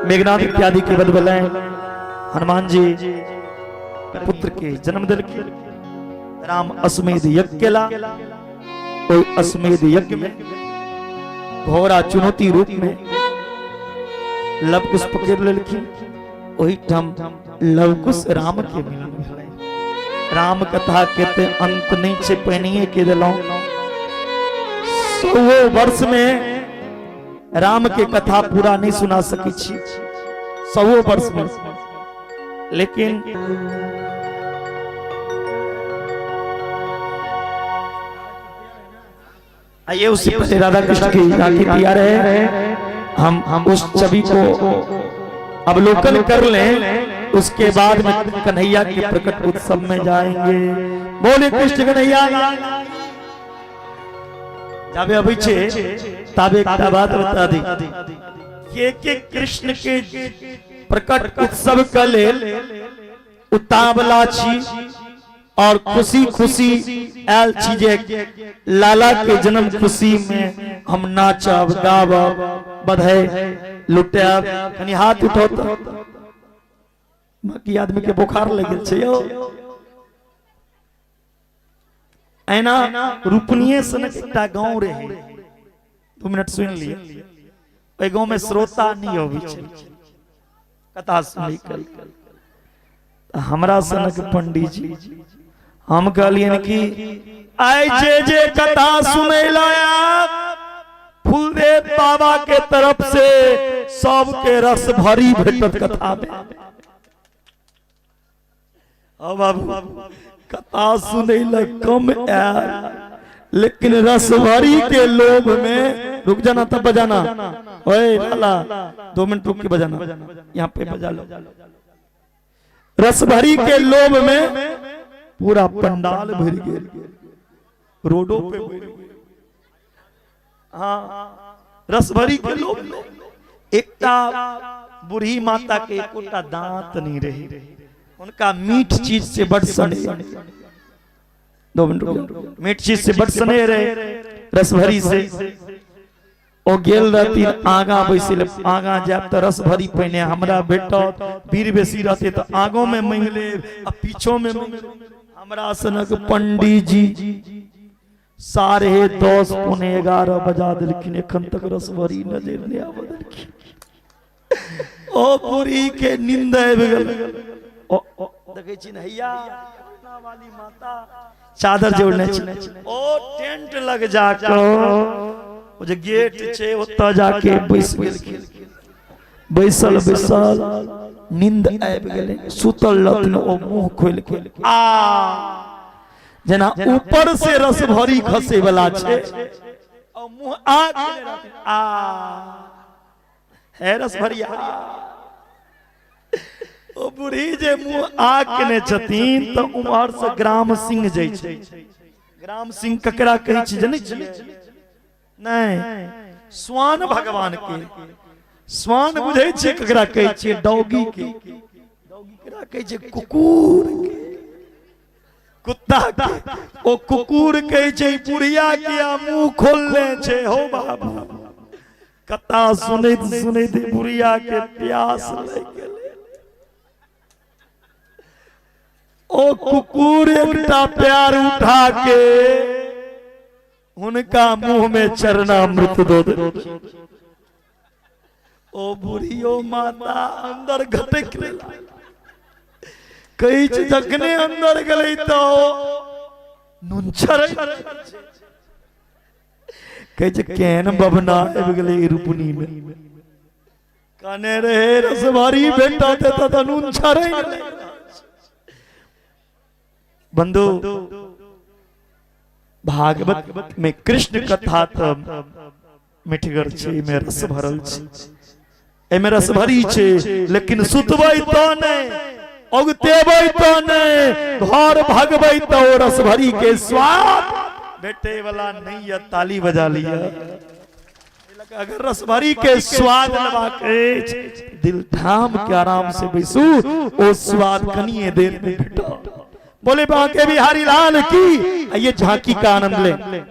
मेघनाथ इत्यादि के बद भेलनि, हनुमान जी पुत्र के जन्म देलखिन, राम अश्वमेध यज्ञ केला, ओहि अश्वमेध यज्ञ में घोड़ा चुनौती रूप में लव कुश पकड़ लेलखिन, ओहिठाम लव कुश राम के मिलन भेलै। राम कथा के ते अंत नहीं छे, पहिनहिए के देलहुं। 100 वर्ष में राम के कथा पूरा नहीं सुना सकै छी, 100 वर्ष में, लेकिन आइए उससे पहले राधा कृष्ण की राखी तैयार है, हम उस छवि को अवलोकन कर लें, उसके बाद में कन्हैया के प्रकट उत्सव में जाएंगे। बोले कृष्ण कन्हैया। जाबे अबै छे ताबे एकटा बात बता दी के कृष्ण के प्रकट उत्सव के लेल उतावला छी और खुशी खुशी आयल छी जे लाला के जन्म खुशी में हम नाचब गाबब बधाई लुटायब। कनी हाथ उठाओ तो बाकी आदमी के बोखार लग गेल छै यौ। एना रूपनीय सनक एकटा गांव रहे, 2 मिनट सुनि लिअ, ओहि गांव में श्रोता नहीं अबै छै कथा सुनै के। हमरा सनक पंडीजी हम कहलियनि कि आइ जे जे कथा सुनै ला आयब फूलदेव बाबा के तरफ से सबके रस भरी भेटत कथा में। अब बाबू कथा सुनै ला कम आयल, लेकिन रसभरी के लोभ में रुक जाना तब बजाना। ओए लाला 2 मिनट रुक के बजाना, यहाँ पे बजा लो। रसभरी के लोभ में पूरा पंडाल भर गेल, रोडों पे भर गेल। हाँ रसभरी के लोभ में एकटा बूढ़ी माता के एकोटा दांत नहीं रही, उनका मीठ चीज से बड़ स्नेह। 2 मिनट रुक जाओ। मीठ चीज से बड़ स्नेह रहे रसभरी से। ओ गेल रहती आगा बैसल, आगा जायब तऽ रसभरी पहिने हमरा भेटत, भीड़ बेसी रहते तऽ आगो में मांगि लेब आ पीछो में मांगि लेब। हमरा सनक पंडीजी 10:30 10:45 बजा देलखिन, एखन तक रसभरी नजर नहि आबऽ देलखिन। ओ बुढ़ी के नींद आबि गेल। ओ देखै छी ने हैया वाली माता चादर जोड़ने छै, ओ टेंट लग जाके ओ जे गेट छै ओतऽ जाके बैस गेलखिन। बैसल बैसल नींद आबि गेलै, सुतल रहथिन, ओ मुंह खोलि के आ जेना ऊपर से रस भरी खसे वाला छै, ओ मुंह आ केने रहथिन, आ है रस भरिया। ओ बूढ़ी जे मुंह आ केने छथिन तऽ उम्हर से ग्राम सिंह जाइ छै। ग्राम सिंह ककरा कहै छै जनै छियै? नहि, स्वान भगवान के। स्वान बुझै छियै ककरा कहै छियै? डॉगी के। डॉगी ककरा कहै छै? कुकुर के, कुत्ता के। ओ कुकुर कहै छै बुढ़िया के मुंह खोलने छै। हो बाबू, कथा सुनैत सुनैत बुढ़िया के प्यास लागि गेलै। ओ कुकुर एकटा प्यार उठा के हुनका मुंह में चरणामृत दो दे। ओ बुढ़ियो माता अंदर घटक लेला। कहै छै जखने अंदर गेलै तऽ नुनछर कहै छै केहन बबना आबि गेलै ई रुपनी में। कहने रहे रसभरी भेटत तऽ नून छड़ै। बंधु, भागवत में कृष्ण कथा तऽ मिठगर छै, एहिमे रस भरल छै, एहिमे रस भरी छै, लेकिन सुतबै तऽ नहि, औगतेबै तऽ नहि, घर भगबै तऽ ओ रस भरी के स्वाद भेटै वाला नहि यऽ। ताली बजा लिअ। अगर रसभरी के स्वाद लेबाक अछि, दिल थाम के आराम से बैसू, ओ स्वाद कनिए देर में भेटत। बोले बांके बिहारी लाल की। आइए झांकी का आनंद ले।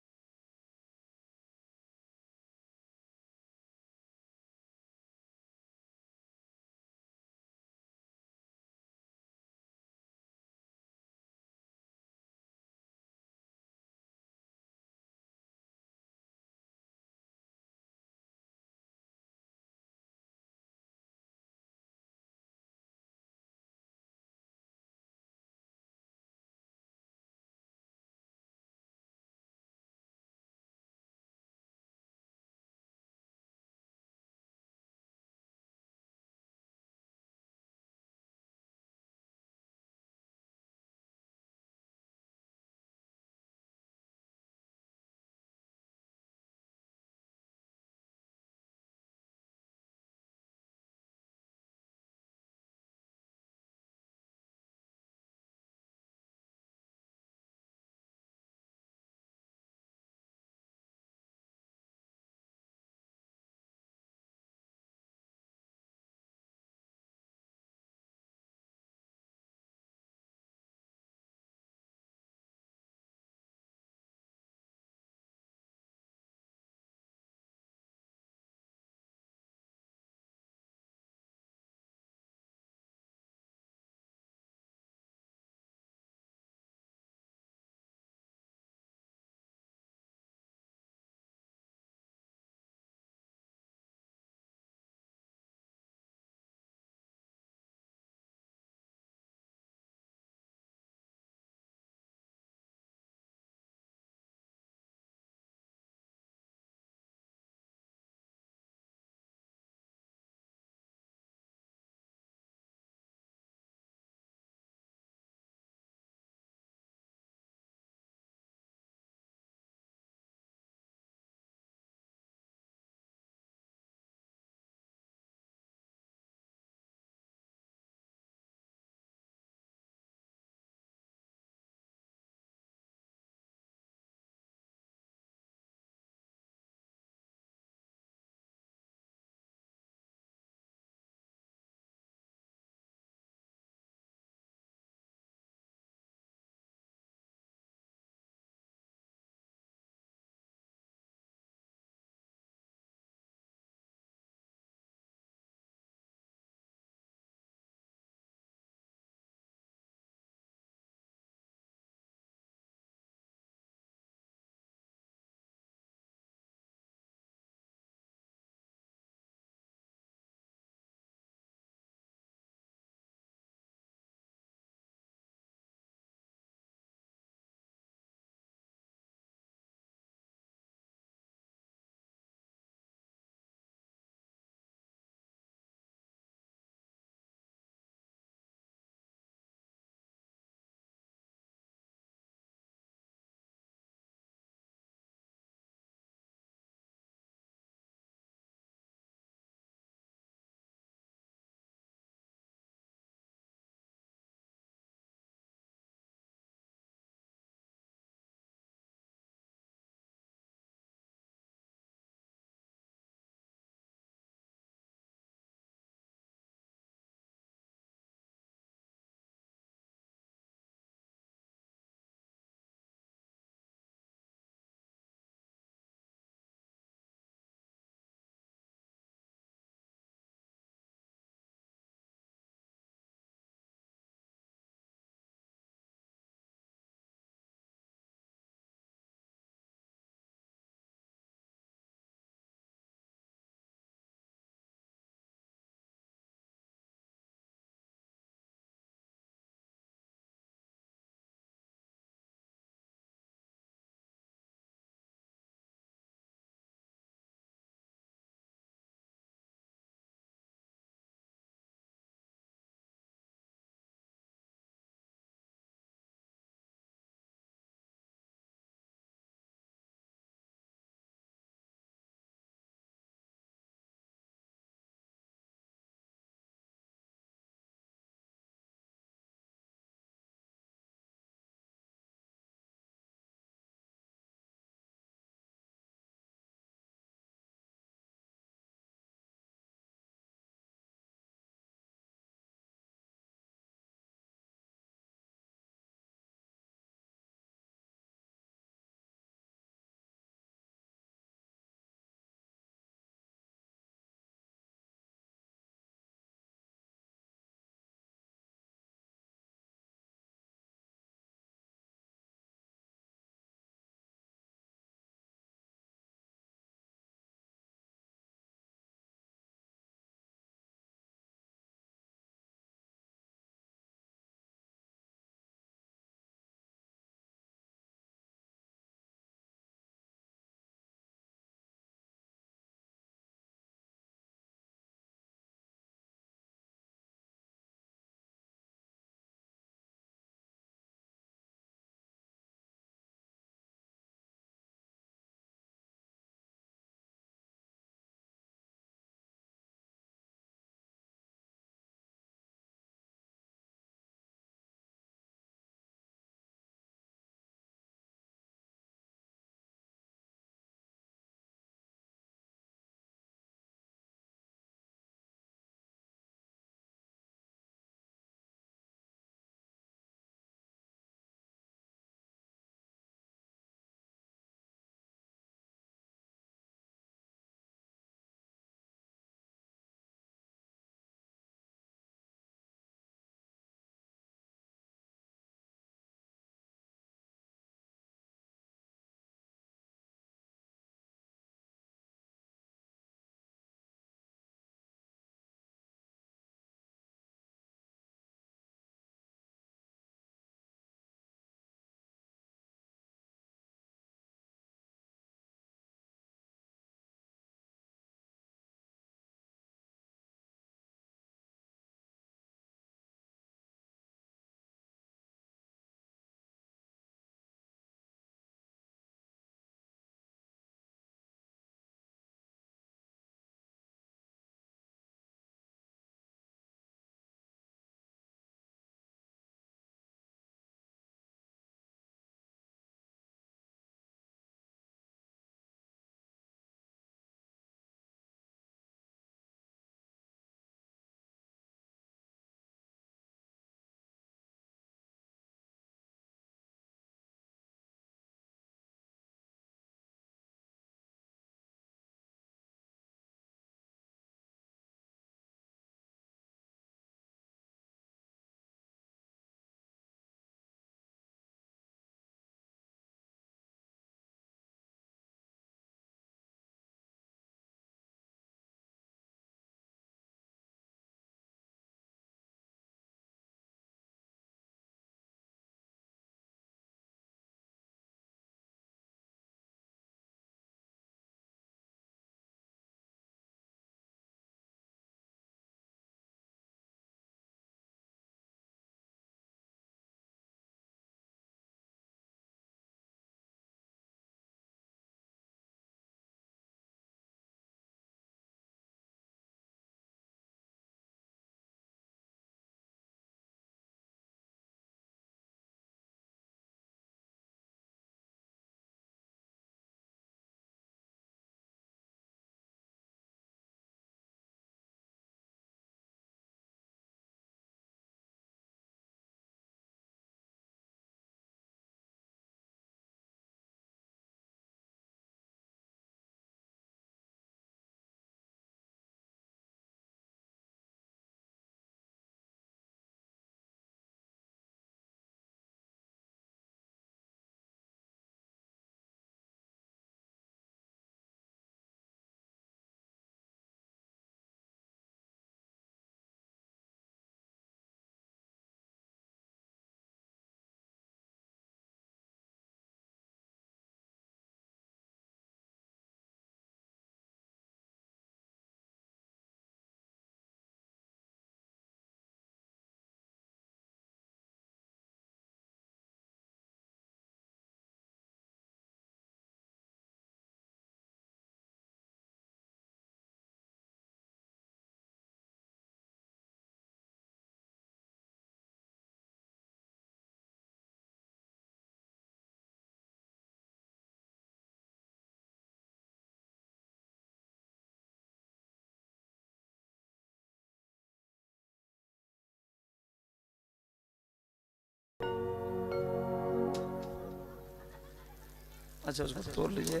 अच्छा उसको तोड़ लीजिए।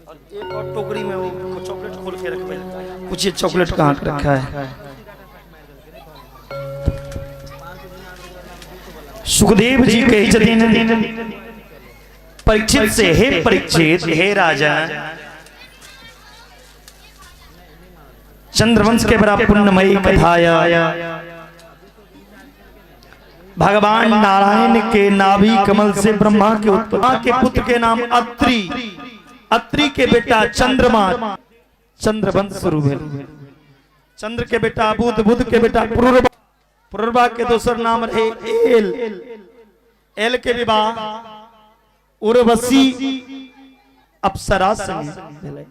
और एक और टोकरी में वो चॉकलेट खोल के रख, पूछिए चॉकलेट कहाँ रखा है। सुखदेव जी कहै छथिन परीक्षित से, हे परीक्षित, हे राजा, चंद्रवंश के बड़ा पुण्यमयी कथाया। भगवान नारायण के नाभि कमल से ब्रह्मा के उत्पत्ति के पुत्र के नाम अत्रि, अत्रि के बेटा चंद्रमा, चंद्रवंश शुरू भेल। चंद्र के बेटा बुध, बुध के बेटा पुरुरवा, पुरुरवा के दोसर नाम रहे एल, एल के विवाह उर्वशी अप्सरा संग भेलै।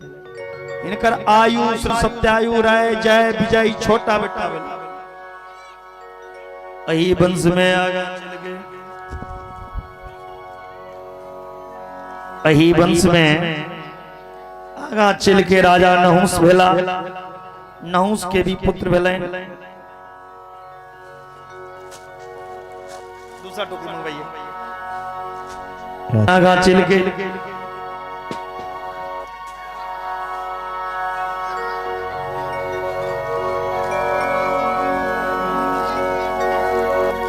हिनकर आयु सत्यायु राय जय विजय छोटा बेटा भेलै। एही वंश में आगा चल गए, एही वंश में आगा चल के राजा नहुस भेला। नहुस के भी पुत्र भेलनि। दूसरा टोकरी मंगवाइए। आगा चल के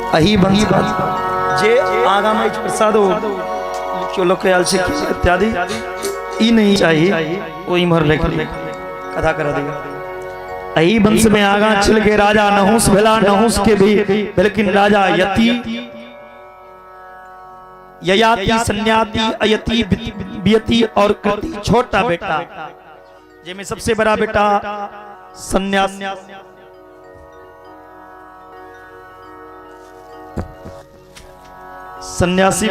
अही वंश जे आगा में प्रसाद केओ लोग के आयल छै इत्यादि, ई नहीं चाहिए, ओ इम्हर लिख ली, कथा करा दिया। एही वंश में आगा चल के राजा नहुस भेला। नहुस के भी लेकिन राजा यति, ययाति, सन्याति, अयति, बियति और कृति छोटा बेटा, जिसमें सबसे बड़ा बेटा सन्यास। सन्यासी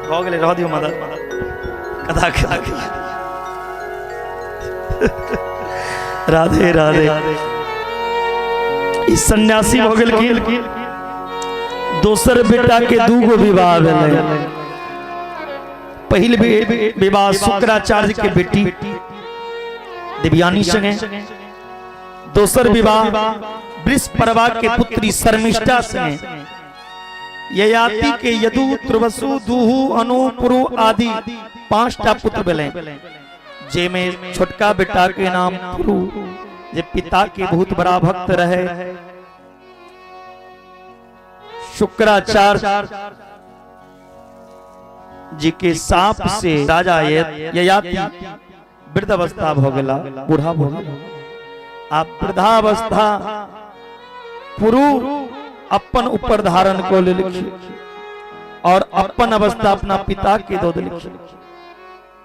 भऽ गेलै, रह दियौ मदद कथा कथा। राधे राधे। ई सन्यासी भऽ गेलखिन। दोसर बेटा के दूगो विवाह भेलै। पहिल विवाह शुक्राचार्य के बेटी देवयानी संगे, दोसर विवाह वृषपर्वा के पुत्री शर्मिष्ठा संगे। ययाति के यदु, त्रुवसु, दुहु, अनु, पुरु आदि 5टा पुत्र भेलै, जेमे छोटका बेटा के नाम पुरु, जे पिता के बहुत बड़ा भक्त रहे। शुक्राचार्य जी के साप से राजा ययाति वृद्धावस्था भ गेला, बूढ़ा भ गेला। आ वृद्धावस्था पुरु अपन ऊपर धारण को लेलखिन और अपन अवस्था अपना पिता के दो देलखिन।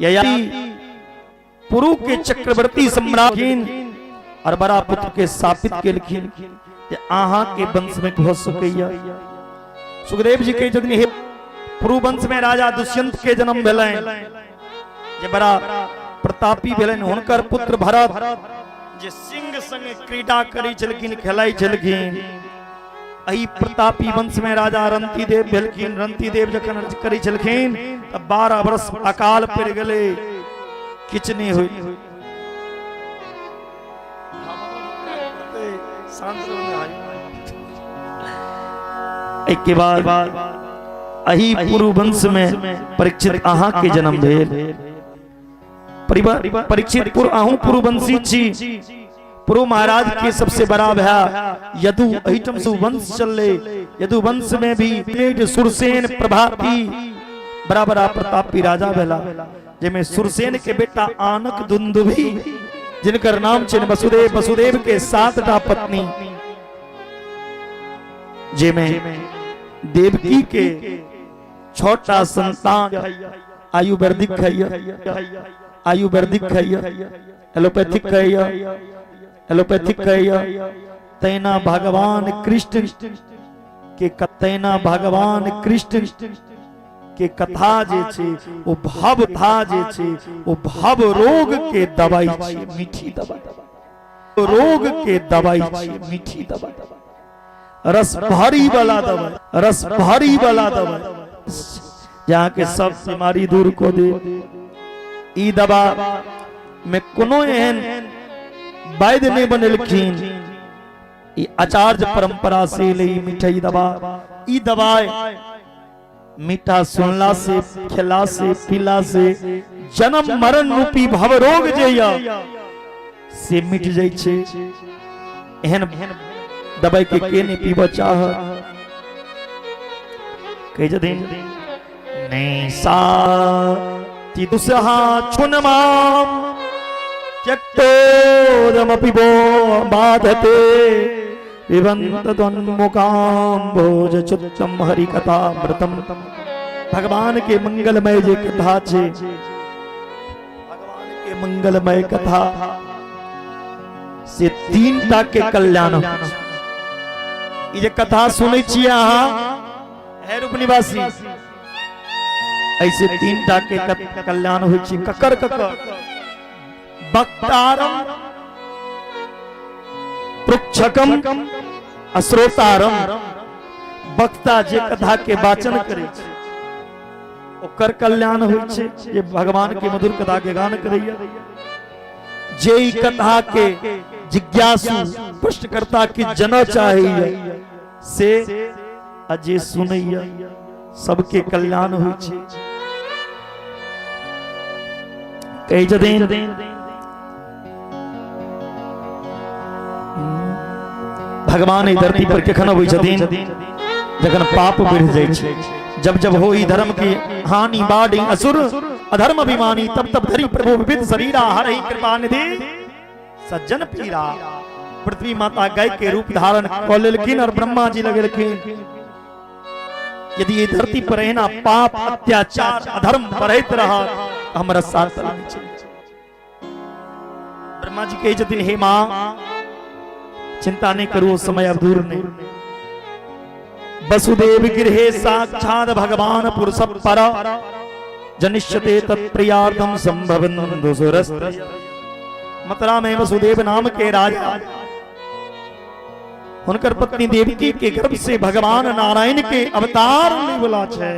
ययाति पुरु के चक्रवर्ती सम्राट और बड़ा पुत्र के शापित केलखिन जे अहाँ के वंश में हो सकैया। सुखदेव जी कहै छथिन, हे पुरु वंश में राजा दुष्यंत के जन्म भेलनि, जे बड़ा प्रतापी भेलनि। हुनकर पुत्र भरत, जे सिंह संग क्रीड़ा करै छलखिन, खेलाइ छलखिन। एहि प्रतापी वंश में राजा रंतीदेव भेलखिन। रंतीदेव जखन अर्ज करै छलखिन तऽ 12 वर्ष अकाल पड़ि गेलै, किछु नहि होइ। एहिके बाद एहि पुरु वंश में परीक्षित अहाँ के जन्म भेल। परीक्षित पुर अहूँ पुरुवंशी छी। पुरु महाराज के सबसे बड़ा भाई यदु, एहिठाम से वंश चलले। यदु वंश में भी पेट सुरसेन प्रभाती बड़ा बड़ा प्रतापी राजा भेला, जेमे सुरसेन के बेटा आनक दुंदुभी, जिनकर नाम छनि वसुदेव। वसुदेव के 7टा पत्नी, जेमे देवकी के 6टा संतान। आयुर्वेदिक खाइए, आयुर्वेदिक खाइए, एलोपैथिक खाइए, एलोपैथिक खाइए। तैना भगवान कृष्ण के, तैना भगवान कृष्ण के कथा जे छै ओ भव था जे छै ओ भव रोग के दवाई छै, मीठी दवाई, रोग के दवाई छै, मीठी दवाई, रस भरी वाला दवाई, रस भरी वाला दवाई, जहाँ के सब बीमारी दूर को दे। ई दवा में कोनो एहन वैद्य नहीं बनेलखिन, ई आचार्य परंपरा से ले मिठाई दवा। ई दवाई मीठा सुनला से, खेला से, पीला से जन्म मरण रूपी भव रोग जे य से मिट जाइ छै। एहन दवाई के के नहि पीबऽ चाह? कहै छथिन निशा दुसहा छुनमाम त्यक्तोदमपि वो बाधते विवंत त्वन्मुखाम भोज चुत्तम हरि कथामृतम। भगवान के मंगलमय जे कथा छे, भगवान के मंगलमय कथा से तीन टा के कल्याण होइ छै। ई जे कथा सुनै छियै अहाँ, हे रूप निवासी, ऐसे तीन टा के कल्याण होइ छै। ककर ककर? वक्तारम, पृच्छकम, श्रोतारम। वक्ता जे कथा के वाचन करै छै ओकर कल्याण होइ छै, जे भगवान के मधुर कथा के गान करैया। जे ई कथा के जिज्ञासु प्रश्नकर्ता के जना चाहैया से, आ जे सुनैया, सबके कल्याण होइ छै। कहै छथिन भगवान एहि धरती पर केखन अबै छथिन? जखन पाप बढ़ि जाइ छै। जब जब हो ई धर्म के हानि, बाढ़ असुर अधर्म अभिमानी, तब तब धरि प्रभु विविध शरीरा, हरहि कृपा निधि सज्जन पीरा। पृथ्वी माता गाय के रूप धारण कऽ लेलखिन और ब्रह्मा जी लगेलखिन, यदि ये धरती पर एना पाप, अत्याचार, अधर्म बढ़ैत रहत, हमरा साथ नहि चलि। ब्रह्मा जी कहै छथिन, हे माँ, चिंता नहीं करू, समय अब दूर नहीं। वसुदेव गृहे साक्षात भगवान पुरुष पर जनिष्यते तत्प्रियार्थम संभवन्तु सुरस्त्रय। मथुरा में वसुदेव नाम के राजा, हुनकर पत्नी देवकी के गर्भ से भगवान नारायण के अवतार लेवला छै।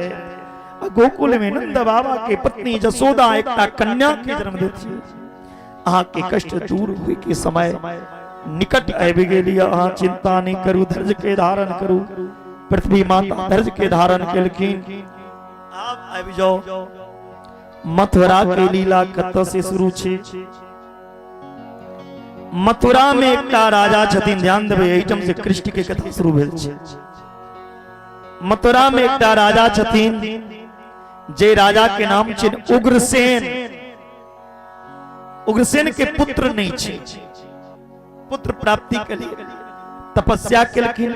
आ गोकुल में नंद बाबा के पत्नी जसोदा एकटा कन्या के जन्म देथिन। अहाँ के कष्ट दूर होय के समय निकट आबि गेल। अहाँ चिंता नहीं करू, धैर्य के धारण करू। पृथ्वी माता धैर्य के धारण केलखिन। आब आबि जाओ, मथुरा के लीला कतऽ से शुरू छै? मथुरा में एकटा राजा छथिन। ध्यान देबै, एहिठाम से कृष्ण के कथा शुरू भेल छै। मथुरा में एकटा राजा छथिन, जे राजा के नाम छै उग्रसेन। उग्रसेन के पुत्र नहीं छै। पुत्र प्राप्ति के लिए तपस्या केलखिन।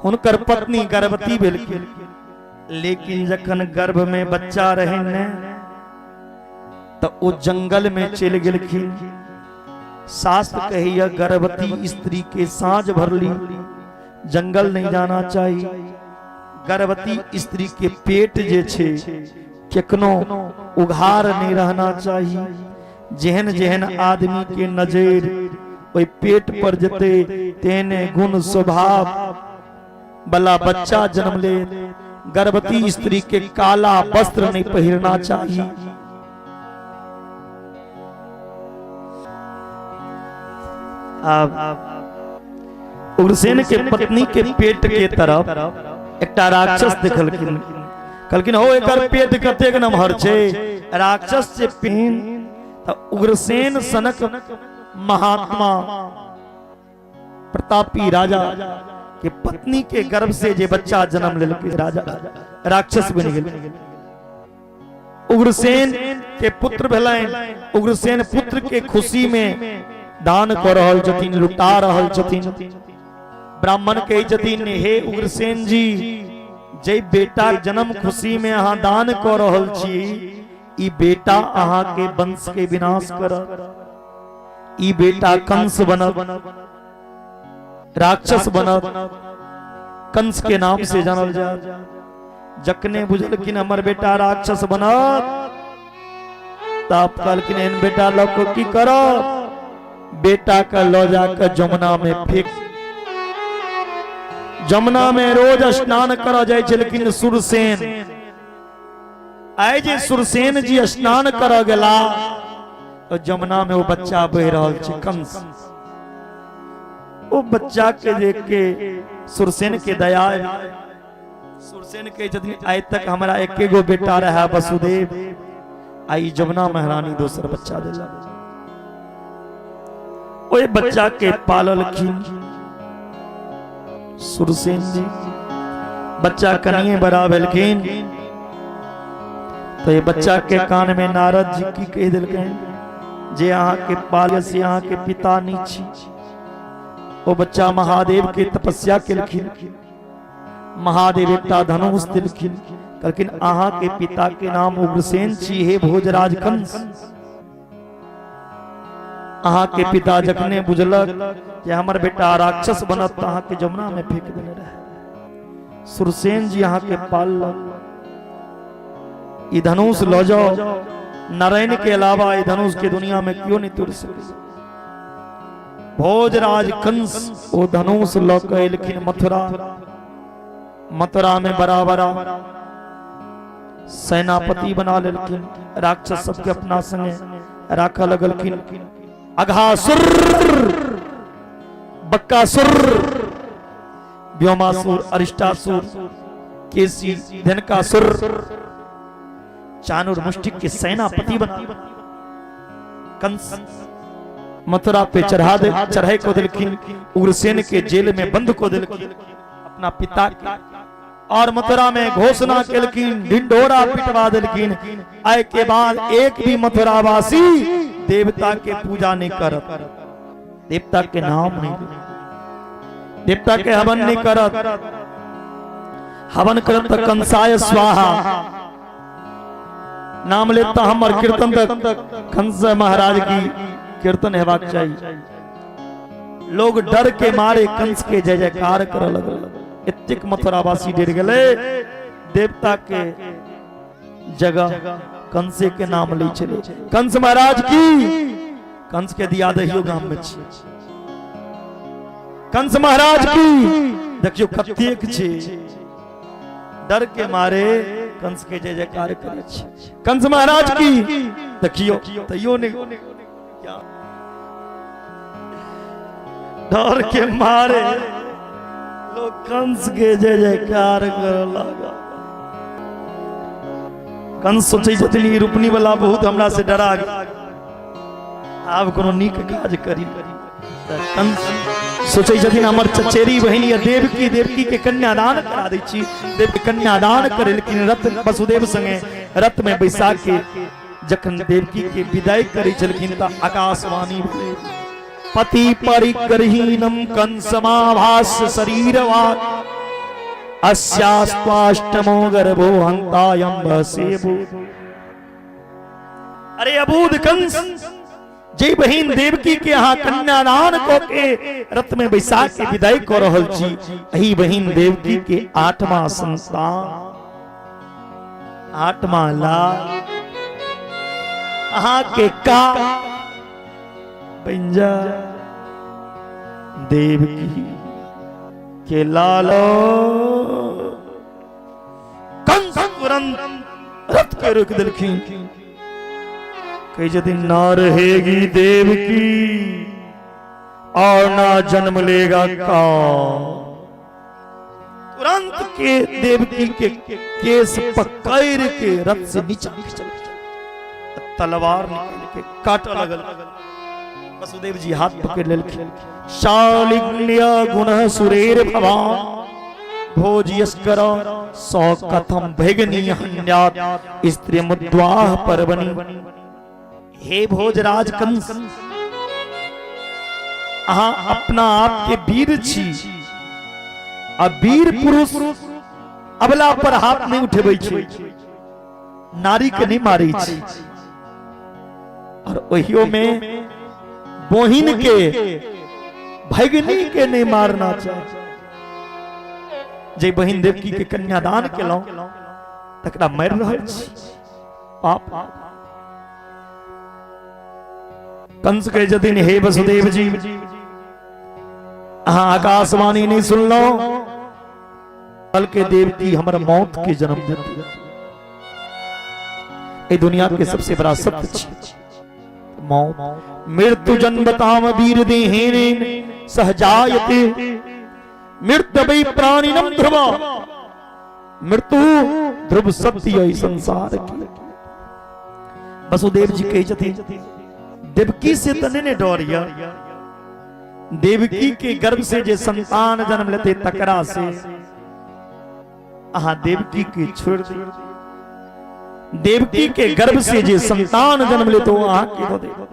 हुनकर पत्नी गर्भवती भेलखिन, लेकिन जखन गर्भ में बच्चा रहे ने, तऽ ओ जंगल में चलि गेलखिन। शास्त्र कहैया, गर्भवती स्त्री के साँझ भरली जंगल नहीं जाना चाही। गर्भवती स्त्री के पेट जे छै केकनो उघार नहीं रहना चाही। जेहन जेहन आदमी के नजर ओहि पेट पर जेतै, तेहने गुण स्वभाव वाला बच्चा जन्म ले। गर्भवती स्त्री के काला वस्त्र नहीं पहिरना चाहिए। अब उग्रसेन के पत्नी के पेट के तरफ एकटा राक्षस देखलखिन। कहलखिन, हो, एकर पेट कतेक नमहर छै। राक्षस से पिन तऽ उग्रसेन सनक महात्मा प्रतापी राजा के पत्नी के गर्भ से जे बच्चा जन्म लेलकै, राजा राक्षस बनि गेल। उग्रसेन के पुत्र भेलनि। उग्रसेन पुत्र के खुशी में दान कऽ रहल छथिन, लुटा रहल छथिन। ब्राह्मण कहै छथिन, हे उग्रसेन जी, जे बेटा जन्म खुशी में अहाँ दान कऽ रहल छी, ई बेटा अहाँ के वंश के विनाश करत। ई बेटा कंस बनत, राक्षस बनत, कंस के नाम से जानल जात। जखने बुझलखिन हमर बेटा राक्षस बनत, तब कहलखिन, एहन बेटा लऽ कऽ की करब? बेटा के लऽ जाके जमुना में फेंक। जमुना में रोज स्नान करऽ जाइ छलखिन सुरसेन। आइ जे सुरसेन जी स्नान करऽ गेला, तो जमुना में वो बच्चा बहि रहल छै, कंस। ओ बच्चा के देख के सुरसेन के दया आयल। सुरसेन कहै छथिन आइ तक हमरा एके गो बेटा रहा वसुदेव, आई जमुना महारानी दोसर बच्चा देलक। ओहि बच्चा के पाललखिन सुरसेन जी। बच्चा कनिए बड़ा भेलखिन तो ये बच्चा के कान में नारद जी की कहि देलखिन जे अहाँ के पाल से अहाँ के पिता नहीं छी। ओ बच्चा महादेव के तपस्या केलखिन, महादेव एकटा धनुष देलखिन, कहलखिन अहाँ के पिता के नाम उग्रसेन छी, हे भोजराज कंस। अहाँ के पिता जखने बुझलक कि हमर बेटा राक्षस बनत तऽ अहाँ के जमुना में फेंक देने रहे। सुरसेन जी अहाँ के पाललक, ई धनुष लऽ जाओ, नारायण के अलावा ई धनुष के दुनिया में क्यों नहीं तोड़ सके। भोजराज कंस ओ धनुष लऽ के एलखिन मथुरा। मथुरा में बड़ा बड़ा सेनापति बना लेलखिन, राक्षस सबके अपना संगे राखऽ लगलखिन। अघासुर, बक्कासुर, व्योमासुर, अरिष्टासुर, केसी, धनकासुर, चानूर मुष्टिक के सेनापति बना कंस मथुरा पे चढ़ा दे, चढ़ाई को दिलखिन, उग्रसेन के जेल में बंद को दिलखिन अपना पिता के, और मथुरा में घोषणा केलखिन, ढिंढोरा पिटवा दिलखिन, आय के बाद एक भी मथुरावासी देवता के पूजा नहीं करत, देवता के नाम नहीं, देवता के हवन नहीं करत, हवन करत त कंसाय स्वाहा नाम लेता हमर कीर्तन तक कंस महाराज की कीर्तन हेबाक चाहिए। लोग डर के मारे कंस के जय जयकार कर लगल। एतेक मथुरावासी डर गेलै, देवता के जगह कंसे के नाम लै छलै। कंस महाराज की, कंस के दिया दहियो गाम में छी, कंस महाराज की देखियो कतेक छै, डर के मारे कंस के जय जयकार करै छै। कंस महाराज की देखियो तैयो नहीं, क्या डर के मारे लोग कंस के जय जयकार कर लगा। कंस सोचै छथिन ई रूपनी वाला बहुत हमरा से डरा गेल, आब कोनो नीक काज करी। कंस सोचै छथिन हमर चचेरी बहिन या देवकी, देवकी के कन्यादान करा दै छी। देवकी कन्यादान करेलखिन, रथ वसुदेव संगे रथ में बैसा के जखन देवकी के विदाई करै छलखिन तऽ आकाशवाणी भेलै, पति परिग्रहीणम कंसमाभास शरीरवान अस्यास्त्वाष्टमो गर्भो हंतायम वसेबु। अरे अबूध कंस, जे बहिन देवकी के अहाँ कन्यादान कऽ के रथ में बैसा के विदाई कऽ रहल छी, एहि बहिन देवकी के आठवां संतान, आठवां लाल अहाँ के का बनि जा देवकी के लालो। कंस तुरंत रथ के रोक देलखिन, कहै छथिन ना रहेगी देवकी और ना जन्म लेगा का। तुरंत के देवकी के केस पकड़ के रथ से नीचा खींचल, तलवार निकाल के काट लगल। वसुदेव जी हाथ पकड़ लेलखिन। शालिग्न्य गुण सुरेर भवान भोज यस्कर सौ कथम भैगनी हन्यात स्त्री मुद्वाह परवनी। हे भोजराज कंस, अहाँ अपना आप के वीर छी, आ वीर पुरुष अबला पर हाथ नहीं उठेबै छै, नारी के नहीं मारै छै, और ओहियो में बोहिन के भगनी के नहीं मारना चाही। जे बहिन देवकी के कन्यादान केलहुं तकरा मारि रहल छी, पाप। कंस कहै छथिन हे वसुदेव जी, अहाँ आकाशवाणी नहीं सुनलहुं, बल्कि देवकी हमर मौत के जन्म देती। ए दुनिया के सबसे बड़ा सत्य छी मौत। मृत्यु जन्मताम वीर देहेन सहजायते मृत्यु वै प्राणिनम ध्रुव। मृत्यु ध्रुव सत्य एहि संसार के। वसुदेव जी कहै छथिन, देवकी से तऽ नहि ने डर यऽ, देवकी के गर्भ से जे संतान जन्म लेते तकरा से अहाँ देवकी के छोड़ दियौ। देवकी के गर्भ से जे संतान जन्म लेते ओ अहाँ के दऽ देब।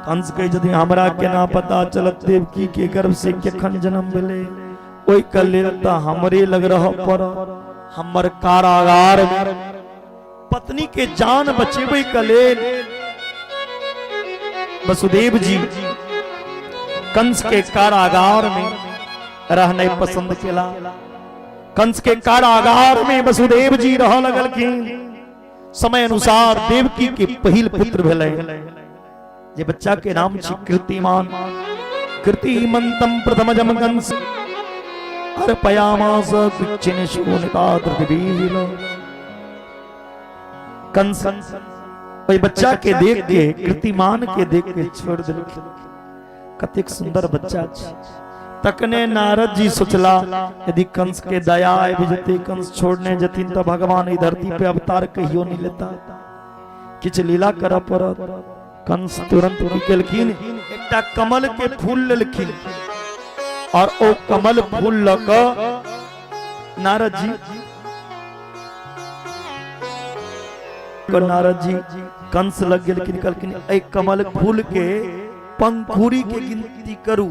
कंस कहै छथिन, हमरा केना पता चलत देवकी के गर्भ से केखन जन्म भेलै? ओहि के लेल तऽ हमरे लग रहऽ पड़त, हमर कारागार में। पत्नी के जान बचेबै के लेल वसुदेव जी कंस के कारागार में रहने पसंद केला। कंस के कारागार में वसुदेव जी रह लगलखिन। समय अनुसार देवकी के पहिल पुत्र भेलै, जे बच्चा के नाम छी कृतिमान। कृतिमंतम प्रथमजम कंस अर्पयामास कृच्छिन शोणिता धृतिवीर। कंस ओहि बच्चा के देख के, कृतिमान के देख के छोड़ देलखिन, कतेक सुंदर बच्चा छै। तखने नारद जी सोचला, यदि कंस के दया आबि जेतै, कंस छोड़ने जेथिन, तऽ भगवान ई धरती पे अवतार कहियो नहीं लेता, किछु लीला करऽ पड़त। कंस तुरंत की केलखिन, एकटा कमल के फूल लेलखिन और ओ कमल फूल लऽ कऽ नारद जी नारद जी कंस लग गेलखिन। कहलखिन, एहि कमल फूल के पंखुड़ी के गिनती करू,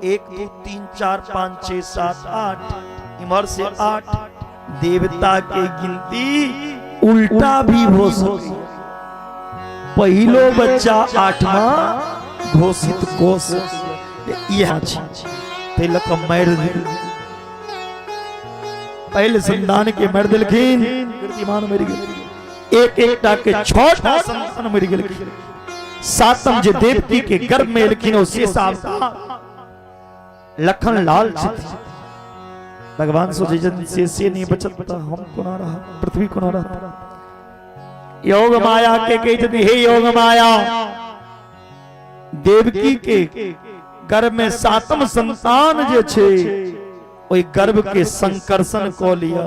1 2 3 4 5 6 7 8, इम्हर से 8। देवता के गिनती उल्टा भी हो सके, पहिलो बच्चा आठवां घोषित को सके। इएह छै, ताहि लऽ कऽ मारि देल, पहिल संतान के मारि देलखिन, कीर्तिमान मरि गेल। एक एकटा के छह टा संतान मरि गेलखिन। सातम जे देवकी के गर्भ में एलखिन, ओ शेषावतार लखन लाल छथिन। भगवान सोचे छथिन, शेषे नहीं बचत तऽ हम कोना रह, पृथ्वी कोना रहत? योग माया के कहै छथिन, हे योग माया, देवकी के गर्भ में सातम संतान जे छै, ओहि गर्भ के संकर्षण कऽ लिअ।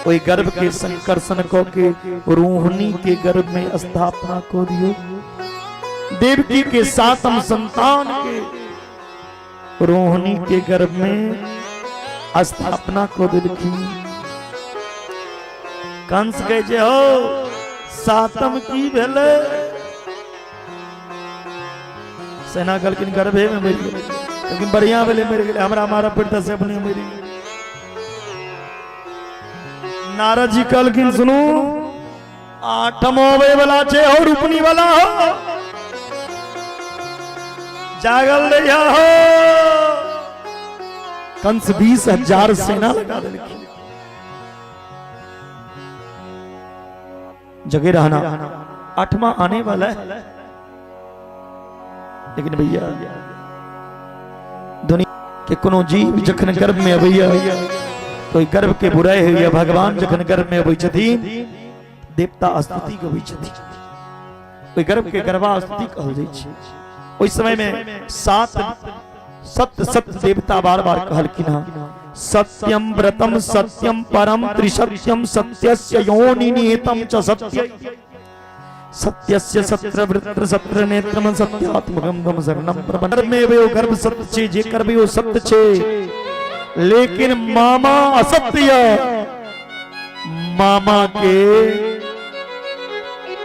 ओहि गर्भ के संकर्षण कऽ के रोहिणी के गर्भ में स्थापना कऽ दियौ। देवकी के सातम संतान के रोहिणी के गर्भ में स्थापना कऽ देलखिन। कंस कहै छै, हो, सातम की भेलै? सेना कहलखिन, गर्भे में मरि गेलै। लेकिन बढ़िया भेलै मरि गेलै, हमरा मारऽ पड़तै से अपने मरि गेलै। नारद जी कहलखिन, सुनू, आठम अबै वाला छै, हो रूपनी वाला, हो जागल रहिया हो। कंस 20,000 सेना लगा देलखिन। जगे रहना, आठवां आने वाला है। लेकिन भैया, दुनिया के कोनो जीव जखन गर्भ में अबैया तो गर्भ के बुराई होइया। भगवान जखन गर्भ में अबै छथिन, देवता स्तुति गबै छथिन, ओहि गर्भ के गर्भा स्तुति कहल जाइ छै। ओहि समय में सात सत्य सत्य देवता बार बार कहलखिन हँ, सत्यम व्रतम सत्यम परम त्रिसत्यम सत्यस्य योनि निहितम च सत्य सत्यस्य सत्र वृत्र सत्र नेत्रम सत्यात्मकम तम शरणम प्रपन्न। में वो गर्भ सत्य छे, जे करबे ओ सत्य छे, लेकिन मामा असत्य। मामा के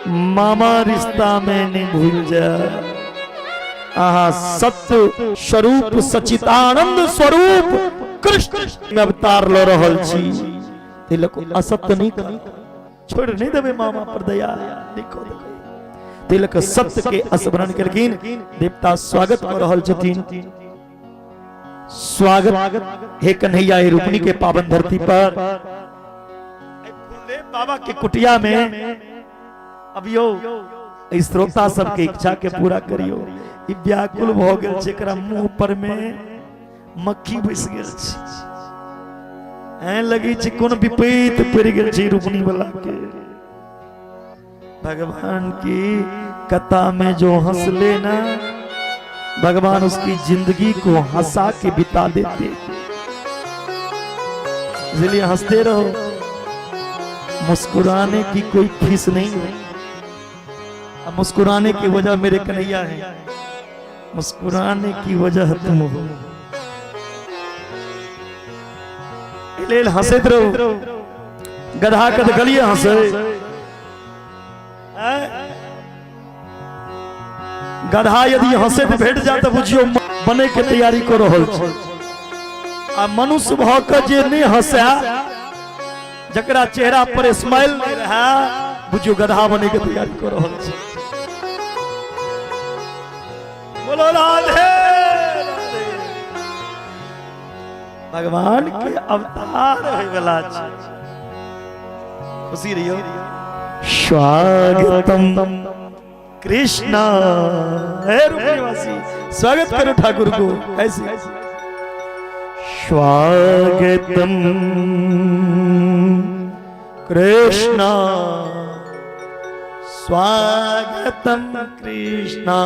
मामा रिश्ता में नहीं भूल जा। आहा, सत्य स्वरूप सचितानंद स्वरूप कृष्ण में अवतार ल रहल छी, तिलक असत्य नहीं कर, छोड़ नहीं देबे, मामा पर दया नहीं कऽ देबै। तिलक सत्य के स्मरण केलखिन। देवता स्वागत कऽ रहल छथिन। स्वागत हे कन्हैया, हे रूपनी के पावन धरती पर, फूलदेव बाबा के कुटिया में। अबियो, एहि श्रोता सबके इच्छा के पूरा करियो। ई व्याकुल भऽ गेल छै, एकरा मुंह पर में मक्खी बैस गेल छै, एहन लगै छै कोन विपैत पड़ि गेल छै रूपनी वाला के। भगवान की कथा में जो हंस लेना, भगवान उसकी जिंदगी को हंसा के बिता देते। इसलिए हंसते रहो, मुस्कुराने की कोई फीस नहीं है। अब मुस्कुराने की वजह मेरे कन्हैया है, मुस्कुराने की वजह तुम हो। लेल हंसैत रहो। गधा के देखलिए हंसे? गधा यदि हंसैत भेट जाए तऽ बुझियौ बने के तैयारी कऽ रहल छै। आ मनुष्य भऽ कऽ जे नहि हंसै, जकरा चेहरा पर स्माइल नहि रहै, बुझियौ गधा बने के तैयारी कऽ रहल छै। बोलो राधे राधे। भगवान के अवतार होय वाला छै, खुशी रहियो। स्वागतम कृष्णा, हे रूपनिवासी, स्वागत करो ठाकुर को। ऐसे स्वागतम कृष्णा, स्वागतम कृष्णा।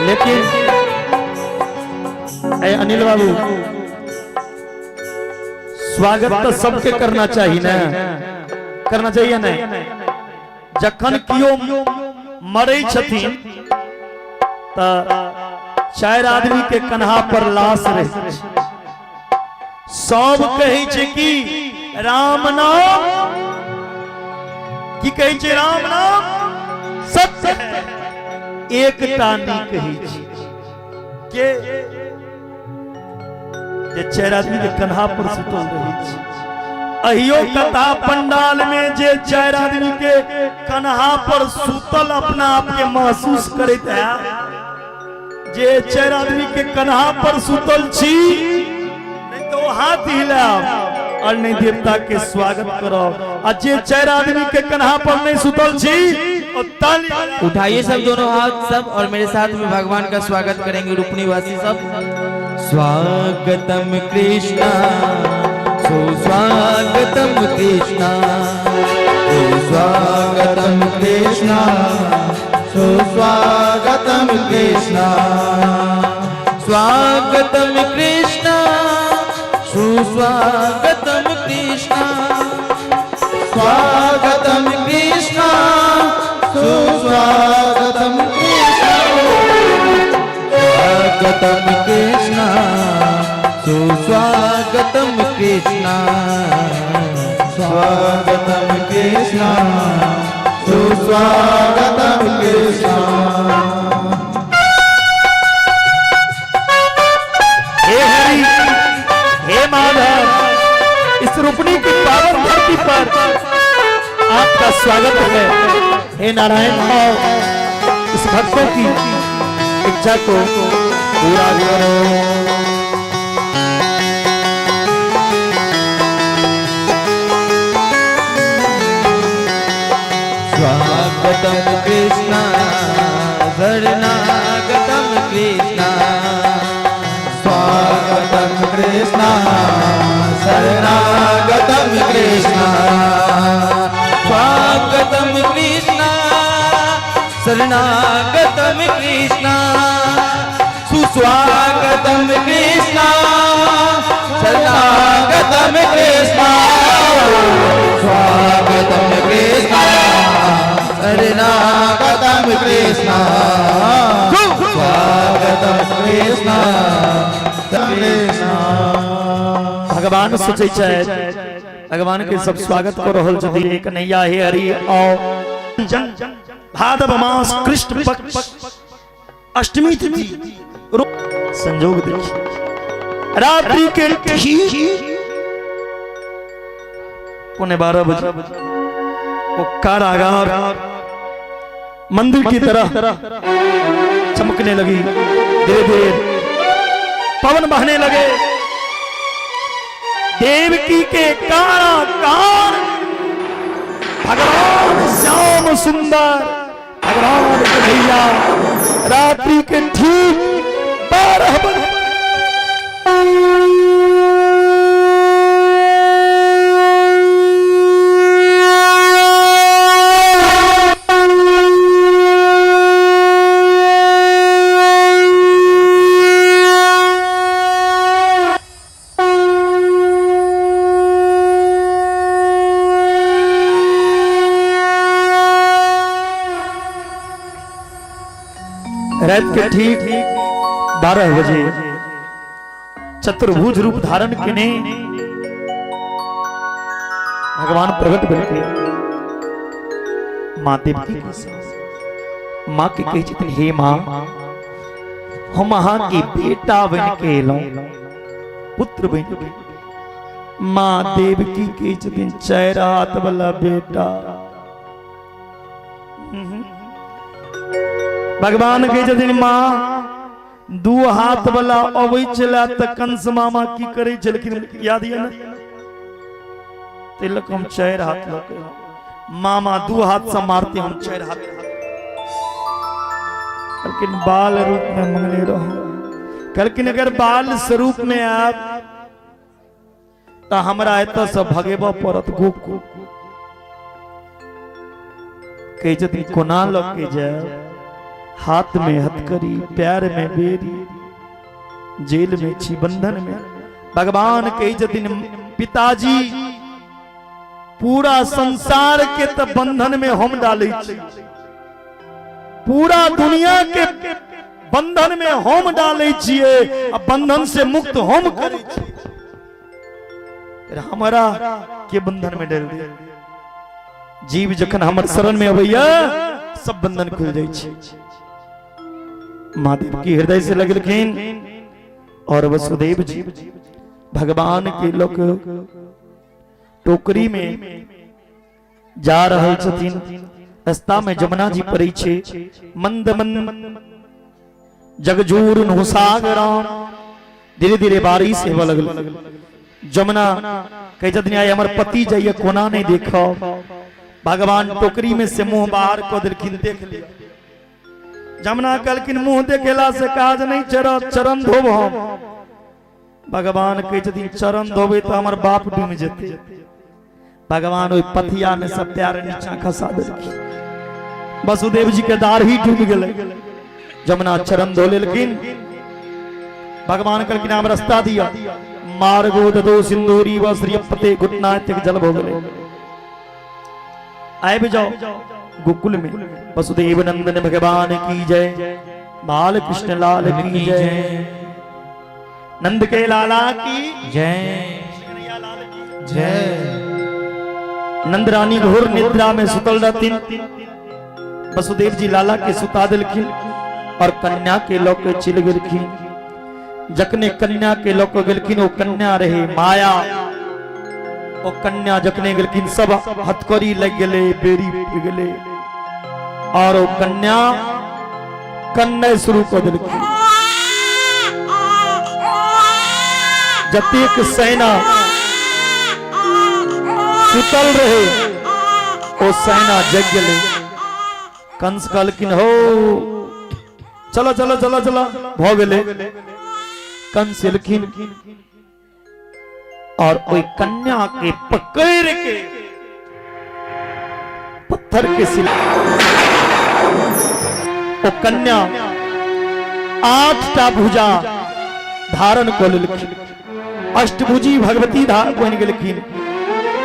लेकिन ए अनिल बाबू, स्वागत तो सबके करना चाहिए ना, करना चाहिए ना। जखन कियो मरै छथिन तऽ चारि आदमी के कन्हा पर लाश रहै छै, सब कहै छै कि राम नाम, की कहै छै? राम नाम सत्य है। एकटा नहि कहै छै के जे चारि आदमी के कन्हा पर सुतल रहै छै। अहियो कथा पंडाल में जे चारि आदमी के कन्हा पर सुतल अपना आप के महसूस करैत है, जे चारि आदमी के कन्हा पर सुतल छी, नहीं तो हाथ हिलाब और नहीं देवता के स्वागत करब। आ जे चारि आदमी के कन्हा पर नहीं सुतल छी, ओ ताली उठाइए सब दोनों हाथ सब और मेरे साथ में भगवान का स्वागत करेंगे रूपनीवासी सब। स्वागतम कृष्णा, सुस्वागतम कृष्णा, सुस्वागतम कृष्णा, सुस्वागतम कृष्णा, स्वागतम कृष्णा, सुस्वागतम कृष्णा, स्वागतम कृष्णा, सुस्वागतम कृष्णा, स्वागतम कृष्णा, सुस्वागतम कृष्णा, स्वागतम कृष्णा, सुस्वागतम कृष्णा। हे हरि, हे माधव, इस रूपणी की पावन धरती पर आपका स्वागत है। हे नारायण, आओ इस भक्तों की इच्छा को पूरा करो। स्वागतम कृष्णा, शरणागतम कृष्णा, स्वागतम कृष्णा, शरणागतम कृष्णा, स्वागतम कृष्णा, शरणागतम कृष्णा, सुस्वागतम कृष्णा, शरणागतम कृष्णा, स्वागतम कृष्णा, शरणागतम कृष्णा, स्वागतम कृष्णा, कृष्णा। भगवान सोचै छै, भगवान के सब स्वागत कर रहल छथिन। हे कन्हैया, हे हरि, आओ। जन भादव मास कृष्ण पक्ष अष्टमी तिथि संजोग देखिए, रात्रि के ठीक 11:45 बजे वो कारागार मंदिर की तरह चमकने लगी। धीरे धीरे पवन बहने लगे। देवकी के कारागार भगवान श्याम सुंदर भगवान कन्हैया रात्रि के ठीक 12 बजे रात के ठीक 12 बजे चतुर्भुज रूप धारण केने भगवान प्रकट भेलखिन माँ देवकी के संग। माँ के कहै छथिन, हे माँ, हम अहाँ के बेटा बनि के एलहुँ, पुत्र बनि के। माँ देवकी कहै छथिन, 4 हाथ वाला बेटा। भगवान कहै छथिन, माँ, 2 हाथ वाला अबै छला तऽ कंस मामा की करै छलखिन, याद यऽ ने? ताहि लऽ कऽ हम 4 हाथ लऽ कऽ एलहुँ। मामा 2 हाथ से मारते, हम 4 हाथ। कहलखिन, बाल रूप में मंगले रहो। कहलखिन, अगर बाल स्वरूप में आयब तऽ हमरा एतऽ से भगेबऽ पड़त गोकुल। कहै छथिन, कोना लऽ के जायब? हाथ में हथकड़ी, पैर में बेड़ी, जेल में छी, बंधन में। भगवान कहै छथिन, पिताजी, पूरा संसार के तऽ बंधन में हम डालै छी, पूरा दुनिया के बंधन में हम डालै छियै आ बंधन से मुक्त हम करै छियै। फिर हमरा के बंधन में डाल दे? जीव जखन हमर शरण में अबैया, सब बंधन खुल जाइ छै। महादेव की हृदय से लगलखिन और वसुदेव जी भगवान के लोक टोकरी में जा रहल छथिन। रास्ता में जमुना जी पड़ै छै। मंद मंद जगजूर सागराम, धीरे धीरे बारिश हेबऽ लगल। जमुना कहै छथिन, आइ हमर पति जाइए, कोना नहि देखब? भगवान टोकरी में से मुंह बाहर कऽ देलखिन, देख लिअ। जमुना कहलखिन, मुंह देखेला से काज नहि चढ़त, चरण धोब हम। भगवान कहै छथिन, चरण धोबै तऽ हमर बाप डूमि जेतै। भगवान ओहि पथिया में सब प्यार नीचा खसा देलखिन। वसुदेव जी के दाढ़ी डूबि गेलै। जमुना चरण धो लेलखिन। भगवान कहलखिन, आब रास्ता दिया। मार्गो ददो सिंदूरी व श्रीपते, घुटना एतेक जल भऽ गेलै। आबि जाओ गोकुल में। वसुदेव नंदन भगवान की जय, बाल कृष्ण लाल की जय, नंद के लाला की जय, जय। नंद रानी घोर निद्रा में सुतल रहथिन। वसुदेव जी लाला के सुता देलखिन और कन्या के लऽ के चलि गेलखिन। जखने कन्या के लऽ के गेलखिन, ओ कन्या रहे माया। ओ कन्या जखने गेलखिन, सब हथकड़ी लग गेलै, बेड़ी पड़ गेलै और ओ कन्या कन्नय शुरू कऽ देलखिन। जतेक सेना सुतल रहे, ओ सेना जग गेलै। कंस कहलखिन, हो चलो चलो चलो चलो, भऽ गेलै। कंस एलखिन और ओहि कन्या के पकड़ के पत्थर के सिला, ओ कन्या 8टा भुजा धारण कऽ लेलखिन। अष्टभुजी भगवती धार बनि गेलखिन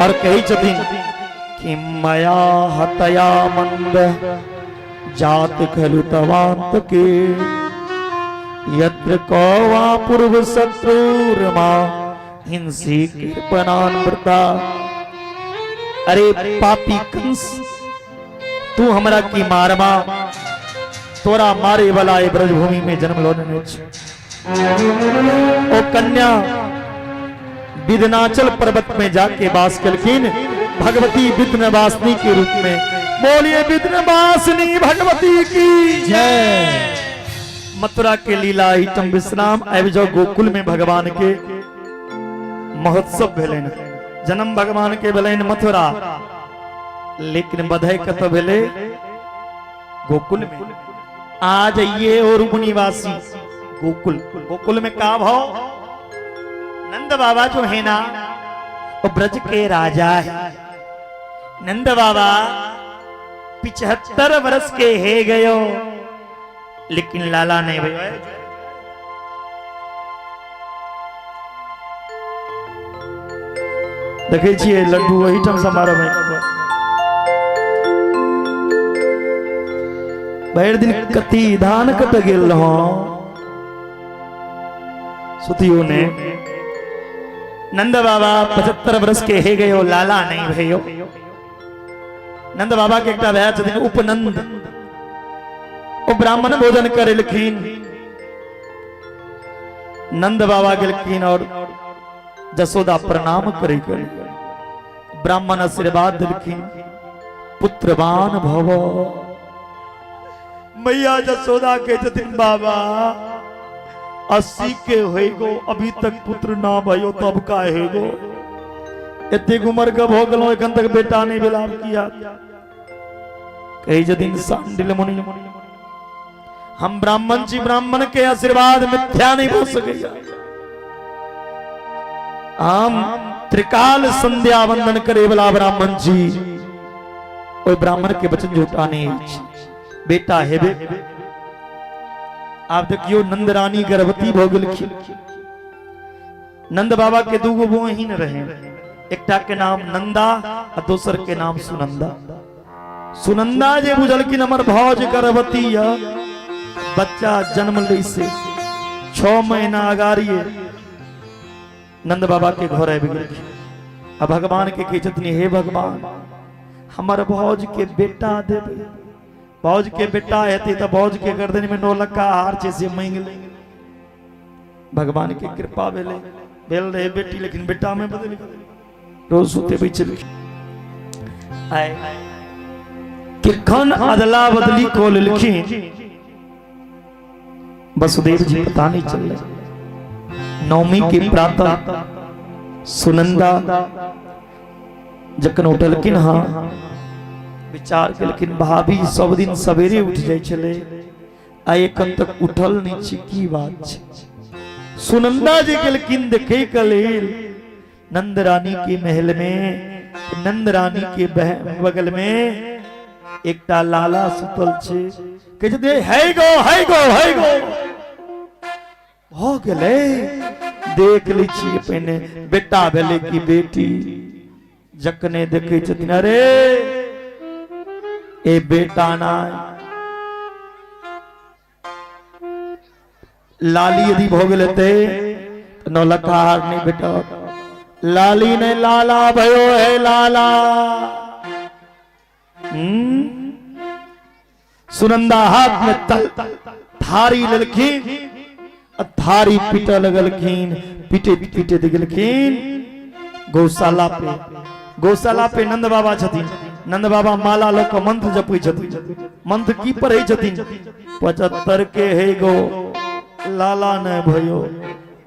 और कहै छथिन कि मया हतया मंद जात खलु तवांत के, यत्र को वा पूर्व शत्रुर्मा हिंसी कृपणान व्रता। अरे पापी कंस, तू हमरा की मारमा? तोरा मारे वाला ए ब्रजभूमि में जन्म लो लेने छै। ओ कन्या विघ्नाचल पर्वत में जाके वास केलखिन भगवती विघ्नवासिनी के रूप में। बोलिए विघ्नवासिनी भगवती की जय। मथुरा के लीला एहिठाम विश्राम। आबि जाओ गोकुल में। भगवान के महोत्सव भेलनि। जन्म भगवान के भेलनि मथुरा, लेकिन बधाई कतऽ भेलै? गोकुल में। आ जाइए और निवासी गोकुल। गोकुल में का भाव? नंद बाबा जो है ना, वो ब्रज के राजा है। नंद बाबा 75 वर्ष के है गयो, लेकिन लाला नहीं भैया। देखै छियै लड्डू ओहिठाम से मारब। भरि दिन कथी धान कट गेल रहौ सुतियो ने। नंद बाबा 75 वर्ष के हे गयो, लाला नहीं भयो। नंद बाबा के एकटा भाय छथिन उपनंद, ओ ब्राह्मण भोजन करेलखिन। नंद बाबा गेलखिन और जसोदा प्रणाम करे गेल। ब्राह्मण आशीर्वाद देलखिन, पुत्रवान भव। मैया जसोदा के छथिन बाबा 80 के होइगो, अभी तक पुत्र ना भयो, तब का हेगो? एतेक उम्र के भऽ गेलहुँ, एखन तक बेटा नहि भेल, आब किया? कहै छथिन सांडिल मुनि, हम ब्राह्मण छी, ब्राह्मण के आशीर्वाद मिथ्या नहीं भऽ सकैया। हम त्रिकाल संध्या वंदन करे वाला ब्राह्मण छी, ओहि ब्राह्मण के वचन झूठा नहीं अछि, बेटा हेबे। आब देखियो, नंद रानी गर्भवती भऽ गेलखिन। नंद बाबा के दूगो बहिन रहे, एकटा के नाम नंदा आ दोसर के नाम सुनंदा। सुनंदा जे बुझलखिन हमर भौज गर्भवती य, बच्चा जन्म लै से 6 महीना अगाड़िए नंद बाबा के घर आबि गेलखिन आ भगवान के कहै छथिन, हे भगवान, हमर भौज के बेटा देबै, भौज के बेटा हेतै तऽ भौज के गर्दन में नौलखा हार छै से मांगि ले। भगवान के कृपा भेलै, भेल रहे बेटी, लेकिन बेटा में बदलि गेलै। रोज सुतेबै छलखिन। आइ केखन अदला बदली कऽ लेलखिन वसुदेव जी, पता नहीं चललै। नवमी के प्रातः सुनंदा जखन उठलखिन, हाँ, विचार केलखिन, भाभी सब दिन सवेरे उठ जाइ छलै, आइ एखन तक उठल नहि छी, की बात छै? सुनंदा जी गेलखिन देखे के लेल नंद रानी के महल में। नंद रानी के बगल में एकटा लाला सुतल छै। कहै छथिन, है गो, है गो, है गो, भऽ गेलै, देख लै छियै पहिने बेटा भेलै कि बेटी। जखने देखै छथिन, अरे ए बेटा नाय, लाली यदि भऽ गेल हेतै तऽ नौलखा हार नहि भेटत। लाली नहि, लाला भयो है लाला। सुनंदा हाथ में तल थारी लेलखिन आ थारी पीटऽ लगलखिन। पीटैत पीटैत गेलखिन गौशाला पे। गौशाला पे नंद बाबा छथिन। नंद बाबा माला लऽ कऽ मंत्र जपै छथिन। मंत्र की पढ़ै छथिन? 75 के हे गो, लाला नहि भयो।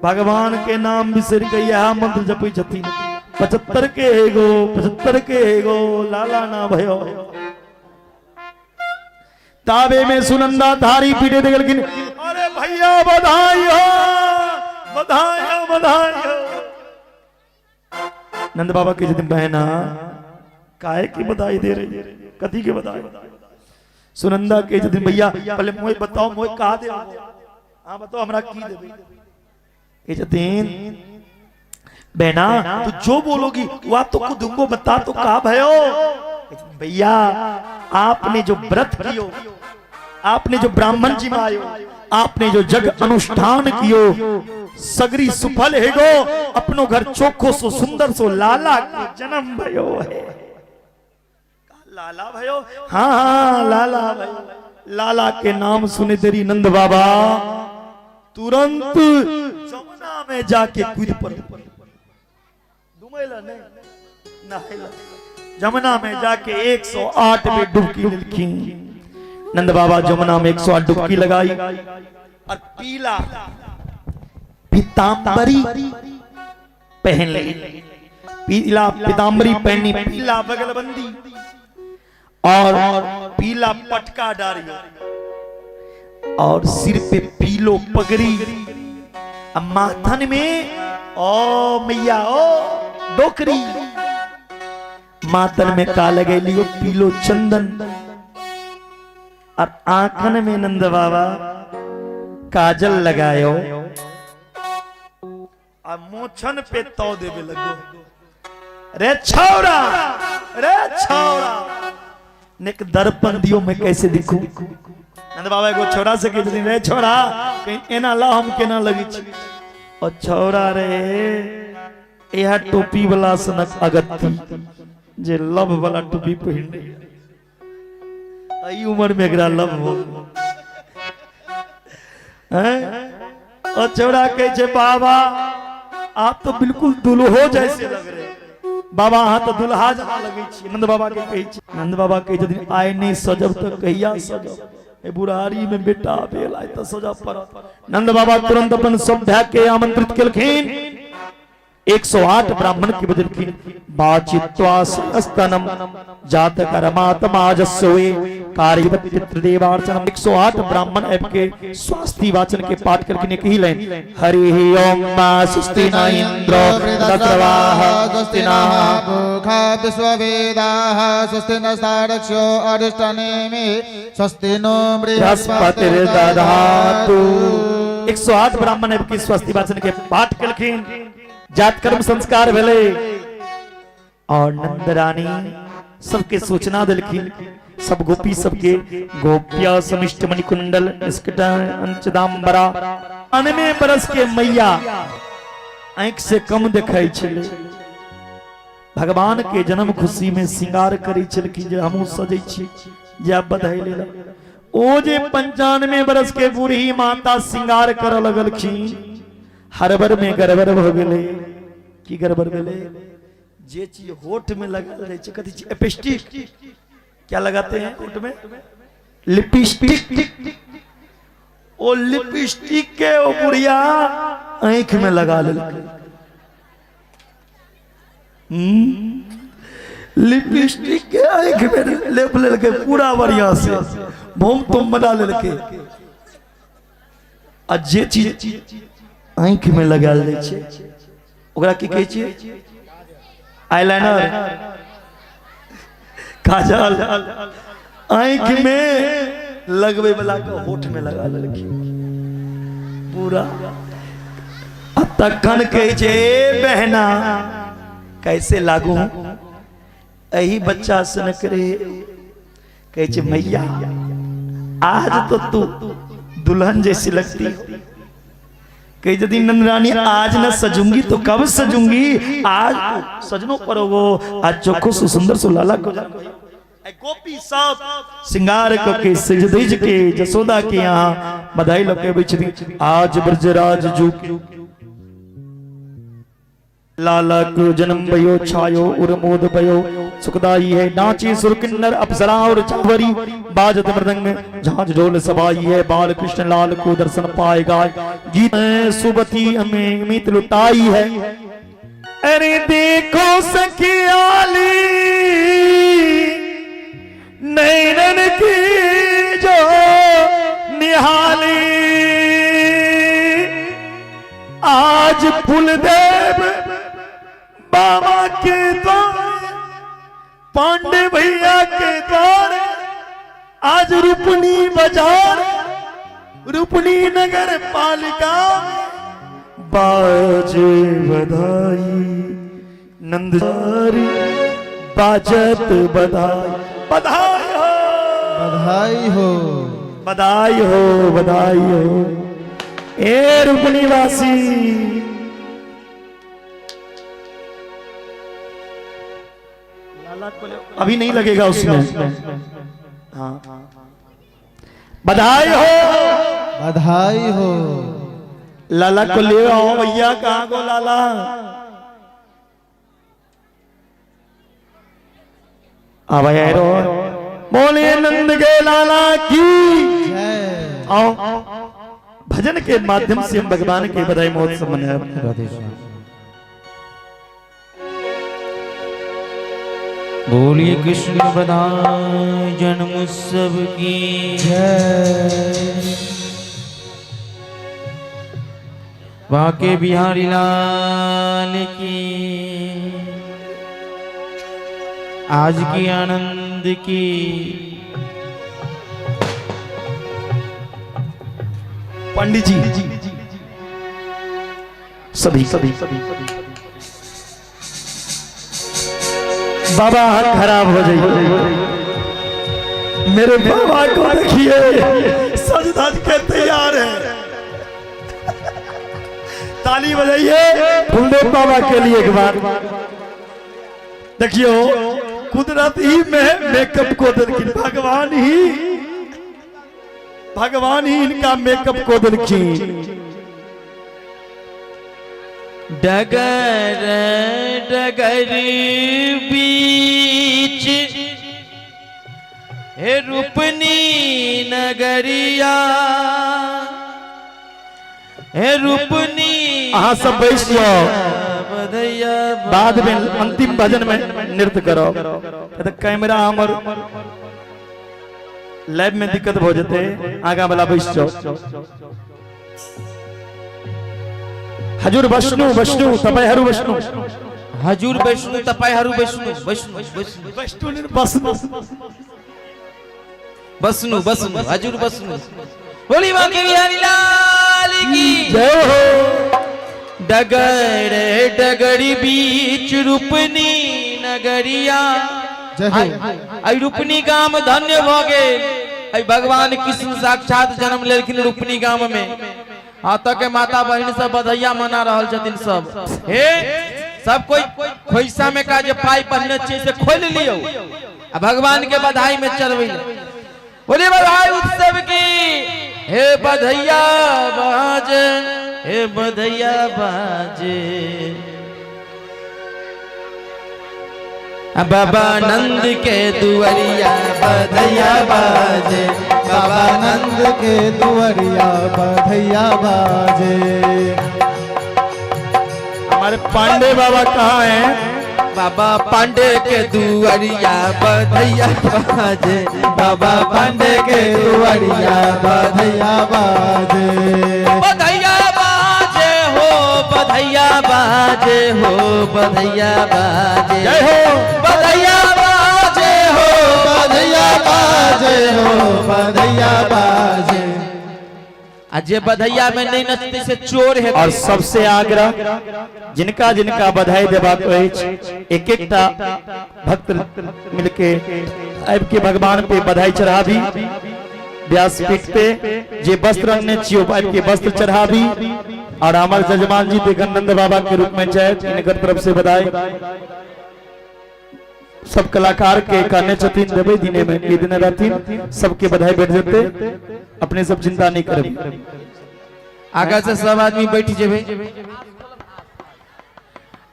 भगवान के नाम बिसरि के इएह मंत्र जपै छथिन, 75 के हे गो, 75 के हे गो, लाला ना भयो। ताबे में सुनंदा धारी पीटे दे गेलखिन, अरे भैया बधाई हो, बधाई हो, बधाई हो। नंद बाबा के छथिन, बहना, काहे की बधाई दे रही, कथी के बधाई? सुनंदा के छथिन, भैया, पहले मोय बताओ, मोय कहा दे, हाँ बताओ, हमरा की देबे? कहै छथिन, बहना, तू जो बोलोगी वह तो खुद दूंगो, बता तो कहा भयो? भैया, आपने जो व्रत कियो, आपने जो ब्राह्मण जी में आयो, आपने जो जग अनुष्ठान कियो, सगरी सुफल हेगो, अपनो घर चोखो सो सुंदर सो लाला के जन्म भयो है। लाला भयो? हाँ हाँ, लाला भयो। लाला के नाम सुने तेरी नंद बाबा तुरंत जमुना में जाके कूद पड़े। डुमैला नहीं, नहाइला। जमुना में जाके 108 में डुबकी लेलखिन। नंद बाबा जमुना में 108 डुबकी लगाई और पीला पीताम्बरी पहन ली। पीला पीताम्बरी पहनी, पीला बगलबंदी और पीला पटका डालियो और सिर पे पीलो पगड़ी, आ माथन में ओ मैया ओ डोकरी, माथन में का लगेलियो? पीलो चंदन। और आंखन में नंद बाबा काजल लगायो आ मोछन पे तो देवे लगो, रे छौरा, रे छौरा, निक दर्पण दियो, मैं कैसे दिखूं? नंद बाबा एगो छौड़ा से कहै छथिन, रे छौड़ा, कहीं एना ला हम केना लगै छी। ओ छौड़ा रे, इएह टोपी वाला सनक अगत्ती जे लव वाला टोपी पहिरने, एहि उम्र में एकरा लव हो हैं? ओ छौड़ा कहै छै, बाबा आप तो बिल्कुल दुल्हो जैसे लग रहे, बाबा अहाँ तऽ दुल्हा जकाँ लगै छी। नंद बाबा के कहै छै, नंद बाबा कहै छथिन, आइ नहि सजब तऽ कहिया सजब? ए बुढ़ारी में बेटा भेल, आइ तऽ सजब पड़त। नंद बाबा तुरंत अपन सब भाय के आमंत्रित केलखिन, 108 ब्राह्मण के बजलखिन। बाचित्वा स्तनम जात कर्मात्माजस्वे कार्यवत पितृदेवार्चनम। 108 ब्राह्मण ऐप के स्वास्थ्य वाचन के पाठ करके एक ही लाइन, हरि ओम मा स्वस्ति न इंद्रो वृद्धस्रवाः स्वस्ति नः पूषा विश्ववेदाः स्वस्ति नस्तार्क्ष्यो अरिष्टनेमि स्वस्ति नो बृहस्पतिर्दधातु। 108 ब्राह्मण ऐप के स्वस्ति वाचन के पाठ केलखिन, जात कर्म संस्कार भेलै और नंद रानी सबके सूचना देलखिन, सब गोपी सबके, गोप्या समिष्ट मणिकुंडल अंचदाम्बरा। अनमे बरस के मैया आंखि से कम देखै छलै, भगवान के जन्म खुशी में श्रृंगार करै छलखिन जे हमहूँ सजै छी, जे बधाई लेल। ओ जे 95 बरस के बूढ़ी माता श्रृंगार करऽ लगलखिन, हड़बड़ में गड़बड़ भऽ गेलै। की गड़बड़ भेलै? जे चीज होठ में लगाल जाइ छै, कथी छै? एपिस्टिक। क्या लगाते हैं होठ में? लिपस्टिक। ओ लिपस्टिक के ओ बुढ़िया आंख में लगा लेलकै। लिपस्टिक के आंख में लेप लेलकै पूरा बढ़िया से, भोम तुम बना लेलकै। आ जे चीज आंखि में लगायल जाइ छै ओकरा की कहै छियै? आईलाइनर, काजल। आंखि में लगबै वाला के होठ में लगा लेलखिन पूरा। आ तखन कहै छै, ए बहना कैसे लागू एही बच्चा सनक रे? कहै छै, मैया आज तो तू दुल्हन जैसी लगती हो। कही यदि नंदरानी आज न सजूंगी तो कब सजूंगी? आज तो सजनो पड़ोगो, आज चोखो सो सुंदर सो लाला को गोपी सब श्रृंगार के सज धज के जसोदा के यहाँ बधाई लके बिछदी। आज ब्रजराज जू लाला को जन्म भयो, छायो उर्मोद भयो, सुखदाई है। नाची सुर किन्नर अप्सरा और चावरी, बाजत मृदंग झांझ ढोल सबाई है। बाल कृष्ण लाल को दर्शन पाए गाय, गीत सुबती हमें मीत लुटाई है। अरे देखो सखियाली नैनन की जो निहाली, आज फूलदेव बाबा के द्वार, पांडे भैया के द्वार, आज रूपनी बाजार, रूपनी नगर पालिका बाजे बधाई, नंदरी बाजत बधाई, बधाई हो, बधाई हो, बधाई हो, बधाई हो। ए रुपनी वासी, अभी नहीं लगेगा उसमें। हाँ, बधाई हो, बधाई हो। लाला को ले आओ भैया, कहाँ को लाला? अब बोले नंद के लाला की जय। आओ भजन के माध्यम से हम भगवान के बधाई महोत्सव मनाए। बोलिए कृष्ण बधाई जन्म उत्सव की जय। बाके बिहारी लाल की, आज की आनंद की। पंडित जी सभी सभी बाबा हाथ खराब हो जाइए। मेरे बाबा को देखिए, सज धज के तैयार है। ताली बजाइए फुलदेव बाबा के लिए एक बार। देखियो कुदरत ही में मेकअप को देलखिन, भगवान ही, भगवान ही इनका मेकअप को देलखिन। डगर डगर बीच हे रूपनी नगरिया, हे रूपनी। अहाँ सब बैस जाओ। बधैया। बाद में अंतिम भजन में नृत्य करो, तऽ कैमरा हमर लैब में दिक्कत भ जेतै। आगा वाला बैस जाओ। हजूर वैष्णु वैष्णु तपाईँ हरू वैष्णु। हजुर वैष्णु तपाईँ हरू वैष्णु वैष्णु वैष्णु। वैष्णु बसनु। बसनु बसनु हजुर बसनु। बोली बांके बिहारी लाल की जय हो। डगर डगर बीच रूपनी नगरिया। जय हो। आई रूपनी गाम धन्य भ गेल। आई भगवान कृष्ण साक्षात जन्म लेलखिन रूपनी गाम में। अतः के माता बहिन सब बधैया मना रहल छथिन सब। हे सब कोई खोइसा में का जे पाई पहिने छियै से खोलि लियौ आ भगवान के बधाई में चढ़बै। बोलिए बधाई उत्सव की। हे बधैया बाजे, हे बधैया बाजे, बाबा नंद के दुआरिया बधैया बाजे। बाबा नंद के दुआरिया बधैया बाजे। हमारे पांडे बाबा कहाँ हैं? बाबा पांडे के दुआरिया बधैया बाजे। बाबा पांडे के दुआरिया बधैया बाजे। बधैया बाजे हो, बधैया बाजे हो, बधैया बाजे। जय हो। बधैया बाजे हो, बधैया बाजे हो, बधैया बाजे। आ जे बधैया में नहीं नचते से चोर है। और सबसे आग्रह, जिनका जिनका बधाई देबाक अछि, एक एकटा भक्त मिलके आबि के भगवान पे बधाई चढ़ाबी। व्यासपीठ पे जे वस्त्र अनने छी ओ आबि के वस्त्र चढ़ाबी। और हमार जजमान जी देगानंद बाबा के रूप में छथि, इनकर तरफ से बधाई। सब कलाकार के कहने छथिन देबै दिने में, के दिने रहथिन, सबके बधाई भेट जेतै, अपने सब चिंता नहीं करबै। आगा से सब आदमी बैठ जेबै,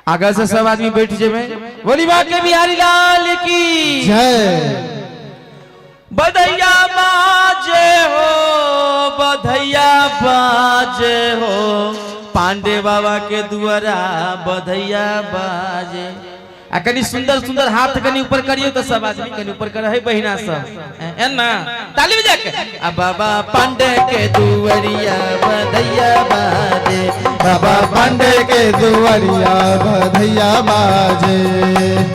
आगा से सब आदमी बैठ जेबै। बोली बाके बिहारी लाल की जय। बधैया बाजे हो, बधैया बाजे हो, पांडे बाबा के दुआरा बधैया बाजे। आ कनी सुंदर सुंदर हाथ कनी ऊपर करियो तो सब आदमी कनी ऊपर कर है बहिना सब एना ताली बजा के। आ बाबा पांडे के दुआरिया बधैया बाजे। बाबा पांडे के दुआरिया बधैया बाजे।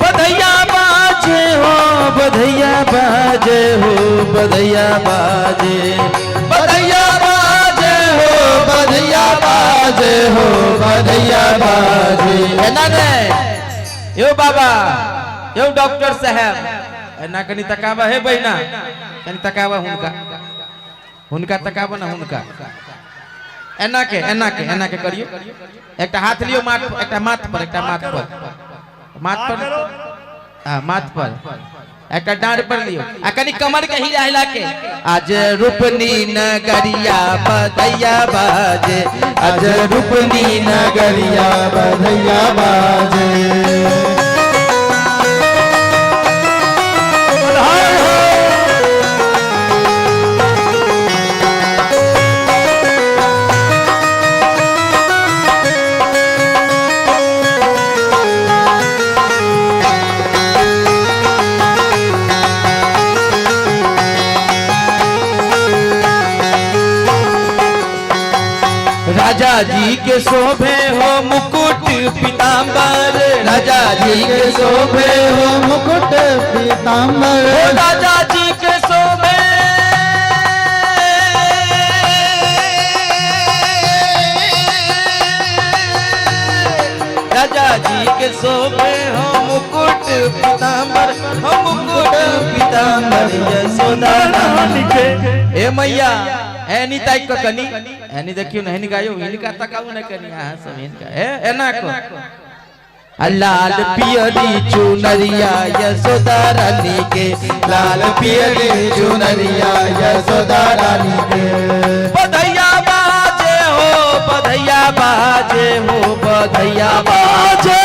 बधैया बाजे हो, बधैया बाजे हो, बधैया बाजे। बधैया बाजे हो, बधैया बाजे हो, बधैया बाजे। एना ने यो बाबा, यो डॉक्टर साहब, एना कनी तकाबा हे बहिना, कनी तकाबा हुनका, हुनका तकाबा ना हुनका। एना के एना के एना के करियो। एकटा हाथ लियो माथ, एकटा माथ पर, एकटा माथ पर, माथ पर, हाँ माथ पर, एकटा डाँड़ पर लियो आ कनी कमर के हिला हिला के। आज रूपनी नगरिया बधैया बाजे। आज रूपनी नगरिया बधैया बाजे। राजा जी के शोभे हो मुकुट पीताम्बर। राजा जी के शोभे हो मुकुट पीताम्बर। हो राजा जी के शोभे, राजा जी के शोभे हो मुकुट पीताम्बर, हो मुकुट पीताम्बर। पीताम्बर यशोदा रानी के। ए मैया, एनी ताकि कऽ कनी, एनी देखियौ ने, हिनका यौ, हिनका तकाउ ने कनी, अहाँ सब हिनका ए एना कऽ। आ लाल पियरी चुनरिया यशोदा रानी के, लाल पियरी चुनरिया यशोदा रानी के। बधैया बाजे हो, बधैया बाजे हो, बधैया बाजे,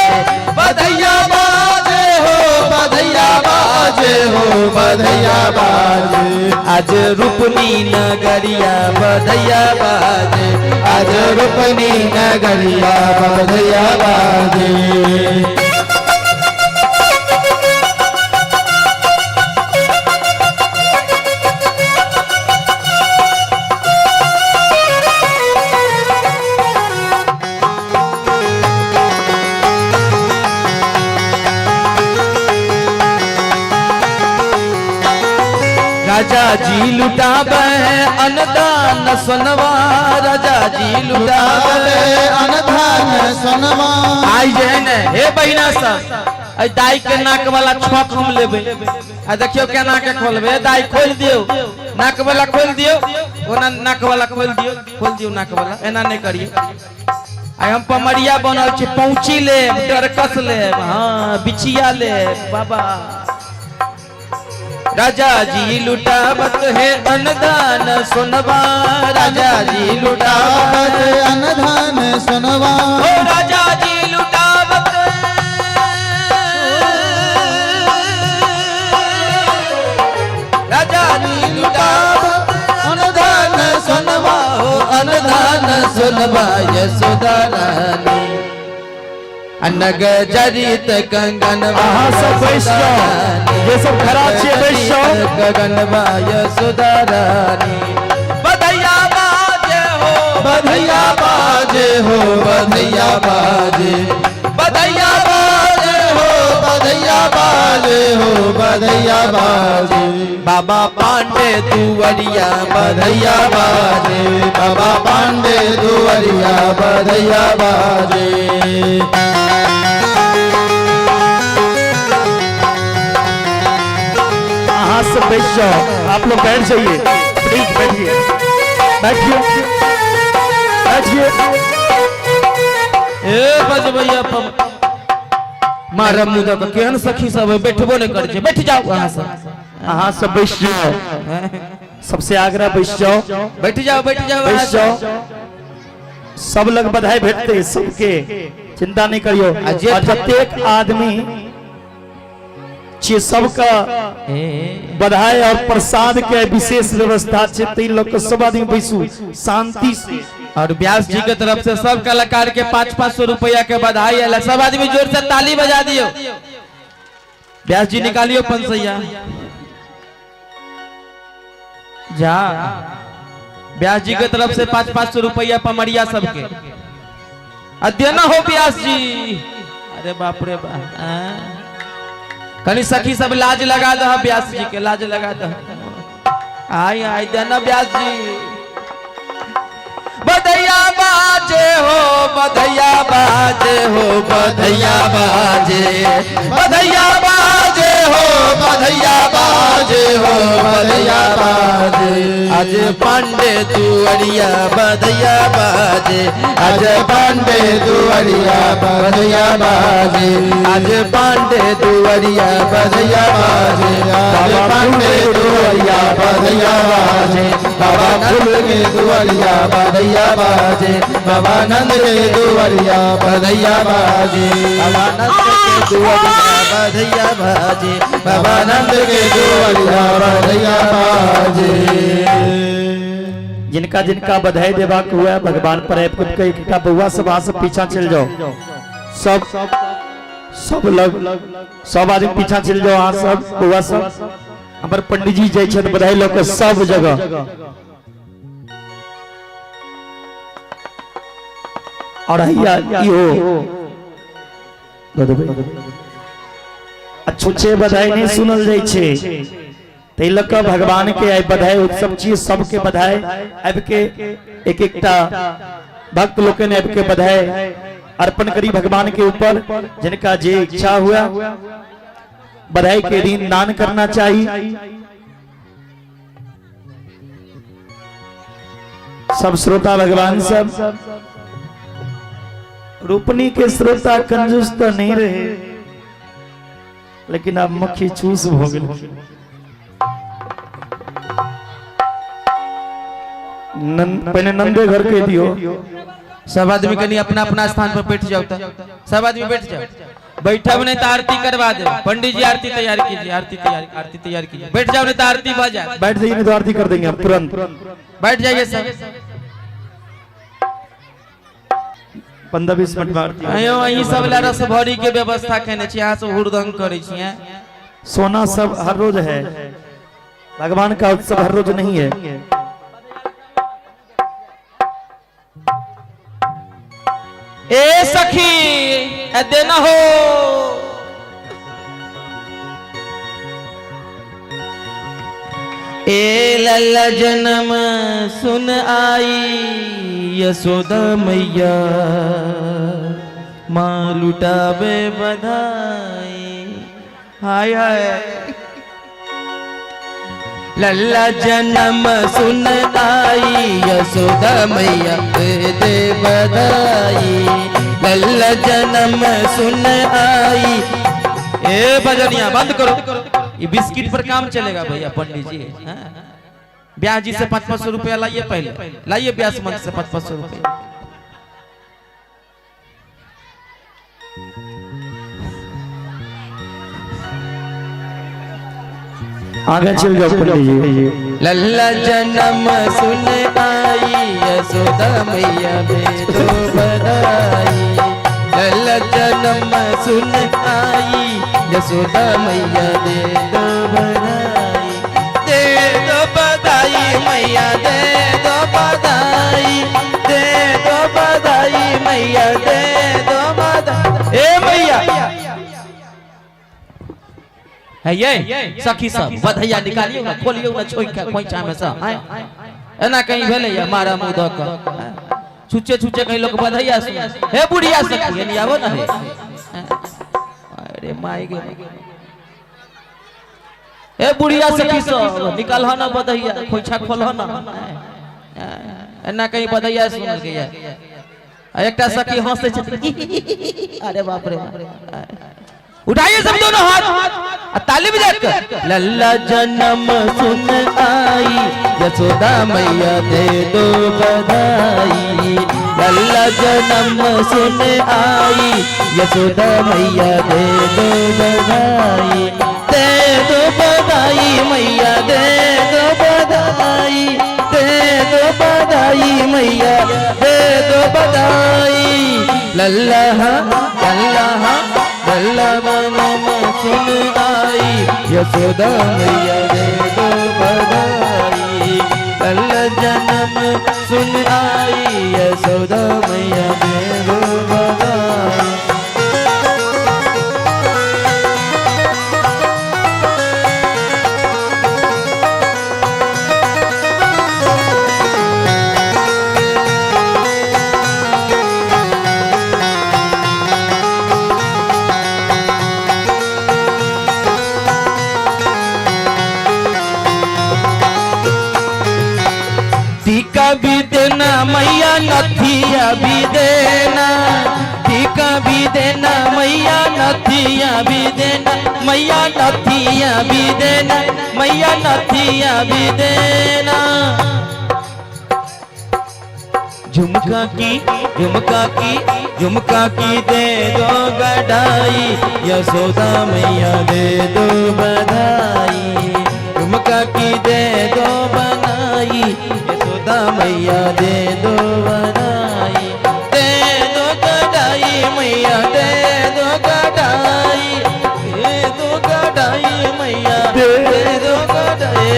बधैया बाजे हो, बधैया बाजे हो, बधैया बाजे। आज रूपनी नगरिया बधैया बाजे, आज रूपनी नगरिया बधैया बाजे। राजा जी लुटावे अन्नदान सोनवा, राजा जी लुटावे अनधान सोनवा। आई जे है ने, हे बहिना सब, एहि दाई के नाक वाला छक हम लेबै। आ देखियौ केना के खोलबै। दाई खोलि दियौ, नाक वाला खोलि दियौ, ओना नाक वाला खोलि दियौ, खोलि दियौ नाक वाला, एना नहि करियौ। आइ हम पमरिया बनल छी, पहुँची लेब, डरकस लेब, हाँ बिछिया लेब बाबा। राजा जी लुटावत है अन्नदान सोनवा, राजा जी लुटावत अन्नदान सोनवा। ओ राजा जी लुटावत, राजा जी लुटावत अन्नदान सोनवा, हो अन्नदान सोनवा यशोदा रानी। अनग जरित कंगन अहाँ सब बैस जाउ, जे सब खड़ा छियै बैस जाउ। गगनवा यशोदा रानी। बधैया बाजे हो, बधैया बाजे हो, बधैया बाजे, बधैया बाजे हो, बधैया बाजे हो, बधैया बाजे। बाबा पांडे दुवरिया बधैया बाजे, बाबा पांडे दुवरिया बधैया बाजे। अहाँ सब बैठ जाओ, आप लोग बैठ जाइए, प्लीज बैठिए, बैठिए, बैठिए। ए बजबैया मारब मुँह दऽ कऽ, केहन सखी सब है, बैठबो नहि करै छै। बैठ जाउ अहाँ सब, अहाँ सब बैठ जाओ, सबसे आग्रह बैठ जाओ, बैठ जाओ, बैठ जाओ, बैठ जाओ। सब लग बधाई भेटते सबके, चिंता नहीं करियो। आ जे और जतेक आदमी छियै सबके बधाई और प्रसाद के विशेष व्यवस्था छै, ताहि लऽ कऽ सब आदमी बैसू शांति से। और व्यास जी के तरफ से सब कलाकार के 500-500 रुपया के बधाई आयल। सब आदमी जोर से ताली बजा दियो। व्यास जी निकालियो पंसैया जा। व्यास जी के तरफ से 500-500 रुपया पमरिया सबके आ देना हो व्यास जी। अरे बाप रे बाप, कनी सखी सब लाज लगा दह, व्यास जी के लाज लगा दह। आई आई देना व्यास जी। बधैया बाजे हो, बधैया बाजे हो, बधैया बाजे, बधैया बाजे हो, बधैया बाजे हो, बधैया बाजे। आज पांडे दुआरिया बधैया बाजे, आज पांडे दुआरिया बधैया बाजे, आज पांडे दुआरिया बधैया बाजे, आज पांडे दुआरिया बधैया बाजे, बाबा फूल के दुआरिया बधैया बाजे, बाबा नंद के दुआरिया बधैया बाजे, बाबा नंद के दुआरिया बधैया बाजे, बाबा नंद के दुआरिया बधैया बाजे। जिनका जिनका बधाई देबाक हुआ है भगवान पर आबि कऽ एकटा बौआ सब अहाँ सब पीछा चलि जाओ, सब सब लग सब आदमी पीछा चलि जाओ। अहाँ सब बौआ सब, हमर पंडित जाइ छथि बधाई लऽ कऽ सब जगह। और हैया इहो दऽ देबै। आ छुच्छे बधाई नहि सुनल जाइ छै, ताहि लऽ कऽ भगवान के आइ बधाई उत्सव छी, सबके बधाई आबि के एक एकटा भक्त लोकनि आबि के बधाई अर्पण करी भगवान के ऊपर, जिनका जे इच्छा हुआ। बधाई के दिन दान करना चाहिए। सब श्रोता भगवान सब रूपनी के श्रोता कंजूस तो नहीं रहे, लेकिन अब मक्खी चूस हो गए। पहले नंदे घर के दियो। सब आदमी कनी अपना अपना स्थान पर बैठ जाओ, त सब आदमी बैठ जाओ। बैठब नहीं तो आरती करवा दे। पंडित जी आरती तैयार कीजिए, आरती तैयार, आरती तैयार कीजिए। बैठ जाओ नहीं तो आरती भ जाए। बैठ जाइए नहीं तो आरती कर देंगे हम तुरंत। बैठ जाइए सब। 15-20 मिनट में आरती। अयो अहीं सब ला रस भरी के व्यवस्था केने छी, अहाँ सब हुड़दंग करै छी हैं। सोना सब हर रोज है, भगवान का उत्सव हर रोज नहीं है। ए सखी ए देना हो। ए लल्ला जन्म सुन आई यशोदा मैया, माँ लुटावे बधाई। हाय हाय लल्ला जन्म सुन आई यशोदा मैया दे दे बधाई। लल्ला जन्म सुन आई। ए भजनिया बंद करो, ये बिस्किट पर काम चलेगा भैया। पंडित जी हाँ? ब्यास जी से 500 रुपया लाइए, पहले लाइए ब्यास मंच से 500 रुपया। आगे चल जाओ पंडित जी। लल्ला जन्म सुन आई यशोदा मैया दे दो बधाई। लल्ला जन्म सुन आई यशोदा मैया दे दो बधाई। दे दो बधाई मैया दे दो बधाई, दे दो बधाई मैया दे दो बधाई। ए मैया है ये सखी सब बधैया निकालियो ना, खोलियो ना, छोइ के खोइचा में से एना कहीं भेलै या मारा मुंह द के छुचे छुचे कहीं लोग बधैया सुन। हे बुढ़िया सखी एनी आबो ना हे। अरे माई गे, हे बुढ़िया सखी सब निकाल ना बधैया, खोइछा खोल ना। एना कहीं बधैया सुन गया। एकटा सखी हंसै छथिन, अरे बाप रे। उठाइए सब दोनों हाथ, ताली बजाकर। लल्ला जन्म सुन आई यशोदा मैया दे दो बधाई। लल्ला जन्म सुन आई यशोदा मैया दे दो बधाई। दे दो बधाई मैया दे दो बधाई, दे दो बधाई मैया दे दो बधाई। लल्ला लल्ला लल्ला जन्म सुन आई यशोदा मैया दे दो बधाई। लल्ला जन्म सुन आई यशोदा मैया दे दो बधाई। टीका भी देना मैया नथिया भी देना, टीका भी देना मैया नथिया भी देना, मैया नथिया भी देना, मैया नथिया भी देना। झुमका की झुमका की झुमका की दे दो गडाई यशोदा मैया दे दो बधाई। झुमका की दे दो बनाई यशोदा मैया दे दो बधाई। दे दो गडाई मैया दे दो गडाई, दे दो गडाई मैया दे दो गडाई।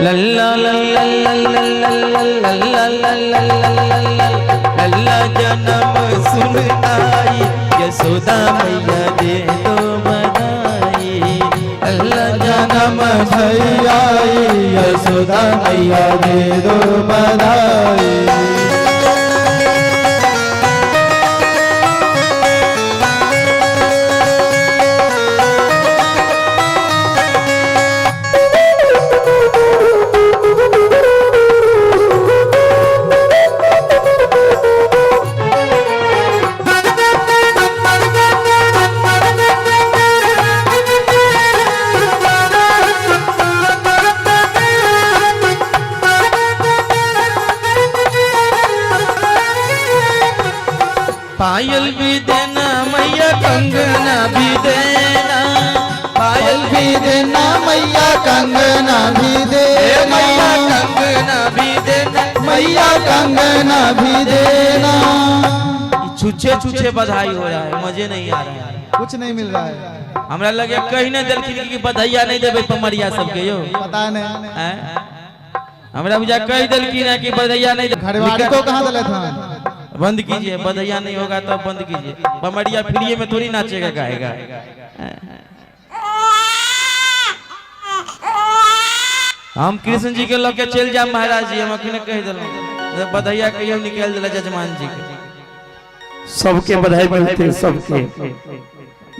लल्ला लल्ला लल्ला लल्ला लल्ला लल्ला लल्ला लल्ला जन्म सुन आई यशोदा मैया दे दो बधाई। लल्ला जन्म भई आई यशोदा मैया दे दो बधाई। पायल भी देना मैया, कंगना भी देना। पायल भी देना मैया, कंगना भी देना। मैया कंगना भी देना, मैया कंगना भी देना। छुछे छुछे बधाई हो रहा है, मजे नहीं आ रहा है। कुछ नहीं मिल रहा है। हमरा लगे कहीं नहीं देलखिन कि बधाइया नहीं देबै पमरिया सबके यो। पता नहीं। हमरा बुझा कह देलखिन है कि बधाइया नहीं। घरवाली को कहाँ दिले था? बंद कीजिए, बधाइया नहीं होगा तो बंद कीजिए। पमरिया फ्री में थोड़ी नाचेगा गाएगा। हम कृष्ण जी के लके चल जाए महाराज जी, हम अखने कह दिलहुँ बधाइया कहियो निकाल दिला जजमान जी के। सबके बधाई मिलते सबके।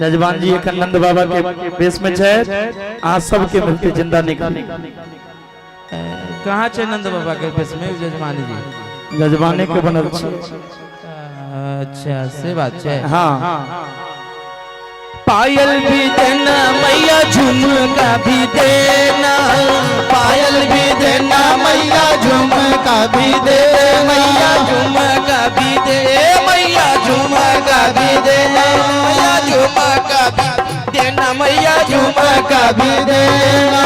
जजमान जी एक नंद बाबा के बेस में छै, आ सबके मिलते जिंदा निकल। कहाँ छै नंद बाबा के बेस में जजमान जी? जजमाने के बनल छै। अच्छा से बात छै। हाँ। पायल भी देना मैया, झुमका भी देना। पायल भी देना मैया, झुमका भी दे। मैया झुमका भी दे, मैया झुमका भी देना, मैया झुमका भी देना, मैया झुमका भी देना।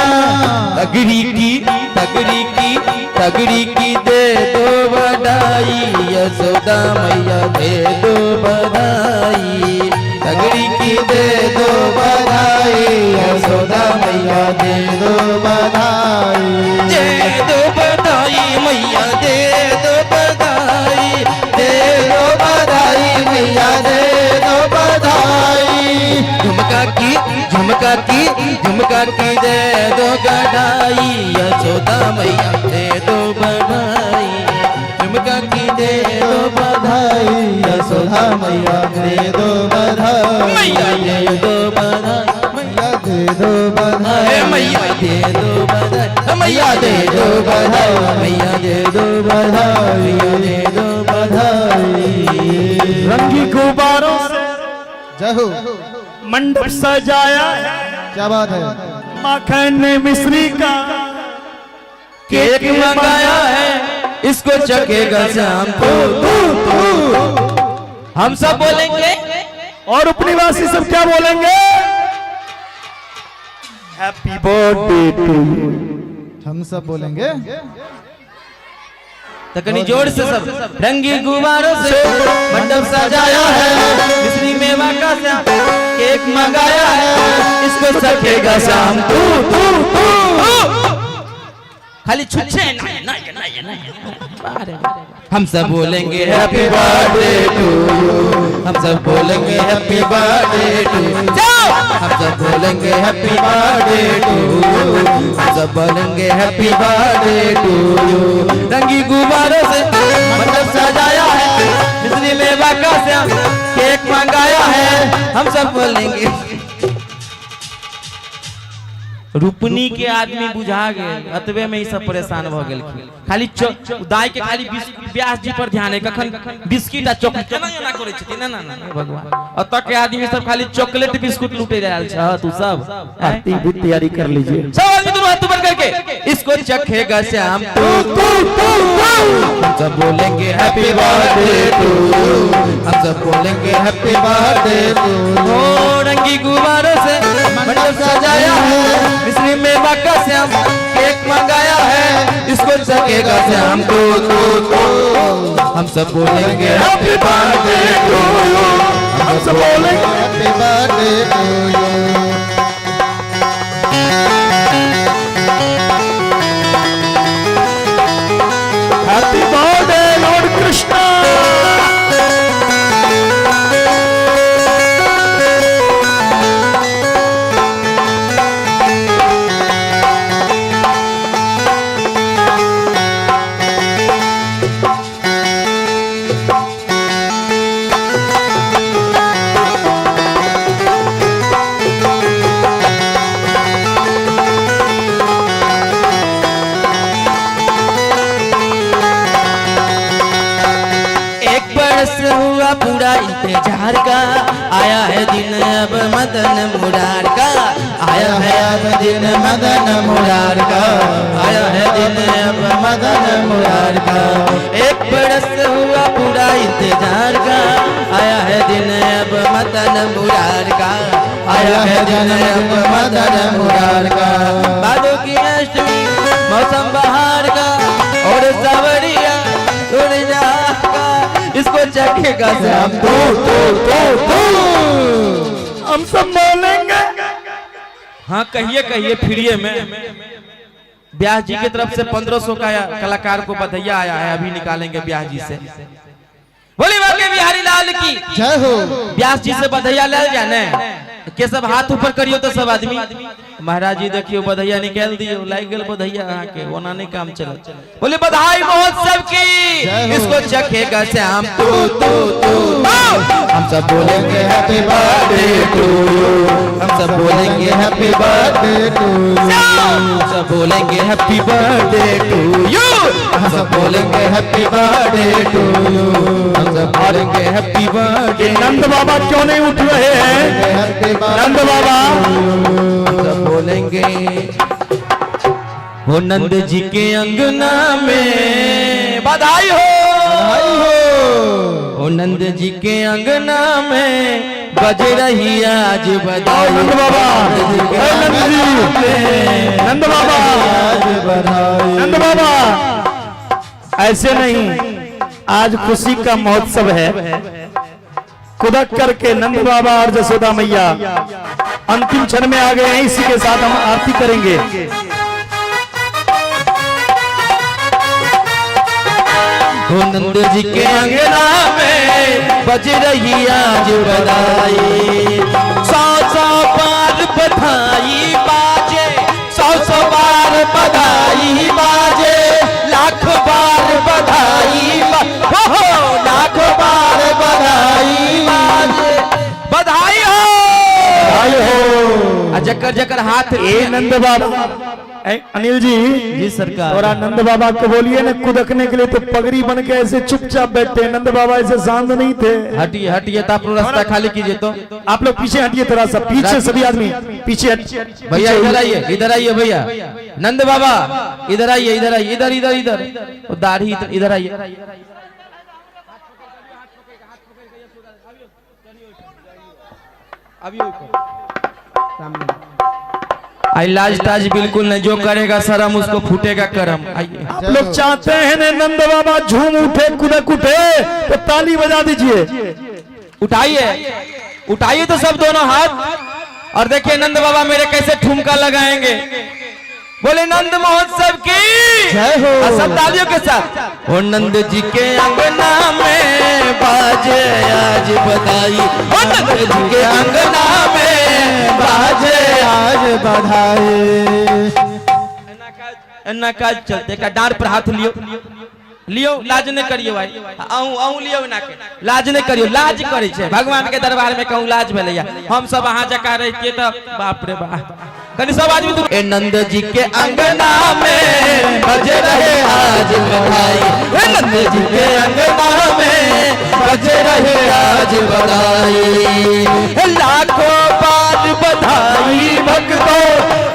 तगड़ी की, तगड़ी की, तगड़ी की दे दो बधाई यशोदा मैया, दे दो बधाई। तगड़ी की दे दो बधाई यशोदा मैया, दे दो बधाई। दे दो बधाई मैया, दे दो बधाई, दे दो बधाई मैया, दे दो बधाई। झुमका की, झुमका की, झुमका की दे दो गढ़ाई यशोदा मैया, दे दो बधाई। झुमका की दे दो बधाई यशोदा मैया, दे दो बधाई। मैया दे दो बधाई, मैया दे दो बधाई, मैया दे दो बधाई, मैया दे दो बधाई, मैया दे दो बधाई, मैया दे दो बधाई। रंगी गुब्बारों से जय हो। मंडप सजाया है, क्या बात है। माखन मिश्री का केक मंगाया है, इसको चखेगा श्याम तू तू तू। हम सब बोलेंगे और उपनिवासी सब क्या बोलेंगे? Happy birthday to you. हम सब बोलेंगे। तो कनी जोर से सब। रंगी गुब्बारों से मंडप सजाया है, मिश्री मेवा का श्याम केक मंगाया है, इसको चखेगा श्याम तू तू तू। खाली छुच्छे ना ना ना ना। हम सब बोलेंगे हैप्पी बर्थडे टू you. हम सब बोलेंगे हैप्पी बर्थडे टू जाओ। हम सब बोलेंगे हैप्पी बर्थडे टू you. हम सब बोलेंगे हैप्पी बर्थडे टू you. रंगी गुब्बारों से मंडप सजाया है, मिश्री मेवा का श्याम केक मंगाया है, हम सब बोलेंगे। रुपनी के आदमी बुझा गेल, अतबे में ई सब परेशान भ गेलखिन। खाली दाई के खाली व्यास जी पर ध्यान है, कखन बिस्किट आ चॉकलेट केना एना करै छथिन। ना ना ना भगवान, अतः के आदमी सब खाली चॉकलेट बिस्कुट लूटे रहल छ। तू सब आरती भी तैयारी कर लीजिए। सब आदमी दोनों हाथ ऊपर करके इसको चखेगा श्याम तू तू तू। हम सब बोलेंगे हैप्पी बर्थडे टू you. हम सब बोलेंगे हैप्पी बर्थडे टू you. रंगी गुब्बारों से मंडप सजाया है, मिश्री मेवा का श्याम केक मंगाया है, इसको चखेगा श्याम तू तू तू। हम सब बोलेंगे हैप्पी बर्थडे टू you. हम सब बोलेंगे happy birthday to you. Happy birthday Lord Krishna. एक बरस हुआ पूरा इंतजार का, आया है दिन अब मदन मुरार का, आया है अब दिन मदन मुरार का, आया है दिन अब मदन मुरार का। एक बरस हुआ पूरा इंतजार का, आया आया है जन्म मदन मुरार का। भादों की अष्टमी मौसम बहार का, और सावरिया उड़ का, इसको चखेगा श्याम तू तू तू तू। हम सब बोलेंगे। हाँ कहिए कहिए फ्रीए में। ब्यास जी की तरफ से 1500 का कलाकार को बधैया आया है, अभी निकालेंगे ब्यास जी से। बोली बाके बिहारी लाल की जय हो। ब्यास जी से बधैया ले जाने के सब हाथ ऊपर करियो तो सब आदमी। महाराज जी देखियो बधैया निकाल दियो, लाग गेल बधैया अहाँ के, ओना नहीं काम चलत। बोले बधाई महोत्सव की, इसको चखेगा श्याम तू तू तू। हम सब बोलेंगे हैप्पी बर्थडे टू you, हम सब बोलेंगे हैप्पी बर्थडे टू you, हम सब बोलेंगे हैप्पी बर्थडे टू you, हम सब बोलेंगे हैप्पी बर्थडे टू you, हम सब बोलेंगे हैप्पी बर्थडे। नंद बाबा क्यों नहीं उठ रहे हैं? हैप्पी नंद बाबा हम सब बोलेंगे। हो नंद जी के अंगना में बधाई हो, बधाई हो। हो नंद जी के अंगना में बज रही आज बधाई। नंद बाबा, ए नंद जी, नंद बाबा, आज बधाई। नंद बाबा ऐसे नहीं, आज खुशी का महोत्सव है। कुदक करके नंद बाबा और जसोदा मैया अंतिम क्षण में आ गए हैं। इसी के साथ हम आरती करेंगे। हो नंद जी के अंगना में बज रही आज बधाई। सौ सौ बार बधाई बाजे, सौ सौ बार बधाई बाजे, लाख बार बधाई हो, लाख बार बधाई बाजे। बधाई हो, बधाई हो। आ जकर जकर हाथ ए नंद बाबा, ए अनिल जी, जी सरकार, थोड़ा नंद बाबा को बोलिए ना कुदकने के लिए, तो पगड़ी बन के ऐसे चुपचाप बैठे। नंद बाबा ऐसे शांत नहीं थे। हटिए हटिए, तो आप लोग रास्ता खाली कीजिए। तो आप लोग पीछे हटिए थोड़ा सा, पीछे सभी आदमी पीछे हटिए। भैया इधर आइए, इधर आइए भैया, नंद बाबा इधर आइए, इधर आइए, इधर इधर इधर, दाढ़ी इधर, इधर आइए। आई लाज ताज बिल्कुल नहीं, जो करेगा शर्म उसको फूटेगा करम। आइए आप लोग चाहते हैं ना नंद बाबा झूम उठे कुदक उठे तो ताली बजा दीजिए। उठाइए उठाइए तो सब दोनों हाथ, और देखिए नंद बाबा मेरे कैसे ठुमका लगाएंगे। बोले नंद महोत्सव की जय हो। और सब तालियों के साथ। ओ नंद जी के अंगना में बाजे आज बधाई, ओ नंद जी के अंगना में बाजे आज बधाई। एना काज चलते का डांड पर हाथ लियो लियो, लाज नहीं करियो भाई, आऊं आऊं लियो ना के लाज नहीं करियो, लाज करे छे भगवान के दरबार में कहूं लाज भेलैया। हम सब अहाँ जका रहितिए त बाप रे बाप, कनी सब आदमी दूर। ए नंद जी के अंगना में बज रहे आज बधाई, ए नंद जी के अंगना में बज रहे आज बधाई। लाखों बार बधाई भक्तों,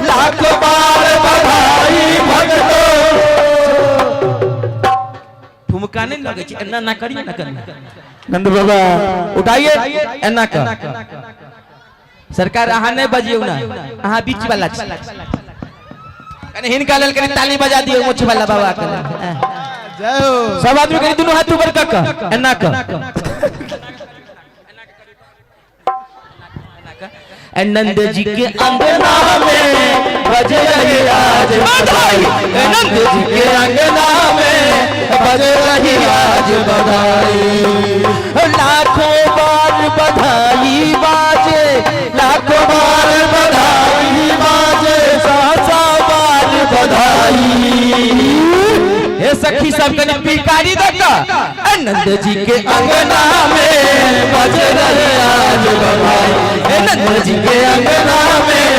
लाखों बार बधाई भक्तों। ठुमका नहीं लगे छे, एना ना करिए ना करना। नंद बाबा उठाइए एना कर। सरकार अहाँ नहीं बजियौ ना, अहाँ बीच वाला छी। कनी हिनका लेल कनी ताली बजा दियौ मोछ वाला बाबा के लेल। जय हो। सब आदमी कनी दुनू हाथ ऊपर क क एना क। नंद जी के अंगना में बज रही आज बधाई, नंद जी के अंगना में बज रही आज बधाई। लाखों बार बधाई बाजे, लाखों बार बधाई बाजे, सौ सौ बार बधाई। हे सखी सब कनी पिकारी दका, नंद जी के अंगना में बज रहे आज बधाई, नंद जी के अंगना में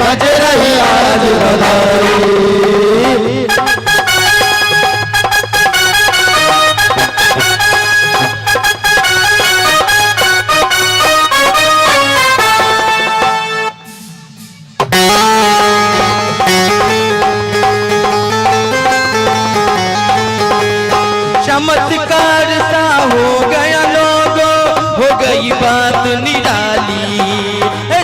बज रहे आज बधाई। चमत्कार सा हो गया लोगों, हो गई बात निराली।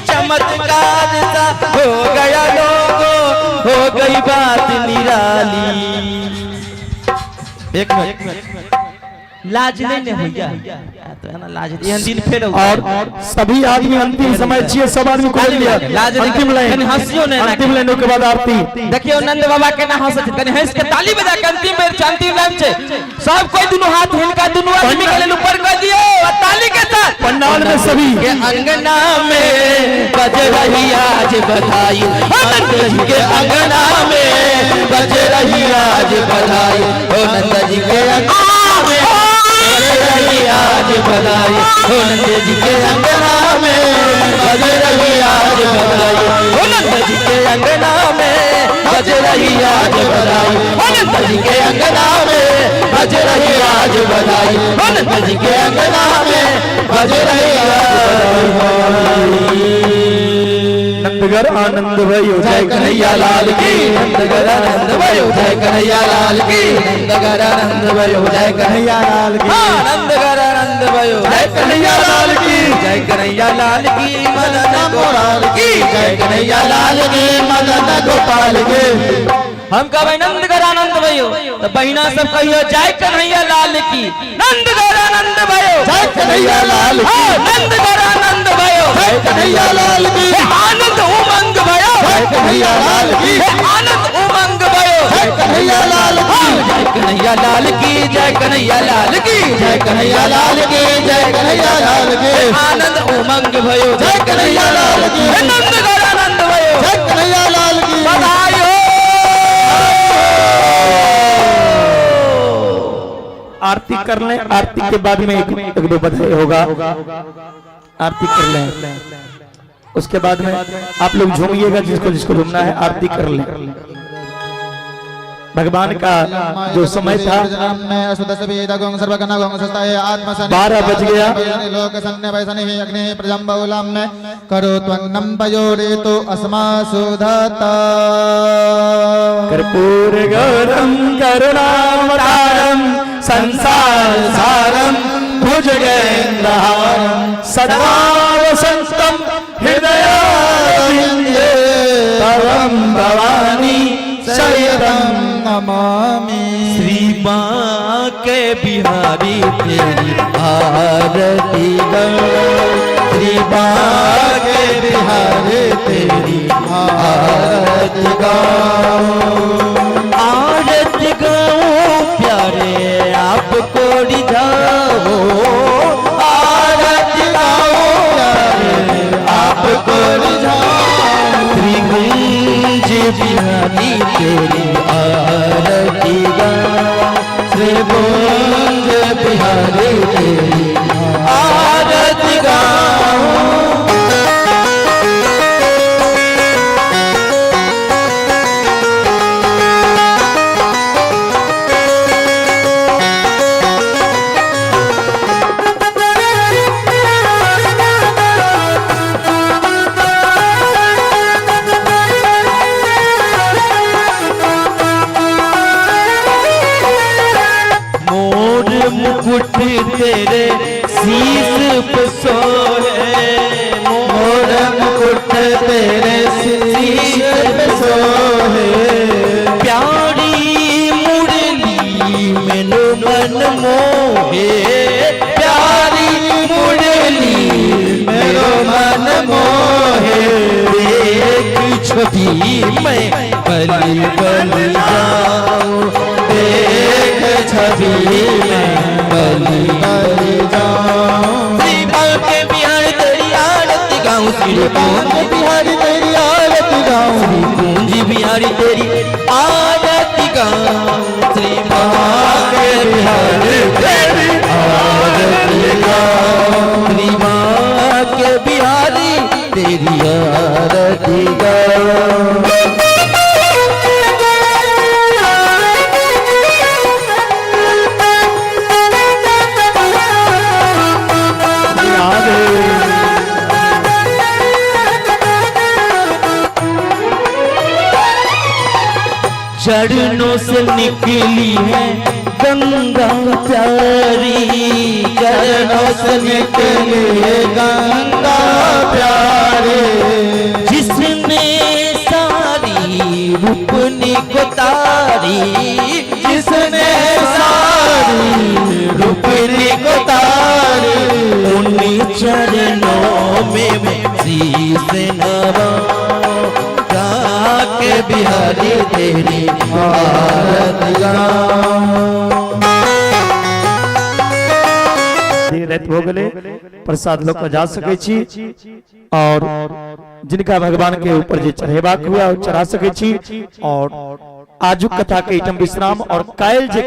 चमत्कार चमत्कार सा हो गया लोगों, हो गई बात निराली। एक मिनट, लाज नहीं ने होइया तो है ना, लाज एहन दिन फेर और सभी आदमी अंतिम समय छिए, सब आदमी को लिया। लाज नहीं, अंतिम लाइन, कनी हंसियो नहीं ना। अंतिम लाइन के बाद आरती। देखियो नंद बाबा केना हंसै छै, कनी हंस के ताली बजा के अंतिम बेर छै, अंतिम लाइन छै। सब कोई दुनू हाथ हिलका दुनू आदमी के लेल ऊपर कर दियो आ ताली के साथ। पंडाल में सभी के अंगना में बज रही आज बधाई, ओ नंद जी के अंगना में बज रही आज बधाई, ओ नंद जी के अंगना में बज रही आज बधाई, ओ नंद जी के अंगना में बज रही आज बधाई, ओ नंद जी के अंगना में बज रही आज बधाई, ओ नंद जी के अंगना में बज रही आज बधाई, ओ नंद जी के अंगना में बज रही आज बधाई। नंदगर आनंद भयो जय कन्हैया लाल की, नंदगर आनंद भयो जय कन्हैया लाल की, नंदगर आनंद भयो जय कन्हैया लाल की, नंदगर आनंद भयो जय कन्हैया लाल की, जय कन्हैया लाल की, मदन गोपाल की, जय कन्हैया लाल की, मदन गोपाल की। हम कहबै नंदगर आनंद भयो तो बहिना सब कहियो जय कन्हैया लाल की, नंदगर आनंद भयो जय कन्हैया लाल की, नंदगर आनंद भयो जय कन्हैया लाल की, आनंद उमंग भयो जय कन्हैया लाल की, आनंद उमंग भयो जय कन्हैया लाल की, जय कन्हैया लाल की, जय कन्हैया लाल की, जय कन्हैया लाल की, जय कन्हैया लाल की, आनंद उमंग भयो जय कन्हैया लाल की, नंदगर आनंद भयो जय कन्हैया लाल की। बधाई हो। आरती कर लें, आरती के बाद में एक दो बधाई होगा, आरती कर लें, उसके बाद में आप लोग झूमिएगा, जिसको जिसको झूमना है आरती कर लें। भगवान का जो समय था 12 बज गया। कर्पूर गौरम करुणावतारम संसार सारम भुजगेन्द्रहारम सदा वसंतम हृदयारविंदे तवं भवानी सहितं नमामि। श्री बांके बिहारी तेरी आरती गाऊं, श्री बांके बिहारी तेरी आरती गाऊं, आरती गाऊं प्यारे आपको रिझाऊं, आरती गाऊं प्यारे आपको रिझाऊं। श्री कुंज बिहारी तेरी आरती गाऊं, श्री कुंज बिहारी तेरी आरती गाऊं। मोर मुकुट तेरे शीश पे सोहे, मोर मुकुट तेरे शीश पे सोहे, प्यारी मुरली मेनो मन मोहे, प्यारी मुरली मेरो मन मोहे। देख छवि मैं बलि बलि जाऊं, देख छवि मैं बलि बलि जाऊं। श्री बांके बिहारी तेरी आरती गाऊं, श्री बांके बिहारी तेरी आरती गाऊं, श्री कुंज बिहारी तेरी आरती गाऊं, श्री बांके बिहारी तेरी आरती गाऊं, श्री बांके बिहारी तेरी आरती गाऊं। चरणों से निकली है गंगा प्यारी, चरणों से निकली है गंगा प्यारी, को तारी, जिसने सारी रुपनी को तारी, उन्हीं चरणों में शीस नवा के बिहारी तेरी आरती गाऊं। देर राति भऽ गेलै, प्रसाद लऽ कऽ जा सकै छी और जिनका भगवान के ऊपर जे चढ़ेबाक हुआ ओ चढ़ा सकै छी। और आजुक कथा के एहिठाम विश्राम और काल्हि जे